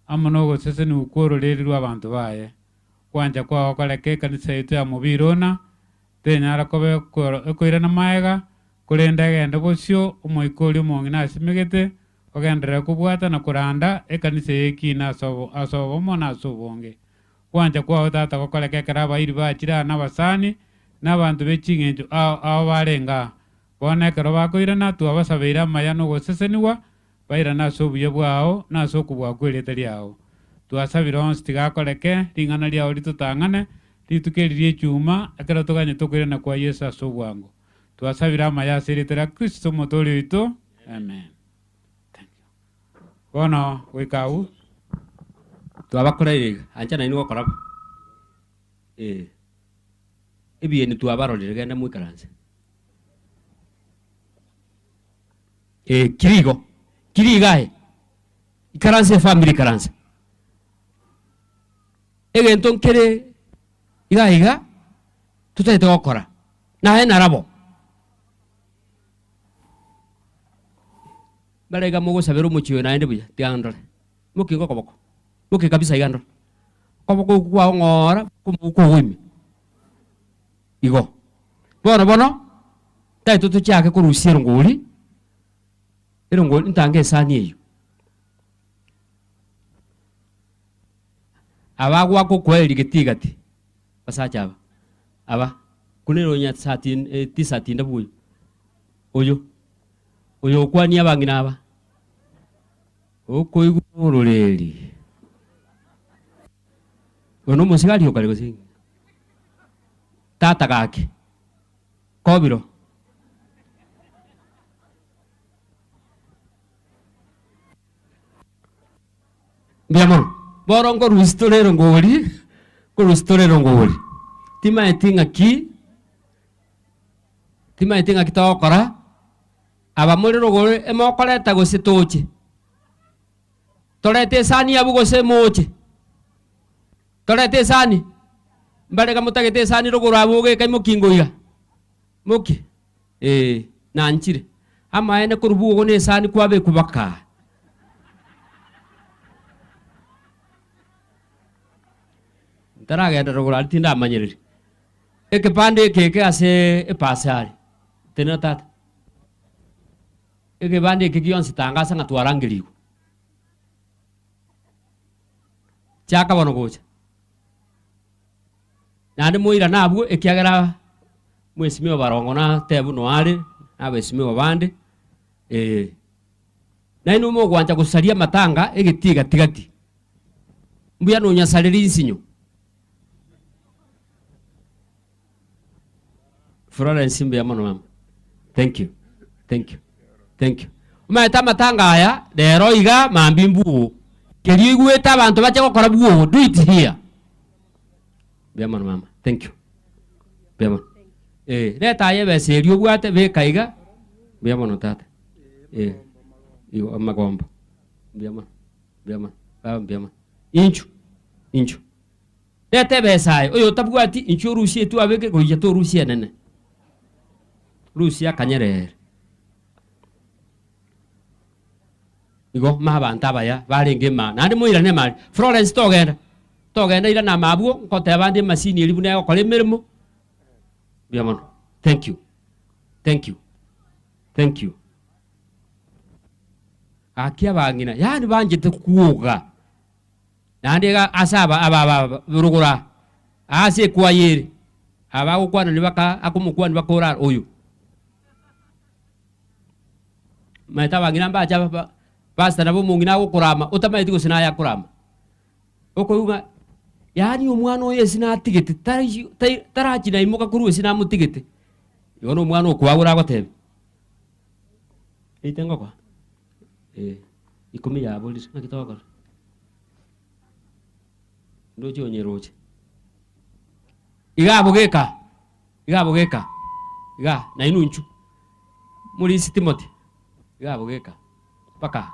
Speaker 5: amo nogosesenigwa kw'ororeria rw'abanto baye. Gwancha kwao koreke ekanisa yaito ya Mobirona tenyara koba ekoirana magega, korende egende bosio omoika oria omong'ina asimegete, ogenderere kobwata na koranda ekanisa eye ekiina ase obomo na ase obonge. Gwancha kwao Tata gokoreka ekero abairi bachire aa nabasani, na abanto be ching'encho ao ao barenge aa. Bono ekero bakoirana, twabasabeire amaya na ogosesenigwa, bairane ase obuya bwao na ase okobua kw'erieta riao. Twasabire onsi tiga akoreke, ring'ana riao ritotang'ane, rituko eri ri'echuma, ekero toganyete okoirana kwa Yeso ase obwango. Twasabire amaya ase erieta ria Kristo Omotoori oito. Amen. Thank you.
Speaker 10: Bono goika agwo twabakoreire iga, ancha nainwe gokora bo. Eh, ebieni twabarorire, genda moikaranse. Eh, kiri igo, kiri iga aye, ikaransa efamiri ikaransa. Egento nkere iga iga, totagete gokora, naye narabo. Mbare iga mogosabera omochie oyo naende buya, tiga ndore. Mokinge okoboko, moke kabisa iga ndore. Okoboko okwo kwao ng'ora, komoguko ogo ime. Igo. Bono bono, taito tochiake korusia erongori, erongori ntange esani eyio. Aba goaka okoeria getigati, abasacha aba, aba, buna onya sati etisati ende bwoyo, oyo. Oyo okwanie abang'ina aba, okoigwa ororeri. Oyo nomosigari okare gose ng'o? Tata gaki, kobiro. Mbuya mono. Bono nkorusia tore erongori, nkorusia tore erongori. Timaeti ng'aki. Timanyeti ng'aki togokora, aba more rogoro emokoreta gose toche? Torete esani abwo gose moche? Torete esani? Mbare iga motagete esani rogoro abwo ogeka imoki ngoira? Moki? Ee, nanchire. Amaene korwa bwogo na esani kwabekwa baka. Ntaragenda rogoro aria tindamanyereri. Ekepande eke eke ase epasi are, tenena tata. Ekebande eke gionsi tangasa ng'a twarangerigwe. Chaka bono gocha. Naende moirane abwo ekiagera mwesimigwa barongo natebe buna are, na abesimigwa bande, eh. Nainwe mogwancha gosaria amatanga egetii gati gati, mbuya nonyasarerie insinyo. Florence mbuya mono mama. Thank you. Thank you. Thank you. Omanyete amatanga aya rero iga mambia mbuo. Keria oigwete abanto bache gokora bwogo do it here. Mbuya mono mama. Thank you. Mbuya mono. Eh, reta aye ebesa eria obwate beka iga. Mbuya mono tata. Eh. Igo amagombo. Mbuya mono. Mbuya mono. Baba mbuya mono. Inchu. Inchu. Reta ebesa aye, oyo otabwati, inchuo orusie etwe abeke goicha torusia enene. Rusia akanyerere. Igo ma abanto abaya barenge ema naende moirane emari. Florence togenda, togenda irana ama abwo, nkoteba ande emasini eria buna egokora emeremo. Mbuya mono. Thank you. Thank you. Thank you. Gaki abang'ina, yaani banchete kwoga. Naende iga ase aba aba aba rogoro aa, aa ase ekwaya ere, aba bagokwanani baka akomokwani bakora aro oyo. Omanyete abang'ina mbache aba ba pastor nabo omong'ina agokorama otamaeti gose naye akorama. Okoigwa ng'a yaani omwana oyo ase natigete tari tai tarachi naimoka korwa ase namotigete, igo na omwana okoagora agotebia, Eite ngokoa. Eh, ikomi yaborire, naki togokora? Ndoche onyeroche. Iga abwo geka, iga abwo geka, iga nainwe inchu, morisi Timothy, iga abwo geka, mpaka aa.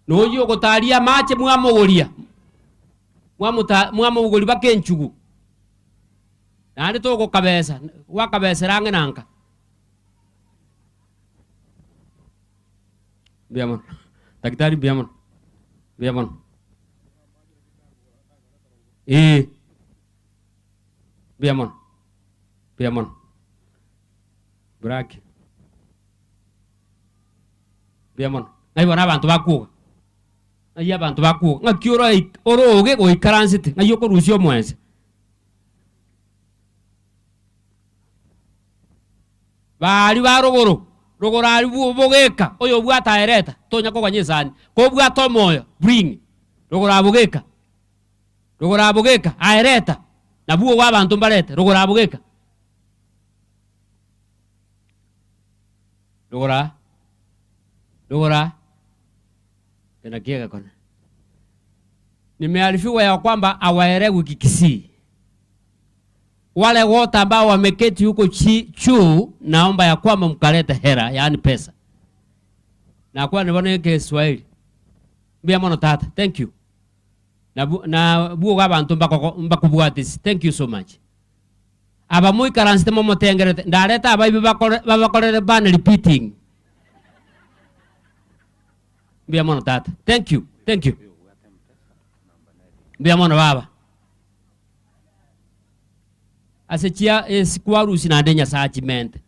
Speaker 10: Noyio ogotaria amache mwamogoria, mwamota mwamobogoria mpaka enchugu, naende togokabesa, gwakabesera ang'e na nka. Mbuya mono. Daktari mbuya mono. Mbuya mono. Ee. Mbuya mono. Mbuya mono. Buraki. Mbuya mono. Ng'ai bono abanto bakwoga? Ng'ai abanto bakwoga? Ng'aki oroe oroge goikaransete? Ng'ai okorusia omoense? Baria ba rogoro, rogoro aria bogeka, oyobwate aye reta, tonya koganya esani, kobwate omoyo, bring, rogoro abwo geka, rogoro abwo geka, aye reta, nabwo ogo abanto mbarete, rogoro abwo geka. Rogoro aa, rogoro aa, eke nakio egekone. Nimearifiwa ya kwamba hawaelewi Kikisii. Wale wote ambao wameketi huko chi, chuu naomba ya kwamba mkalete hera yaani pesa. Nakwane bono Ekeswahili. Mbuya mono tata. Thank you. Na bu, na bwogo abanto mbakoko mbakobwatisi. Thank you so much. Aba moikaransete momotengerete ndarete abaibi bakore babakorere ban repeating. Mbuya mono tata. Thank you. Thank you. Mbuya mono baba. Ase chia esi kwarusia naende Nyasae achimente.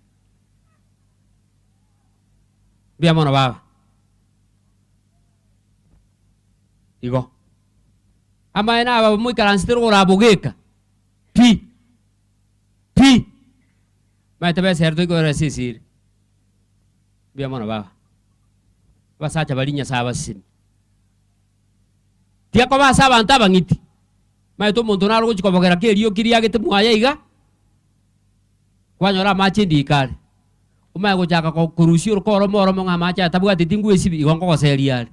Speaker 10: Mbuya mono baba. Igo. Amaene aba moikaransete rogoro abwo geka. Pi. Pi. Maete besa ere toikorera ase esiri. Mbuya mono baba. Abasacha baria Nyasae abasesenie. Tiakoba ase abanto abang'iti. Maete omonto naro ogochia kobogera kerioki riagete mwaye iga, kwanyora amache endika are. Omanye gochaka ko korusia oroko oromo oromo ng'a amache aya tabwateti ngwesibi, igo nkogoseria are.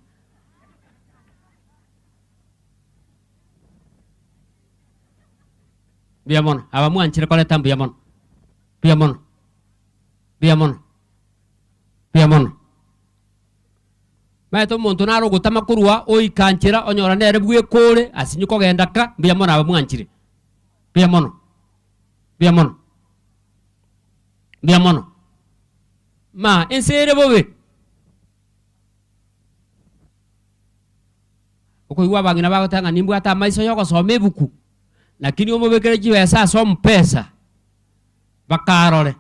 Speaker 10: Mbuya mono, aba mwanchire koreta mbuya mono, mbuya mono, mbuya mono, mbuya mono. Maete omonto nare ogotama korwa oika nchera onyora nere bweka ore asinye kogenda ka, mbuya mono aba mwanchire. Mbuya mono, mbuya mono, mbuya mono. Ma ense ere bobe. Okoigwa abang'ina bagoteba ng'a nimbwate amaiso ya ogosoma ebuku, lakini omobekere chibesa ase omupesa, bakarore.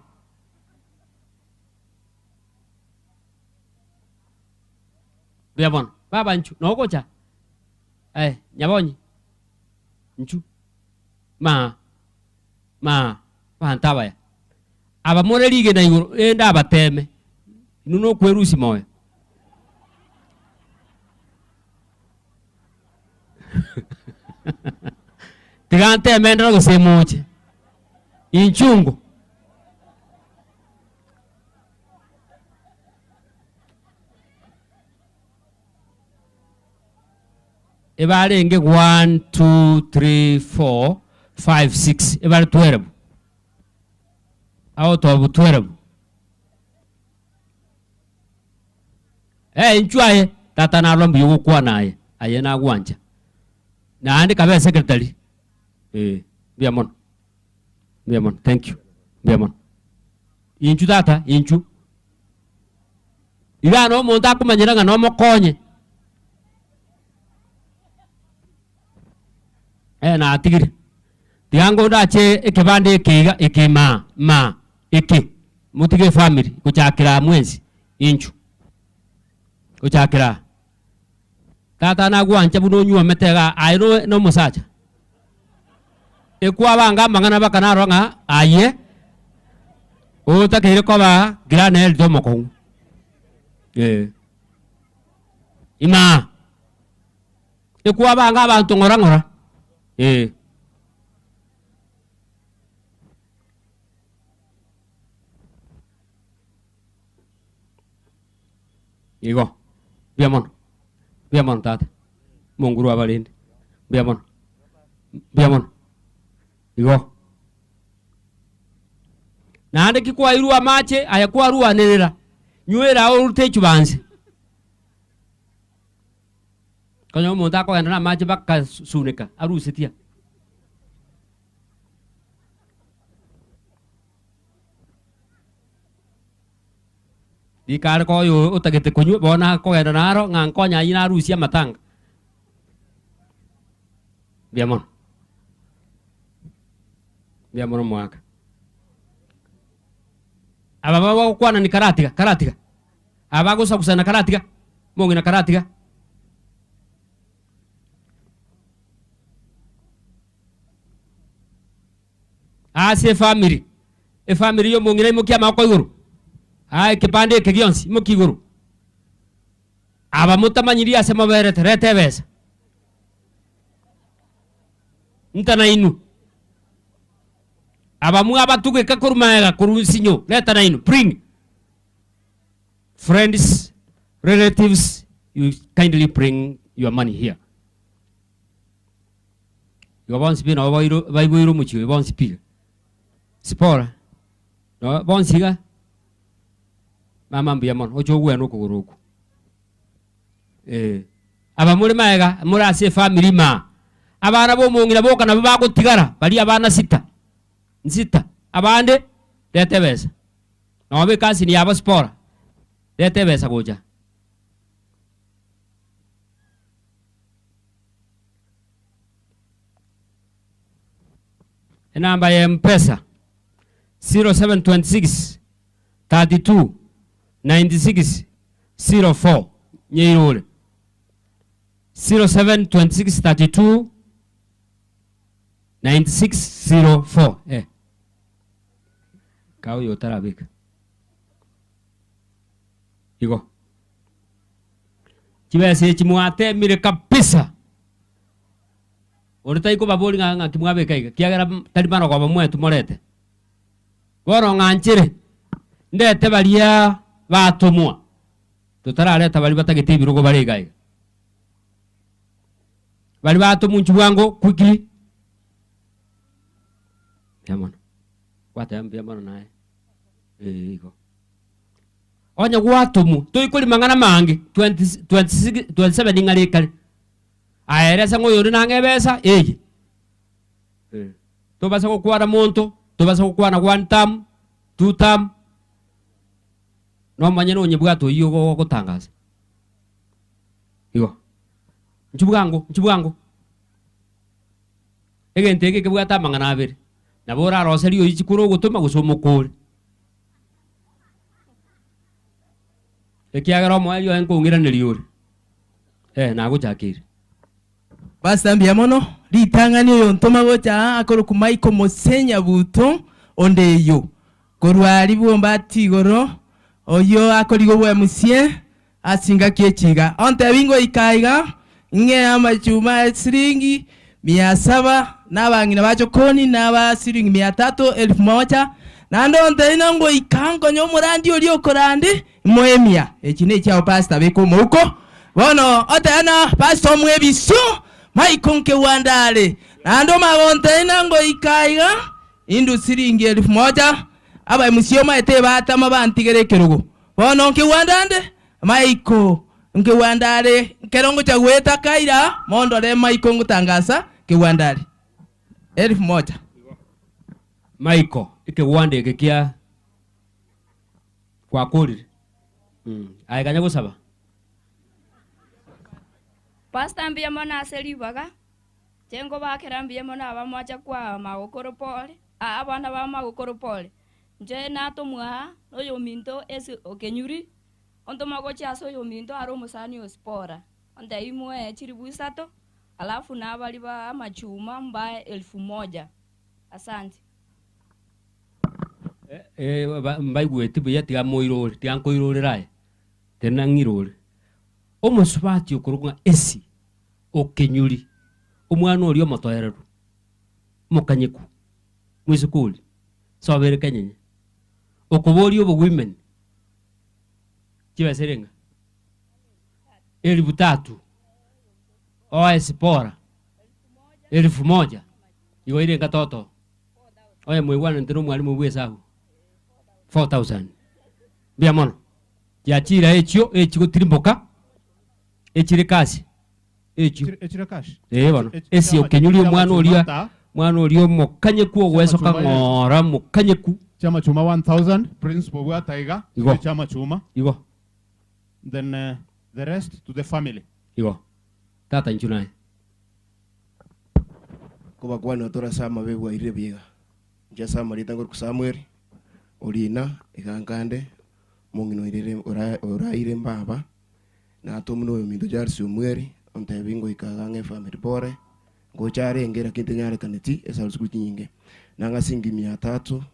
Speaker 10: Mbuya mono. Baba nchu, nogocha? Eh, nyabonyi, nchu. Ma, ma, abanto abaya. Aba more rigena igoro, rende abateme. Inwe nokwerusia moyo. Tiga nteme ndore gose moche. Inchungu. Ebarenge 1, 2, 3, 4, 5, 6 ebare 12 out of 12. Eh, inchuo aye, tata narora mbuya ogokwana aye, aye nagwancha. Naende kabe esecretary, eh, mbuya mono, mbuya mono, thank you, mbuya mono. Inchuo tata, inchuo. Iga na omonto akomanyera ng'a nomokonye. Eh, natigire. Tiga ngondache ekebanda eke iga, eke imaa, imaa, eke, motige efamiri, gochakera aa mwensi, inchuo. Gochakera aa. Tata nagwancha buna onyuomete igaa, aye no na omosacha. Ekwabanga amang'ana mpaka narora ng'a aye, otakeire koba grand elder omokong'u. Eh. Imaa. Ekwabanga abanto ng'ora ng'ora. Eh. Igo, mbuya mono, mbuya mono tata, omonguru abarende, mbuya mono, mbuya mono, igo. Naende ki kwairwe amache aya kwarwanerera, nywera orute echubanse. Konya omonto akogenda na amache mpaka suneka, arusetie aa. Rikare koyo otagete konywa, bono akogenda naro ng'a nkonye ayio narusie amatanga. Mbuya mono. Mbuya mono omogaka. Aba bagokwanani karatiga, karatiga. Aba bagosagusana karatiga, omong'ina karatiga. Ase efamiri, efamiri y'omong'ina imokia amaboko igoro, aa ekebanda eke gionsi imokia igoro. Aba motamanyiri ase moberete, reta ebesa. Ntana inwe. Abamwe abatugeka korwa magega korwa nsinyo, reta nainwe, bring. Friends, relatives, you kindly bring your money here. Igo bonsi pi nabo bairo baiboire omochie oyo bonsi pi iga. Sipora, no bonsi iga, mama mbuya mono, oche ogwene okogoro okwo. Eh, aba more magega, more ase efamiri imaa, abana ba omong'ina boka nabwo bagotigara, baria abana sita, nsita, abande, reta ebesa. Noba ekasini yabo sipora, reta ebesa gocha. Enamba ya Mpesa, 0726 32 96 04 nyeirore 0726 32 96 04 eh. Kaa oyo otarabeka igo chibesa echi mwatemire kabisa Onde tari kobaboria ng'a ng'aki mwabeka iga, ekiagera tari marogoba mwetu morete. Bono ng'anchere, ndete baria batomwa, totarareta baria batagete ebirogo bare iga iga. Baria batomwa inchuo bwango quickly. Mbuya mono, gwateba mbuya mono naye, eh igo. Onye gwatomwa, toikori mang'ana mange, 20 26 27 ng'are ekare. Aye eresa ng'a oyonde nang'e ebesa eye. Tobasa gokwana monto, tobasa gokwana one term, two term, nomanye nonyebwate oyio ogotangasa. Igo. Inchuo bwango, inchuo bwango. Egento eke kebwate amang'ana abere, nabo oraroserie oyio chikura ogotoma gose omokore. Ekiagera omoerio oye nkong'iraneria ore. Eh, nagochakeire.
Speaker 8: Pastor mbuya mono, ritang'ani oyontoma gocha aa akorokwa Michael Mose Nyabuto onde eyio korwa aria bwombati igoro oyio akoriga obwemusie ase chingaki echi iga. Ontebi ngoika aiga ng'ee amachuma ya siringi mia saba. Na abang'ina ba chokoni naba siringi mia tatu elfu moja, naende ontebi na ngoika nkonye omorandi oria okorandi moemia. Echi nechiao pastor beka omouko. Bono otebe na pastor omwebisio Michael nkewanda are. Naende omanye gontebi na ngoika iga indu siringi elfu moja, aba MC omaete ebatama bantigere ekerogo. Bono nkewanda ande Michael nkewanda are, nkero ngocha goeta kaira mondore Michael ngotangasa nkewanda are. Elfu moja.
Speaker 10: Michael, ekegwanda eke kia gwakorire. Aye kanya gosaba.
Speaker 11: Pastor mbuya mono ase ribaga, inche nkobakera mbuya mono abamwacha kwa magokoro pole, abana ba magokoro pole. Inche natomwa aa noyominto ase okenyuri, ontoma gochia ase oyominto are omosani o Sipora, ontebie moe chilifu isato, alafu nabaria ba amachuma mbae elfu moja. Asante.
Speaker 10: Mbaigweti buya tiga moirore, tiga nkoirorere aye, tena ng'irore. Omosubati okorokwa ng'a Esi okenyuri, omwana oria omotoereru, omokanyeku, moiseke oria, Sobere kenyenye. Okoboria obogwimeni chibesa ere ng'a? Elifu tatu. Oe Sipora elifu moja. Igo ere enka toto. Oye moigwananete na omwalimu bwe esabu 4000. Mbuya mono. Chiachire echio echigotirimboka echire kasi. Echio.
Speaker 14: Echire cash?
Speaker 10: Ee bono. Esi okenyuria omwana oria, omwana oria omokanyeku ogwesoka ng'ora omokanyeku.
Speaker 14: Chama chuma 1000, principal bwata iga,
Speaker 10: Igo.
Speaker 14: chama chuma.
Speaker 10: Igo.
Speaker 14: Then uh, the rest to the family.
Speaker 10: Igo. Tata inchu naye.
Speaker 12: Kobakwanera tore ase amabe bwairire buya iga. Inche ase amarieta nkorokwa Samuel, Orina, iga nkande, omong'ina oirire ora oraire mbaba. Natomire oyominto Charles Omweri, ontebie ngoika iga ng'a efamiri pore, ngocha arenge lakini tenyarekaneti esaro chikuru chinyinge. Nang'a siringi mia tatu,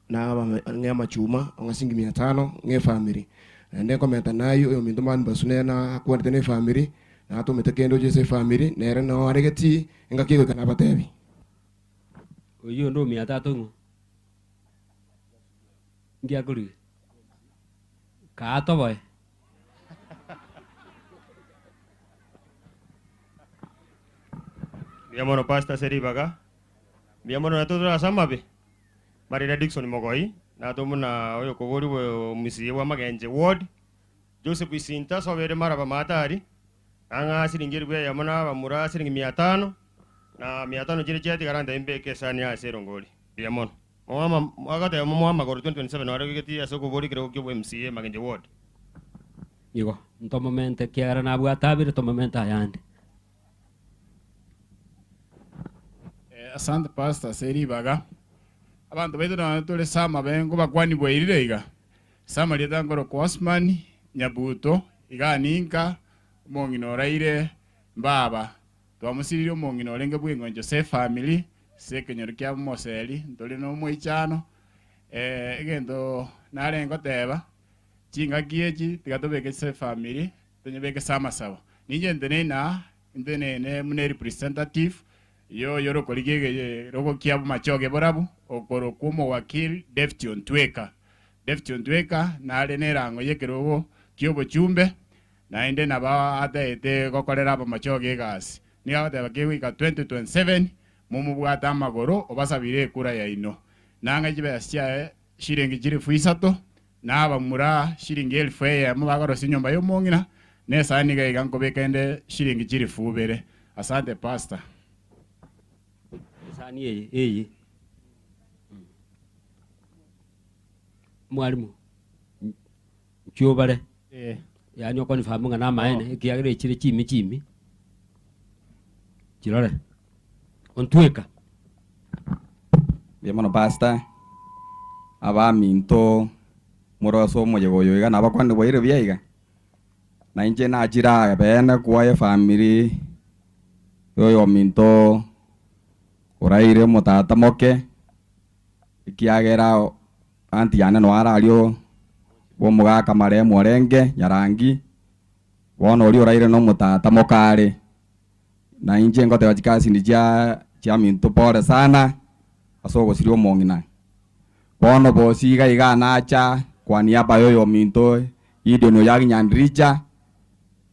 Speaker 12: naba ng'e amachuma, ong'a siringi mia tano ng'e efamiri. Naende nkomenta nayio oyominto Man Basu nere nakwanete na efamiri, natomete kende oche ase efamiri, nere noo are getii, engaki egoika nabatebi.
Speaker 10: Oyio onde o mia tatu ng'o? Nki akorigia? Kaa toboe.
Speaker 27: Mbuya mono pastor ase ribaga. Mbuya mono natwe tore ase amabe. Marina Dickson Mogoi, natwe buna oyokoborigwa omosie bwa Magenche ward, Joseph Isinta sobere maraba matari, ang'a siringi elifu eyemo na abamura siringi mia tano, na mia tano chiria chiatigara ntebi mbeke esani ase erongori. Mbuya mono. Moama agoteba momoe amagoro 2027 naro getie ase okoboria ekerogo kia obo MCA Magenche ward.
Speaker 10: Igo, ntomomente ekiagera nabwate abere, tomomente ayande.
Speaker 18: Asante pastor ase ribaga. Abanto baito nonye tore sama be nkobakwani bwairire iga. Sama rieta nkorokwa Osman Nyabuto iga ninka omong'ina oraire mbaba. Twamosiririe omong'ina orenge bw'engencho ase efamiri ase ekenyoro kia omoseri ntore nomoichano. Egento narenge goteba chingaki echi tiga tobeke ase efamiri tonyebeke ase amasabo. Ninche nteneine aa nteneine buna erepresentative y'oyorokorigia ekerogo kia bomachoge borabu okorokwa omowakili David Ontweka. David Ontweka nare nerango y'ekerogo ki'obochumbe naende nabo ataete gokorera abamachoge egasi. Nigo agoteba kegoika 2027 momobwate amagoro obasabire ekura yaino. Nang'a chibesa chiaye shilingi chilifu isato, na abamura shilingi elifu eyemo bakorosia enyomba y'omong'ina, na esani iga iga nkobeka ende shilingi chilifu ibere. Asante pastor.
Speaker 10: Esani eye eye. Mwalimu, nchwo obare. Yaani okonfirm ng'a namaene ekiagera echire chimi chimi. Chirore. Ontweka.
Speaker 13: Mbuya mono pastor, abaminto more ase omoyega oyo iga nabakwanire bwaire buya iga, na inche nachire aa beene koa efamiri ya oyominto oraire omotata moke, ekiagera aunty yane noyo are aria bwa omogaka marehemu orenge Nyarangi, bono oria oraire na omotata moka are. Na inche ngoteba chikasini chia. Chiaminto pore sana ase ogosiria omong'ina. Bono bosi iga iga nacha kwa niaba ya oyominto Gideon Oyagi Nyandiricha,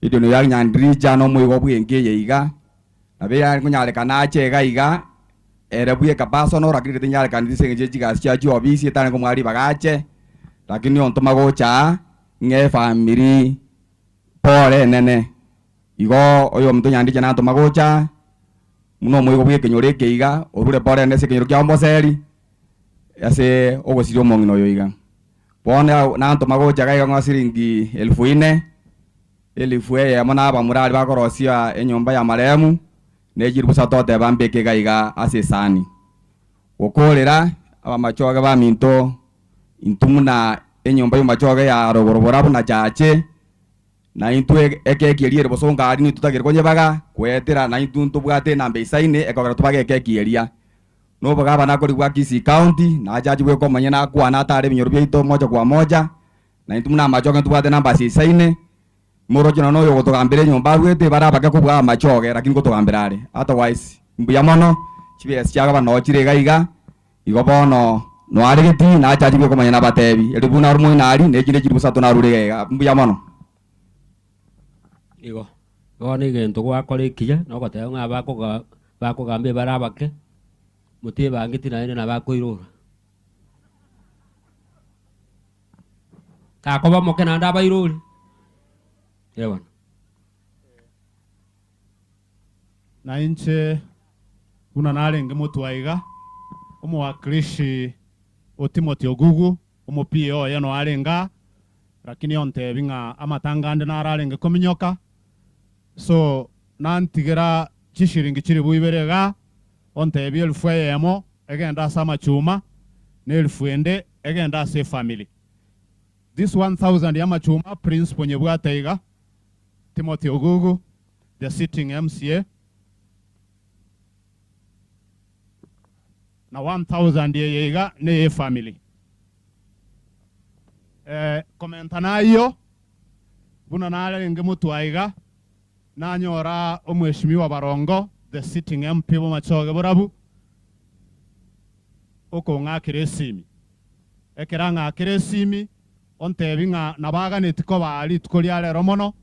Speaker 13: Gideon Oyagi Nyandiricha nomoigo bw'enka eye iga, nabo eyare konyarekana ache iga iga, ere bweka personal lakini ritinyarekaneti ase eng'encho ye chigasi chia chiofisi etari komoa ribaga ache, lakini ontoma gocha aa, ng'a efamiri pore enene. Igo oyominto Nyandicha nantoma gocha aa, buna omoigo bw'ekenyoro eke iga, orure pore ende ase ekenyoro kia Omoseri, ase ogosiria omong'ina oyo iga. Bono nantoma gocha iga iga ng'a siringi elfu ine, elifu eyemo na abamura aria bakorosia enyomba ya marehemu, ne chilifu isato oteba mbeke iga iga ase esani. Gokorera abamachoge baminto intwe buna enyomba y'omomachoge ya rogoro borabu na chache, Na intwe ekeki eria ere bosongo aria nigo totagere konyebaga, goetera naintwe ntobwate enamba eisaine ekogera tobage ekeki eria. Nobogabana akorigwa Kisii County, na achache bweka omonyene akwane atare ebinyoro biaito moja kwa moja, na intwe buna amachoge ntobwate enamba ase eisaine, moroche nonya noyo ogotogambera enyomba arwete bare abake kobua amachoge lakini ngotogambera are. Otherwise mbuya mono, chibesa chia gavana noo chire iga iga, Igo bono noaregeti, nachachire komanya nabatebi, erio buna ore moino aria, ne chinde chilifu isato narure iga iga. Mbuya mono.
Speaker 10: Igo bono egento gwakora ekiya nogoteba ng'a abakoga bakogamba ebare abake, motebangeti naende nabakoirora. Takoba omoke naende abairore, eh bono.
Speaker 14: Na inche buna narenge motwe aiga, omowakilishi o Timothy Ogugu, omo PA oye no arenge aa, lakini ontebi ng'a amatanga ande naro arenge kominyoka, so nantigera chishiringi chilifu ibere igaa, ontebi elfu eyemo egende ase amachuma, na elfu ende egende ase efamily. This 1000 y'amachuma principal nyebwate iga, Timothy Ogugu, the sitting MCA, na 1000 eye iga neye efamily. Eh, komenta nayio, buna narenge motwe aiga, nanyora omweshimiwa Barongo, the sitting MP bw'Amachoge Borabu, okong'akera esimi. Ekero ang'akera esimi, ontebi ng'a nabaganeti koba aa rituko ria rero mono,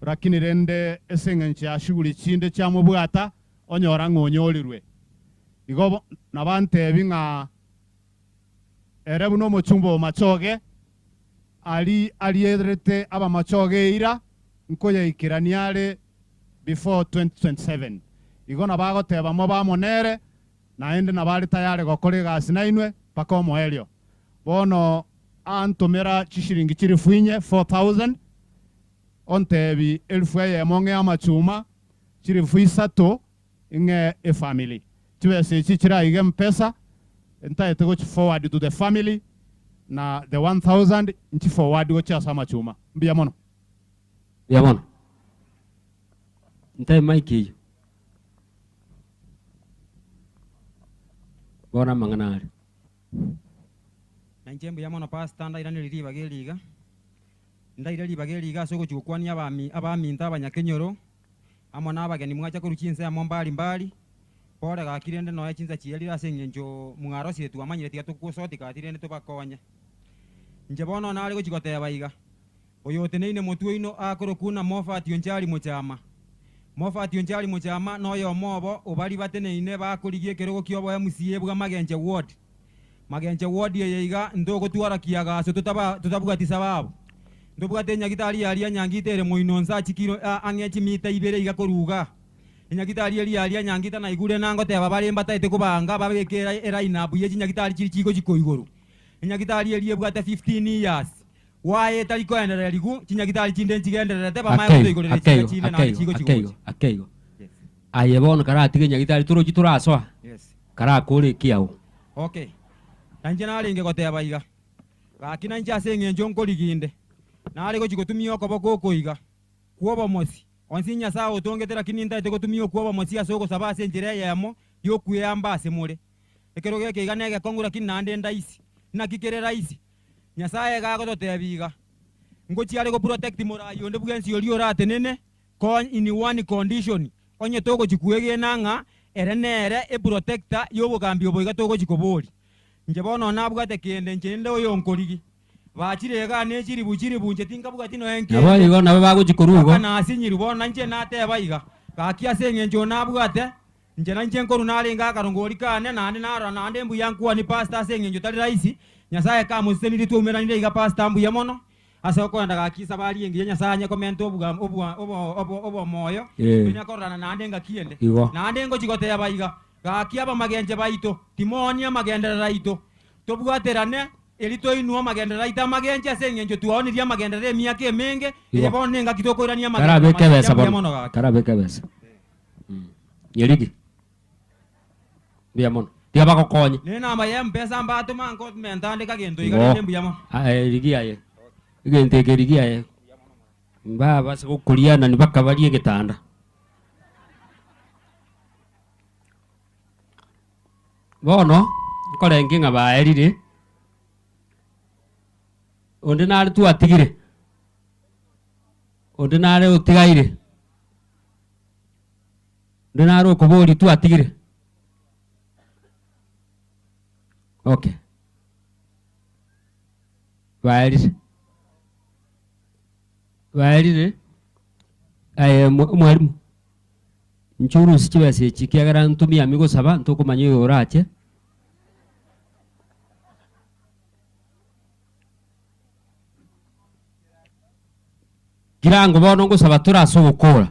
Speaker 14: Rakini rende ase engencho ya shughuli chinde chiamobwata, onyora ng'a onyorirwe. Igo nabantebi ng'a ere buna omochumba o machoge, aria arierete abamachoge eira, nkoyaikerania are before 2027. Igo nabagoteba mobe amo nere, naende nabo are tayari gokora egasi nainwe mpaka omoerio. Bono antomera chishilingi chilifu inye, 4,000, ontebi elfu eyemo ng'e amachuma, chilifu isato ng'e efamily. Chibesa echi chiraiga mpesa, ntaete gochi forward to the family, na the 1000 nchi forward gochia ase amachuma. Mbuya mono.
Speaker 10: Mbuya mono. Ntae mic eyio. Bono amang'ana are.
Speaker 3: Na inche mbuya mono Pastor, ndairanerie ribaga eri iga. Ndaire ribaga eri iga ase ogochia gokwania abami abaminto abanyakenyoro, amo na abageni mwacha korwa chinsemo mbari mbari, pore gaki rende nonya chinsa chiarire ase eng'encho mwarosire twamanyire tiga togosoti gati rende tobakonye. Inche bono nare gochia goteba iga, oyo oteneine motwe oino akorokwa na Moffat Onchari Mochama. Moffat Onchari Mochama noyomo obo obaria bateneine bakorigia ekerogo ki'obo MCA bwa Magenche Ward. Magenche Ward eye iga ntogotwara kiagaso totaba totabwati sababu. Ntobwate enyagitari yaria Nyangita ere moino nsa chikiro ang'e chimita ibere iga korwa igaa. Enyagitari eria yaria Nyangita naigure nangoteba bare mbataete kobanga babeke eline up ye chinyagitari chiria chigochikwa igoro. Enyagitari eria ebwate 15 years. Gwaye etari koendereria rigu, chinyagitari chinde nchigendererete, bamae
Speaker 10: Akeigo,
Speaker 3: gotoigorera echiira
Speaker 10: akeigo,
Speaker 3: chinde naende
Speaker 10: akeigo,
Speaker 3: chigochi
Speaker 10: akeigo,
Speaker 3: gocha.
Speaker 10: akeigo. Aye bono karatige nyagitari torochi torasoa,
Speaker 3: Yes.
Speaker 10: karakore ekiao.
Speaker 3: Okay. Na inche narenge goteba iga, gaki nainche ase eng'encho nkorigia inde, nare gochi gotumia okoboko oko iga, kw'obomosi, onsi Nyasae otongete lakini ntaete gotumia okw'obomosi ase ogosaba ase enchera eyemo y'okweamba ase more. Ekerogo eke iga negekong'u lakini naende ndaisi. Naki kere raisi? Nyasae iga agototebia iga, Ngochia are go protect morai onde bwensi oria oratenene, ko in one condition, onye togochia kwegena ng'a Ere nere eprotector y'obogambi obo iga togochi koboria. Inche bono nabwate kende inche ninde oyonkorigi. Bachire igaa ne chiribu chiribu inche tinkabwati nonya
Speaker 10: Nabo
Speaker 3: nkende.
Speaker 10: igo nabo bagochi korwa igo.
Speaker 3: Mpaka nasinyirwe bono nainche nateba iga, gaki ase eng'encho oyo nabwate, inche nainche nkorwa narenge akarongori kane naende narora naende mbuya nkwanie pastor ase eng'encho tari rahisi, Nyasaye kamosesenirie twaumeranire iga pastor mbuya mono, Ase okoenda gaki esabari engiya Nyasae anye komenta obuga obwa obo obo obomoyo,
Speaker 10: Eh.
Speaker 3: tonya kororana naende engaki ende.
Speaker 10: Igo.
Speaker 3: Naende ngochia goteba iga, Gaki abamagenche baito, timoonia amagenderero aito, tobwaterane, eri toinwe amagenderero aito amagenche ase engencho twaonirie amagenderero emiaka emenge,
Speaker 10: Igo.
Speaker 3: eye bono nengaki tokoirania amagenderero
Speaker 10: Karabeke
Speaker 3: amagenche
Speaker 10: ebesa
Speaker 3: mbuya
Speaker 10: bono.
Speaker 3: mono gaki.
Speaker 10: Karabeke ebesa. Mm. Nyerigi. Mbuya mono. Tiga bagokonye.
Speaker 3: Nenamba ya mpesa mbatoma nkomenta ande kagento iga
Speaker 10: Igo.
Speaker 3: rende mbuya mono.
Speaker 10: Aye rigia aye. Egento eke rigia aye. Mbabase gokorianani bakabarie egetanda. Bono, nkorenge ng'a baerire, onde nare twatigire, onde nare otigaire. Onde nare okoboria twatigire? Okay. Baerire. Baerire, aye omo- omwalimu, inche orusie chibesa echi ekiagera ntumia ami gosaba ntokomanya oyo orache. Kirango bono ngosaba tore ase ogokora.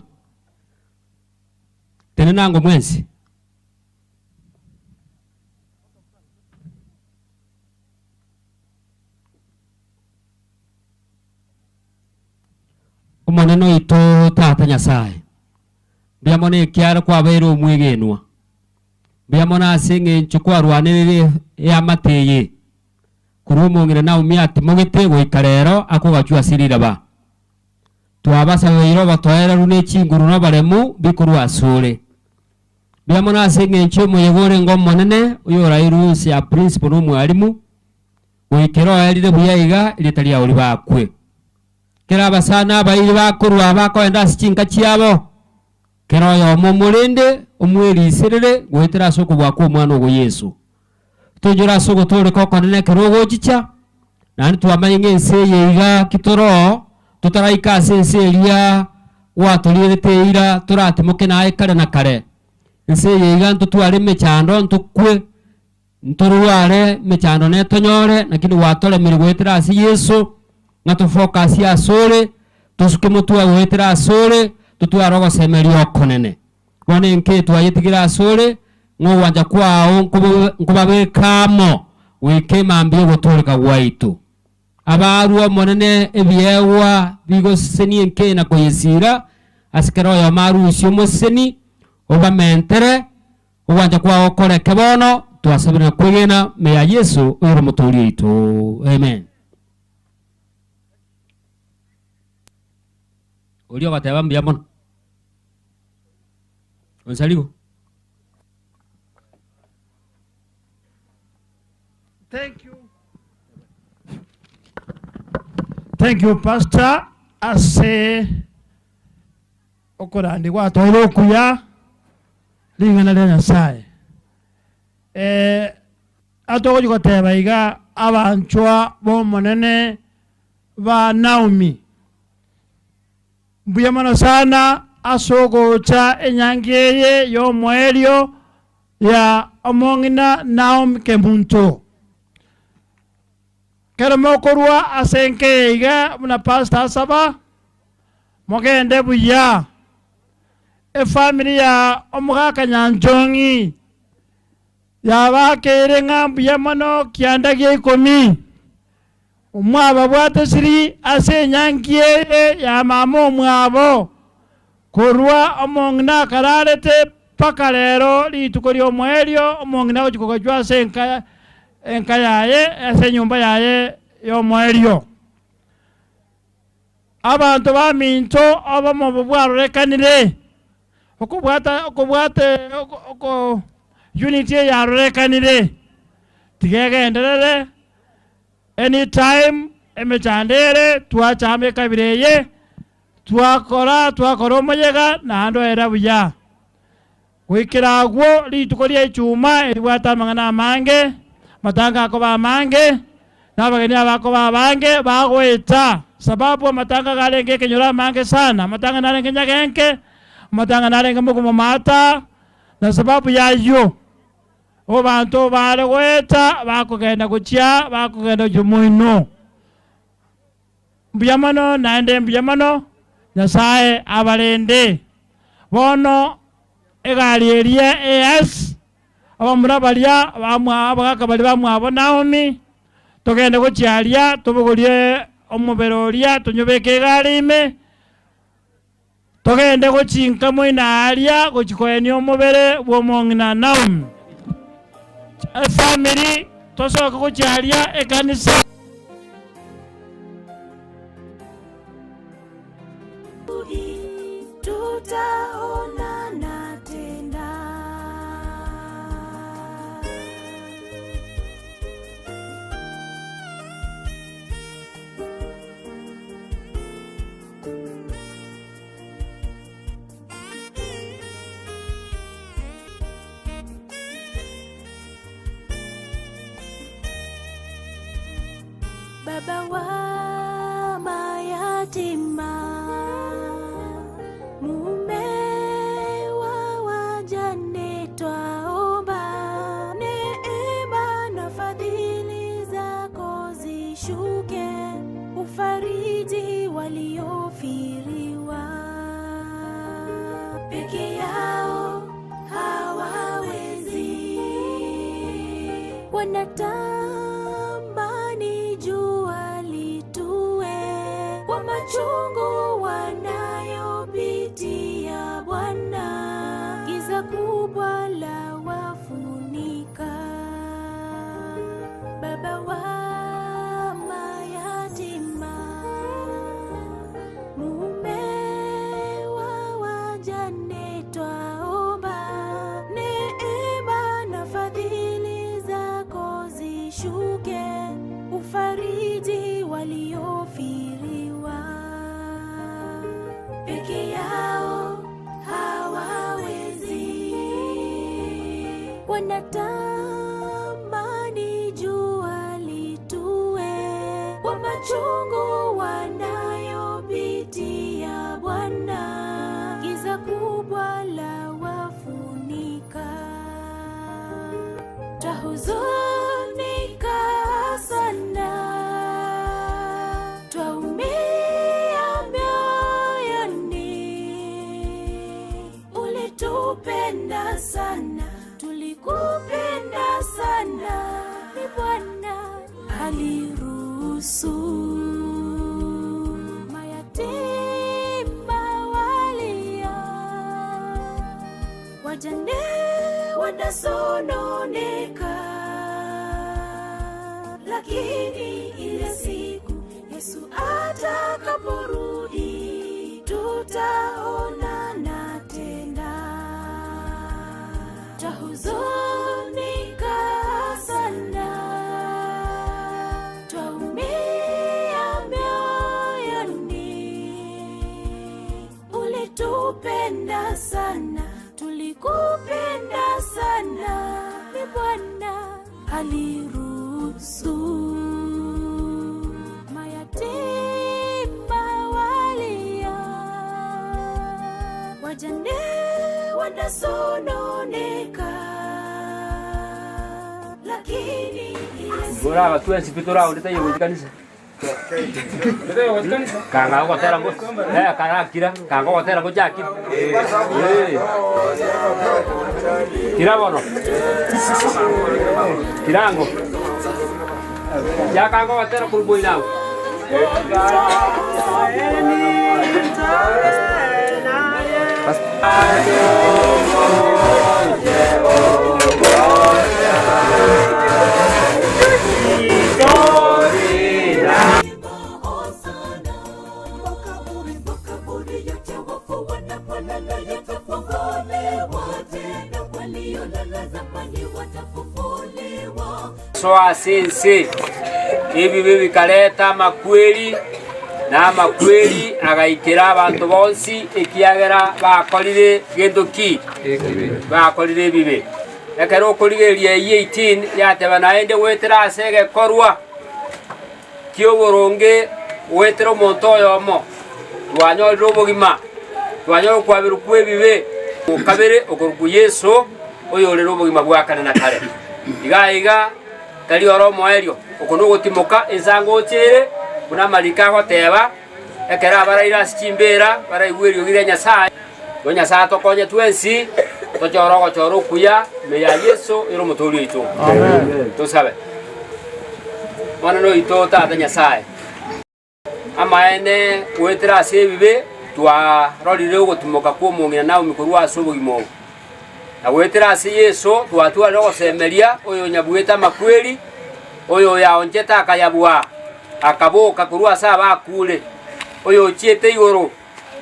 Speaker 10: Tenena ango mwensi. Omonene oito Tata Nyasae, mbuya mono ekiagera kwabeire omwegenwa, mbuya mono ase eng'encho kwarwanereire eamate eye korwa omong'ina Naomi atimogete goika rero akogachwa ase riraba. Twabasabeire obotoereru ne chinguru na oboremu bikorwa asore. Mbuya mono ase engencho y'omoyega orenge omonene oyorairwe inse ya principal na omwalimu, goikera oerire buya iga erieta riao ribakwe. Kera abasani abairi bakorwa aba bakoenda ase chinka chiabo, kera oyomo omorende omweriserere goetera ase okobua kw'Omwana ogo Yeso. Toinyore ase ogotooreka okonene ekero ogochicha, naende twamanye ng'a ense eye iga ki toroo, totaraika ase ense eria gwatorierete eira toratimoke naye kare na kare. Ense eye iga ntotware emechando, ntokwe, ntorware, emechando netonyore, lakini gwatoremeire goetera ase Yeso, ng'a tofokasie asore, tosuke motwe goetera asore, totware ogosemeria okonene. Bono enka twayetigire asore, ng'a ogwancha kwao nkobabeke amo goika emambia y'ogotooreka gwaito. Abarue Omonene ebiegwa bigosesenia enka eye na koyesiira, ase kera oyomo arusie omoseseni, obamentere ogwancha kwao koreke bono, twasabire na kwegena ime ya Yeso oyore Omotooria oito. Amen. Oria ogateba mbuya mono. Onsarigo.
Speaker 15: Thank you. Thank you pastor ase okorandi gwatwaire okuya ring'ana ria Nyasaye. Eh, atogochi goteba iga abanchwa b'Omonene ba Naomi Mbuya mono sana ase ogocha enyangi eye y'omoerio ya omong'ina Naomi Kemunto. Kero mokorwa ase enka eye iga buna pastor asaba, mogende buya. Efamiri ya omogaka Nyanchong'i yabakeire ng'a mbuya mono kianda gia ikomi. Omwababwate siri ase enyangi eye ya mama omwabo, korwa omong'ina akararete mpaka rero rituko ri'omoerio, omong'ina agochia kogachwa ase enka enka yaye, ase enyomba yaye y'omoerio. Abanto baminto obomo obo bwarorekanire, okobwata okobwata oko oko unity eye yarorekanire, tiga egenderere. Any time emechando ere twachama ekabira eye, twakora twakora omoyega naende oera buya. Goikera agwo rituko ria Ijumaa eribwate amang'ana amange, amatanga akoba amange, na abageni abakoba abange bagoeta, sababu amatanga iga arenge ekenyoro amange sana, amatanga narenge nyagenke, amatanga narenge mogumo maata, na sababu y'ayio, abanto baare goeta bakogenda gochia bakogenda gochia moino. Mbuya mono naende mbuya mono, Nyasae abarende. Bono egari eria AS, abamura baria bamwa abagaka baria bamwabo Naomi, togende gochia aria tobogorie omobere oria tonyobeke egari ime, togende gochinka moino aria gochia koenia omobere bw'omong'ina Naomi. Efamiri tosoke gochia aria ekanisa.
Speaker 16: Tutaonana tena. Baba wa mayatima, mume wa wajane, twaomba neema na fadhili zako zishuke, ufariji waliofiriwa peke yao hawawezi, wanatamani jua litue kwa machungu wanayopitia Bwana, giza kubwa la wafunika. Baba wa mayatima, mume wa wajane, twaomba neema na fadhili zako zishuke, ufariji waliofiriwa peke yao hawawezi, wanatamani jua litue kwa machungu wanayopitia Bwana, giza kubwa la wafunika, twahuzunika sana, twaumia mioyoni, ulitupenda sana, tulikupenda sana, ni Bwana aliruhusu mayatima walia, wajane wanasononeka, lakini ile siku Yesu atakaporudi tutaonana tena. Twahuzunika sana, twaumia mioyoni, ulitupenda sana, tulikupenda sana, ni Bwana aliruhusu mayatima walia, wajane wanasononeka, lakini ile
Speaker 10: Bora batwensi pitora ndete yogochi kanisa. Kanga gotera ngo eh karakira kanga gotera ngo jakira. Eh. Kira bono. Kirango. Ya kanga gotera kuruboi nao. Soa sinsi ibi bibikaleta makweli Na amakweri agaikera abanto bonsi, ekiagera bakorire gento ki? Bakorire ebibe. Ekero okorigereria eyio 18 yateba naende goetera ase egekorwa ki'oboronge goetera omonto oyomo, twanyorire obogima, twanyorire okwaberwa kw'ebibe, okabere okorokwa Yeso, oyorere obogima bwa kare na kare. Iga aiga tari oro omoerio, oko nogotimoka ensango oche ere, buna amariko agoteba, ekero abaraire ase chimbeera baraigwe eriogi ria Nyasae. Igo Nyasae atokonye twensi, tochore ogochora okuya ime ya Yeso ere Omotoori oito. Tosabe. Omonene oito Tata Nyasae, amaene goetera ase ebibe twarorire ogotimoka kw'omong'ina Naomi korwa ase obogima obo. Na goetera ase Yeso twatwarire ogosemeria oyonyabuete amakweri, oyoyaonchete akayabua, akaboka korwa ase abakure, oyochiete igoro,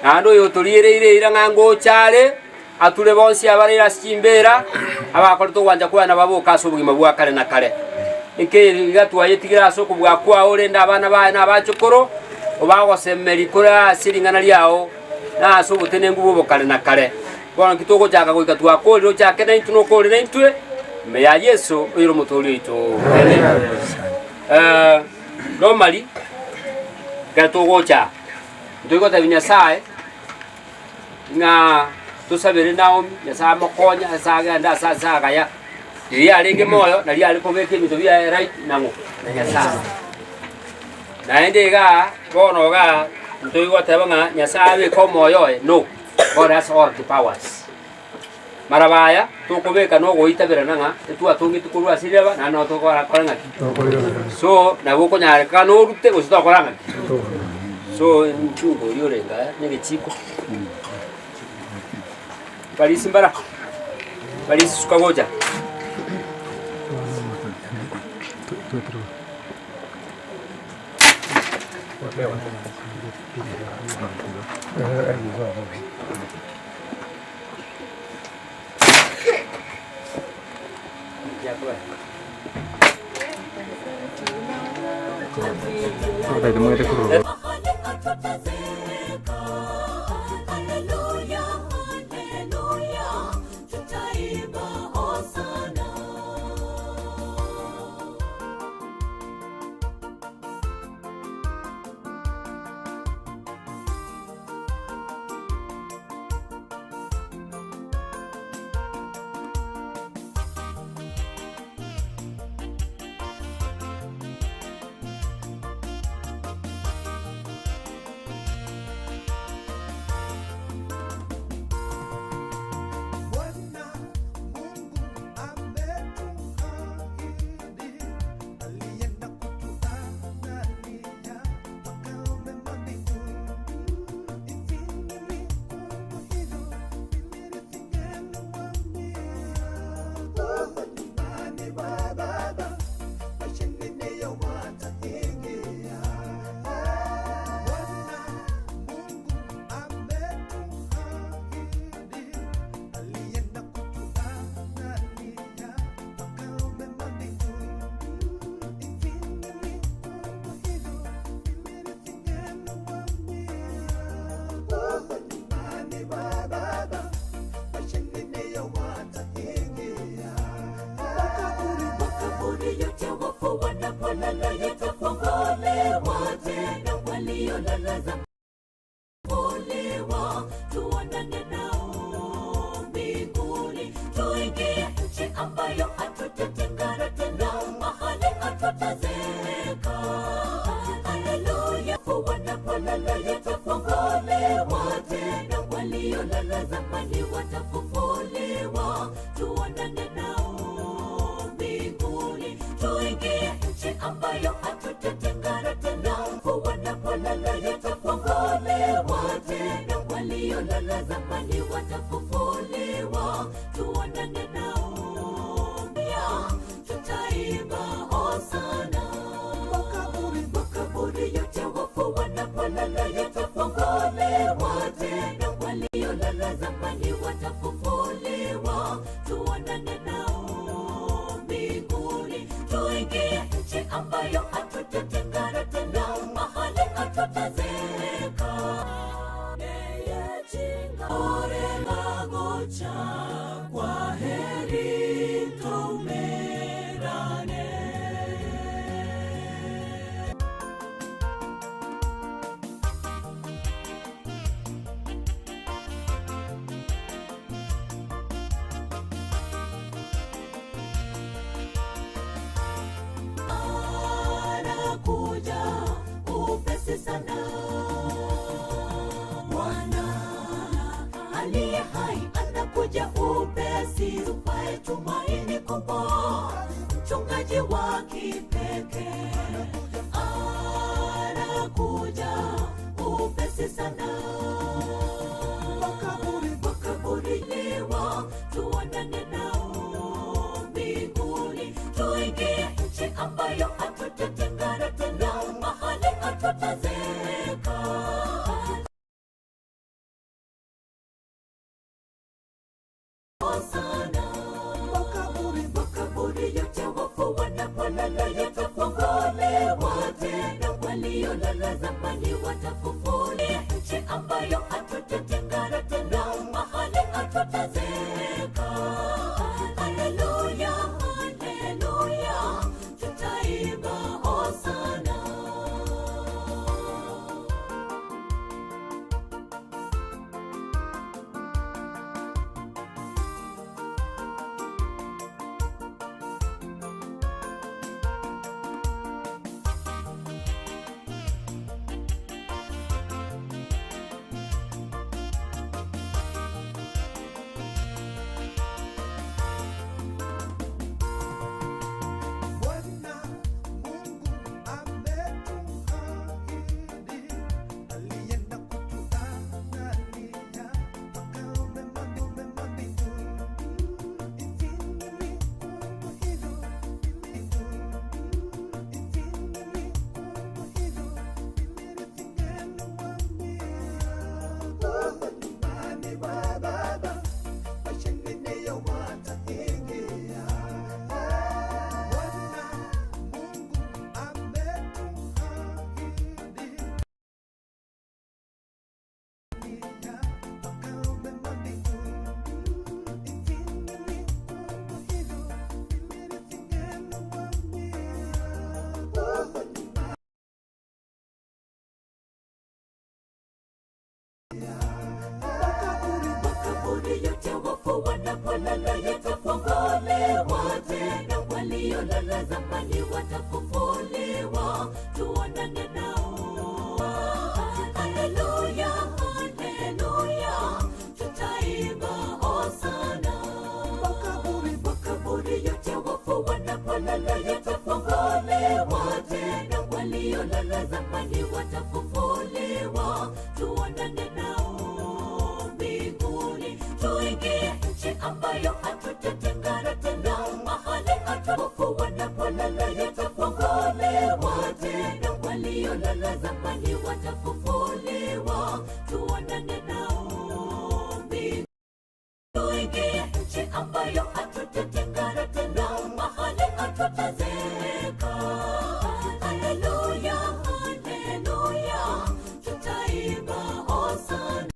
Speaker 10: Naende oyotoriereire eira ng'a ngocha are, ature bonsi abareire ase chimbeera, abakorete ogwancha kwaye nababoke ase obogima bwa kare na kare. Eke iga twayetigire ase okobua kwao, rende abana baye na abachokoro, obagosemerie kore ase ring'ana riao, na ase obotenenku bw'obokare na kare. Bono nki togochaka goika twakoorire ochake naintwe nokoore naintwe, ime ya Yeso oyore Omotoori oito. Amen. Eh, Normally, ekero togocha Ntoigotebia Nyasae ng'a tosabere Naomi, Nyasae amokonye ase agende ase ase agaya. Riria arenge moyo, nario are kobeka ebinto biaye right nang'o? Na Nyasae. Naende igaa, bono igaa, ntoigoteba ng'a Nyasae abeke omoyo oye, no, God has all the powers. Maraba aya tokobeka nogoitaberana ng'a etwatongeti korwa ase riraba naende nabo tokorakora ng'aki. So nabo okonyarekana norute gose tokora ng'aki. So nchunga oria orenge aya na egechiko. Barisi mbara, barisi suka gocha.
Speaker 16: Ambayo hatutatengana tena, mahali hatutaze Anakuja, kwa heri tumerane. Anakuja upesi sana. Bwana aliye hai anakuja upesi, tupae tumaini kubwa, mchungaji wa kipekee anakuja upesi sana. Makaburi, makaburi lewa, tuonane nao mbinguni, tuingie nchi ambayo hatutatengana tena, mahali hatutazeeka. Hosana. Makaburi, makaburi yote wafu wanapolala yatafunguliwa tena, waliolala zamani watafufuliwa, nchi ambayo hatutatengana tena, mahali hatutazeeka. Haleluya, haleluya, tutaimba hosana.
Speaker 6: Bwana Mungu ametuahidi, alienda kutuandalia makao mema mema mbinguni. Itini kubwa hilo, itini kubwa hilo, nimewaambia nyumbani mwa Baba, washindi ndio wataingia. Bwana Mungu ametuahidi makao mema mbinguni. Itini kubwa hilo, nimewaambia
Speaker 16: Makaburi, makaburi yote wafu wanapolala yatafunguliwa tena, waliolala zamani watafufuliwa, tuonane nao. Haleluya, haleluya, tutaimba hosana. Makaburi, makaburi yote wafu wanapolala yatafunguliwa tena, waliolala zamani watafufuliwa, tuonane nao mbinguni, tuingie nchi ambayo hatutatengana tena, mahali hatufu wanapolala yatafunguliwa tena, waliolala zamani watafufuliwa, tuonane nao mbinguni, tuingie nchi ambayo hatutatengana tena, mahali hatutazeeka. Haleluya, haleluya, tutaimba hosana.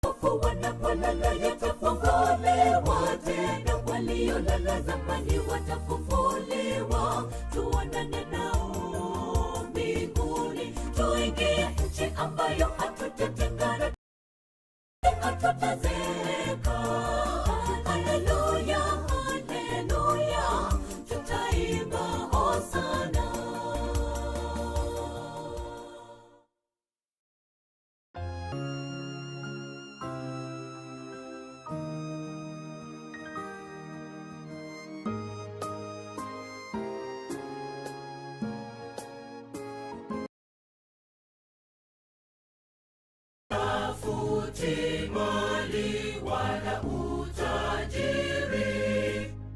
Speaker 16: Wafu wanapolala yatafunguliwa tena, waliolala zamani watafufuliwa, tuonane nao mbinguni, tuingie nchi ambayo hatutatengana, hatutazeeka. Haleluya, haleluya, tutaimba hosana.
Speaker 6: Tafuti mali wala utajiri,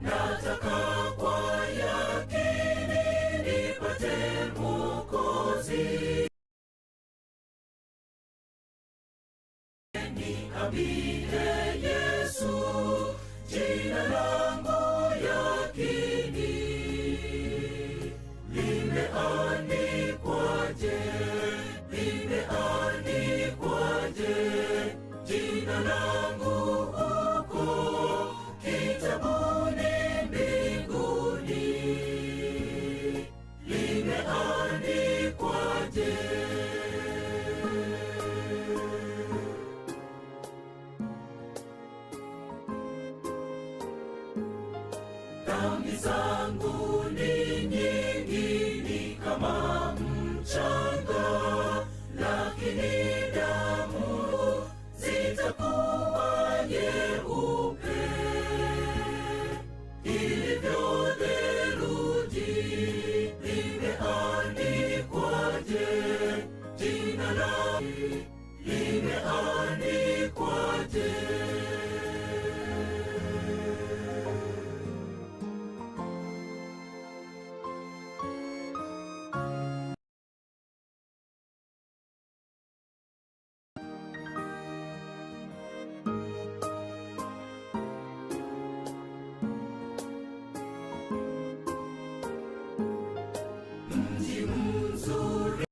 Speaker 6: nataka kwa yakini nipate Mwokozi. Niambie Yesu, jina langu yakini limeandikwaje? Limeandikwaje? Jina Jina langu huko kitabuni mbinguni limeandikwaje? Dhambi zangu ni nyingi, ni kama mchanga, lakini damu zitakuwa nyeupe ilivyo theluji. Limeandikwaje jina langu? Limeandikwaje? Mji mzuri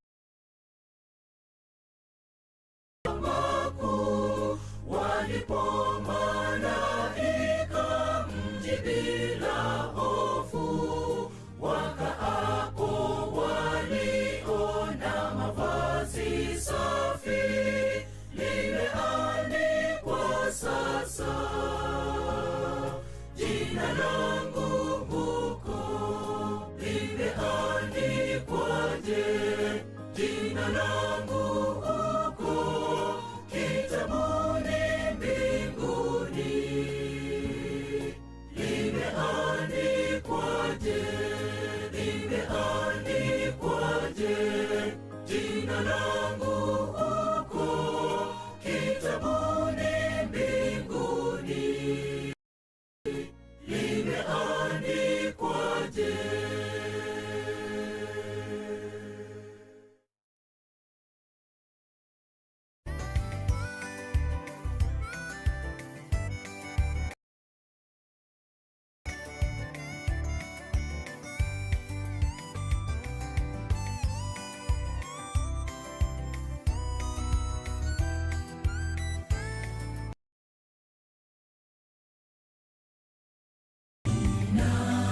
Speaker 6: makuu, walipo malaika, mji bila hofu, wakaapo waliona mavazi safi, limeandikwa sasa jina langu huko limeandikwaje? Jina langu huko kitabuni mbinguni limeandikwaje? Limeandikwaje? Jina langu huko kitabuni mbinguni limeandikwaje?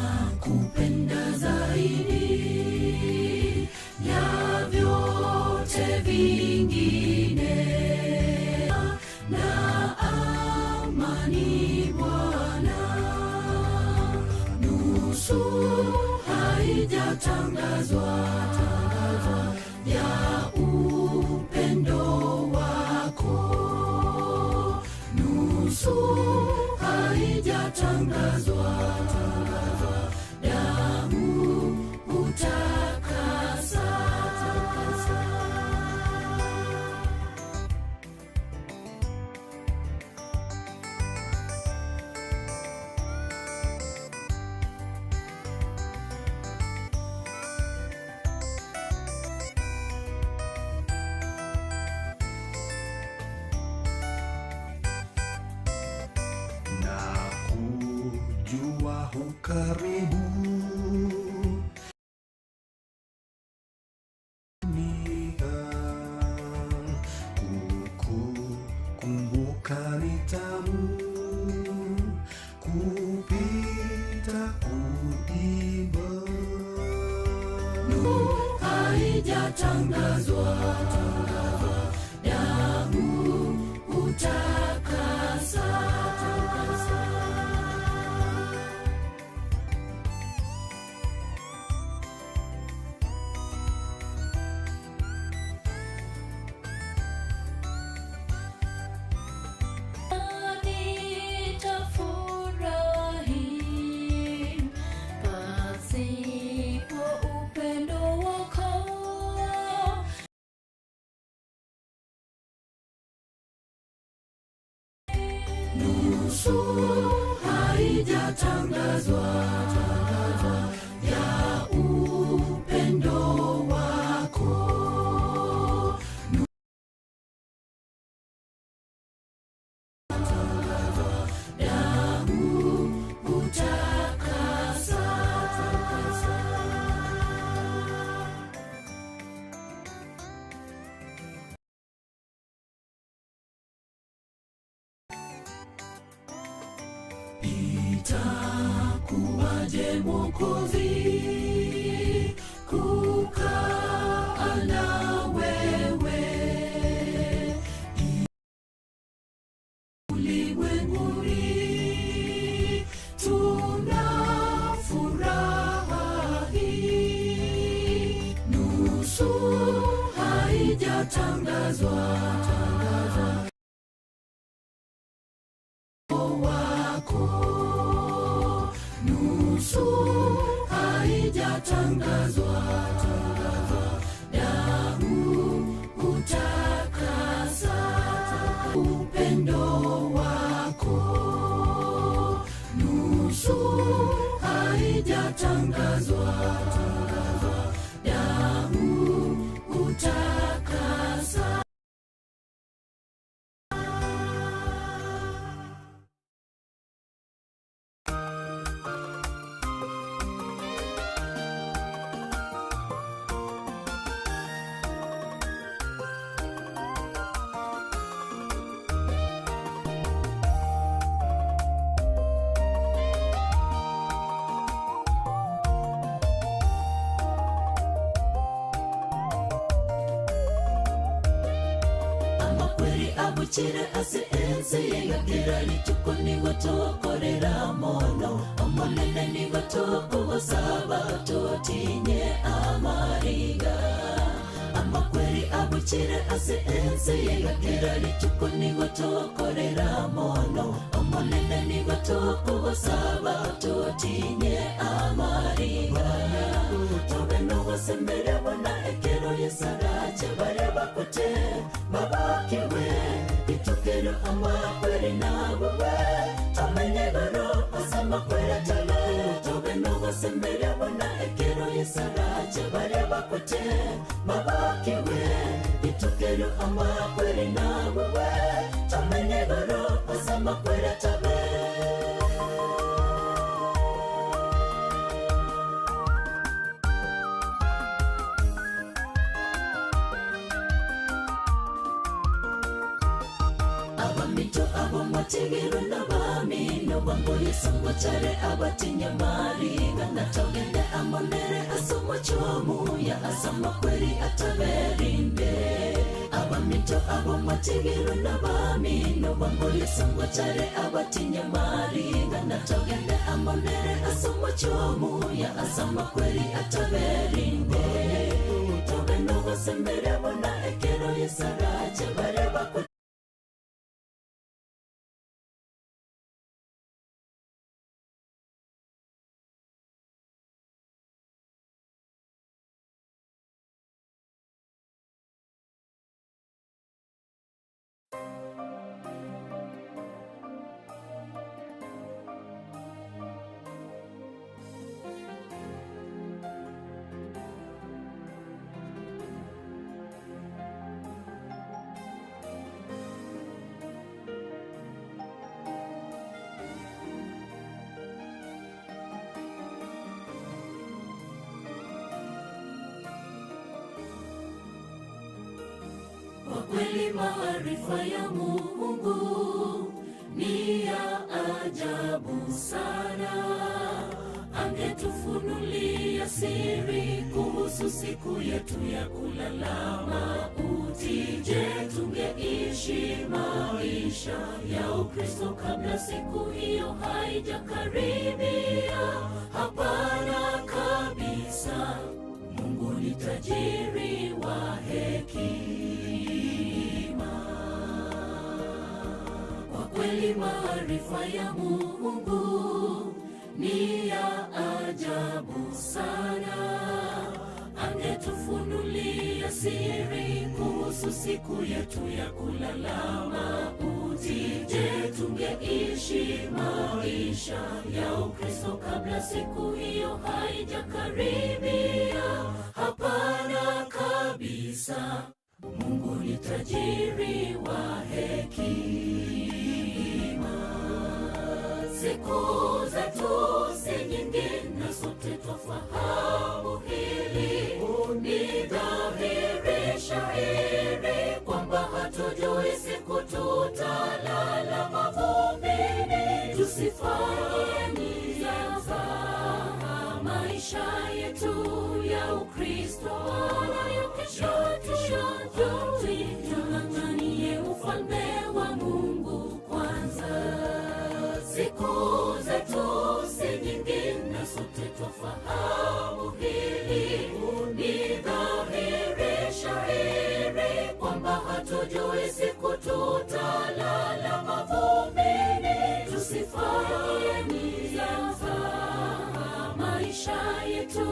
Speaker 6: Nakupenda zaidi ya vyote vingine, na amani Bwana, nusu haijatangazwa ya upendo wako, nusu haijatangazwa damu utakasa.
Speaker 17: Na kujua hukaribu Kukukumbuka ni tamu kupita kuimba.
Speaker 6: Haijatangazwa damu utakasa. Nitafurahi pasipo upendo wako. Nusu haijatangazwa ya upendo wako. Damu utakasa.
Speaker 16: Itakuwaje Mwokozi kukaa na wewe ulimwenguni? Tuna furaha hii, nusu haijatangazwa wako, nusu haijatangazwa, damu utakasa upendo wako, nusu haijatangazwa, damu utakasa. Amakweri abuchire ase ense yengakera rituko nigo tokorera mono omonene nigo tokogosaba totinye amariga amakweri abuchire ase ense yengakera rituko nigo tokorera mono omonene nigo tokogosaba totinye amariga tobe nogosembere bona ekero yesarache bare bakote babakiwe itukero amakweri nabuwe tomenye goro asamakwera tale tobe nogosembere bona ekero yesarache bare bakote babakiwe itukero amakweri nabuwe tomenye goro asamakwera tabe. Abamito abomwategero n'abamino bamboyesangwa care abatinyamariga natogende amonere asomochomuya asamakweri ataberinde abamito abomwategero n'abamino bamboyesangwa care abatinyamariga natogende amonere asomochomuya asamakweri ataberinde tobe nogosembere bona ekero yesarache bare bako. Kwa kweli maarifa ya Mungu ni ya ajabu sana. Angetufunulia siri kuhusu siku yetu ya kulala mauti. Je, tungeishi maisha ya Ukristo kabla siku hiyo haijakaribia? Hapana kabisa. Mungu ni tajiri wa hekima. Kwa kweli maarifa ya Mungu ni ya ajabu sana. Angetufunulia siri kuhusu siku yetu ya kulala mauti. Je, tungeishi maisha ya Ukristo kabla siku hiyo haijakaribia? Hapana kabisa. Mungu ni tajiri wa hekima. Siku zetu si nyingi na sote twafahamu hili. Ni dhahiri shahiri kwamba hatujui siku tutalala mavumbini. Tusifanye Siku zetu si nyingi, na sote twafahamu hili. Ni dhahiri shahiri kwamba hatujui siku tutalala mavumbini. Tusifanye mzaha maisha yetu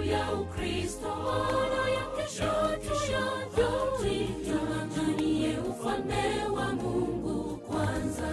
Speaker 16: ya Ukristo, wala ya kesho tuyajui. Tung'ang'anie ufalme wa Mungu kwanza.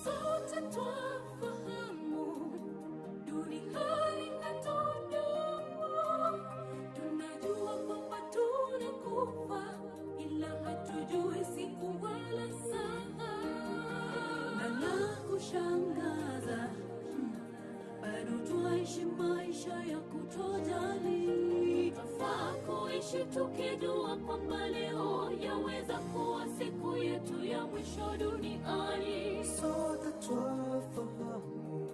Speaker 16: Sote twafahamu duniani hatudumu, tunajua kwamba tunakufa, ila hatujui siku wala saa. Na la kushangaza, bado twaishi maisha ya kutojali. Twafaa kuishi tukijua kwamba leo yaweza kuwa siku yetu ya mwisho duniani.
Speaker 17: Sote twafahamu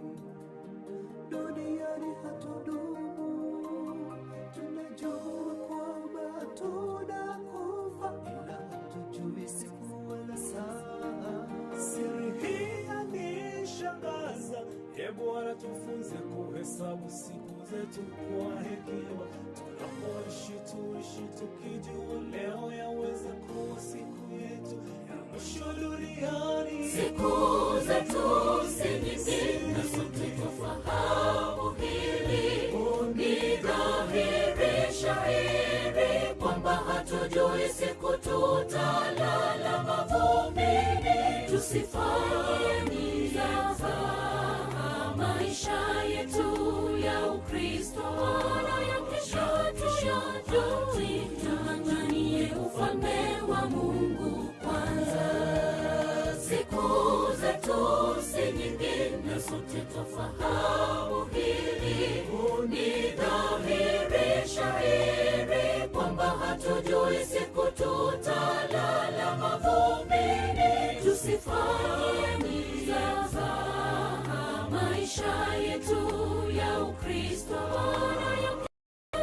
Speaker 17: duniani hatudumu, tunajua kwamba tunakufa, ila hatujui siku wala saa.
Speaker 19: Siri hii yanishangaza, e Bwana, tufunze kuhesabu siku zetu kwa hekima. Tunapoishi tuishi tukijua leo yaweza kuwa siku yetu ya mwisho duniani.
Speaker 16: Siku zetu si nyingi, na sote twafahamu hili. Ni dhahiri shahiri kwamba hatujui siku tutalala mavumbini. Tusifanye mzaha maisha yetu ya Ukristo, wala ya kesho tuyajui. Tung'ang'anie ufalme wa Mungu kwanza. Siku zetu si nyingi, na sote twafahamu hili. Ni dhahiri shahiri kwamba hatujui siku tutalala mavumbini. Tusifanye mzaha maisha yetu ya Ukristo, wala ya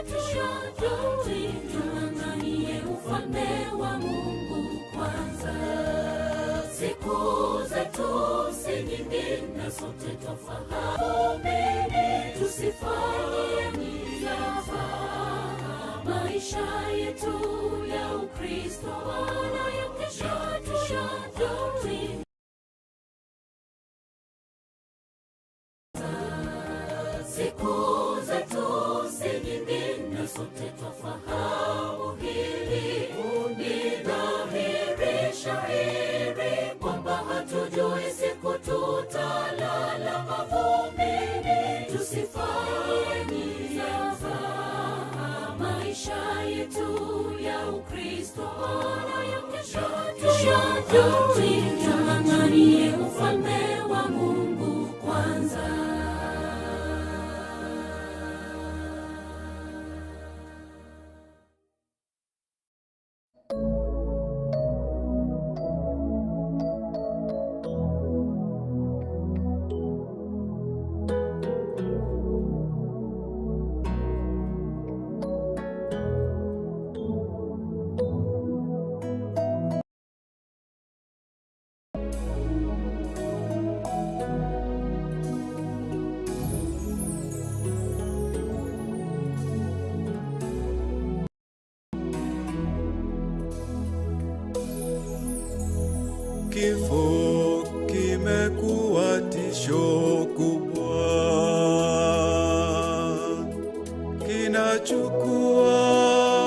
Speaker 16: tuyajui. Tung'ang'anie ufalme wa Mungu kwanza. Siku zetu si nyingi, na sote twafahamu mbele. Tusifanye mzaha maisha yetu ya Ukristo, wala ya kesho tuyajui. Siku zetu si nyingi, na sote twafahamu hili. Ni dhahiri shahiri kwamba hatujui siku tutalala mavumbini. Tusifanye mzaha maisha yetu ya Ukristo, wala ya kesho tuyajui. Tung'ang'anie ufalme wa Mungu kwanza.
Speaker 19: Kifo kimekuwa tisho kubwa, kinachukua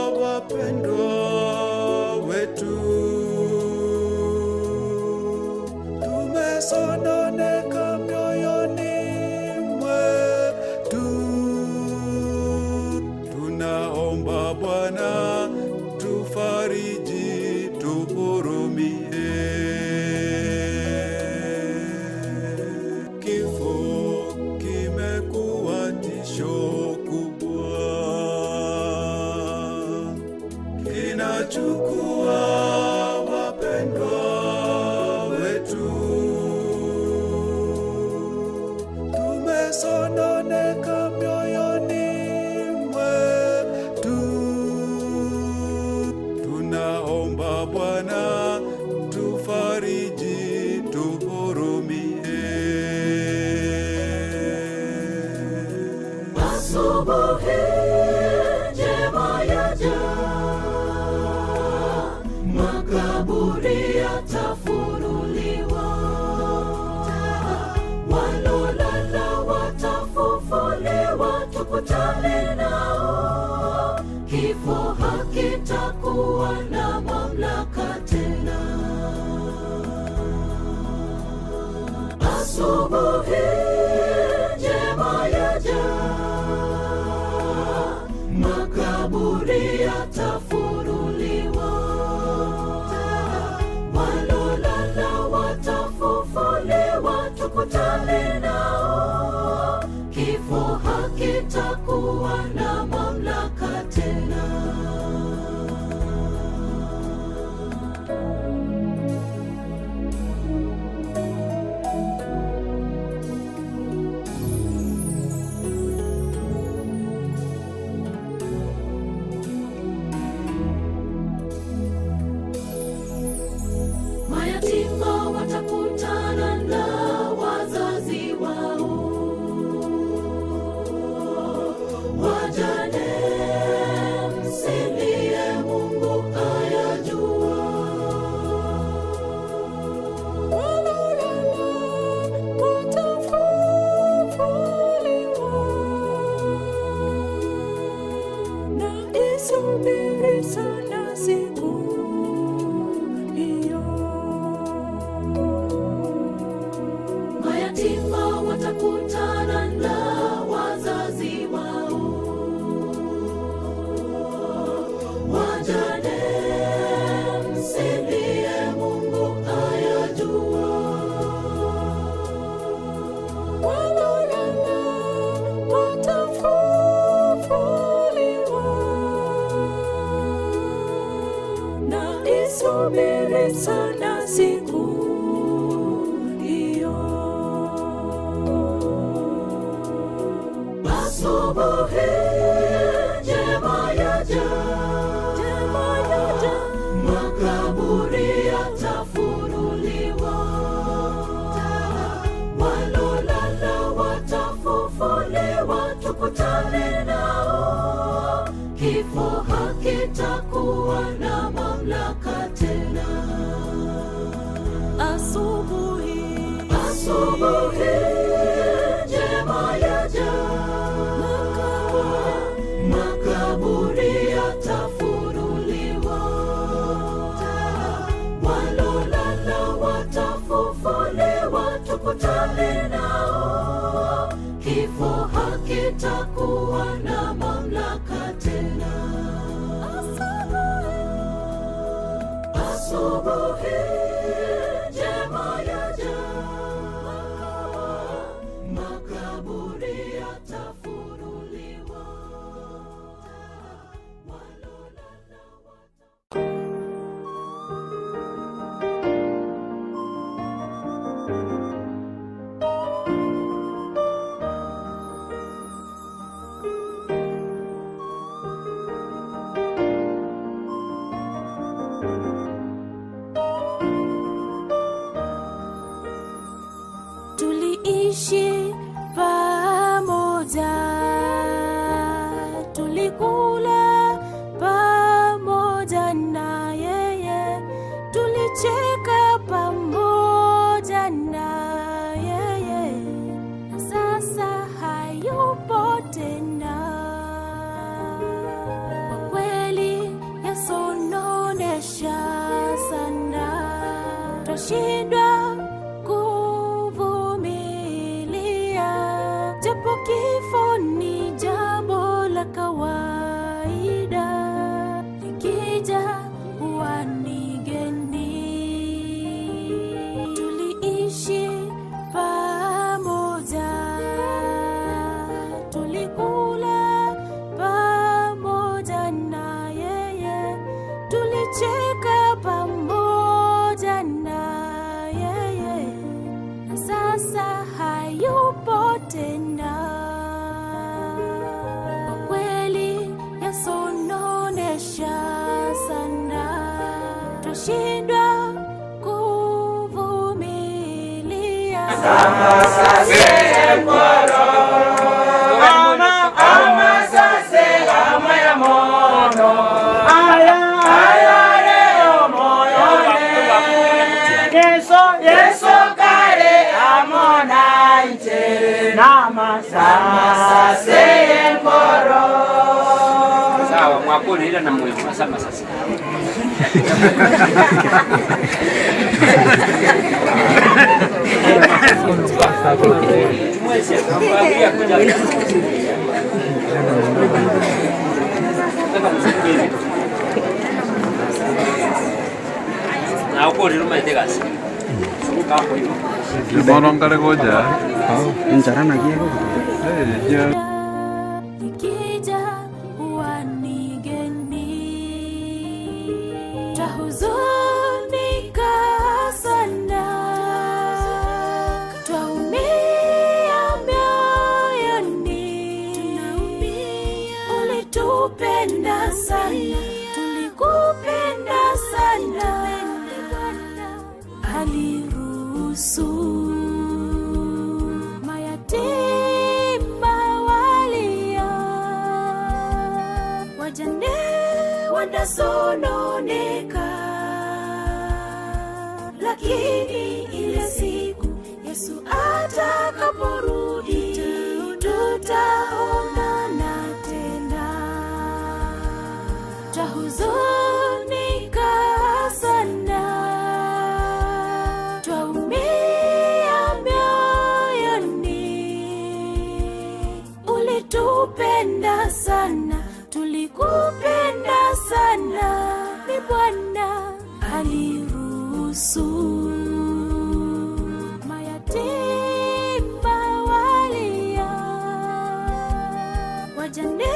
Speaker 19: wapendwa wetu. Tumesononeka mioyoni mwetu, tunaomba Bwana tufariji, tuhurumie.
Speaker 16: Asubuhi njema yaja, makaburi yatafunuliwa, walolala watafufuliwa, tukutane nao. Kifo hakitakuwa na mamlaka tena. Mayatima watakutana na wazazi wao, wajane msilie, Mungu ayajua. Walolala watafufuliwa,
Speaker 6: na isubiri sana siku hiyo.
Speaker 16: Mayatima watakutana na wazazi wao, wajane msilie, Mungu ayajua.
Speaker 6: Walolala watafufuliwa, na isubiri sana siku hiyo.
Speaker 16: Asubuhi njema yaja, njema yaja, makaburi yatafunuliwa, walolala watafufuliwa, tukutane nao. Kifo hakitakuwa na mamlaka tena.
Speaker 6: Asubuhi,
Speaker 16: Asubuhi njema yaja, makaburi yatafunuliwa, walolala watafufuliwa, tukutane nao. Kifo hakitakuwa na mamlaka tena. Asubuhi njema yaja, makaburi yatafunuliwa.
Speaker 6: Tuliishi pamoja, tulikula pamoja na yeye, tulicheka pamoja na yeye, na sasa hayupo tena. Kwa kweli yasononesha sana, twashindwa kuvumilia, japo kifo ni jambo la kawaida, likija huwa ni geni. Tuliishi pamoja, tulikula pamoja na yeye, tulicheka pamoja na yeye, na sasa hayupo tena. Kwa kweli yasononesha sana, twashindwa kuvumilia.
Speaker 10: Sawa, mwakulira na mwe masama sasa.
Speaker 20: Bono nkare gocha.
Speaker 13: Enchara naki
Speaker 6: Nikija huwa ni geni, twahuzunika sana, twaumia mioyoni, ulitupenda sana, tulikupenda sana, aliruhusu mayatima walia, wajane wanasononeka, lakini ile siku Yesu atakaporudi tutaonana tena. Twahuzunika sana, twaumia mioyoni, ulitupenda sana, tulikupenda sana, ni Bwana aliruhusu mayatima walia, wajane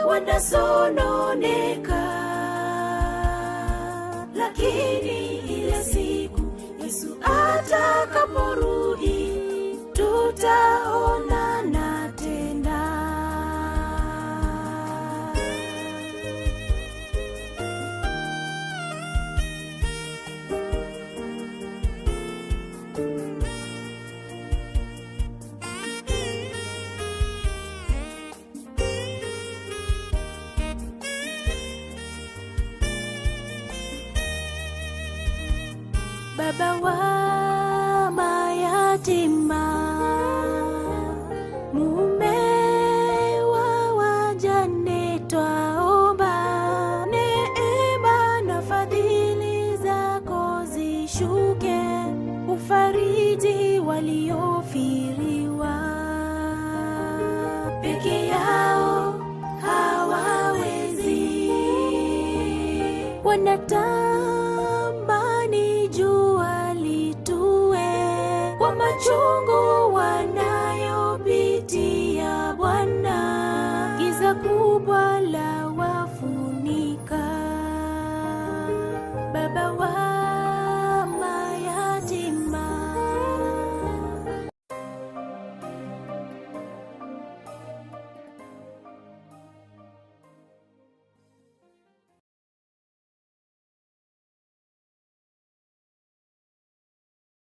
Speaker 6: wanasononeka, lakini ile siku Yesu atakaporudi tutaonana tena. Baba wa mayatima, mume wa wajane, twaomba neema na fadhili zako zishuke, ufariji waliofiriwa peke yao hawawezi, wanataka